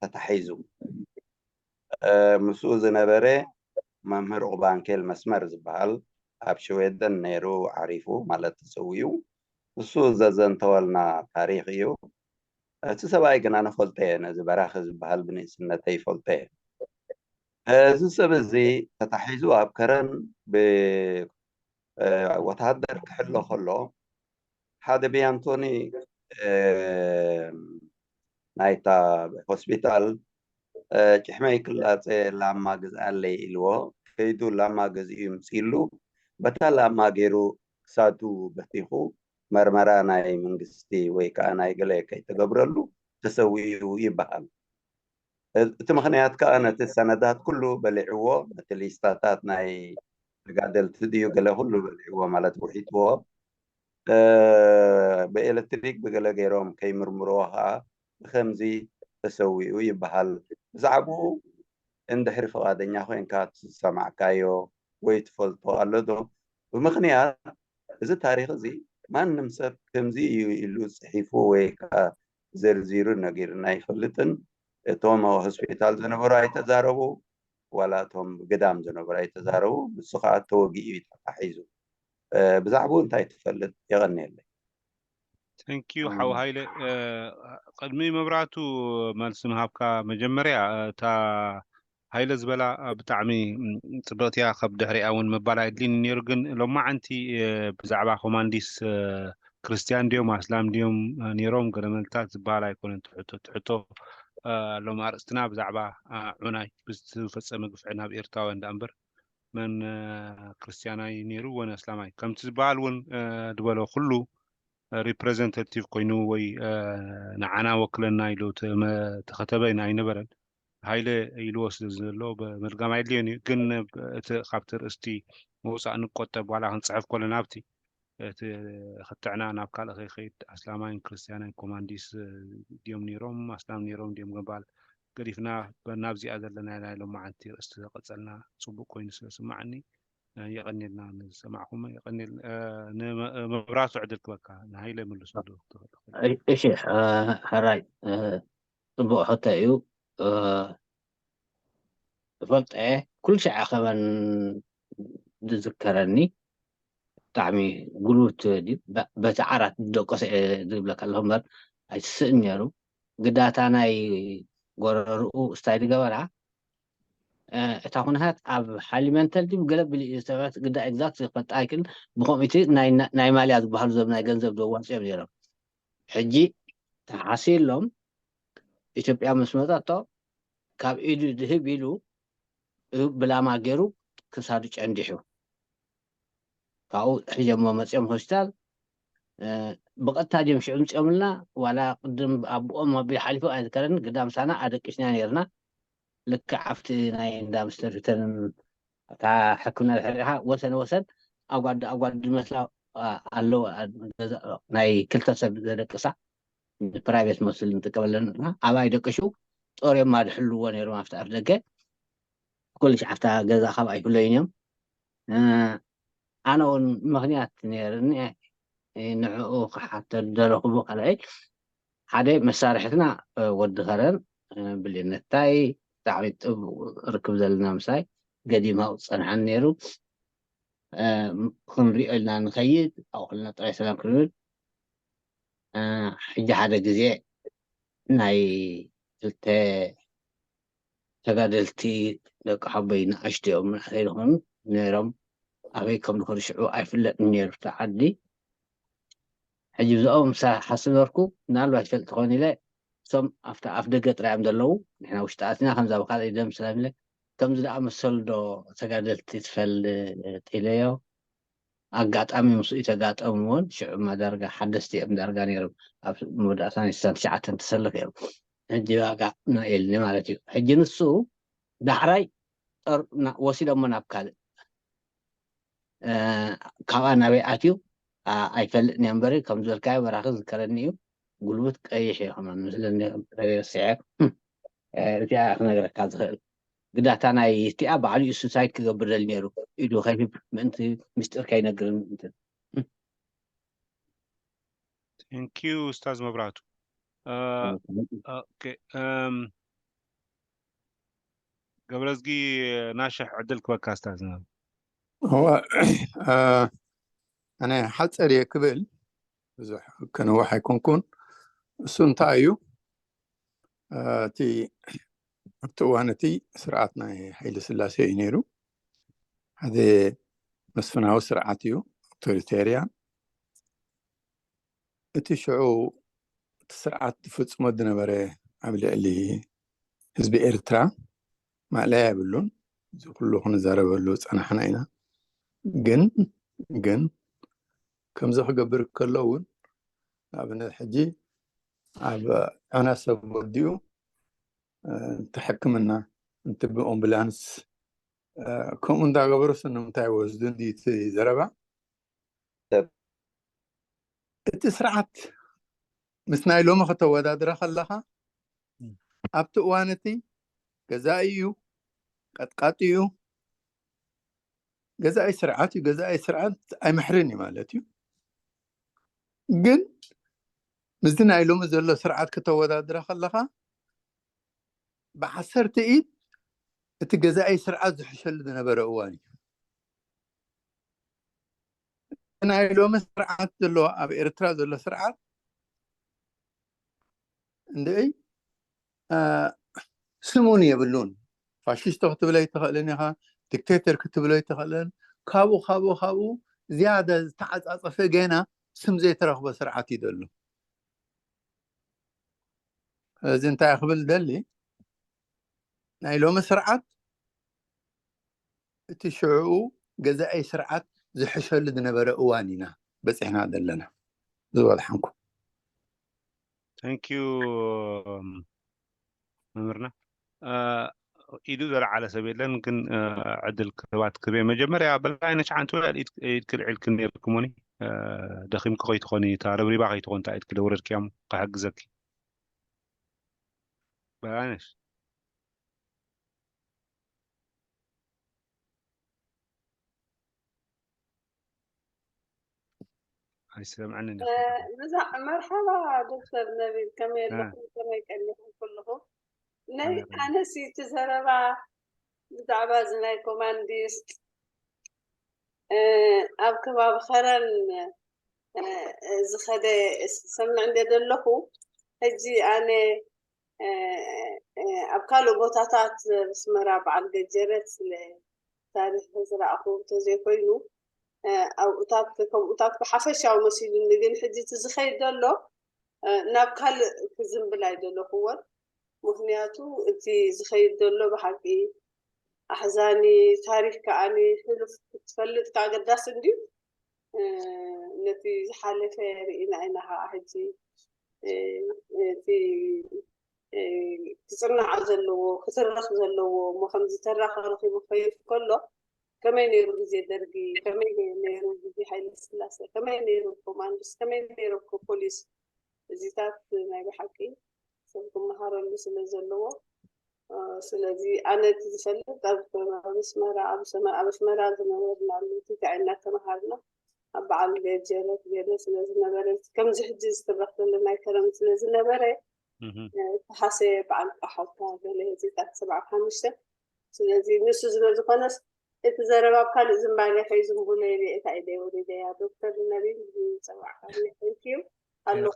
ተታሒዙ። ምስኡ ዝነበረ መምህር ኡባንኬል መስመር ዝበሃል ኣብ ሽዌደን ነይሩ ዓሪፉ ማለት ተሰዊኡ። እሱ ዘዘንተወልና ታሪኽ እዩ። እቲ ሰብኣይ ግና ንፈልጦ እየ፣ ነዚ በራኺ ዝበሃል ብንእስነተይ ይፈልጦ እየ። እዚ ሰብ እዚ ተታሒዙ ኣብ ከረን ብወታሃደር ክሕሎ ከሎ ሓደ ብያንቶኒ ናይታ ሆስፒታል ጭሕመይ ክላፀ ላማ ግዝኣለይ ኢልዎ ከይዱ ላማ ገዚኡ ይምፅሉ። በታ ላማ ገይሩ ክሳዱ በቲኹ መርመራ ናይ መንግስቲ ወይ ከዓ ናይ ገለ ከይተገብረሉ ተሰዊኡ ይበሃል። እቲ ምኽንያት ከዓ ነቲ ሰነዳት ኩሉ በሊዕዎ፣ ነቲ ሊስታታት ናይ ተጋደልቲ ድዩ ገለ ኩሉ በሊዕዎ ማለት ውሒጥዎ። ብኤሌክትሪክ ብገለ ገይሮም ከይምርምርዎ ከዓ ብከምዚ ተሰዊኡ ይበሃል። ብዛዕባኡ እንድሕሪ ፍቓደኛ ኮይንካ ዝሰማዕካዮ ወይ ትፈልጦ ኣሎ ዶ? ብምኽንያት እዚ ታሪኽ እዚ ማንም ሰብ ከምዚ እዩ ኢሉ ጽሒፉ ወይ ከዓ ዘርዚሩ ነጊርና ኣይፈልጥን። እቶም ኣብ ሆስፒታል ዝነበሩ ኣይተዛረቡ፣ ዋላ እቶም ብግዳም ዝነበሩ ኣይተዛረቡ። ንሱ ከዓ ተወጊኡ እዩ ተታሒዙ። ብዛዕባኡ እንታይ ትፈልጥ? የቐንየለይ። ተንኪዩ ሓው ሃይለ። ቅድሚ መብራቱ መልሲ ምሃብካ መጀመርያ እታ ሃይለ ዝበላ ብጣዕሚ ፅብቕቲ እያ። ካብ ድሕሪኣ እውን ምባል ኣይድልይን ነይሩ፣ ግን ሎማዓንቲ ብዛዕባ ኮማንዲስ ክርስትያን ድዮም ኣስላም ድዮም ነይሮም ገለመልታት ዝበሃል ኣይኮነን ትሕቶ ትሕቶ ሎም ኣርእስትና ብዛዕባ ዑናይ ብዝተፈፀመ ግፍዒ ናብ ኤርትራውያን ዳኣ እምበር መን ክርስትያናይ ነይሩ ወን ኣስላማይ ከምቲ ዝበሃል እውን ዝበሎ ኩሉ ሪፕሬዘንታቲቭ ኮይኑ ወይ ንዓና ወክለና ኢሉ ተኸተበ ኣይነበረን። ሃይለ ኢልዎ ስለ ዘሎ ምድጋም ኣየድልዮን እዩ። ግን እቲ ካብቲ ርእስቲ ምውፃእ ንቆጠብ ዋላ ክንፅሕፍ ከለና ኣብቲ እቲ ክትዕና ናብ ካልእ ከይከይድ ኣስላማይን ክርስትያናይን ኮማንዲስ ድዮም ነይሮም ኣስላም ነይሮም ድዮም ምባል ገዲፍና ናብዚኣ ዘለና ናይ ሎማዓንቲ ርእስቲ ዘቐፀልና ፅቡቅ ኮይኑ ስለ ስማዓኒ የቐንየልና ንዝሰማዕኹም የቐንየል ንመብራቱ ዕድል ክበካ ንሃይለ መልሱ ዶ ትኽእል እሺ ሕራይ ፅቡቅ ሕቶ እዩ እፈልጠ ኩሉ ሻዕ ከመን ዝዝከረኒ ብጣዕሚ ጉልብት በቲ ዓራት ዝደቀሰ ዝብለካ ኣለኹ እምበር ኣይትስእን ነይሩ ግዳታ ናይ ጎረርኡ ስታይ ዝገበራ እታ ኩነታት ኣብ ሓሊመንተል ድዩ ገለ ብሊ ዝተበት ግዳ ኤግዛክት ክፈልጣ ኣይክእል ብከምኡቲ ናይ ማልያ ዝበሃሉ ዞም ናይ ገንዘብ ዘዋፅኦም ነይሮም ሕጂ ተሓሲሎም ኢትዮጵያ ምስ መፀቶ ካብ ኢዱ ዝህብ ኢሉ ብላማ ገይሩ ክሳዱ ጨንዲሑ ካብኡ ሕጀሞ መፅኦም ሆስፒታል ብቐጥታ ጀምሽዑ ምፅኦምልና ዋላ ቅድም ኣቦኦም ኣቢሉ ሓሊፉ ኣይዝከረኒ ግዳ ምሳና ኣደቂስና ነርና ልክዕ ኣብቲ ናይ እንዳ ምስተር ቪተርን እታ ሕክምና ድሕር ኢኻ ወሰን ወሰን ኣጓዲ ኣጓዲ መስላ ኣለዎ ናይ ክልተ ሰብ ዘደቅሳ ፕራይቬት መስል ንጥቀመለን ኣባይ ደቅሹ ጦርዮም ማድሕልዎ ነይሮም ኣብቲ ኣፍ ደገ ኩሉ ሽዓፍታ ገዛ ካብ ኣይፍለዩን እዮም ኣነ እውን ምክንያት ነይርኒ ንዕኡ ክሓተል ደለኹ ብካልኣይ ሓደ መሳርሕትና ወዲ ከረን ብሌነታይ ብጣዕሚ ጥብ ርክብ ዘለና ምሳይ ገዲማ ፀንሓን ነይሩ ክንሪኦ ኢልና ንኸይድ ኣብክልና ጥራይ ሰላም ክንብል ሕጂ ሓደ ግዜ ናይ ክልተ ተጋደልቲ ደቂ ሓቦይ ንኣሽቱ እዮም፣ መናእሰይ ዝኾኑ ነይሮም። ኣበይ ከም ዝኾኑ ሽዑ ኣይፍለጥን ነይሩ እቲ ዓዲ። ሕጂ ብዛኦም ምስ ሓስበርኩ ምናልባት ይፈልጥ ክኸውን ኢለ፣ እቶም ኣብቲ ኣፍ ደገ ጥራይ እዮም ዘለዉ። ንሕና ውሽጢ ኣትና ከምዛ ብካልኣይ ደም ስለምለ ከምዚ ደኣ መሰሉ ዶ ተጋደልቲ ትፈልጥ ኢለዮ። ኣጋጣሚ ምስኡ ተጋጠምዎን ሽዑ ዳርጋ ሓደስቲ እዮም ዳርጋ ነይሮም። ኣብ መወዳእታ ናይ ስሳን ትሽዓተን ተሰለፉ እዮም። ሕጂ ዋጋ ናኤልኒ ማለት እዩ። ሕጂ ንሱ ዳሕራይ ጠር- ና- ወሲዶሞ ናብ ካልእ እ፣ ካብኣ ናበይ ኣትዩ ኣ- ኣይፈልጥን እየ እምበሪ ከም ዝበልካዮ በራኺ ዝከረኒ እዩ። ጉልቡት ቀይሕ እዩ ከማን ምስለኒ ረሲዐ እቲኣ ክነግረካ ዝኽእል ግዳታ ናይ እቲኣ ባዕሉ እዩ ሱሳይድ ክገብር ደሊ ነይሩ። ኢዱ ከይህብ ምእንቲ ምስጢር ከይነግርን ምእንቲ ቴንኪዩ ኡስታዝ መብራቱ። እ፣ ኦኬ፣ እም፣ ገብረዝጊ ናሽሕ ዕድል ክበካ ኡስታዝ። እዋ፣ እ፣ ኣነ ሓፀር እየ ክብል ብዙሕ ከነውሕ ኣይኮንኩን። እሱ እንታይ እዩ? እ፣ እቲ ኣብቲ እዋን እቲ ስርዓት ናይ ሃይለ ስላሴ እዩ ነይሩ። ሓደ መስፍናዊ ስርዓት እዩ፣ ኣውቶሪቴርያን። እቲ ሽዑ እቲ ስርዓት ዝፍፅሞ ዝነበረ ኣብ ልዕሊ ህዝቢ ኤርትራ ማእለያ የብሉን። እዚ ኩሉ ክንዛረበሉ ዝፀናሕና ኢና። ግን ግን ከምዚ ክገብር ከሎ እውን ንኣብነት ሕጂ ኣብ ዑና ሰብ ወዲኡ እ፣ እቲ ሕክምና እቲ ብኦምቡላንስ እ፣ ከምኡ እንዳገበሩ ስንምታይ ወስዱ እንዲ እቲ ዘረባ እቲ ስርዓት ምስ ናይ ሎሚ ከተወዳድረ ከለኻ ኣብቲ እዋን እቲ ገዛኢ እዩ፣ ቀጥቃጢ እዩ፣ ገዛኢ ስርዓት እዩ። ገዛኢ ስርዓት ኣይምሕርን እዩ ማለት እዩ። ግን ምስዚ ናይ ሎሚ ዘሎ ስርዓት ከተወዳድረ ከለኻ ብዓሰርተ ኢድ እቲ ገዛኢ ስርዓት ዝሕሸሉ ዝነበረ እዋን እዩ። ናይ ሎሚ ስርዓት ዘለዎ ኣብ ኤርትራ ዘሎ ስርዓት እንድዒ እ፣ ስሙን የብሉን። ፋሽስቶ ክትብሎ ኣይትኽእልን ኢኻ፣ ዲክቴተር ክትብሎ ኣይትኽእልን። ካብኡ ካብኡ ካብኡ ዝያዳ ዝተዓፃፀፈ ገና ስም ዘይተረኽቦ ስርዓት እዩ ዘሎ። ስለዚ እንታይ ክብል ደሊ ናይ ሎሚ ስርዓት እቲ ሽዑኡ ገዛኢ ስርዓት ዝሕሸሉ ዝነበረ እዋን ኢና በፂሕና ዘለና ዝበልሓንኩ። ቴንኪዩ መምህርና። እ፣ ኢዱ ዘልዓለ ሰብ የለን፣ ግን እ፣ ዕድል ክህባት ክህበ። መጀመርያ በላይነሽ ሓንቲ ውዕል ኢድ ኢድ ክልዕልክን ነይርኩሞኒ። እ፣ ደኺምኪ ከይትኾኒ፣ እታ ረብሪባ ከይትኾን፣ እታ ኢድ ክደውረድክያም ክሕግዘኪ። በላይነሽ። ኣይሰምዐንን እዩ። ብዛ መርሓባ ዶክተር ነቢል፣ ከመይ ኣለኹም? ከመይ ቀኒኹም ኩልኹም? ናይ ኣነሲ እቲ ዘረባ ብዛዕባ እዚ ናይ ኮማንዲስት ኣብ ከባቢ ከረን ዝኸደ ሰምዕ እንደ ዘለኹ፣ ሕጂ ኣነ ኣብ ካልእ ቦታታት ኣስመራ በዓል ገጀረት ስለ ታሪኽ ዝረኣኹ እንተዘይኮይኑ ኣብኡታት ከምኡታት ብሓፈሻዊ መሲሉኒ። ግን ሕጂ እቲ ዝኸይድ ዘሎ ናብ ካልእ ክዝንብል ኣይደለኹዎን። ምኽንያቱ እቲ ዝኸይድ ዘሎ ብሓቂ ኣሕዛኒ ታሪኽ ከኣ ሕሉፍ ክትፈልጥ ከኣ ኣገዳሲ እንድዩ። ነቲ ዝሓለፈ ርኢና ኢና ከኣ ሕጂ እቲ ክፅናዕ ዘለዎ ክትረኽ ዘለዎ እሞ ከምዚ ተራኽ ረኺቡ ክኸይድ ከሎ ከመይ ነይሩ ግዜ ደርጊ፣ ከመይ ነይሩ ግዜ ሃይለ ስላሴ፣ ከመይ ነይሩ ኮማንዶስ፣ ከመይ ነይሩ ፖሊስ፣ እዚታት ናይ ብሓቂ ሰብ ክመሃረሉ ስለ ዘለዎ ስለዚ ኣነ እቲ ዝፈልጥ ኣብ ኣስመራ ኣብ ኣስመራ ዝነበርናሉ ትግራይ እናተመሃርና ኣብ በዓል ገጀረት ገለ ስለ ዝነበረ ከምዚ ሕጂ ዝትረኽ ዘሎ ናይ ከረም ስለ ዝነበረ ተሓሰየ በዓል ቃሓልካ ገለ ህዝብታት ሰብዓ ሓሙሽተ ስለዚ ንሱ ስለ ዝኾነስ እቲ ዘረባ ኣብ ካልእ ዝንባሌ ከይዝንቡለ ኢለ እታ ኢለ ወሪደያ ዶክተር ነቢል ዝፀዋዕካኒ ተንኪዩ ኣለኹ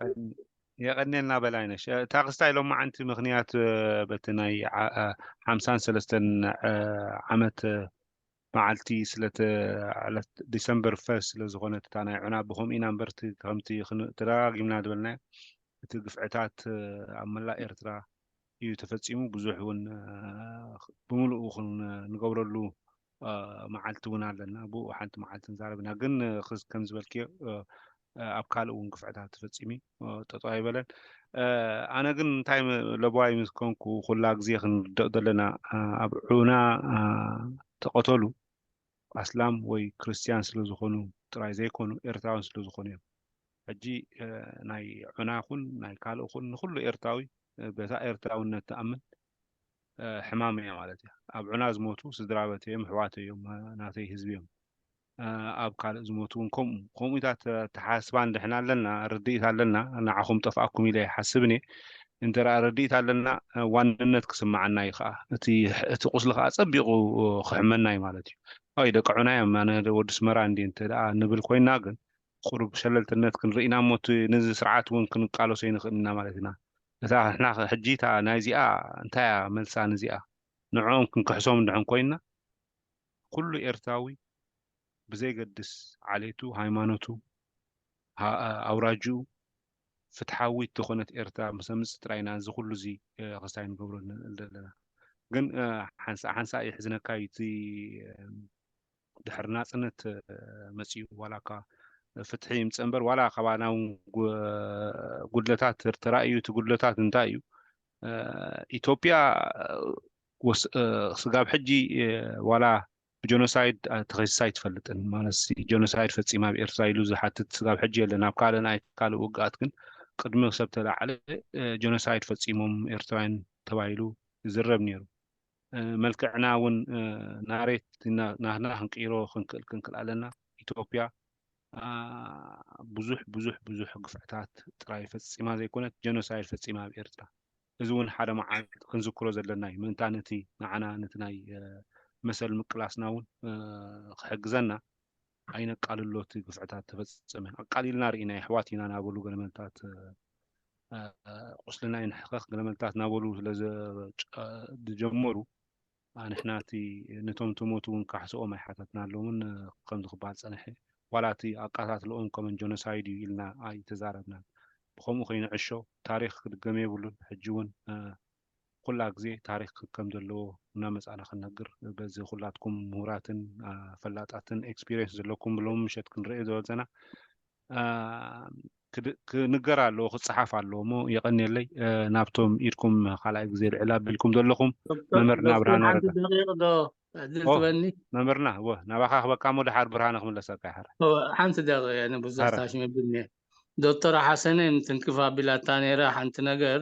የቐኔልና በላይነሽ። እ፣ እታ ክስታይ ሎማዓንቲ ምኽንያት፣ እ፣ በቲ ናይ ዓ-፣ እ፣ ሓምሳን ሰለስተን፣ እ፣ ዓመት፣ እ፣ መዓልቲ ስለተ-፣ ዕለት ዲሰምበር ፈርስት ስለ ዝኾነት እታ ናይ ዑና ብኸምኡ ኢና እምበር እቲ ከምቲ ክን-፣ ተደጋጊምና ዝበልናዮ እቲ ግፍዕታት፣ እ፣ ኣብ መላእ ኤርትራ እዩ ተፈጺሙ። ብዙሕ እውን፣ እ፣ ብምሉኡ ክን-፣ ንገብረሉ፣ እ፣ መዓልቲ እውን ኣለና። ብኡ ሓንቲ መዓልቲ ንዛረብ ኢና። ግን፣ እ፣ ክስ-፣ ከም ዝበልክዮ፣ እ፣ እ፣ ኣብ ካልእ እውን ግፍዕታት ተፈጺሙ እዩ። እ፣ ጠጠው ኣይበለን። እ፣ ኣነ ግን እንታይ ም-፣ ለበዋይ ምስ ኮንኩ ኩላ ግዜ ክንርዳእ ዘለና፣ እ፣ ኣብ ዑና፣ እ፣ ተቐተሉ ኣስላም ወይ ክርስትያን ስለ ዝኾኑ ጥራይ ዘይኮኑ ኤርትራውያን ስለ ዝኾኑ እዮም። ሕጂ፣ እ፣ ናይ ዑና ይኹን ናይ ካልእ ይኹን ንኹሉ ኤርትራዊ፣ እ፣ በታ ኤርትራውነት ትኣምን፣ እ፣ ሕማም እያ ማለት እያ። ኣብ ዑና ዝሞቱ ስድራ ቤት እዮም፣ ኣሕዋት እዮም፣ እ፣ ናተይ ህዝቢ እዮም። እ፣ ኣብ ካልእ ዝሞቱ እውን ከምኡ። ከምኡታት ኣተሓሳስባ እንድሕና ኣለና፣ ርድኢት ኣለና፣ ንዓኹም ጠፍኣኩም ኢለ ኣይሓስብን እየ። እንተ ደኣ ርድኢት ኣለና፣ እ፣ ዋንነት ክስምዓና እዩ ከኣ። እቲ፣ እቲ ቁስሊ ከኣ ጸቢቑ ክሕመና እዩ ማለት እዩ። ኣይ ደቂ ዑና እዮም፣ ኣነ ወዲ ኣስመራ እንድየ እንተ ደኣ ንብል ኮይና ግን ቁሩብ ሸለልትነት ክንርኢ ኢና እሞ እቲ ነዚ ስርዓት እውን ክንቃለሶ ኣይንኽእልን ኢና ማለት ኢና። እታ ንሕና ኸ ሕጂ እታ ናይዚኣ እንታይ እያ መልሳ ንዚኣ? ንዕኦም ክንክሕሶም እንድሕን ኮይንና ኩሉ ኤርትራዊ ብዘይገድስ ዓሌቱ፣ ሃይማኖቱ፣ ሃ-፣ ኣውራጅኡ ፍትሓዊት ዝኾነት ኤርትራ ምስ ኣምጽእ ጥራይ ኢና እዚ ኩሉ እዚ፣ እ፣ ክስታይ ንገብሮ ን-፣ ዘለና። ግን፣ እ፣ ሓንሳእ ሓንሳእ የሕዝነካ እዩ እቲ፣ እ፣ ድሕሪ ናጽነት፣ እ፣ መጺኡ ዋላ እኳ ፍትሒ ይምጸእ እምበር ዋላ ካባና እውን ጉ-፣ ጉድለታት ተራእዩ። እቲ ጉድለታት እንታይ እዩ? እ፣ ኢትዮጵያ፣ እ፣ ወስ-፣ እ፣ ስጋብ ሕጂ፣ እ፣ ዋላ ብጀኖሳይድ፣ እ፣ ተኸሲሳ ኣይትፈልጥን። ማለት ሲ ጀኖሳይድ ፈጺማ ኣብ ኤርትራ ኢሉ ዝሓትት ስጋብ ሕጂ የለን። ኣብ ካልእ ናይ ካልእ ውግኣት ግን ቅድሚ ሰብ ተላዕለ፣ እ፣ ጀኖሳይድ ፈጺሞም ኤርትራውያን ተባሂሉ ይዝረብ ነይሩ። እ፣ መልክዕና እውን፣ እ፣ ናሬት እና-፣ ናህና ክንቅይሮ ክንክእል፣ ክንክእል ኣለና። ኢትዮጵያ፣ አ፣ ብዙሕ፣ ብዙሕ፣ ብዙሕ ግፍዕታት ጥራይ ፈጺማ ዘይኮነት ጀኖሳይድ ፈጺማ ኣብ ኤርትራ። እዚ እውን ሓደ መዓልቲ ክንዝክሮ ዘለና እዩ። ምእንታን እቲ ንዓና ነቲ ናይ፣ እ፣ መሰል ምቅላስና እውን፣ እ፣ ክሕግዘና ኣይነቃልሎ እቲ ግፍዕታት ተፈጸመ። ኣቃሊልና ርኢና የሕዋት ኢና ናበሉ ገለመልታት፣ እ፣ እ፣ ቁስልና ይንሕኸኽ ገለመልታት ናበሉ ስለ ዘ-፣ ጨ-፣ ዝጀመሩ፣ ኣንሕና እቲ ነቶም ተሞቱ እውን ካሕስኦም ኣይሓተትናሎምን፣ እ፣ ከምዚ ክበሃል ጸንሐ። ዋላ እቲ ኣቃታትልኦም ከመን ጀኖሳይድ እዩ ኢልና ኣይተዛረብናን። ብኸምኡ ከይንዕሾ ታሪኽ ክድገም የብሉን። ሕጂ እውን፣ እ፣ ኩላ ግዜ ታሪክ ከም ዘለዎ እናመጻና ክንነግር፣ በዚ ኩላትኩም ምሁራትን፣ አ፣ ፈላጣትን ኤክስፒሪየንስ ዘለኩም ብሎም ምሸት ክንርኢ ዝበልዘና፣ አ፣ ክድ-፣ ክንገር ኣለዎ፣ ክጸሓፍ ኣለዎ እሞ የቐንየለይ። አ፣ ናብቶም ኢድኩም ካልኣይ ግዜ ልዕል ኣቢልኩም ዘለኹም ዶክተር፣ መምህርና ዶክተር፣ ብርሃነ ሓንቲ ወረዳ። ደቂቕ ዶ ዕድል ኦ፣ ትበኒ? መምህርና፣ ወ፣ ናባኻ ክበካ እሞ ደሓር ብርሃነ ክምለሰካ ይሓረ። ኦ፣ ሓንቲ ደቂቕ፣ ያኔ ብዙሕ ሓረ። ታሽም የብልኒ። ዶክተር ሓሰነ ትንክፍ ኣቢላታ ነይራ ሓንቲ ነገር፣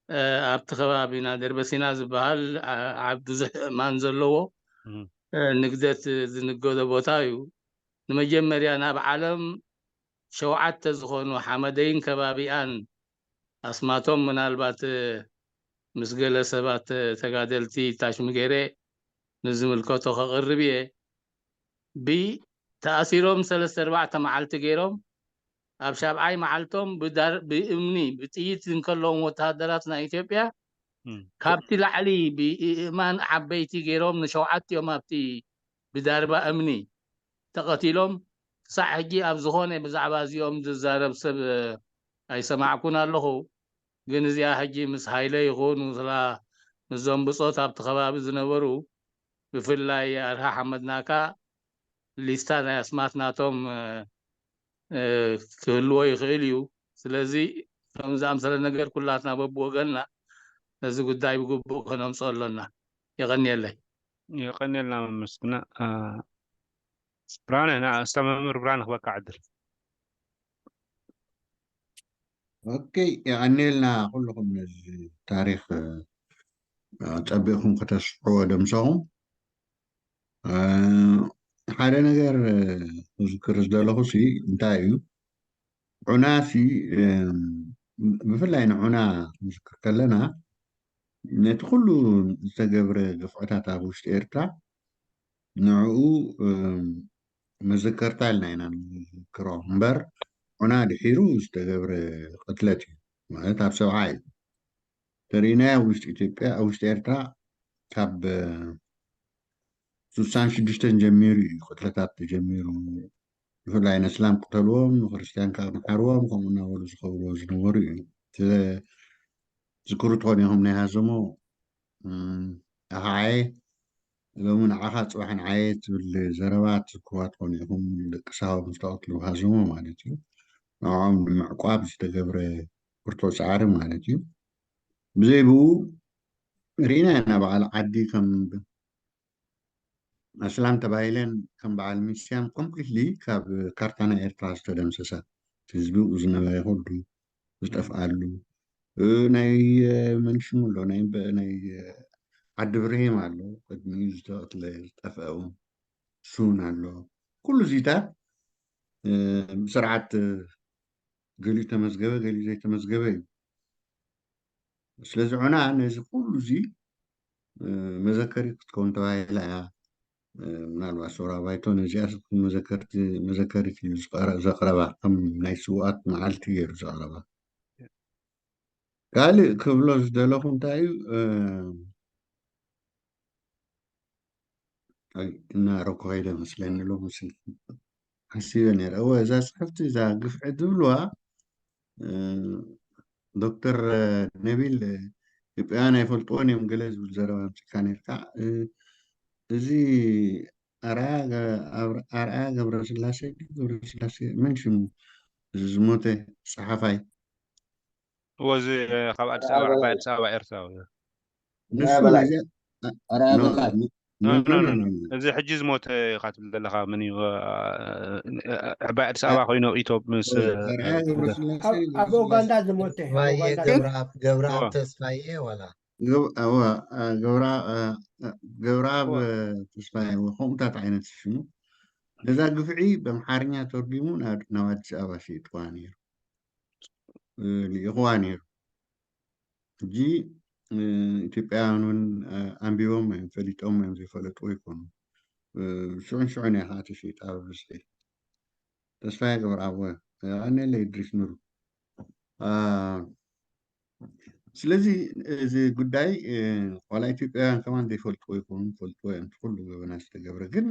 እ፣ ኣብቲ ከባቢና ደርበሲና ዝበሃል ዓ-፣ ዓብ-፣ ብዙሕ እማን ዘለዎ፣ እም። እ፣ ንግደት ዝንገዶ ቦታ እዩ። ንመጀመርያ ናብ ዓለም ሸውዓተ ዝኾኑ ሓመደይን ከባቢኣን ኣስማቶም ምናልባት፣ እ፣ ምስ ገለ ሰባት፣ እ፣ ተጋደልቲ ታሽሚ ገይረ ንዝምልከቶ ከቕርብ እየ። ብ-፣ ተኣሲሮም ሰለስተ ኣርባዕተ መዓልቲ ገይሮም ኣብ ሻብዓይ መዓልቶም ብዳር-፣ ብእምኒ፣ ብጥይት እንከለዎም ወተሃደራት ናይ ኢትዮጵያ እም። ካብቲ ላዕሊ ብእእማን ዓበይቲ ገይሮም ንሸውዓቲኦም ኣብቲ ብዳርባ እምኒ ተቐቲሎም። ክሳዕ ሕጂ ኣብ ዝኾነ ብዛዕባ እዚኦም ዝዛረብ ሰብ፣ እ፣ ኣይሰማዕኩን ኣለኹ። ግን እዚኣ ሕጂ ምስ ሃይለ ይኹን ምስላ ምስዞም ብጾት ኣብቲ ከባቢ ዝነበሩ ብፍላይ ኣርሃ ሓመድናካ ሊስታ ናይ ኣስማት ናቶም፣ እ፣ እ፣ ክህልዎ ይኽእል እዩ። ስለዚ ከም ዝኣምሰለ ነገር ኩላትና በብወገንና ነዚ ጉዳይ ብግቡእ ከነምጽኦ ኣሎና። የቐንየለይ። የቐንየልና መመስግና። እ፣ ብርሃነ፣ ና-፣ እስታ መምህር ብርሃነ ክበካ ዕድል። ኦኬ፣ የቐንየልና ኩልኹም ነዚ ታሪኽ፣ እ፣ ጸቢቕኩም ከተስፍሕዎ ደምሰኹም። እ፣ ሓደ ነገር፣ እ፣ ክዝክር ዝደለኹ ሲ እንታይ እዩ፣ ዑና ሲ፣ እ፣ ብፍላይ ንዑና ክንዝክር ከለና ነቲ ኩሉ ዝተገብረ ግፍዕታት ኣብ ውሽጢ ኤርትራ ንዕኡ፣ እ፣ መዘከርታ ኢልና ኢና ንዝክሮ እምበር ዑና ድሒሩ ዝተገብረ ቅትለት እዩ። ማለት ኣብ ሰብዓ እዩ ተርእናዮ። ኣብ ውሽጢ ኢትዮጵያ፣ ኣብ ውሽጢ ኤርትራ ካብ ስሳን ሽዱሽተን ጀሚሩ እዩ ቅትለታት ተጀሚሩ። ብፍላይ ነስላም ቅተልዎም፣ ንክርስትያን ከዓ ንሓርዎም፣ ከምኡ እናበሉ ዝኸብርዎ ዝነበሩ እዩ። ዝክሩ ትኾኑ ኢኹም ናይ ሃዘሞ ኣኸዓየ ሎሚ ንዓኻ ጽባሕ ንዓየ ትብል ዘረባ ትዝክርዋ ትኾኑ ኢኹም። ደቂ ሳዋ ምስ ተቐትሉ ሃዘሞ ማለት እዩ። ንዕኦም ንምዕቋብ ዝተገብረ ብርቱዕ ጻዕሪ ማለት እዩ። ብዘይ ብኡ ርኢና ኢና በዓል ዓዲ ከም ኣስላም ተባሂለን ከም በዓል ሚስያም ኮምፕሊትሊ ካብ ካርታ ናይ ኤርትራ ዝተደምሰሳ፣ ህዝቢ ዝነበረ ኩሉ ዝጠፍኣሉ፣ ናይ መንሽሙ ኣሎ ናይ ዓዲ ብርሂም ኣሎ ቅድሚኡ ዝተቐትለ ዝጠፍአው ሱን ኣሎ። ኩሉ ዚታት ብስርዓት ገሊኡ ተመዝገበ ገሊኡ ዘይተመዝገበ እዩ። ስለዚ ዑና ነዚ ኩሉ እዚ መዘከሪ ክትከውን ተባሂላ እያ። ምናልባት ሰውራ ባይቶ ነዚኣ መዘከሪት እዩ ዘቕረባ፣ ከም ናይ ስውኣት መዓልቲ ገይሩ ዘቕረባ። ካልእ ክብሎ ዝደለኹ እንታይ እዩ፣ እናረኩ ከይደ መስለኒ ሎምሲ ሓሲበ ነይረ። እወ እዛ ፅሕፍቲ እዛ ግፍዒ ዝብልዋ ዶክተር ነቢል ኢትዮጵያውያን ኣይፈልጥዎን እዮም ገለ ዝብል ዘረባ ኣምፅእካ ነርካ። እዚ ኣርኣያ ገብረስላሴ ገብረስላሴ መን ሽሙ ዝሞተ ፀሓፋይ ወዚ ካብ ኣዲስ ኣበባ ዓባይ ኣዲስ ኣበባ ኤርትራዊ ንሱ እዚ ሕጂ ዝሞተ ኢኻ ትብል ዘለኻ ምን እዩ? ዓባይ ኣዲስ ኣበባ ኮይኑ ኢቶ ምስ ኣብ ኡጋንዳ ዝሞተ ገብረኣብ ተስፋዬ ዋላ ገብረኣብ ተስፋዬ ከምኡታት ዓይነት ሽሙ ነዛ ግፍዒ በምሓርኛ ተርጉሙ ናብ ኣዲስ ኣበባ ሸይጥዋ ነይሩ። ልኢኽዋ ነይሩ። ሕጂ ኢትዮጵያውያን እውን ኣንቢቦም እዮም ፈሊጦም እዮም ዘይፈለጥዎ ይኮኑ። ሽዑን ሽዑን እያ ከዓ ተሸይጣ ብብዝሒ። ተስፋዬ ገብረኣብ ኣነለ ኢድሪስ ኑሩ። ስለዚ እዚ ጉዳይ ዋላ ኢትዮጵያውያን ከማን ዘይፈልጥዎ ይኮኑ ፈልጥዎ እዮም ኩሉ ገበና ዝተገብረ ግን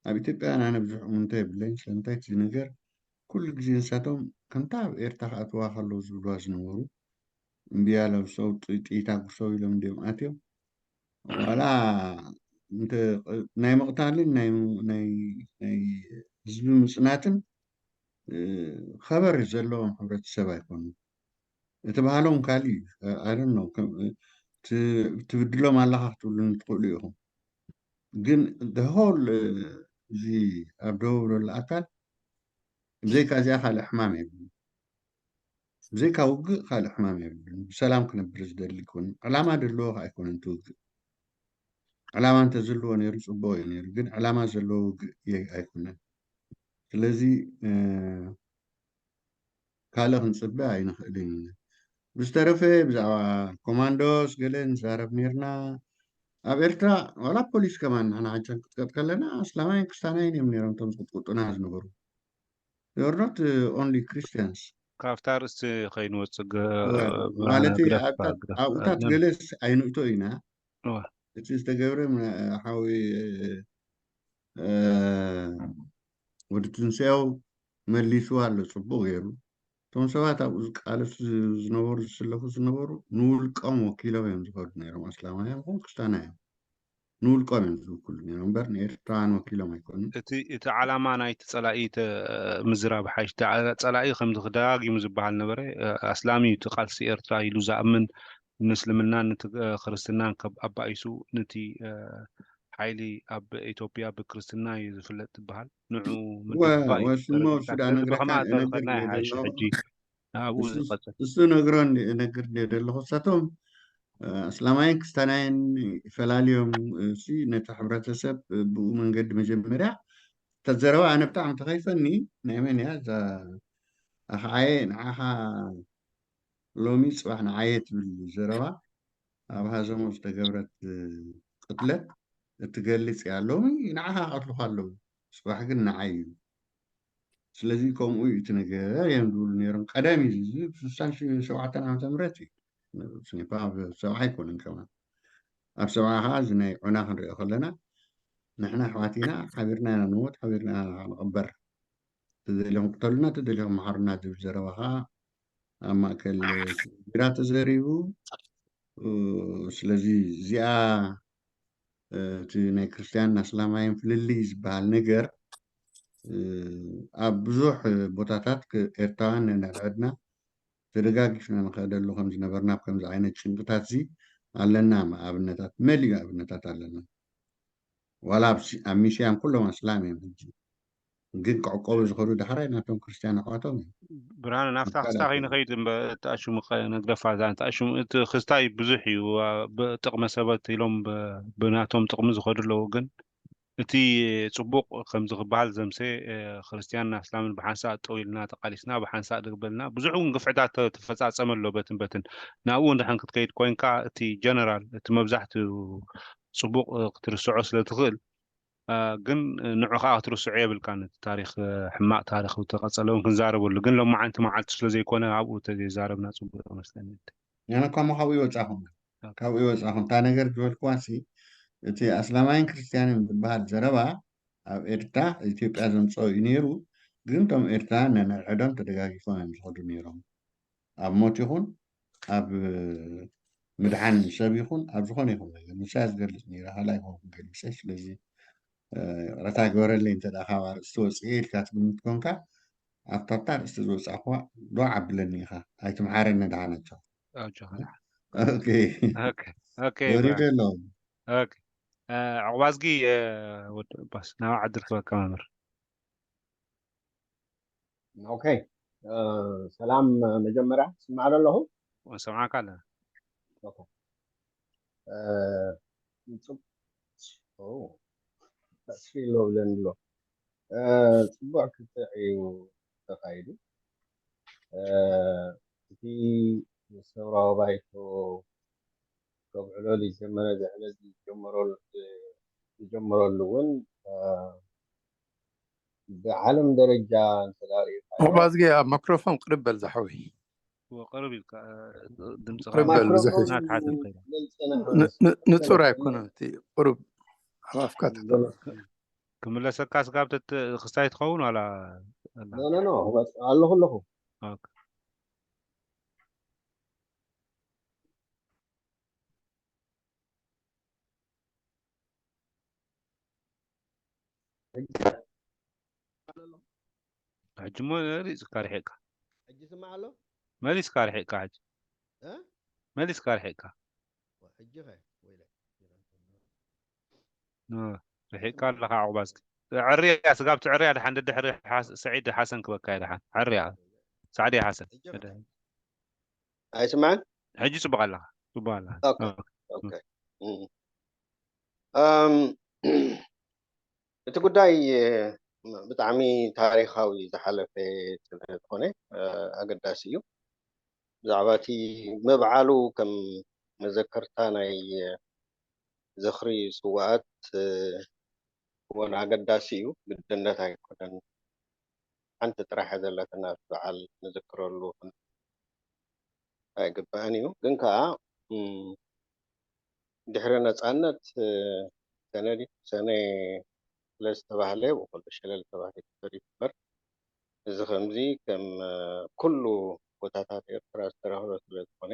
ኣብ ኢትዮጵያውያን ኣነ ብዙሕ እምንቶ የብለይን ስለምንታይ እቲ ነገር ኩሉ ግዜ ንሳቶም ከምታ ኣብ ኤርትራ ክኣትዋ ከለዉ ዝብልዋ ዝነበሩ እምብያ ለብሰው ጥይታ ጉሰው ኢሎም እንዲኦም ኣትዮም ዋላ ናይ ምቕታልን ናይ ህዝቢ ምፅናትን ከበር ዘለዎም ሕብረተሰብ ኣይኮኑን። እቲ ባህሎም ካሊእ እዩ። ኣደኖ ትብድሎም ኣለኻ ክትብሉኒ ትኽእሉ ኢኹም። ግን ደሆል እዚ ኣብ ደቡብ ዘሎ ኣካል ብዘይካ እዚኣ ካልእ ሕማም የብሉን። ብዘይካ ውግእ ካልእ ሕማም የብሉን። ብሰላም ክነብር ዝደሊ ይኮን። ዕላማ ደለዎ ከዓ ኣይኮነን እቲ ውግእ። ዕላማ እንተዝልዎ ነይሩ ፅቡቅ እዩ ነይሩ። ግን ዕላማ ዘለዎ ውግእ ኣይኮነን። ስለዚ ካልእ ክንፅበ ኣይንኽእልን ኢና። ብዝተረፈ ብዛዕባ ኮማንዶስ ገለ ንዛረብ ነርና። ኣብ ኤርትራ ዋላ ፖሊስ ከማን ንሕና ሓንቻን ክትቀጥ ከለና ኣስላማይን ክስታናይን እዮም ነይሮም እቶም ዝቅጥቅጡና ዝነበሩ። They were not only Christians. ካብታ ርእሲ ከይንወፅእ ማለት ኣብኡታት ገለስ ኣይንእቶ ኢና። እቲ ዝተገብረ ሓዊ ወዲ ትንሳኤው መሊስዋ ኣሎ ፅቡቅ ገይሩ። እቶም ሰባት ኣብኡ ዝቃለሱ ዝነበሩ ዝስለፉ ዝነበሩ ንውልቆም ወኪሎም እዮም ዝኸዱ ነይሮም። ኣስላማውያን ኹን ክስታና እዮም ንውልቆም እዮም ዝውክሉ ነይሮም እምበር ንኤርትራውያን ወኪሎም ኣይኮኑን። እቲ እቲ ዓላማ ናይቲ ፀላኢ ምዝራብ ሓይሽ። ፀላኢ ከምዚ ክደጋጊሙ ዝበሃል ነበረ ኣስላም እዩ እቲ ቃልሲ ኤርትራ ኢሉ ዝኣምን ንእስልምናን ንቲ ክርስትናን ከብ ኣባኢሱ ንቲ ሓይሊ ኣብ ኢትዮጵያ ብክርስትና እዩ ዝፍለጥ ትበሃል። ንዑ ወስሞ ሽዳ ነግረካ ነግር ሕጂ ኣብኡ ዝቐፅል እሱ ነግሮ ነግር ደለኹ እሳቶም እስላማይን ክስታናይን ይፈላልዮም። ነቲ ሕብረተሰብ ብኡ መንገዲ መጀመርያ ተዘረባ ኣነ ብጣዕሚ ተኸይፈኒ። ናይ መን እያ እዛ ኣኽዓየ ንዓኻ ሎሚ ፅባሕ ንዓየ ትብል ዘረባ ኣብ ሃዘሞ ዝተገብረት ቅትለት እትገልፅ እያ። ሎሚ ንዓኻ ቀትልኻ ኣለዉ፣ ፅባሕ ግን ንዓይ እዩ። ስለዚ ከምኡ እዩ እቲ ነገር እዮም ዝብሉ ነይሮም። ቀደም እዩ እዚ፣ ብ67 ዓመተ ምህረት እዩ። ስኒፓ ኣብ ሰብዓ ኣይኮነን ከማን። ኣብ ሰብዓ ከዓ እዚ ናይ ዑና ክንሪኦ ከለና፣ ንሕና ኣሕዋት ኢና፣ ሓቢርና ኢና ንሞት፣ ሓቢርና ኢና ንቕበር። ተደሊኹም ቅተሉና፣ ተደሊኹም መሓሩና ዝብል ዘረባ ከዓ ኣብ ማእከል ቢራ ተዘሪቡ። ስለዚ እዚኣ፣ እቲ ናይ ክርስትያንን ኣስላማይን ፍልልይ ዝበሃል ነገር፣ ኣብ ብዙሕ ቦታታት፣ ኤርትራውያን ነንሕድሕድና ተደጋጊፍና ንኸደሉ ከም ዝነበርና፣ ኣብ ከምዚ ዓይነት ጭንቅታት እዚ ኣለና። ኣብነታት፣ መሊኡ ኣብነታት ኣለና። ዋላ ኣብ ሚስያም ኩሎም ኣስላም እዮም ሕጂ፣ ግን ክዕቆቡ ዝኸዱ ዳሕራይ ናቶም ክርስትያን ኣሕዋቶም እዮም። ብርሃነ፣ ናብታ ክስታ ከይንኸይድ እምበር፣ እታ ሽሙ ነግደፋ። እዛ እታ ሽሙ፣ እቲ ክስታይ ብዙሕ እዩ። ብጥቕመ ሰበት ኢሎም ብናቶም ጥቕሚ ዝኸዱ ኣለዉ። ግን እቲ ጽቡቕ ከምዚ ክበሃል ዘምሰ፣ ክርስትያንን ኣስላምን ብሓንሳእ ጠው ኢልና ተቓሊስና፣ ብሓንሳእ ድግበልና፣ ብዙሕ እውን ግፍዕታት ተፈጻጸመ ኣሎ። በትን በትን ናብኡ እንድሕን ክትከይድ ኮይንካ፣ እቲ ጀነራል፣ እቲ መብዛሕትኡ ጽቡቕ ክትርስዖ ስለ ትኽእል፣ ግን ንዑ ከዓ ክትርስዑ የብልካን። እቲ ታሪክ፣ ሕማቕ ታሪክ ተቐጸለ እውን ክንዛረበሉ፣ ግን ሎማዓንቲ መዓልቲ ስለ ዘይኮነ ኣብኡ ተዘይዛረብና ጽቡቕ ይመስለኒ። ንሕና እኳ እሞ ካብኡ ይወጻኹም፣ ካብኡ ይወጻኹም። እታ ነገር ዝበልክዋ ሲ፣ እቲ ኣስላማይን ክርስትያንን ዝበሃል ዘረባ ኣብ ኤርትራ፣ ኢትዮጵያ ዘምጽኦ እዩ ነይሩ። ግን እቶም ኤርትራውያን ነንሕድሕዶም ተደጋጊፎም እዮም ዝኸዱ ነይሮም። ኣብ ሞት ይኹን ኣብ ምድሓን ሰብ ይኹን ኣብ ዝኾነ ይኹን ነገር ንሳ ዝገልጽ ነይራ። ካልኣይ ኮንኩ ገሊጸ። ስለዚ ይቕረታ ግበረለይ እንተ ደኣ ካብ ኣርእስቲ ወጽኤ ኢልካ ትግምት ኮንካ፣ ኣብታ ኣብታ ኣርእስቲ ዝወጻእኽዋ ዶ ዓብለኒ ኢኻ፣ ኣይትምሓረኒ ደሓናቸው። ኦኬ። ወሪደ ኣለኹ። ዕቑባዝጊ፣ ወዲ ባስ ናብ ዓዲ ርክበካ መምህር። ኦኬ። ሰላም። መጀመርያ ስማዕ ኣለኹ። ሰምዓካ ኣለና። ተስፊ ኣሎ ብለኒ ኣሎ። ጽቡቅ ክትዕ እዩ ተኻይዱ። እቲ ሰውራዊ ባይቶ ከብዕሎ ዝጀመረ ዝዕለ ዝጀመረሉ እውን ብዓለም ደረጃ እንተዳሪእካ ዑባዝጊ ኣብ ማክሮፎን ቅርብ በል ዝሓወይ። ቅርብ ኢልካ ድምፅኻ ናትሓት ንፁር ኣይኮነን። እቲ ቅሩብ ኣብ ኣፍካ ክምለሰካ ስጋብ ክስታይ ትኸውን ዋላ ኣለኹ ኣለኹ። ሕጂ እሞ ሪእስካ ርሒቕካ ሕጂ ስማዕ ኣሎ መሊስካ ርሒቕካ ሕጂ እ? መሊስካ ርሒቕካ ሕጂ ኸ ወይለ እ፣ ርሒቕካ ኣለኻ ዕቑባዝኪ ዕርያ ስጋብ ትዕርያ ድሓን ደድሕሪ ሓስ- ሰዒድ ሓሰን ክበካ እየ ድሓን ዕርያ ሳዕዲ ሓሰን ሕጂ ኸ ኣይስማዕን ሕጂ ጽቡቕ ኣለኻ ጽቡቕ ኣለኻ ኦኬ። ኦኬ። እም። እም፣ እቲ ጉዳይ ብጣዕሚ ታሪኻዊ ዝሓለፈ ስለዝኾነ ኣገዳሲ እዩ። ብዛዕባ እቲ ምብዓሉ ከም መዘከርታ ናይ ዝኽሪ ስውኣት እውን ኣገዳሲ እዩ። ግድነት ኣይኮነን። ሓንቲ ጥራሕ ዘለትና በዓል ንዝክረሉ ኣይግባእን እዩ። ግን ከዓ ድሕሪ ነፃነት ሰነ ድዩ ሰነ ስለ ዝተባህለ ብኩሉ ሸለል ተባሂሉ ተፈሪዱ እምበር እዚ ከምዚ ከም ኩሉ ቦታታት ኤርትራ ዝተረኽበ ስለ ዝኾነ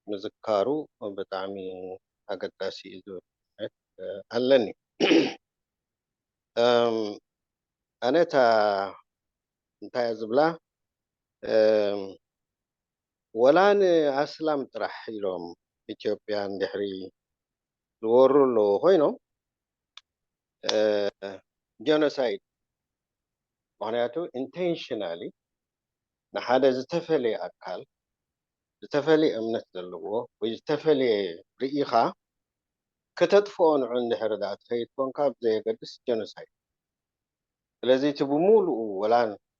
ምዝካሩ ብጣዕሚ ኣገዳሲ እዩ ዝብል እምነት ኣለኒ። ኣነ እታ እንታይ እያ ዝብላ ወላ ንኣስላም ጥራሕ ኢሎም ኢትዮጵያ እንድሕሪ ዝወሩ ኣለዉ ኮይኖም ጀኖሳይድ ምክንያቱ ኢንቴንሽናሊ ንሓደ ዝተፈለየ ኣካል ዝተፈለየ እምነት ዘለዎ ወይ ዝተፈለየ ርኢኻ ከተጥፍኦ ንዑ እንድሕር ዳኣ ትኸይድ ኮንካ ብዘየገድስ ጀኖሳይድ ስለዚ እቲ ብምሉኡ ወላ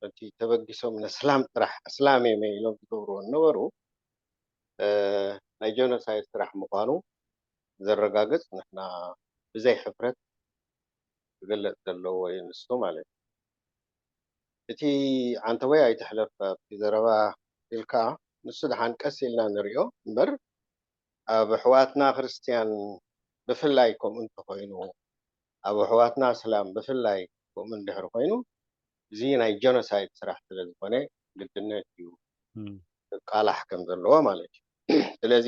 እቲ ተበጊሶም ነስላም ጥራሕ ኣስላም እየ ኢሎም ዝገብርዎ ዝነበሩ ናይ ጀኖሳይድ ስራሕ ምዃኑ ዘረጋግፅ ንሕና ብዘይ ሕፍረት ክግለፅ ዘለዎ እዩ ንሱ ማለት እዩ። እቲ ዓንተወይ ኣይትሕለፍ ኣብቲ ዘረባ ኢልካ፣ ንሱ ደሓን ቀስ ኢልና ንሪኦ እምበር፣ ኣብ ኣሕዋትና ክርስትያን ብፍላይ ከምኡ እንተኾይኑ፣ ኣብ ኣሕዋትና እስላም ብፍላይ ከምኡ እንድሕር ኮይኑ፣ እዚ ናይ ጀኖሳይድ ስራሕ ስለ ዝኾነ ግድነት እዩ ቃላሕ ከም ዘለዎ ማለት እዩ። ስለዚ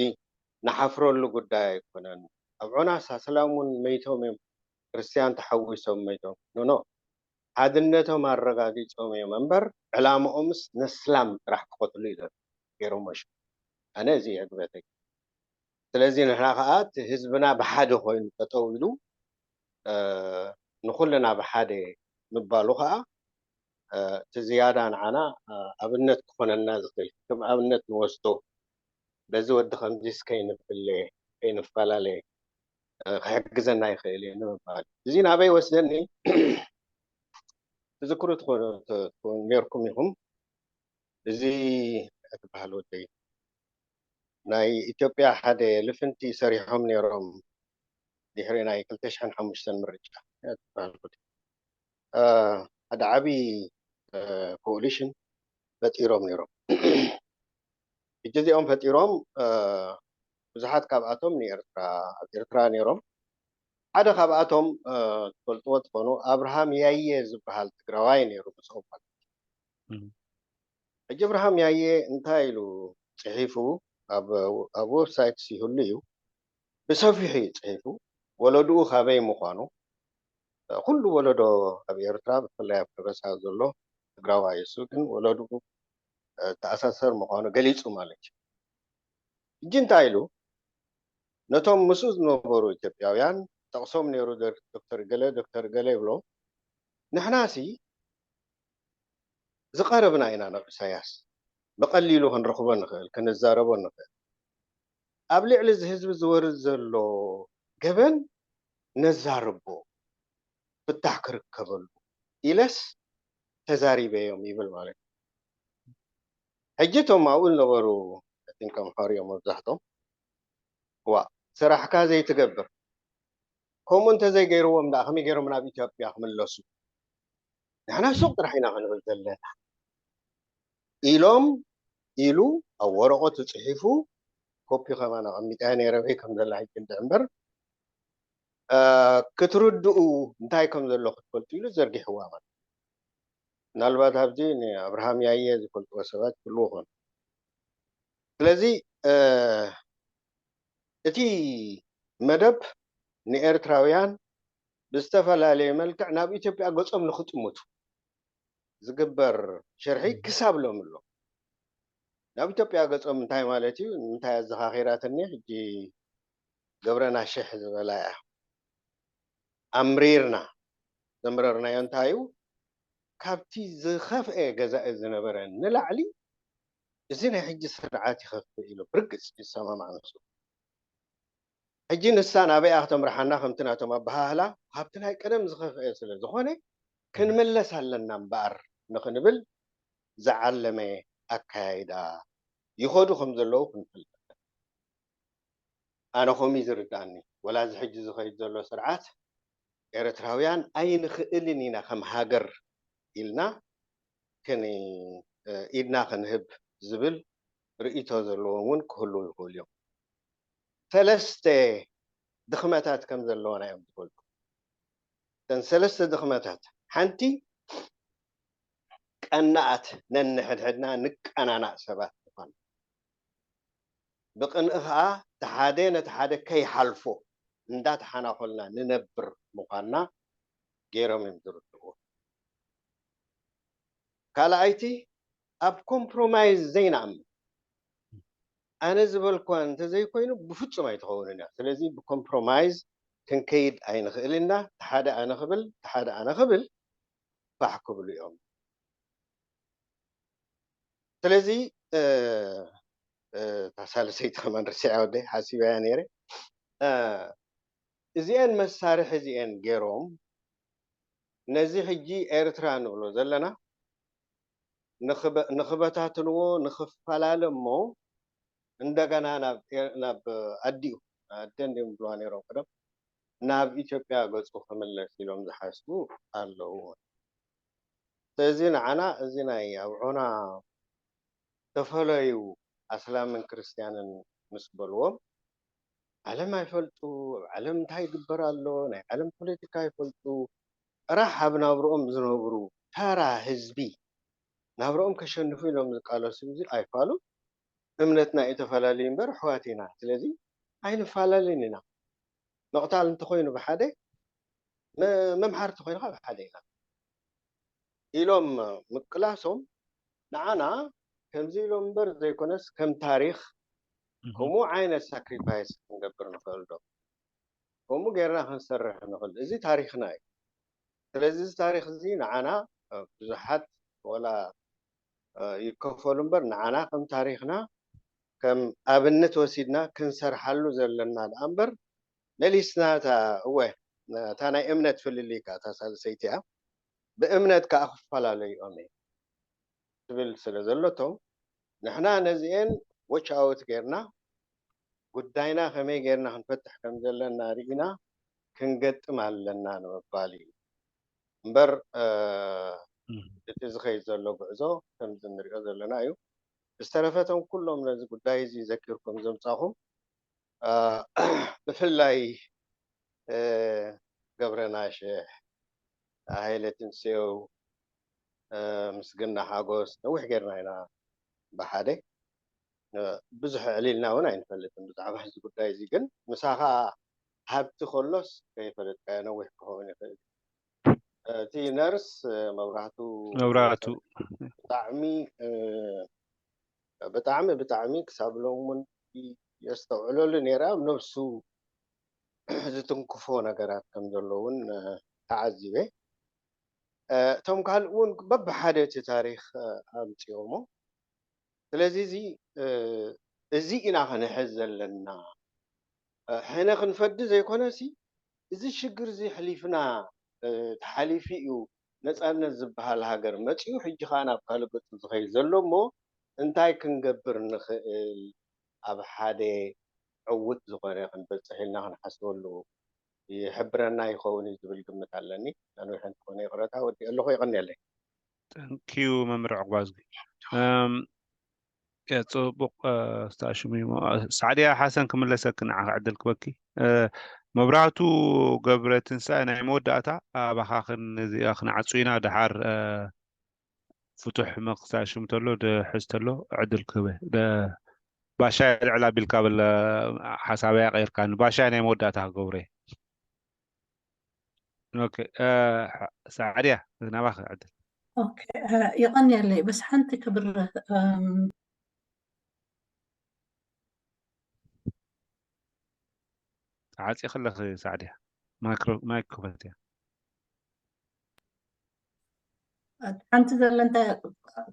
ንሓፍረሉ ጉዳይ ኣይኮነን። ኣብ ዖናስ ኣስላም እውን መይቶም እዮም፣ ክርስትያን ተሓዊሶም መይቶም። ኖኖ፣ ሓድነቶም ኣረጋጊጾም እዮም እምበር ዕላምኦምስ ነስላም ጥራሕ ክቐትሉ እዩ ዘሎ ገይሮሞ። ኣነ እዚ የዕግበተይ። ስለዚ ንሕና ከዓ እቲ ህዝብና ብሓደ ኮይኑ ጠጠው ኢሉ ንኩልና ብሓደ ምባሉ ከዓ እቲ ዝያዳ ንዓና ኣብነት ክኾነና ዝኽእል ከም ኣብነት ንወስዶ። በዚ ወዲ ከምዚስ ከይንፍለ ከይንፈላለ ክሕግዘና ይኽእል እዩ ንምባል። እዚ ናበይ ወስደኒ? ትዝክሩ ኔርኩም ኢኹም። እዚ ትበሃል ወደይ ናይ ኢትዮጵያ ሓደ ልፍንቲ ሰሪሖም ነይሮም ድሕሪ ናይ ክልተ ሽሕን ሓሙሽተን ምርጫ ትበሃል ወደይ ሓደ ዓብዪ ኮኦሊሽን ፈጢሮም ነይሮም። ሕጂ እዚኦም ፈጢሮም ብዙሓት ካብኣቶም ንኤርትራ ኣብ ኤርትራ ነይሮም። ሓደ ካብኣቶም ትፈልጥዎ ትኾኑ ኣብርሃም ያየ ዝበሃል ትግራዋይ ነይሩ ምስኦም ማለት እዩ። ሕጂ ኣብርሃም ያየ እንታይ ኢሉ ጽሒፉ ኣብ ዌብሳይት ይህሉ እዩ። ብሰፊሑ እዩ ጽሒፉ። ወለድኡ ካበይ ምዃኑ፣ ኩሉ ወለዶ ኣብ ኤርትራ ብፍላይ ኣብ ከበሳ ዘሎ ትግራዋይ እሱ ግን ወለድኡ ተኣሳሰር ምዃኑ ገሊጹ ማለት እዩ። ሕጂ እንታይ ኢሉ ነቶም ምስኡ ዝነበሩ ኢትዮጵያውያን ጠቕሶም ነይሩ ዶክተር ገለ ዶክተር ገለ ይብሎ ንሕናሲ ዝቐረብና ኢና ናብ ኢሳያስ ብቐሊሉ ክንረኽቦ ንኽእል ክንዛረቦ ንኽእል ኣብ ልዕሊ እዚ ህዝቢ ዝወርድ ዘሎ ገበን ነዛርቦ ፍታሕ ክርከበሉ ኢለስ ተዛሪበዮም ይብል ማለት እዩ። ሕጂ እቶም ኣብኡ ዝነበሩ ቲንከምሃር እዮም መብዛሕቶም ዋ ስራሕካ ዘይትገብር ከምኡ እንተዘይገይርዎም ደኣ ከመይ ገይሮም ናብ ኢትዮጵያ ክምለሱ ንሕና ሱቕ ጥራሕ ኢና ክንብል ዘለና ኢሎም ኢሉ ኣብ ወረቐቱ ፅሒፉ ኮፒ ከማን ኣቐሚጠያ ነይረ በይ ከም ዘላ ሕጂ እንድዒ እምበር ክትርድኡ እንታይ ከም ዘሎ ክትፈልጡ ኢሉ ዘርጊሕዋ ማለት ምናልባት ኣብዚ ንኣብርሃም ያየ ዝፈልጥዎ ሰባት ክህልዎ ኾኑ ስለዚ እቲ መደብ ንኤርትራውያን ብዝተፈላለየ መልክዕ ናብ ኢትዮጵያ ገጾም ንክጥምቱ ዝግበር ሽርሒ ክሳብ ሎሚ ኣሎ ናብ ኢትዮጵያ ገጾም እንታይ ማለት እዩ ንምንታይ ኣዘኻኺራትኒ ሕጂ ገብረና ሽሕ ዝበላ እያ ኣምሪርና ዘምረርናዮ እንታይ እዩ ካብቲ ዝኸፍአ ገዛኢ ዝነበረ ንላዕሊ እዚ ናይ ሕጂ ስርዓት ይኸፍእ ኢሉ ብርግፅ ይሰማማዕ ንሱ ሕጂ ንሳ ናበይ ኣክተምርሓና ከምቲ ናቶም ኣበሃህላ ካብቲ ናይ ቀደም ዝኸፍአ ስለ ዝኾነ ክንምለስ ኣለና እምበኣር ንኽንብል ዝዓለመ ኣካያይዳ ይኸዱ ከም ዘለዉ ክንፈልጥ ኣለና ኣነ ከምኡ እዩ ዝርድኣኒ ወላ እዚ ሕጂ ዝኸይድ ዘሎ ስርዓት ኤርትራውያን ኣይንኽእልን ኢና ከም ሃገር ኢልና ኢድና ክንህብ ዝብል ርእይቶ ዘለዎም እውን ክህልው ይኽእሉ እዮም። ሰለስተ ድኽመታት ከም ዘለዋና እዮም ዝፈልጡ። እተን ሰለስተ ድኽመታት ሓንቲ ቀናኣት ነንሕድሕድና ንቀናናእ ሰባት ምዃን። ብቕንኢ ኸዓ እቲ ሓደ ነቲ ሓደ ከይሓልፎ እንዳተሓናኾልና ንነብር ምዃንና ገይሮም እዮም ዝርድእዎ። ካልኣይቲ ኣብ ኮምፕሮማይዝ ዘይንኣምን። ኣነ ዝበልኳ እንተዘይኮይኑ ብፍጹም ኣይትኸውንን እያ። ስለዚ ብኮምፕሮማይዝ ክንከይድ ኣይንኽእል ኢና። እቲ ሓደ ኣነ ክብል፣ እቲ ሓደ ኣነ ክብል ፋሕ ክብሉ እዮም። ስለዚ እታ ሳልሰይቲ ከማን ርሲዐ ወደይ ሓሲበያ ነይረ። እዚአን መሳርሒ እዚአን ገይሮም ነዚ ሕጂ ኤርትራ ንብሎ ዘለና ንኽበታትንዎ ንኽፈላለ እሞ እንደገና ናብ ኣዲኡ ኣደ እንዲም ብልዋ ነይሮም ቅደም ናብ ኢትዮጵያ ገፁ ክምለስ ኢሎም ዝሓስቡ ኣለዉ። ስለዚ ንዓና እዚ ናይ ኣብ ዑና ተፈለዩ ኣስላምን ክርስትያንን ምስ በልዎም፣ ዓለም ኣይፈልጡ፣ ኣብ ዓለም እንታይ ይግበር ኣሎ፣ ናይ ዓለም ፖለቲካ ኣይፈልጡ፣ ጥራሕ ኣብ ናብርኦም ዝነብሩ ተራ ህዝቢ ናብርኦም ከሸንፉ ኢሎም ዝቃለሱ እዚ ኣይፋሉ። እምነትና እዩ ተፈላለዩ እምበር ኣሕዋት ኢና። ስለዚ ኣይንፈላለን ኢና። ምቕታል እንተኾይኑ ብሓደ፣ መ- መምሃርቲ ኮይኑ ከዓ ብሓደ ኢና ኢሎም ምቅላሶም ንዓና ከምዚ ኢሎም እምበር ዘይኮነስ ከም ታሪኽ ከምኡ ዓይነት ሳክሪፋይስ ክንገብር ንኽእል ዶ? ከምኡ ጌርና ክንሰርሕ ንኽእል። እዚ ታሪኽና እዩ። ስለዚ እዚ ታሪኽ እዚ ንዓና ብዙሓት ወላ ይከፈሉ እምበር ንዓና ከም ታሪኽና ከም ኣብነት ወሲድና ክንሰርሓሉ ዘለና ደኣ እምበር መሊስና እታ እወ እታ ናይ እምነት ፍልልይ ከኣ እታ ሳልሰይቲ እያ። ብእምነት ከኣ ክፈላለዩ እዮም ትብል ስለ ዘሎቶም ንሕና ነዚኤን ዎች ኣውት ጌርና ጉዳይና ከመይ ጌርና ክንፈትሕ ከም ዘለና ርኢና ክንገጥም ኣለና ንምባል እዩ እምበር እቲ ዝኸይድ ዘሎ ጉዕዞ ከምዚ ንሪኦ ዘለና እዩ። ዝተረፈቶም ኩሎም ነዚ ጉዳይ እዚ ዘኪርኩም ዘምፃኹም ብፍላይ ገብረናሽሕ፣ ሃይለ ትንሴው፣ ምስግና ሓጎስ ነዊሕ ጌርና ኢና ብሓደ ብዙሕ ዕሊልና እውን ኣይንፈልጥን ብዛዕባ እዚ ጉዳይ እዚ ግን ምሳኻ ሃብቲ ከሎስ ከይፈለጥካዮ ነዊሕ ክኸውን ይኽእል እቲ ነርስ መብራህቱ መብራቱ ብጣዕሚ ብጣዕሚ ብጣዕሚ ክሳብ ሎም እውን የስተውዕለሉ ነይረ ኣብ ነብሱ ዝትንክፎ ነገራት ከም ዘሎ እውን ተዓዚበ እቶም ካልእ እውን በብሓደ እቲ ታሪክ ኣምፅኦሞ ስለዚ እዚ እዚ ኢና ክንሕዝ ዘለና ሕነ ክንፈዲ ዘይኮነ እዚ ሽግር እዚ ሕሊፍና ተሓሊፉ እዩ ነፃነት ዝበሃል ሃገር መፂኡ ሕጂ ከዓ ናብ ካልእ ገፁ ዝኸይድ ዘሎ እሞ እንታይ ክንገብር ንኽእል ኣብ ሓደ ዕውት ዝኾነ ክንበፅሕ ኢልና ክንሓስበሉ ይሕብረና ይኸውን እዩ ዝብል ግምት ኣለኒ። ነንዊሕ እንተኾነ ይቕረታ ወዲእ ኣለኹ። የቐንየለይ። Thank you መምህር ዕቑባዝጊ። ጽቡቕ ስታሽሙ እዩ። ሳዕድያ ሓሰን ክምለሰኪ ንዓኺ ዕድል ክበኪ። መብራህቱ ገብረ ትንሳኤ ናይ መወዳእታ ኣባኻኽን እዚኣ ክንዓጹ ኢና። ደሓር ፍቱሕ መክሳሽም ተሎ ድሕዝ ተሎ ዕድል ክህበ ባሻይ ልዕል ኣቢልካ በለ ሓሳበያ ቀይርካኒ ባሻይ ናይ መወዳእታ ክገብረ ኦኬ ሳዕድያ ናባኸ ዕድል ኦኬ የቐንየለይ በስ ሓንቲ ክብር ተዓፂ ከለኺ ሳዕድያ ማይክ ክፈትያ ሓንቲ ዘለ እንታይ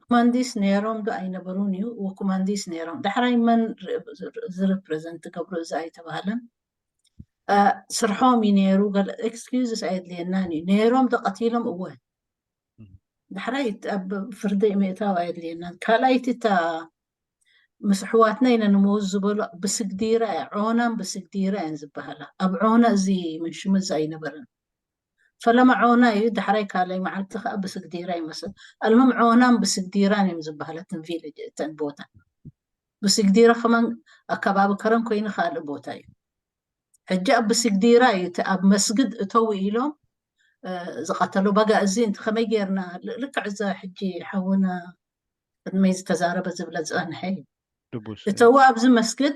ኮማንዲስ ነይሮም ዶ ኣይነበሩን እዩ ኮማንዲስ ነይሮም ዳሕራይ መን ዝረፕረዘንት ገብሩ እዚ ኣይተባህለን ስርሖም እዩ ነይሩ ኤክስኪውዝስ ኣየድልየናን እዩ ነይሮም ዶ ቀቲሎም እወ ዳሕራይ ኣብ ፍርዲ ምእታው ኣየድልየናን ካልኣይቲ እታ ምስ ኣሕዋትና ኢና ንምውዝ ዝበሉ ብስግዲራ እያ ዖናን ብስግዲራ እየን ዝበሃላ ኣብ ዖና እዚ ምንሽምዝ ኣይነበረን ፈለማ ዖና እዩ ዳሕራይ ካልኣይ መዓልቲ ከዓ ብስግዲራ ይመስል ኣልምም ዖናን ብስግዲራን እዮም ዝበሃለትን ቪሌጅ እተን ቦታ ብስግዲራ ከማን ኣከባቢ ከረን ኮይኑ ካልእ ቦታ እዩ ሕጂ ኣብ ብስግዲራ እዩ እቲ ኣብ መስግድ እተው ኢሎም ዝቐተሎ በጋ እዚ እንተ ከመይ ጌርና ልክዕ እዛ ሕጂ ሓውና ቅድመይ ዝተዛረበ ዝብለ ዝፀንሐ እዩ እተው ኣብዚ መስግድ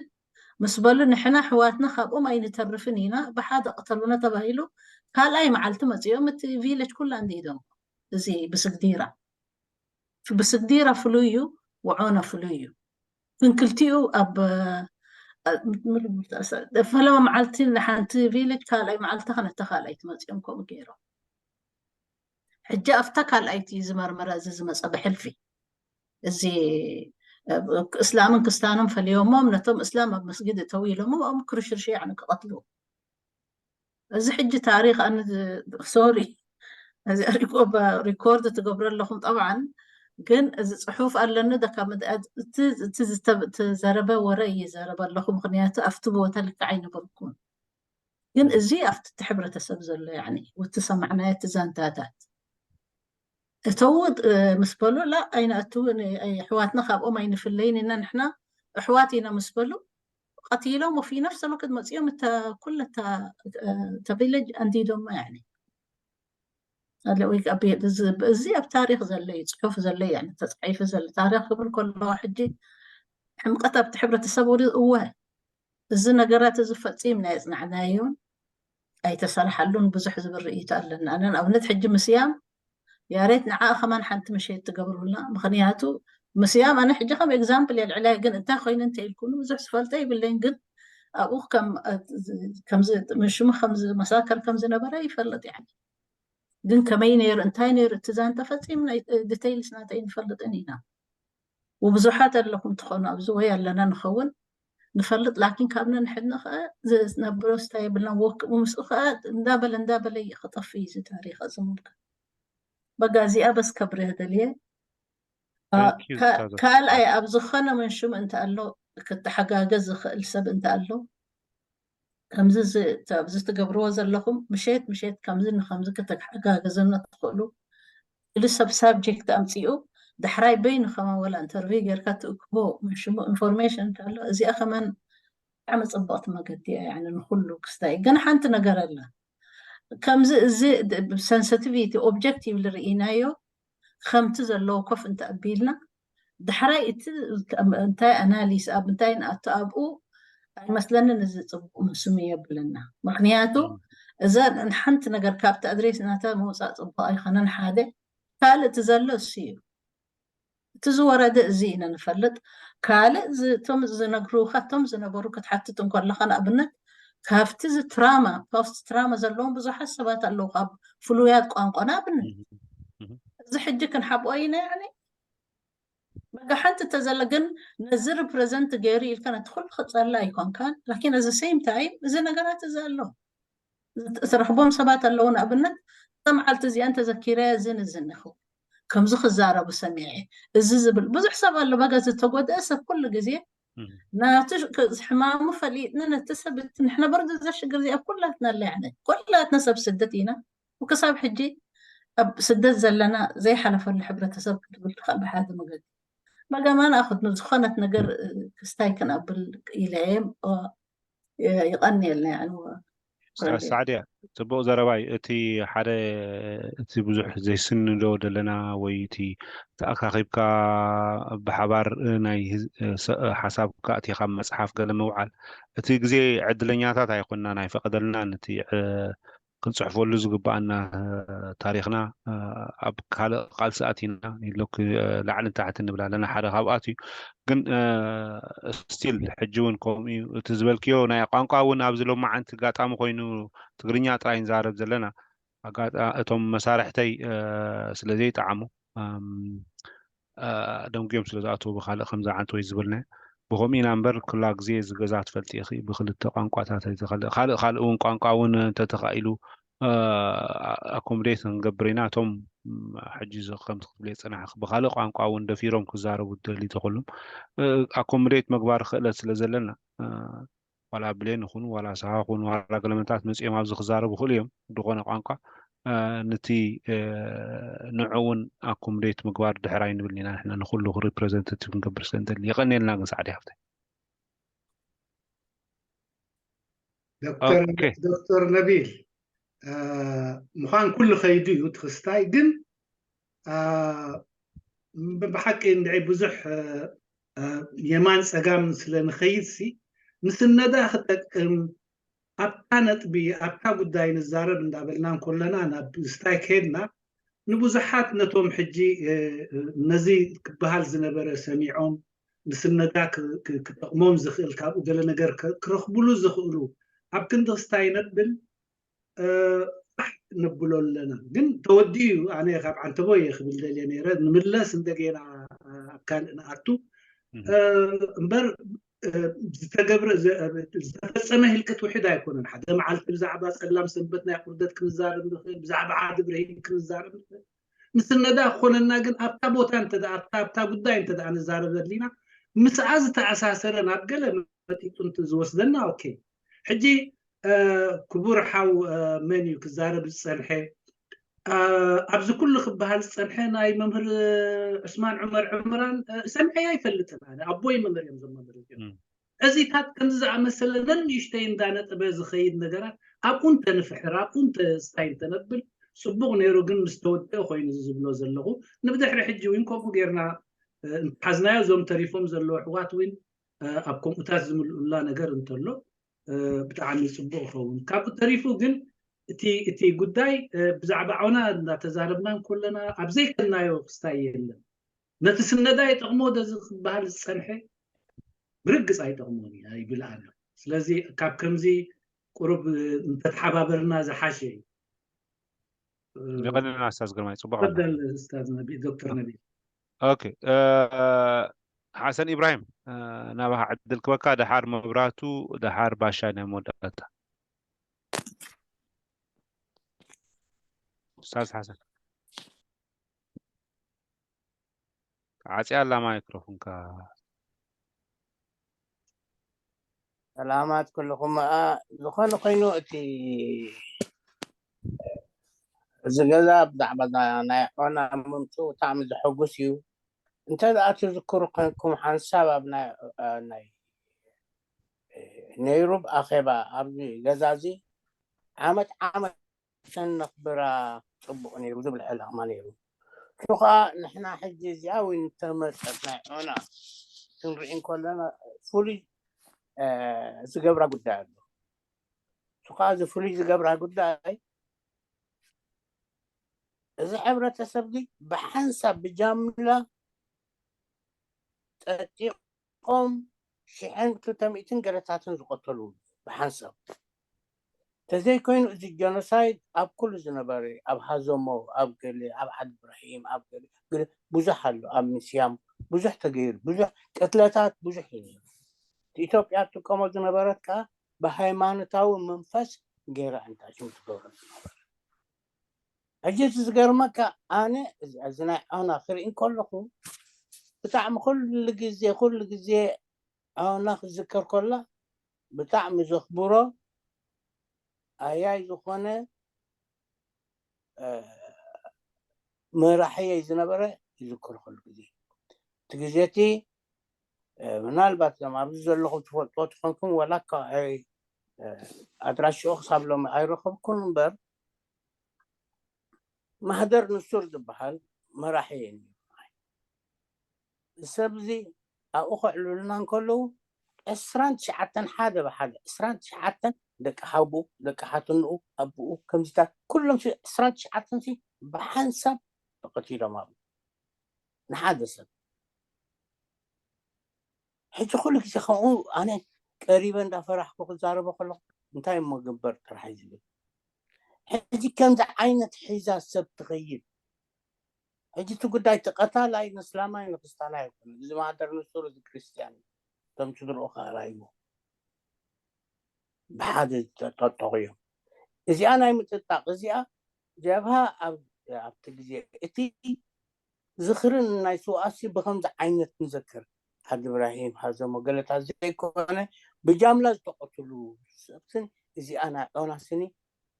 ምስ በሉ ንሕና ኣሕዋትና ካብኦም ኣይንተርፍን ኢና ብሓደ ቅተሉና ተባሂሉ ካልኣይ መዓልቲ መፂኦም እቲ ቪለጅ ኩላ እንዲኢዶም እዚ ብስግዲራ ብስግዲራ ፍሉይ እዩ ወዖነ ፍሉይ እዩ ግን ክልቲኡ ኣብ ፈለማ መዓልቲ ንሓንቲ ቪለጅ ካልኣይ መዓልቲ ከነተ ካልኣይ ትመፂኦም ከምኡ ገይሮም ሕጂ ኣብታ ካልኣይቲ ዝመርመረ እዚ ዝመፀ ብሕልፊ እዚ እስላምን ክስታኖም ፈሊዮሞም ነቶም እስላም ኣብ መስጊድ እተው ኢሎሞም ኣብ ክርሽርሽ ያዕኒ ክቐትሉ እዚ ሕጂ ታሪክ ኣነ ሶሪ እዚ ሪኮርድ ትገብሩ ኣለኹም ጠብዓን ግን እዚ ፅሑፍ ኣለኒ ደካ እቲ ዝዘረበ ወረ ይዘረበ ኣለኹ ምክንያቱ ኣብቲ ቦታ ልክዕ ኣይነበርኩም ግን እዚ ኣብቲ ሕብረተሰብ ዘሎ ያኒ ውቲ ሰማዕናዮ እቲ ዛንታታት እተው ምስ በሉ ላ ኣይነእትውን፣ ኣሕዋትና ካብኦም ኣይንፍለይን ኢና፣ ንሕና ኣሕዋት ኢና ምስ በሉ ቀቲሎም፣ ወፊ ነፍሰ ለውከት መፂኦም እታ ኩለ እታ ቪለጅ ኣንዲዶማ። ያኒ ኣለ ወይ እዚ ኣብ ታሪክ ዘሎ እዩ፣ ፅሑፍ ዘሎ እዩ፣ ተፃሒፉ ዘሎ ታሪክ ክብል ከለዋ ሕጂ ሕምቀት ኣብቲ ሕብረተሰብ ወዲ እወ እዚ ነገራት እዚ ፈፂምና የፅናዕናዮን ኣይተሰርሓሉን ብዙሕ ዝብል ርእይቶ ኣለና። ኣነ ንኣብነት ሕጂ ምስያም ያሬት ንዓ ከማን ሓንቲ ምሸት ትገብሩልና። ምክንያቱ ምስያም ኣነ ሕጂ ከም ኤግዛምፕል የልዕለያ፣ ግን እንታይ ኮይኑ እንተ ኢልኩኒ ብዙሕ ዝፈልጠ ይብለይን፣ ግን ኣብኡ ከም ከምዚ ሽሙ ከምዚ መሳከል ከም ዝነበረ ይፈልጥ። ያኒ ግን ከመይ ነይሩ እንታይ ነይሩ እቲ ዛንታ ፈፂምና ዲቴይልስ ናተይ ንፈልጥን ኢና። ወብዙሓት ኣለኹም ትኾኑ ኣብዚ ወይ ኣለና ንኸውን ንፈልጥ፣ ላኪን ካብ ነንሕድና ከኣ ዝነብሮ ስታ የብልና። ወክ ምስኡ ከኣ እንዳበለ እንዳበለ እዩ ክጠፍእ እዩ እዚ ታሪኽ እዚ ሙልካ። በጋ እዚኣ በስ ከብርህ ደልየ። አ፣ Thank you፣ ካ- ኡስታዝ። ካልኣይ ኣብ ዝኾነ መንሽም እንተ ኣሎ ክተሓጋገዝ ዝኽእል ሰብ እንተ ኣሎ ከምዚ ዝ- ኣብዚ ትገብርዎ ዘለኹም ምሸት ምሸት ከምዚ ንከምዚ ክተሓጋገዘና ትኽእሉ ኢሉ ሰብ ሳብጀክት ኣምፂኡ ዳሕራይ በይኑ ከማ ወላ ኢንተርቪው ጌርካ ትእክቦ ሽሙ ኢንፎርሜሽን እንተሎ እዚኣ ከማን ብጣዕሚ ፅብቕቲ መገዲ እያ። ያኒ ንኩሉ ክስታይ ግን ሓንቲ ነገር ኣላ። ከምዚ እዚ ሰንሲቲቪቲ ኦብጀክቲቭሊ ርኢናዮ ከምቲ ዘለዎ ኮፍ እንተኣቢልና ዳሕራይ እቲ እንታይ ኣናሊስ ኣብ እንታይ ንኣቱ ኣብኡ ኣይመስለንን። እዚ ፅቡቅ መስሙ የብልና። ምክንያቱ እዛ ሓንቲ ነገር ካብቲ ኣድሬስ ናታ ምውፃእ ፅቡቅ ኣይኮነን። ሓደ ካልእ እቲ ዘሎ እሱ እዩ። እቲ ዝወረደ እዚ ኢና ንፈልጥ። ካልእ ዝ- እቶም ዝነግሩካ እቶም ዝነበሩ ክትሓትት እንከለካ ንኣብነት ካብቲ እዚ ትራማ ፖስት ትራማ ዘለዎም ብዙሓት ሰባት ኣለዉ ካብ ፍሉያት ቋንቋ ንኣብነት እዚ ሕጂ ክንሓብኦ ኢና ያኒ በቃ ሓንቲ እንተዘለ ግን ነዚ ሪፕሬዘንት ገይሩ ኢልካ ነቲ ኩሉ ክፀላ ኣይኮንካን ላኪን እዚ ሴም ታይም እዚ ነገራት እዚ ኣሎ ዝረኽቦም ሰባት ኣለዉ ንኣብነት እዛ መዓልቲ እዚኣ እንተዘኪረ እዚ ንዝንኹ ከምዚ ክዛረቡ ሰሚዐ እዚ ዝብል ብዙሕ ሰብ ኣሎ በጋ ዝተጎድአ ሰብ ኩሉ ግዜ ናቱ ሕማሙ ፈሊጥና ነቲ ሰብ ንሕና በርዱ እዛ ሽግር እዚኣ ኩላትና ኣለ ያነ ኩላትና ሰብ ስደት ኢና ወክሳብ ሕጂ ኣብ ስደት ዘለና ዘይሓለፈሉ ሕብረተሰብ ክትብል ትኽእል ብሓደ መገዲ በጋማን ኣኹት ንዝኾነት ነገር ክስታይ ክንኣብል ኢለ እየ ይቐንየልና ያኒ ሳዕድያ ጽቡቕ ዘረባ እዩ። እቲ ሓደ እቲ ብዙሕ ዘይስንዶ ዘለና ወይ እቲ ተኣካኺብካ ብሓባር ናይ ሓሳብካ ኣቲኻ መጽሓፍ ገለ ምውዓል እቲ ግዜ ዕድለኛታት ኣይኮንናን ኣይፈቐደልናን እቲ ክንጽሕፈሉ ዝግባኣና ታሪኽና ኣብ ካልእ ቃልሲ ኣቲና ኢሎ ላዕልን ታሕትን ንብል ኣለና ሓደ ካብኣት እዩ ግን ስቲል ሕጂ እውን ከምኡ እዩ እቲ ዝበልክዮ ናይ ቋንቋ እውን ኣብዚ ሎማዓንቲ ጋጣሚ ኮይኑ ትግርኛ ጥራይ ንዛረብ ዘለና እቶም መሳርሕተይ ስለ ዘይጠዓሙ ደንጉዮም ስለ ዝኣተዉ ብካልእ ከምዚ ዓንተ ወይ ዝበልናዮ ብከምኡ ኢና እምበር ኩላ ግዜ እዚ ገዛ ትፈልጢ ኢኺ ብክልተ ቋንቋታት ኣይተኸልእ ካልእ ካልእ እውን ቋንቋ እውን እንተተኻኢሉ ኣኮሞዴት ክንገብር ኢና እቶም ሕጂ ከምቲ ክትብልዮ ዝፀናሕኪ ብካልእ ቋንቋ እውን ደፊሮም ክዛረቡ ዝደሊ ተኩሉም ኣኮሞዴት ምግባር ክእለት ስለ ዘለና ዋላ ብሌን ይኹኑ ዋላ ሰሃ ኩኑ ዋላ ገለመታት መፂኦም ኣብዚ ክዛረቡ ይኽእሉ እዮም ብድኾነ ቋንቋ ንቲ ንዑ እውን ኣኮሞዴት ምግባር ድሕር ኣይንብል ኢና ንሕና ንኩሉ ሪፕሬዘንታቲቭ ክንገብር ስለ ንደሊ የቐንየልና ግን ሳዕዲ ሃፍተ ዶክተር ነቢል ምዃን ኩሉ ከይዱ እዩ ትክስታይ ግን ብሓቂ እንድዒ ብዙሕ የማን ፀጋም ስለ ንኸይድ ሲ ንስነዳ ክጠቅም ኣብታ ነጥቢ ኣብታ ጉዳይ ንዛረብ እንዳበልና እንኮለና ናብ ስታይ ከድና ንብዙሓት ነቶም ሕጂ ነዚ ክበሃል ዝነበረ ሰሚዖም ንስነዳ ክጠቕሞም ዝኽእል ካብኡ ገለ ነገር ክረኽብሉ ዝኽእሉ ኣብ ክንዲ ክስታይ ነብል ፋሕ ነብሎ ኣለና ግን ተወዲኡ እዩ ኣነ ካብ ዓንተቦ እየ ክብል ደልየ ነይረ ንምለስ እንደገና ኣብ ካልእ ንኣቱ እምበር ዝተገብረ ዝተፈፀመ ህልቅት ውሕድ ኣይኮነን ሓደ መዓልቲ ብዛዕባ ፀላም ሰንበት ናይ ቁርደት ክንዛረብ ንኽእል ብዛዕባ ዓዲ ብርሂን ክንዛረብ ንኽእል ምስነዳ ክኾነና ግን ኣብታ ቦታ እንተ ኣብታ ጉዳይ እንተ ንዛረብ ዘድሊና ምስኣ ዝተኣሳሰረ ናብ ገለ መጢጡ ዝወስደና ኦኬ ሕጂ ክቡር ሓው መን እዩ ክዛረብ ዝፀንሐ ኣብዚ ኩሉ ክበሃል ዝፀንሐ ናይ መምህር ዑስማን ዑመር ዕምራን ሰምዐ ኣይፈልጥን። ኣነ ኣቦይ መምህር እዮም እዞም መምህር እዚኦም። እዚታት ከምዚ ዝኣመሰለ ነንእሽተይ እንዳነጠበ ዝኸይድ ነገራት ኣብኡ እንተንፍሕር ኣብኡ እንተስታይ እንተነብል ፅቡቕ ነይሩ። ግን ምስ ተወደአ ኮይኑ ዝብሎ ዘለኹ ንብድሕሪ ሕጂ እውን ከምኡ ጌርና እንተሓዝናዮ እዞም ተሪፎም ዘለዉ ኣሕዋት እውን ኣብ ከምኡታት ዝምልኡላ ነገር እንተሎ ብጣዕሚ ፅቡቕ ይኸውን። ካብኡ ተሪፉ ግን እቲ እቲ ጉዳይ ብዛዕባ ዑና እንዳተዛረብና እንከለና ኣብ ዘይከናዮ ክስታይ የለን። ነቲ ስነዳ ይጠቕሞ ደዚ ክበሃል ዝፀንሐ ብርግፅ ኣይጠቕሞን እዩ ይብል ኣነ። ስለዚ ካብ ከምዚ ቁሩብ እንተተሓባበርና ዝሓሸ እዩ። የቐንልና ኣስታዝ ግርማይ፣ ፅቡቕ ኣሎ። ተፈደል እስታዝ ነቢ ዶክተር ነቢ ኦኬ፣ ሓሰን ኢብራሂም፣ ናባኻ ዕድል ክበካ። ደሓር መብራቱ፣ ደሓር ባሻ ናይ መወዳእታ። ኡስታዝ ሓሰን ዓፅያ ኣላ ማይክሮፎንካ። ሰላማት ኩልኹም። ዝኾነ ኮይኑ እቲ እዚ ገዛ ብዛዕባ ናይ ዖና ምምፅኡ ብጣዕሚ ዘሐጉስ እዩ። እንተ ደኣ ትዝክሩ ኮንኩም ሓንሳብ ኣብ ናይ ነይሩብ ኣኼባ ኣብዚ ገዛ እዚ ዓመት ዓመት ሰን ነኽብራ ፅቡቕ ነይሩ ዝብል ዕላማ ነይሩ። እሱ ከዓ ንሕና ሕጂ እዚኣ ወይ ንተመፀት ናይ ዖና ክንርኢ እንከለና ፍሉይ ዝገብራ ጉዳይ ኣሎ። እሱ ከዓ እዚ ፍሉይ ዝገብራ ጉዳይ እዚ ሕብረተሰብ እዚ ብሓንሳብ ብጃምላ ጠጢቖም ሽሕን ክልተ ሚእትን ገለታትን ዝቐተሉ ብሓንሳብ። ተዘይኮይኑ እዚ ጀኖሳይድ ኣብ ኩሉ ዝነበረ ኣብ ሃዘሞ ኣብ ገለ ኣብ ዓዲ ብራሂም ኣብ ገለ ገለ ብዙሕ ኣሎ ኣብ ምስያም ብዙሕ ተገይሩ ብዙሕ ቅትለታት ብዙሕ እዩ ነይሩ። ኢትዮጵያ ትጥቀሞ ዝነበረት ከዓ ብሃይማኖታዊ መንፈስ ገይራ እንታ ሽም ትገብሮ ዝነበረ። ሕጂ እቲ ዝገርመካ ኣነ እዚ ናይ ዖና ክርኢ እንከለኹ ብጣዕሚ ኩሉ ግዜ ኩሉ ግዜ ዖና ክዝከር ከላ ብጣዕሚ ዘኽብሮ ኣያይ ዝኾነ መራሕየይ ዝነበረ ይዝክሮ ኩሉ ግዜ። እቲ ግዜ እቲ ምናልባት ዞም ኣብዚ ዘለኹም ትፈልጥዎ ትኾንኩም ዋላ ኣድራሽኡ ክሳብ ሎሚ ኣይረኸብኩን እምበር ማህደር ንሱር ዝበሃል መራሒ እዩ። ሰብ እዚ ኣብኡ ከዕልሉና እንከለዉ ዕስራን ትሽዓተን ሓደ ብሓደ ዕስራን ትሽዓተን ደቂ ሓቡ ደቂ ሓትንኡ ኣቦኡ ከምዚታት ኩሎም ዕስራን ትሽዓተን ብሓንሳብ ተቐቲሎም ኣብኡ ንሓደ ሰብ። ሕጂ ኩሉ ግዜ ከምኡ ኣነ ቀሪበ እንዳፈራሕኩ ክዛረቦ ከለኹ እንታይ እሞ ግበር ጥራሕ እዩ ዝብል። ሕጂ ከምዚ ዓይነት ሒዛ ሰብ ትኸይድ። ሕጂ እቲ ጉዳይ እቲ ቀታላይ ንእስላማይ ንክስታናይ ኣይኮነ። እዚ ማህደር ንሱር እዚ ክርስትያን እዩ። እቶም ስድርኡ ከዓ ራይዎ ብሓደ ዝተጠጠቑ እዮም። እዚኣ ናይ ምጥጣቕ እዚኣ ጀብሃ ኣብቲ ግዜ እቲ ዝኽርን ናይ ስውኣሲ ብኸምዚ ዓይነት ንዘክር ሓድ እብራሂም ሓዘሞ ገለታት ዘይኮነ ብጃምላ ዝተቐትሉ ሰብትን እዚኣ ናይ ዖና ስኒ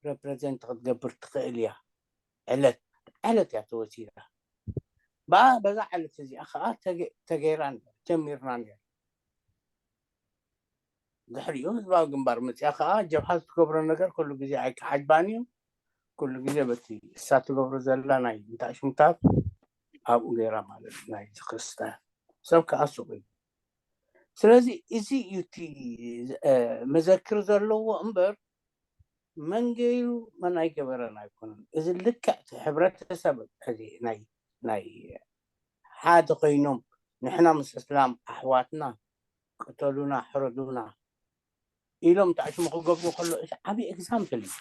ረፕረዘንት ክትገብር ትኽእል እያ። ዕለት ዕለት እያ ተወሲዳ። ብኣ በዛ ዕለት እዚኣ ከዓ ተገይራ ጀሚርና ነር ድሕሪኡ ህዝባዊ ግንባር መፅያ ከዓ ጀብሃ ዝትገብሮ ነገር ኩሉ ግዜ ኣይከዓጅባን እዩ። ኩሉ ግዜ በቲ እሳ ትገብሮ ዘላ ናይ እንታይ ሽምታት ኣብኡ ገይራ ማለት ናይ ዝክርስታን ሰብ ከዓ ሱቅ እዩ። ስለዚ እዚ እዩ እቲ መዘክር ዘለዎ እምበር መን ገይሩ መን ኣይገበረን ኣይኮነን። እዚ ልክዕ እቲ ሕብረተሰብ እዚ ናይ ናይ ሓደ ኮይኖም ንሕና ምስ እስላም ኣሕዋትና ቅተሉና ሕረዱና ኢሎም ተኣሽሙ ክገብሩ ከሎ እዚ ዓብዪ ኤግዛምፕል እዩ።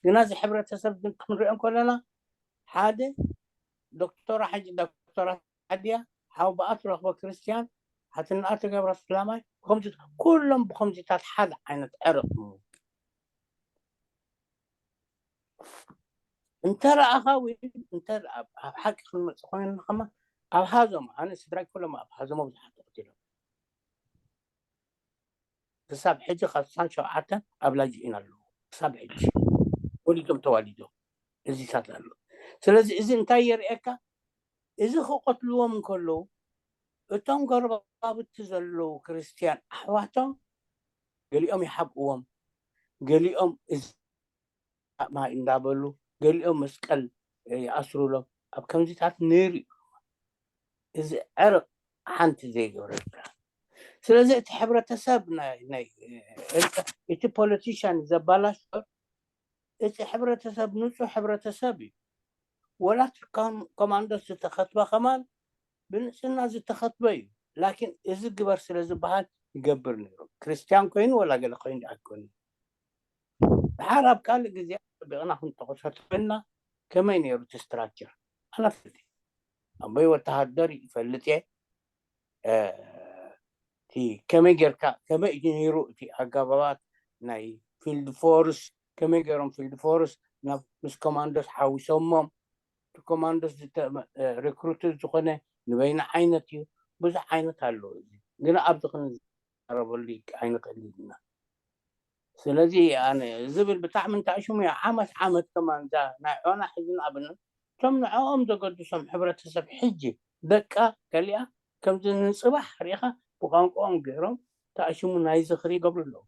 ግና እዚ ሕብረተሰብ ግን ክንሪኦ ከለና ሓደ ዶክተራ ሕጂ ዶክተራ ዓድያ ሓው ብኣ ትረኽቦ ክርስትያን ሓትንኣ ትገብራ እስላማይ ብከምዚ ኩሎም ብከምዚታት ሓደ ዓይነት ዕርቕ እንተ ረኣኻ ወይ እንተ ኣብ ሓቂ ክንመፅእ ኮይንና ከማ ኣብ ሃዞም ኣነ ስድራይ ኩሎም ኣብ ሃዞሞ ብዙሓት ተቐቲሎም ክሳብ ሕጂ ካብ ስሳን ሸውዓተን ኣብ ላጅኢን ኣለዉ ክሳብ ሕጂ ወሊዶም ተዋሊዶም እዚታት ኣሎ ስለዚ እዚ እንታይ የርእየካ? እዚ ክቐትልዎም እንከለዉ እቶም ጎረባብቲ ዘለዉ ክርስትያን ኣሕዋቶም ገሊኦም ይሓብእዎም፣ ገሊኦም እዚ ማይ እንዳበሉ፣ ገሊኦም መስቀል ይኣስሩሎም። ኣብ ከምዚታት ነይሩ እዩ። እዚ ዕርቕ ሓንቲ ዘይገብረካ። ስለዚ እቲ ሕብረተሰብ ናይ ናይ ኤርትራ፣ እቲ ፖለቲሻን ዘባላሽወ እቲ ሕብረተሰብ ንጹህ ሕብረተሰብ እዩ። ወላ እቲ ኮም- ኮማንዶስ ዝተኸትበ ከማን ብንጽህና ዝተኸትበ እዩ። ላኪን እዚ ግበር ስለ ዝበሃል ይገብር ነይሩ። ክርስትያን ኮይኑ ወላ ገለ ኮይኑ ኣይኮነ። ድሓር ኣብ ካልእ ግዜ ጸቢቕና ክንጠቕሶ ትብልና ከመይ ነይሩ እቲ ስትራክቸር ኣነ ፈልጥ ኣቦይ ወተሃደር ይፈልጥ እየ። እቲ ከመይ ጌርካ ከመይ እዩ ነይሩ እቲ ኣጋባባት ናይ ፊልድ ፎርስ ከመይ ገይሮም ፊልድ ፎርስ ናብ ምስ ኮማንዶስ ሓዊሶሞም እቲ ኮማንዶስ ሪክሩት ዝኾነ ንበይና ዓይነት እዩ። ብዙሕ ዓይነት ኣለዉ። እዚ ግን ኣብዚ ክንዛረበሉ ኣይንኽእል ኢና። ስለዚ ኣነ ዝብል ብጣዕሚ እንታይ ሽሙ እዩ ዓመት ዓመት ከማን እዛ ናይ ዖና ሕዚ ንኣብነት እቶም ንዕኦም ዘገድሶም ሕብረተሰብ ሕጂ ደቃ ከሊኣ ከምዚ ንፅባሕ ሪኢኻ ብቋንቋኦም ገይሮም ተኣሽሙ ናይ ዝኽሪ ይገብሩ ኣለዉ።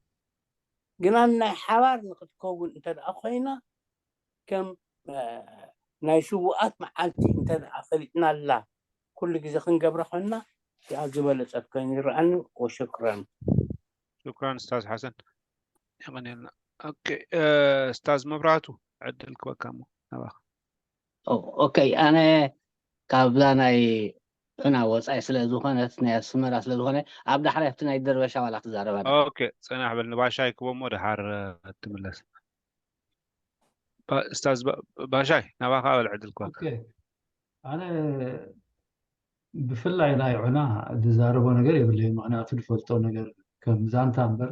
ግና ናይ ሓባር ንክትከውን እንተ ደኣ ኮይና ከም ናይ ስዉኣት መዓልቲ እንተ ደኣ ፈሊጥናላ ኩሉ ግዜ ክንገብራ ኮይንና እዚኣ ዝበለጸት ኮይኑ ይረኣኒ። ወሽክረን። ሹክራን ስታዝ ሓሰን የቐንየልና። ኦኬ ስታዝ መብራቱ ዕድል ክበካ ሞ ናባኻ። ኦኬ ኣነ ካብዛ ናይ ዑና ወፃኢ ስለ ዝኾነት ናይ ኣስመራ ስለ ዝኾነ ኣብ ዳሕራይ ኣብቲ ናይ ደርበሻ ዋላ ክዛረብ ኣለ። ኦኬ ፅናሕ በል ንባሻይ ክቦ ሞ ድሓር ትምለስ። ስታዝ ባሻይ ናባኻ በል ዕድል ክበካ። ኣነ ብፍላይ ናይ ዑና ዝዛረቦ ነገር የብለይ። ምክንያቱ ዝፈልጦ ነገር ከም ዛንታ እምበር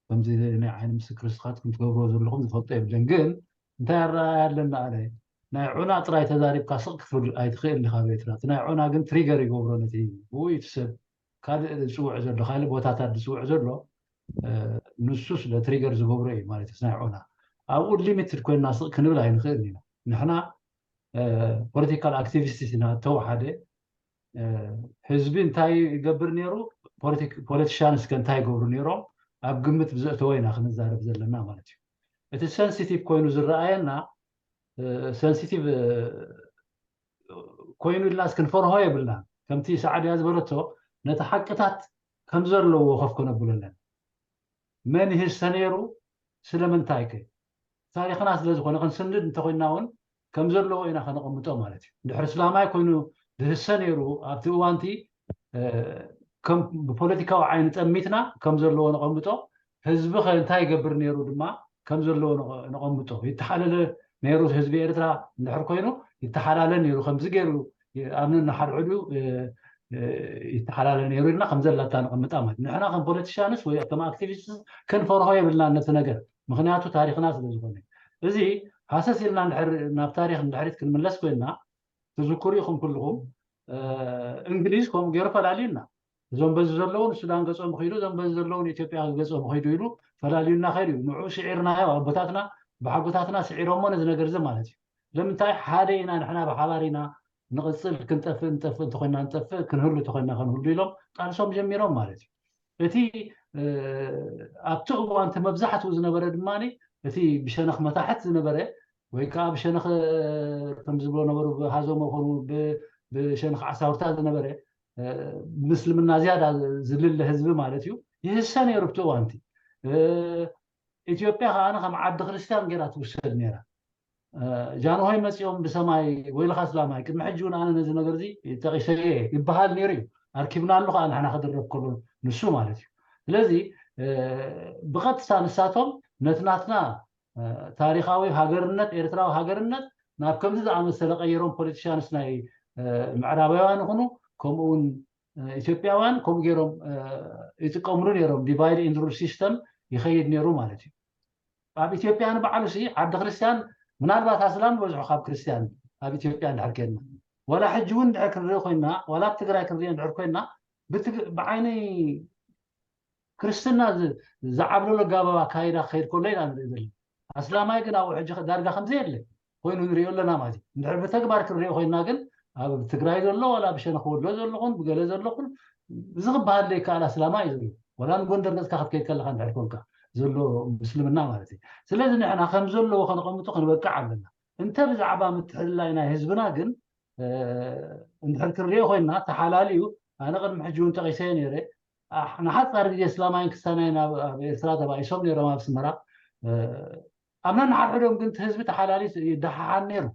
ከምዚ ናይ ዓይኒ ምስክር ስኻትኩም ትገብርዎ ዘለኹም ዝፈልጦ የብለን። ግን እንታይ ኣረኣያ ኣለና ኣነ ናይ ዑና ጥራይ ተዛሪብካ ስቕ ክትብል ኣይትኽእል ኢኻ ቤትና። እቲ ናይ ዑና ግን ትሪገር ይገብሮ ነቲ ውይ እቲ ሰብ ካልእ ዝፅውዕ ዘሎ ካልእ ቦታታት ዝፅውዕ ዘሎ ንሱ ስለ ትሪገር ዝገብሮ እዩ ማለት እዩ ናይ ዑና። ኣብኡ ሊሚትድ ኮይንና ስቕ ክንብል ኣይንኽእል ኢና። ንሕና ፖለቲካል ኣክቲቪስት ኢና ተወሓደ ህዝቢ እንታይ ይገብር ነይሩ ፖለቲሽያንስ ከ እንታይ ይገብሩ ነይሮም ኣብ ግምት ብዘእተወ ኢና ክንዛረብ ዘለና ማለት እዩ። እቲ ሰንሲቲቭ ኮይኑ ዝረኣየና ሰንሲቲቭ ኮይኑ ኢልና ክንፈርሆ የብልና። ከምቲ ሰዓድያ ዝበለቶ ነቲ ሓቅታት ከም ዘለዎ ከፍ ከነብሎ ኣለና። መን ይህሰ ነይሩ ስለምንታይ ከ ታሪኽና ስለ ዝኾነ ክንስንድ እንተኮይና እውን ከም ዘለዎ ኢና ከነቐምጦ ማለት እዩ። ድሕሪ ስላማይ ኮይኑ ዝህሰ ነይሩ ኣብቲ እዋንቲ ከም ብፖለቲካዊ ዓይኒ ጠሚትና ከም ዘለዎ ነቐምጦ ህዝቢ ከ እንታይ ይገብር ነይሩ ድማ ከም ዘለዎ ነቐምጦ ይተሓለለ ነይሩ ህዝቢ ኤርትራ እንድሕር ኮይኑ ይተሓላለ ነይሩ ከምዚ ገይሩ ኣብ ነንሓድሕዱ ይተሓላለ ነይሩ ኢልና ከም ዘላታ ነቐምጣ ማለት ንሕና ከም ፖለቲሽያንስ ወይ ከም ኣክቲቪስትስ ክንፈርሆ የብልና ነቲ ነገር ምክንያቱ ታሪክና ስለ ዝኾነ እዚ ሃሰስ ኢልና እንድሕር ናብ ታሪክ እንድሕሪት ክንምለስ ኮይና ትዝክሩ ኢኹም ኩልኹም እንግሊዝ ከምኡ ገይሩ ፈላልዩና እዞም በዚ ዘለዉ ንሱዳን ገጾም ኺዱ እዞም በዚ ዘለዉ ንኢትዮጵያ ገጾም ኺዱ ኢሉ ፈላልዩና ኸይዱ እዩ ንዑ ስዒርናዮ ኣቦታትና ብሓጎታትና ስዒሮሞ ነዚ ነገር እዚ ማለት እዩ ለምንታይ ሓደ ኢና ንሕና ብሓባር ኢና ንቕፅል ክንጠፍእ ንጠፍእ እንተኮይና ንጠፍእ ክንህሉ እንተኮይና ክንህሉ ኢሎም ቃልሶም ጀሚሮም ማለት እዩ እቲ ኣብቲ እዋን እቲ መብዛሕትኡ ዝነበረ ድማ እቲ ብሸነኽ መታሕት ዝነበረ ወይ ከዓ ብሸነኽ ከም ዝብሎ ነበሩ ብሃዞሞ ኮኑ ብሸነኽ ዓሳውርታ ዝነበረ ምስልምና ዝያዳ ዝልለ ህዝቢ ማለት እዩ ይህሰ ነይሩ ብቲ እዋንቲ ኢትዮጵያ ከዓ ከም ዓዲ ክርስትያን ገይራ ትውሰድ ነይራ ጃንሆይ መፂኦም ብሰማይ ወይልኻ ስላማይ ቅድሚ ሕጂ እውን ኣነ ነዚ ነገር እዚ ጠቂሰ ይበሃል ነይሩ እዩ ኣርኪብና ኣሉ ከዓ ንሕና ክድረብ ከሎ ንሱ ማለት እዩ ስለዚ ብቐጥታ ንሳቶም ነቲ ናትና ታሪካዊ ሃገርነት ኤርትራዊ ሃገርነት ናብ ከምዚ ዝኣመሰለ ቀይሮም ፖለቲሽያንስ ናይ ምዕራባውያን ይኹኑ ከምኡውን ኢትዮጵያውያን ከምኡ ገይሮም ይጥቀምሉ ነይሮም divide and rule system ይኸይድ ነይሩ ማለት እዩ ኣብ ኢትዮጵያ ንባዕሉ ሲ ዓዲ ክርስትያን ምናልባት ኣስላም በዝሑ ካብ ክርስትያን ኣብ ኢትዮጵያ እንድሕር ኮይንና ዋላ ሕጂ እውን እንድሕር ክንርኢ ኮይንና ዋላ ኣብ ትግራይ ክንርኢ እንድሕር ኮይንና ብዓይኒ ክርስትና ዝዓብለሎ ኣጋባብ ኣካይዳ ክኸይድ ከሎ ኢና ንርኢ ዘለና ኣስላማይ ግን ኣብኡ ሕጂ ዳርጋ ከምዘየለ ኮይኑ ንሪኦ ኣለና ማለት እዩ። እንድሕር ብተግባር ክንሪኦ ኮይና ግን ኣብ ትግራይ ዘሎ ዋላ ብሸነኽ ወሎ ዘለኹን ብገለ ዘለኹን እዚ ክበሃል ዘይከኣል ኣስላማይ እዩ ዘሎ። ዋላ ንጎንደር ገፅካ ክትከይድ ከለካ እንድሕር ኮንካ ዘሎ ምስልምና ማለት እዩ። ስለዚ ንሕና ከም ዘለዎ ከነቐምጦ ክንበቅዕ ኣለና። እንተ ብዛዕባ ምትሕልላይ ናይ ህዝብና ግን እንድሕር ክንሪኦ ኮይና ተሓላልዩ ኣነ ቅድሚ ሕጂ እውን ጠቂሰዮ ነይረ። ንሓፃር ግዜ እስላማይን ክስታናይን ኣብ ኤርትራ ተባኢሶም ነይሮም ኣብ ኣስመራ። ኣብ ነንሓድሕዶም ግን እቲ ህዝቢ ተሓላልዩ ይደሓሓን ነይሩ።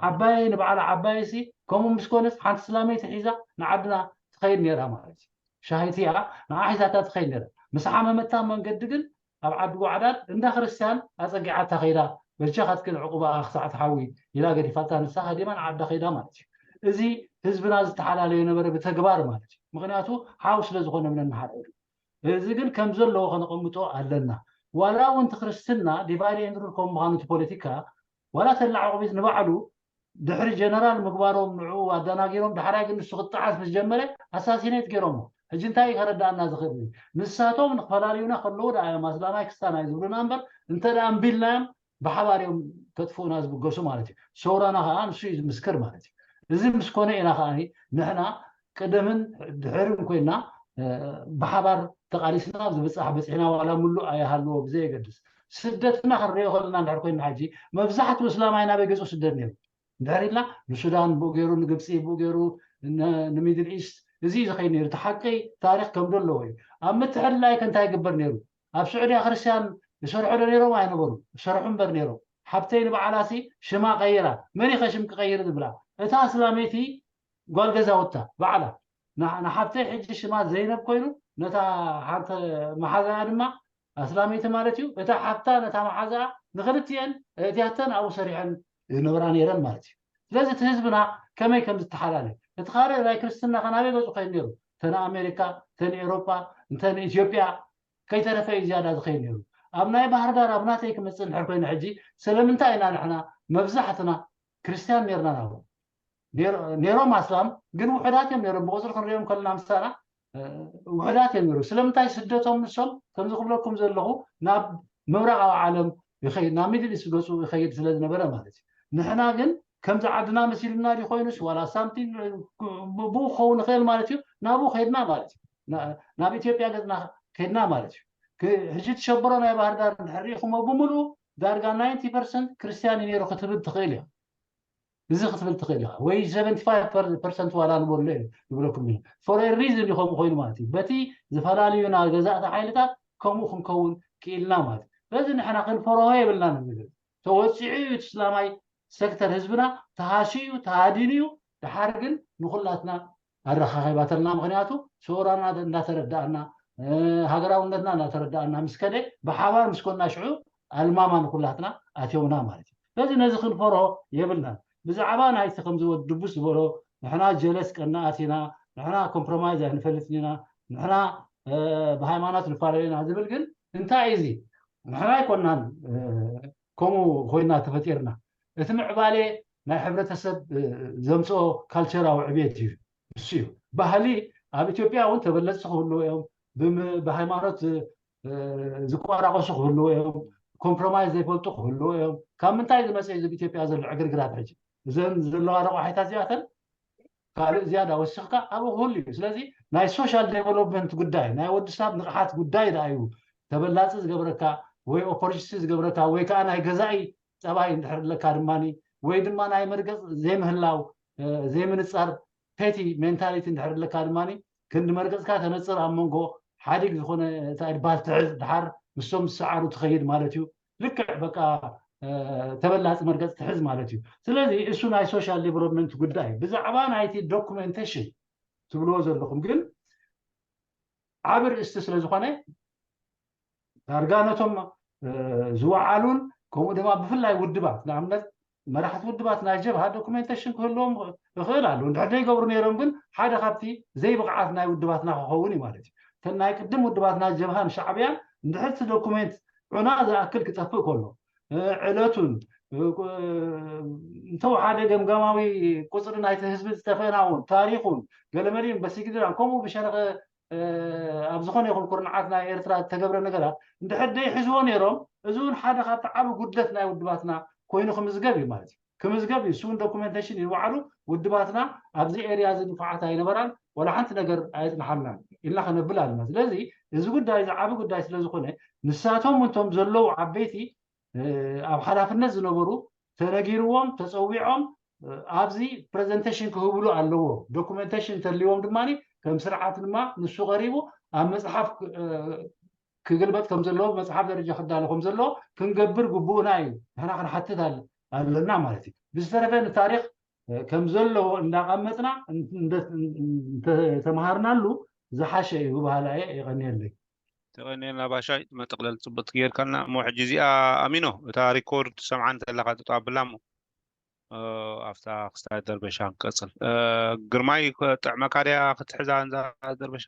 ዓባየይ ንበዓላ ዓባየይ ሲ ከምኡ ምስ ኮነስ ሓንቲ እስላመይቲ ሒዛ ንዓድና ትኸይድ ነይራ ማለት እዩ። ሻሂት እያ ንዓ ሒዛታ ትኸይድ ነይራ። ምስ ሓመመታ መንገዲ ግን ኣብ ዓዲ ጓዕዳድ እንዳ ክርስቲያን ኣፀጊዓታ ከይዳ በጃኻትክን ዕቁባኣ ክሳዕ ትሓዊ ኢላ ገዲፋታ ንሳ ሃዲማ ንዓዳ ከይዳ ማለት እዩ። እዚ ህዝብና ዝተሓላለየ ነበረ ብተግባር ማለት እዩ። ምክንያቱ ሓው ስለ ዝኾነ ምነናሓድሕዱ እዚ ግን ከም ዘለዎ ከነቐምጦ ኣለና። ዋላ እውን እቲ ክርስትና ዲቫይድ ኤንድ ሩል ከም ምዃኑ እቲ ፖለቲካ ዋላ ተላዓቑቢት ንባዕሉ ድሕሪ ጀነራል ምግባሮም ንዕኡ ኣደናጊሮም ዳሕራይ ግን ንሱ ክጠዓስ ምስ ጀመረ ኣሳሲኔት ገይሮሞ። ሕጂ እንታይ እዩ ከረዳእና ዝኽእል? ንሳቶም ንክፈላልዩና ከለዉ ደኣ እዮም ኣስላማይ ክስታናይ ዝብሉና እምበር እንተ ደኣ እምቢልናዮም ብሓባር እዮም ከጥፍኡና ዝብገሱ ማለት እዩ። ሰውራና ከዓ ንሱ እዩ ዝምስክር ማለት እዩ። እዚ ምስ ኮነ ኢና ከዓ ንሕና ቅድምን ድሕርን ኮይና ብሓባር ተቃሊስና ዝብፃሕ በፂሕና ዋላ ሙሉእ ኣይሃልዎ ብዘየገድስ ስደትና ክንሪኦ ከለና እንድሕር ኮይና ሕጂ መብዛሕትኡ እስላማይ ናበይ ገፁ ስደድ ነይሩ እንድሕር ኢልና ንሱዳን ብኡ ገይሩ ንግብፂ ብኡ ገይሩ ንሚድል ኢስት እዚ እዩ ዝኸይድ ነይሩ እቲ ሓቂ ታሪክ ከምዶ ኣለዎ እዩ ኣብ ምትሕልላይ ከ እንታይ ይግበር ነይሩ ኣብ ስዑድያ ክርስትያን ዝሰርሑ ዶ ነይሮም ኣይነበሩ ዝሰርሑ እምበር ነይሮም ሓብተይ ንበዓላሲ ሽማ ቀይራ መን ኢኸ ሽም ክቀይር ዝብላ እታ እስላመይቲ ጓል ገዛውታ ባዕላ ንሓብተይ ሕጂ ሽማ ዘይነብ ኮይኑ ነታ ሓንቲ መሓዛኣ ድማ ኣስላመይቲ ማለት እዩ እታ ሓብታ ነታ መሓዛኣ ንክልትኤን እእትያተን ኣብኡ ሰሪሐን ዝነብራ ነይረን ማለት እዩ ስለዚ እቲ ህዝብና ከመይ ከም ዝተሓላለ እቲ ካልእ ናይ ክርስትና ከናበይ ገፁ ከይድ ነይሩ እንተ ንኣሜሪካ እንተ ንኤሮፓ እንተ ንኢትዮጵያ ከይተረፈ እዩ ዝያዳ ዝኸይድ ነይሩ ኣብ ናይ ባህር ዳር ኣብ ናተይ ክመፅእ እንድሕር ኮይነ ሕጂ ስለምንታይ ኢና ንሕና መብዛሕትና ክርስትያን ነርና ናብኡ ነይሮም ኣስላም ግን ውሑዳት እዮም ነይሮም ብቁፅሪ ክንሪኦም ከለና ምሳና ውሑዳት እዮም ነይሩ ስለምንታይ ስደቶም ንሶም ከምዚ ክብለኩም ዘለኹ ናብ ምብራቃዊ ዓለም ይኸይድ ናብ ሚድል ኢስት ገፁ ይኸይድ ስለ ዝነበረ ማለት እዩ ንሕና ግን ከምዚ ዓድና መሲሉና ድዩ ኮይኑስ ዋላ ሳምቲን ብኡ ክኸውን ይኽእል ማለት እዩ ናብኡ ከይድና ማለት እዩ ናብ ኢትዮጵያ ገፅና ከይድና ማለት እዩ ሕጂ ትሸበሮ ናይ ባህር ዳር እንድሕር ሪኢኹሞ ብምሉኡ ዳርጋ ናይንቲ ፐርሰንት ክርስትያን እዩ ነይሩ ክትብል ትኽእል እያ እዚ ክትብል ትኽእል ኢኻ ወይ ሰቨንቲ ፋይቭ ፐርሰንት ዋላ ንበሎ ይብለኩም ፎር ሪዝን ይኸም ኮይኑ ማለት እዩ በቲ ዝፈላለዩና ገዛእቲ ሓይልታት ከምኡ ክንከውን ክኢልና ማለት እዩ ስለዚ ንሕና ክንፈርሆ የብልና ንብል ተወፂዑ እዩ እስላማይ ሴክተር ህዝብና ተሃስዩ እዩ ተሃዲኑ እዩ ድሓር ግን ንኩላትና ኣረኻኺባተልና ምክንያቱ ሰውራና እንዳተረዳእና ሃገራውነትና እንዳተረዳእና ምስ ከደ ብሓባር ምስ ኮና ሽዑ ኣልማማ ንኩላትና ኣትዮምና ማለት እዩ ስለዚ ነዚ ክንፈርሆ የብልናን ብዛዕባ ናይቲ ከምዚ ወዲ ድቡስ ዝበሎ ንሕና ጀለስ ቀናኣት ኢና ንሕና ኮምፕሮማይዝ ኣይንፈልጥን ኢና ንሕና ብሃይማኖት ንፈላለ ኢና ዝብል ግን እንታይ እዩ እዚ ንሕና ኣይኮናን ከምኡ ኮይና ተፈጢርና እቲ ምዕባሌ ናይ ሕብረተሰብ ዘምፅኦ ካልቸራዊ ዕቤት እዩ እሱ እዩ ባህሊ ኣብ ኢትዮጵያ እውን ተበለፅቲ ክህልዎ እዮም ብሃይማኖት ዝቆራቆሱ ክህልዎ እዮም ኮምፕሮማይዝ ዘይፈልጡ ክህልዎ እዮም ካብ ምንታይ ዝመፀ እዩ ኢትዮጵያ ዘሎ ዕግርግራት ሕጂ እዘን ዘለዋ ረቋሒታት እዚኣተን ካልእ ዝያዳ ወሲኽካ ኣብኡ ክህሉ እዩ ስለዚ ናይ ሶሻል ዴቨሎፕመንት ጉዳይ ናይ ወዲ ሰብ ንቕሓት ጉዳይ ደኣ እዩ ተበላፂ ዝገብረካ ወይ ኦፖርቹኒቲ ዝገብረካ ወይ ከዓ ናይ ገዛኢ ፀባይ እንድሕር ኣለካ ድማ ወይ ድማ ናይ መርገፅ ዘይምህላው ዘይምንፃር ፔቲ ሜንታሊቲ እንድሕር ኣለካ ድማ ክንዲ መርገፅካ ተነፅር ኣብ መንጎ ሓዲግ ዝኾነ እንታይ በሃል ትሕዝ ድሓር ምስቶም ዝሰዓሩ ትኸይድ ማለት እዩ ልክዕ በቃ ተበላፂ መርገፂ ትሕዝ ማለት እዩ ስለዚ እሱ ናይ ሶሻል ዴቨሎፕመንት ጉዳይ ብዛዕባ ናይቲ ዶኩሜንቴሽን ትብልዎ ዘለኹም ግን ዓብ ርእስቲ ስለ ዝኾነ ዳርጋ ነቶም ዝወዓሉን ከምኡ ድማ ብፍላይ ውድባት ንኣብነት መራሕቲ ውድባት ናይ ጀብሃ ዶኩሜንቴሽን ክህልዎም ይኽእል ኣሎ እንድሕር ዘይገብሩ ነይሮም ግን ሓደ ካብቲ ዘይብቕዓት ናይ ውድባትና ክኸውን እዩ ማለት እዩ እተን ናይ ቅድም ውድባት ናይ ጀብሃን ሻዕብያን እንድሕር እቲ ዶኩሜንት ዑና ዝኣክል ክጠፍእ ከሎ ዕለቱን እንተወሓደ ገምጋማዊ ቁፅሪ ናይቲ ህዝቢ ዝጠፈእና እውን ታሪኹን ገለመሊን በሲግድራን ከምኡ ብሸነኸ ኣብ ዝኾነ ይኹን ኩርንዓት ናይ ኤርትራ ዝተገብረ ነገራት እንድሕር ደይሕዝዎ ነይሮም እዚ እውን ሓደ ካብቲ ዓብ ጉድለት ናይ ውድባትና ኮይኑ ክምዝገብ እዩ ማለት እዩ። ክምዝገብ እዩ። እሱን ዶኩመንቴሽን እዩ ባዕሉ። ውድባትና ኣብዚ ኤርያ እዚ ንፉዓት ኣይነበራን፣ ወላ ሓንቲ ነገር ኣየፅንሓልናን ኢልና ከነብል ኣለና። ስለዚ እዚ ጉዳይ እዚ ዓቢ ጉዳይ ስለዝኾነ ንሳቶም እንቶም ዘለዉ ዓበይቲ ኣብ ሓላፍነት ዝነበሩ ተነጊርዎም ተፀዊዖም ኣብዚ ፕሬዘንቴሽን ክህብሉ ኣለዎ። ዶኩመንቴሽን እንተልዎም ድማ ከም ስርዓት ድማ ንሱ ቀሪቡ ኣብ መፅሓፍ ክግልበጥ ከም ዘለዎ፣ መፅሓፍ ደረጃ ክዳሎ ከም ዘለዎ ክንገብር ግቡእና እዩ። ንሕና ክንሓትት ኣለና ማለት እዩ። ብዝተረፈ ንታሪክ ከም ዘለዎ እንዳቐመጥና እንተተምሃርናሉ ዝሓሸ እዩ ብባህላ እየ። የቐንየለይ። ተቐንየልና ባሻይ፣ መጠቕለል ጽቡቅ ጌርካልና። እሞ ሕጂ እዚኣ ኣሚኖ፣ እታ ሪኮርድ ሰምዓን ዘለካ ጥጦ ኣብላ እሞ ኣብታ ክስታይ ደርበሻ ንቀጽል። ግርማይ፣ ጥዕመካ ድያ ክትሕዛ እንዛ ደርበሻ?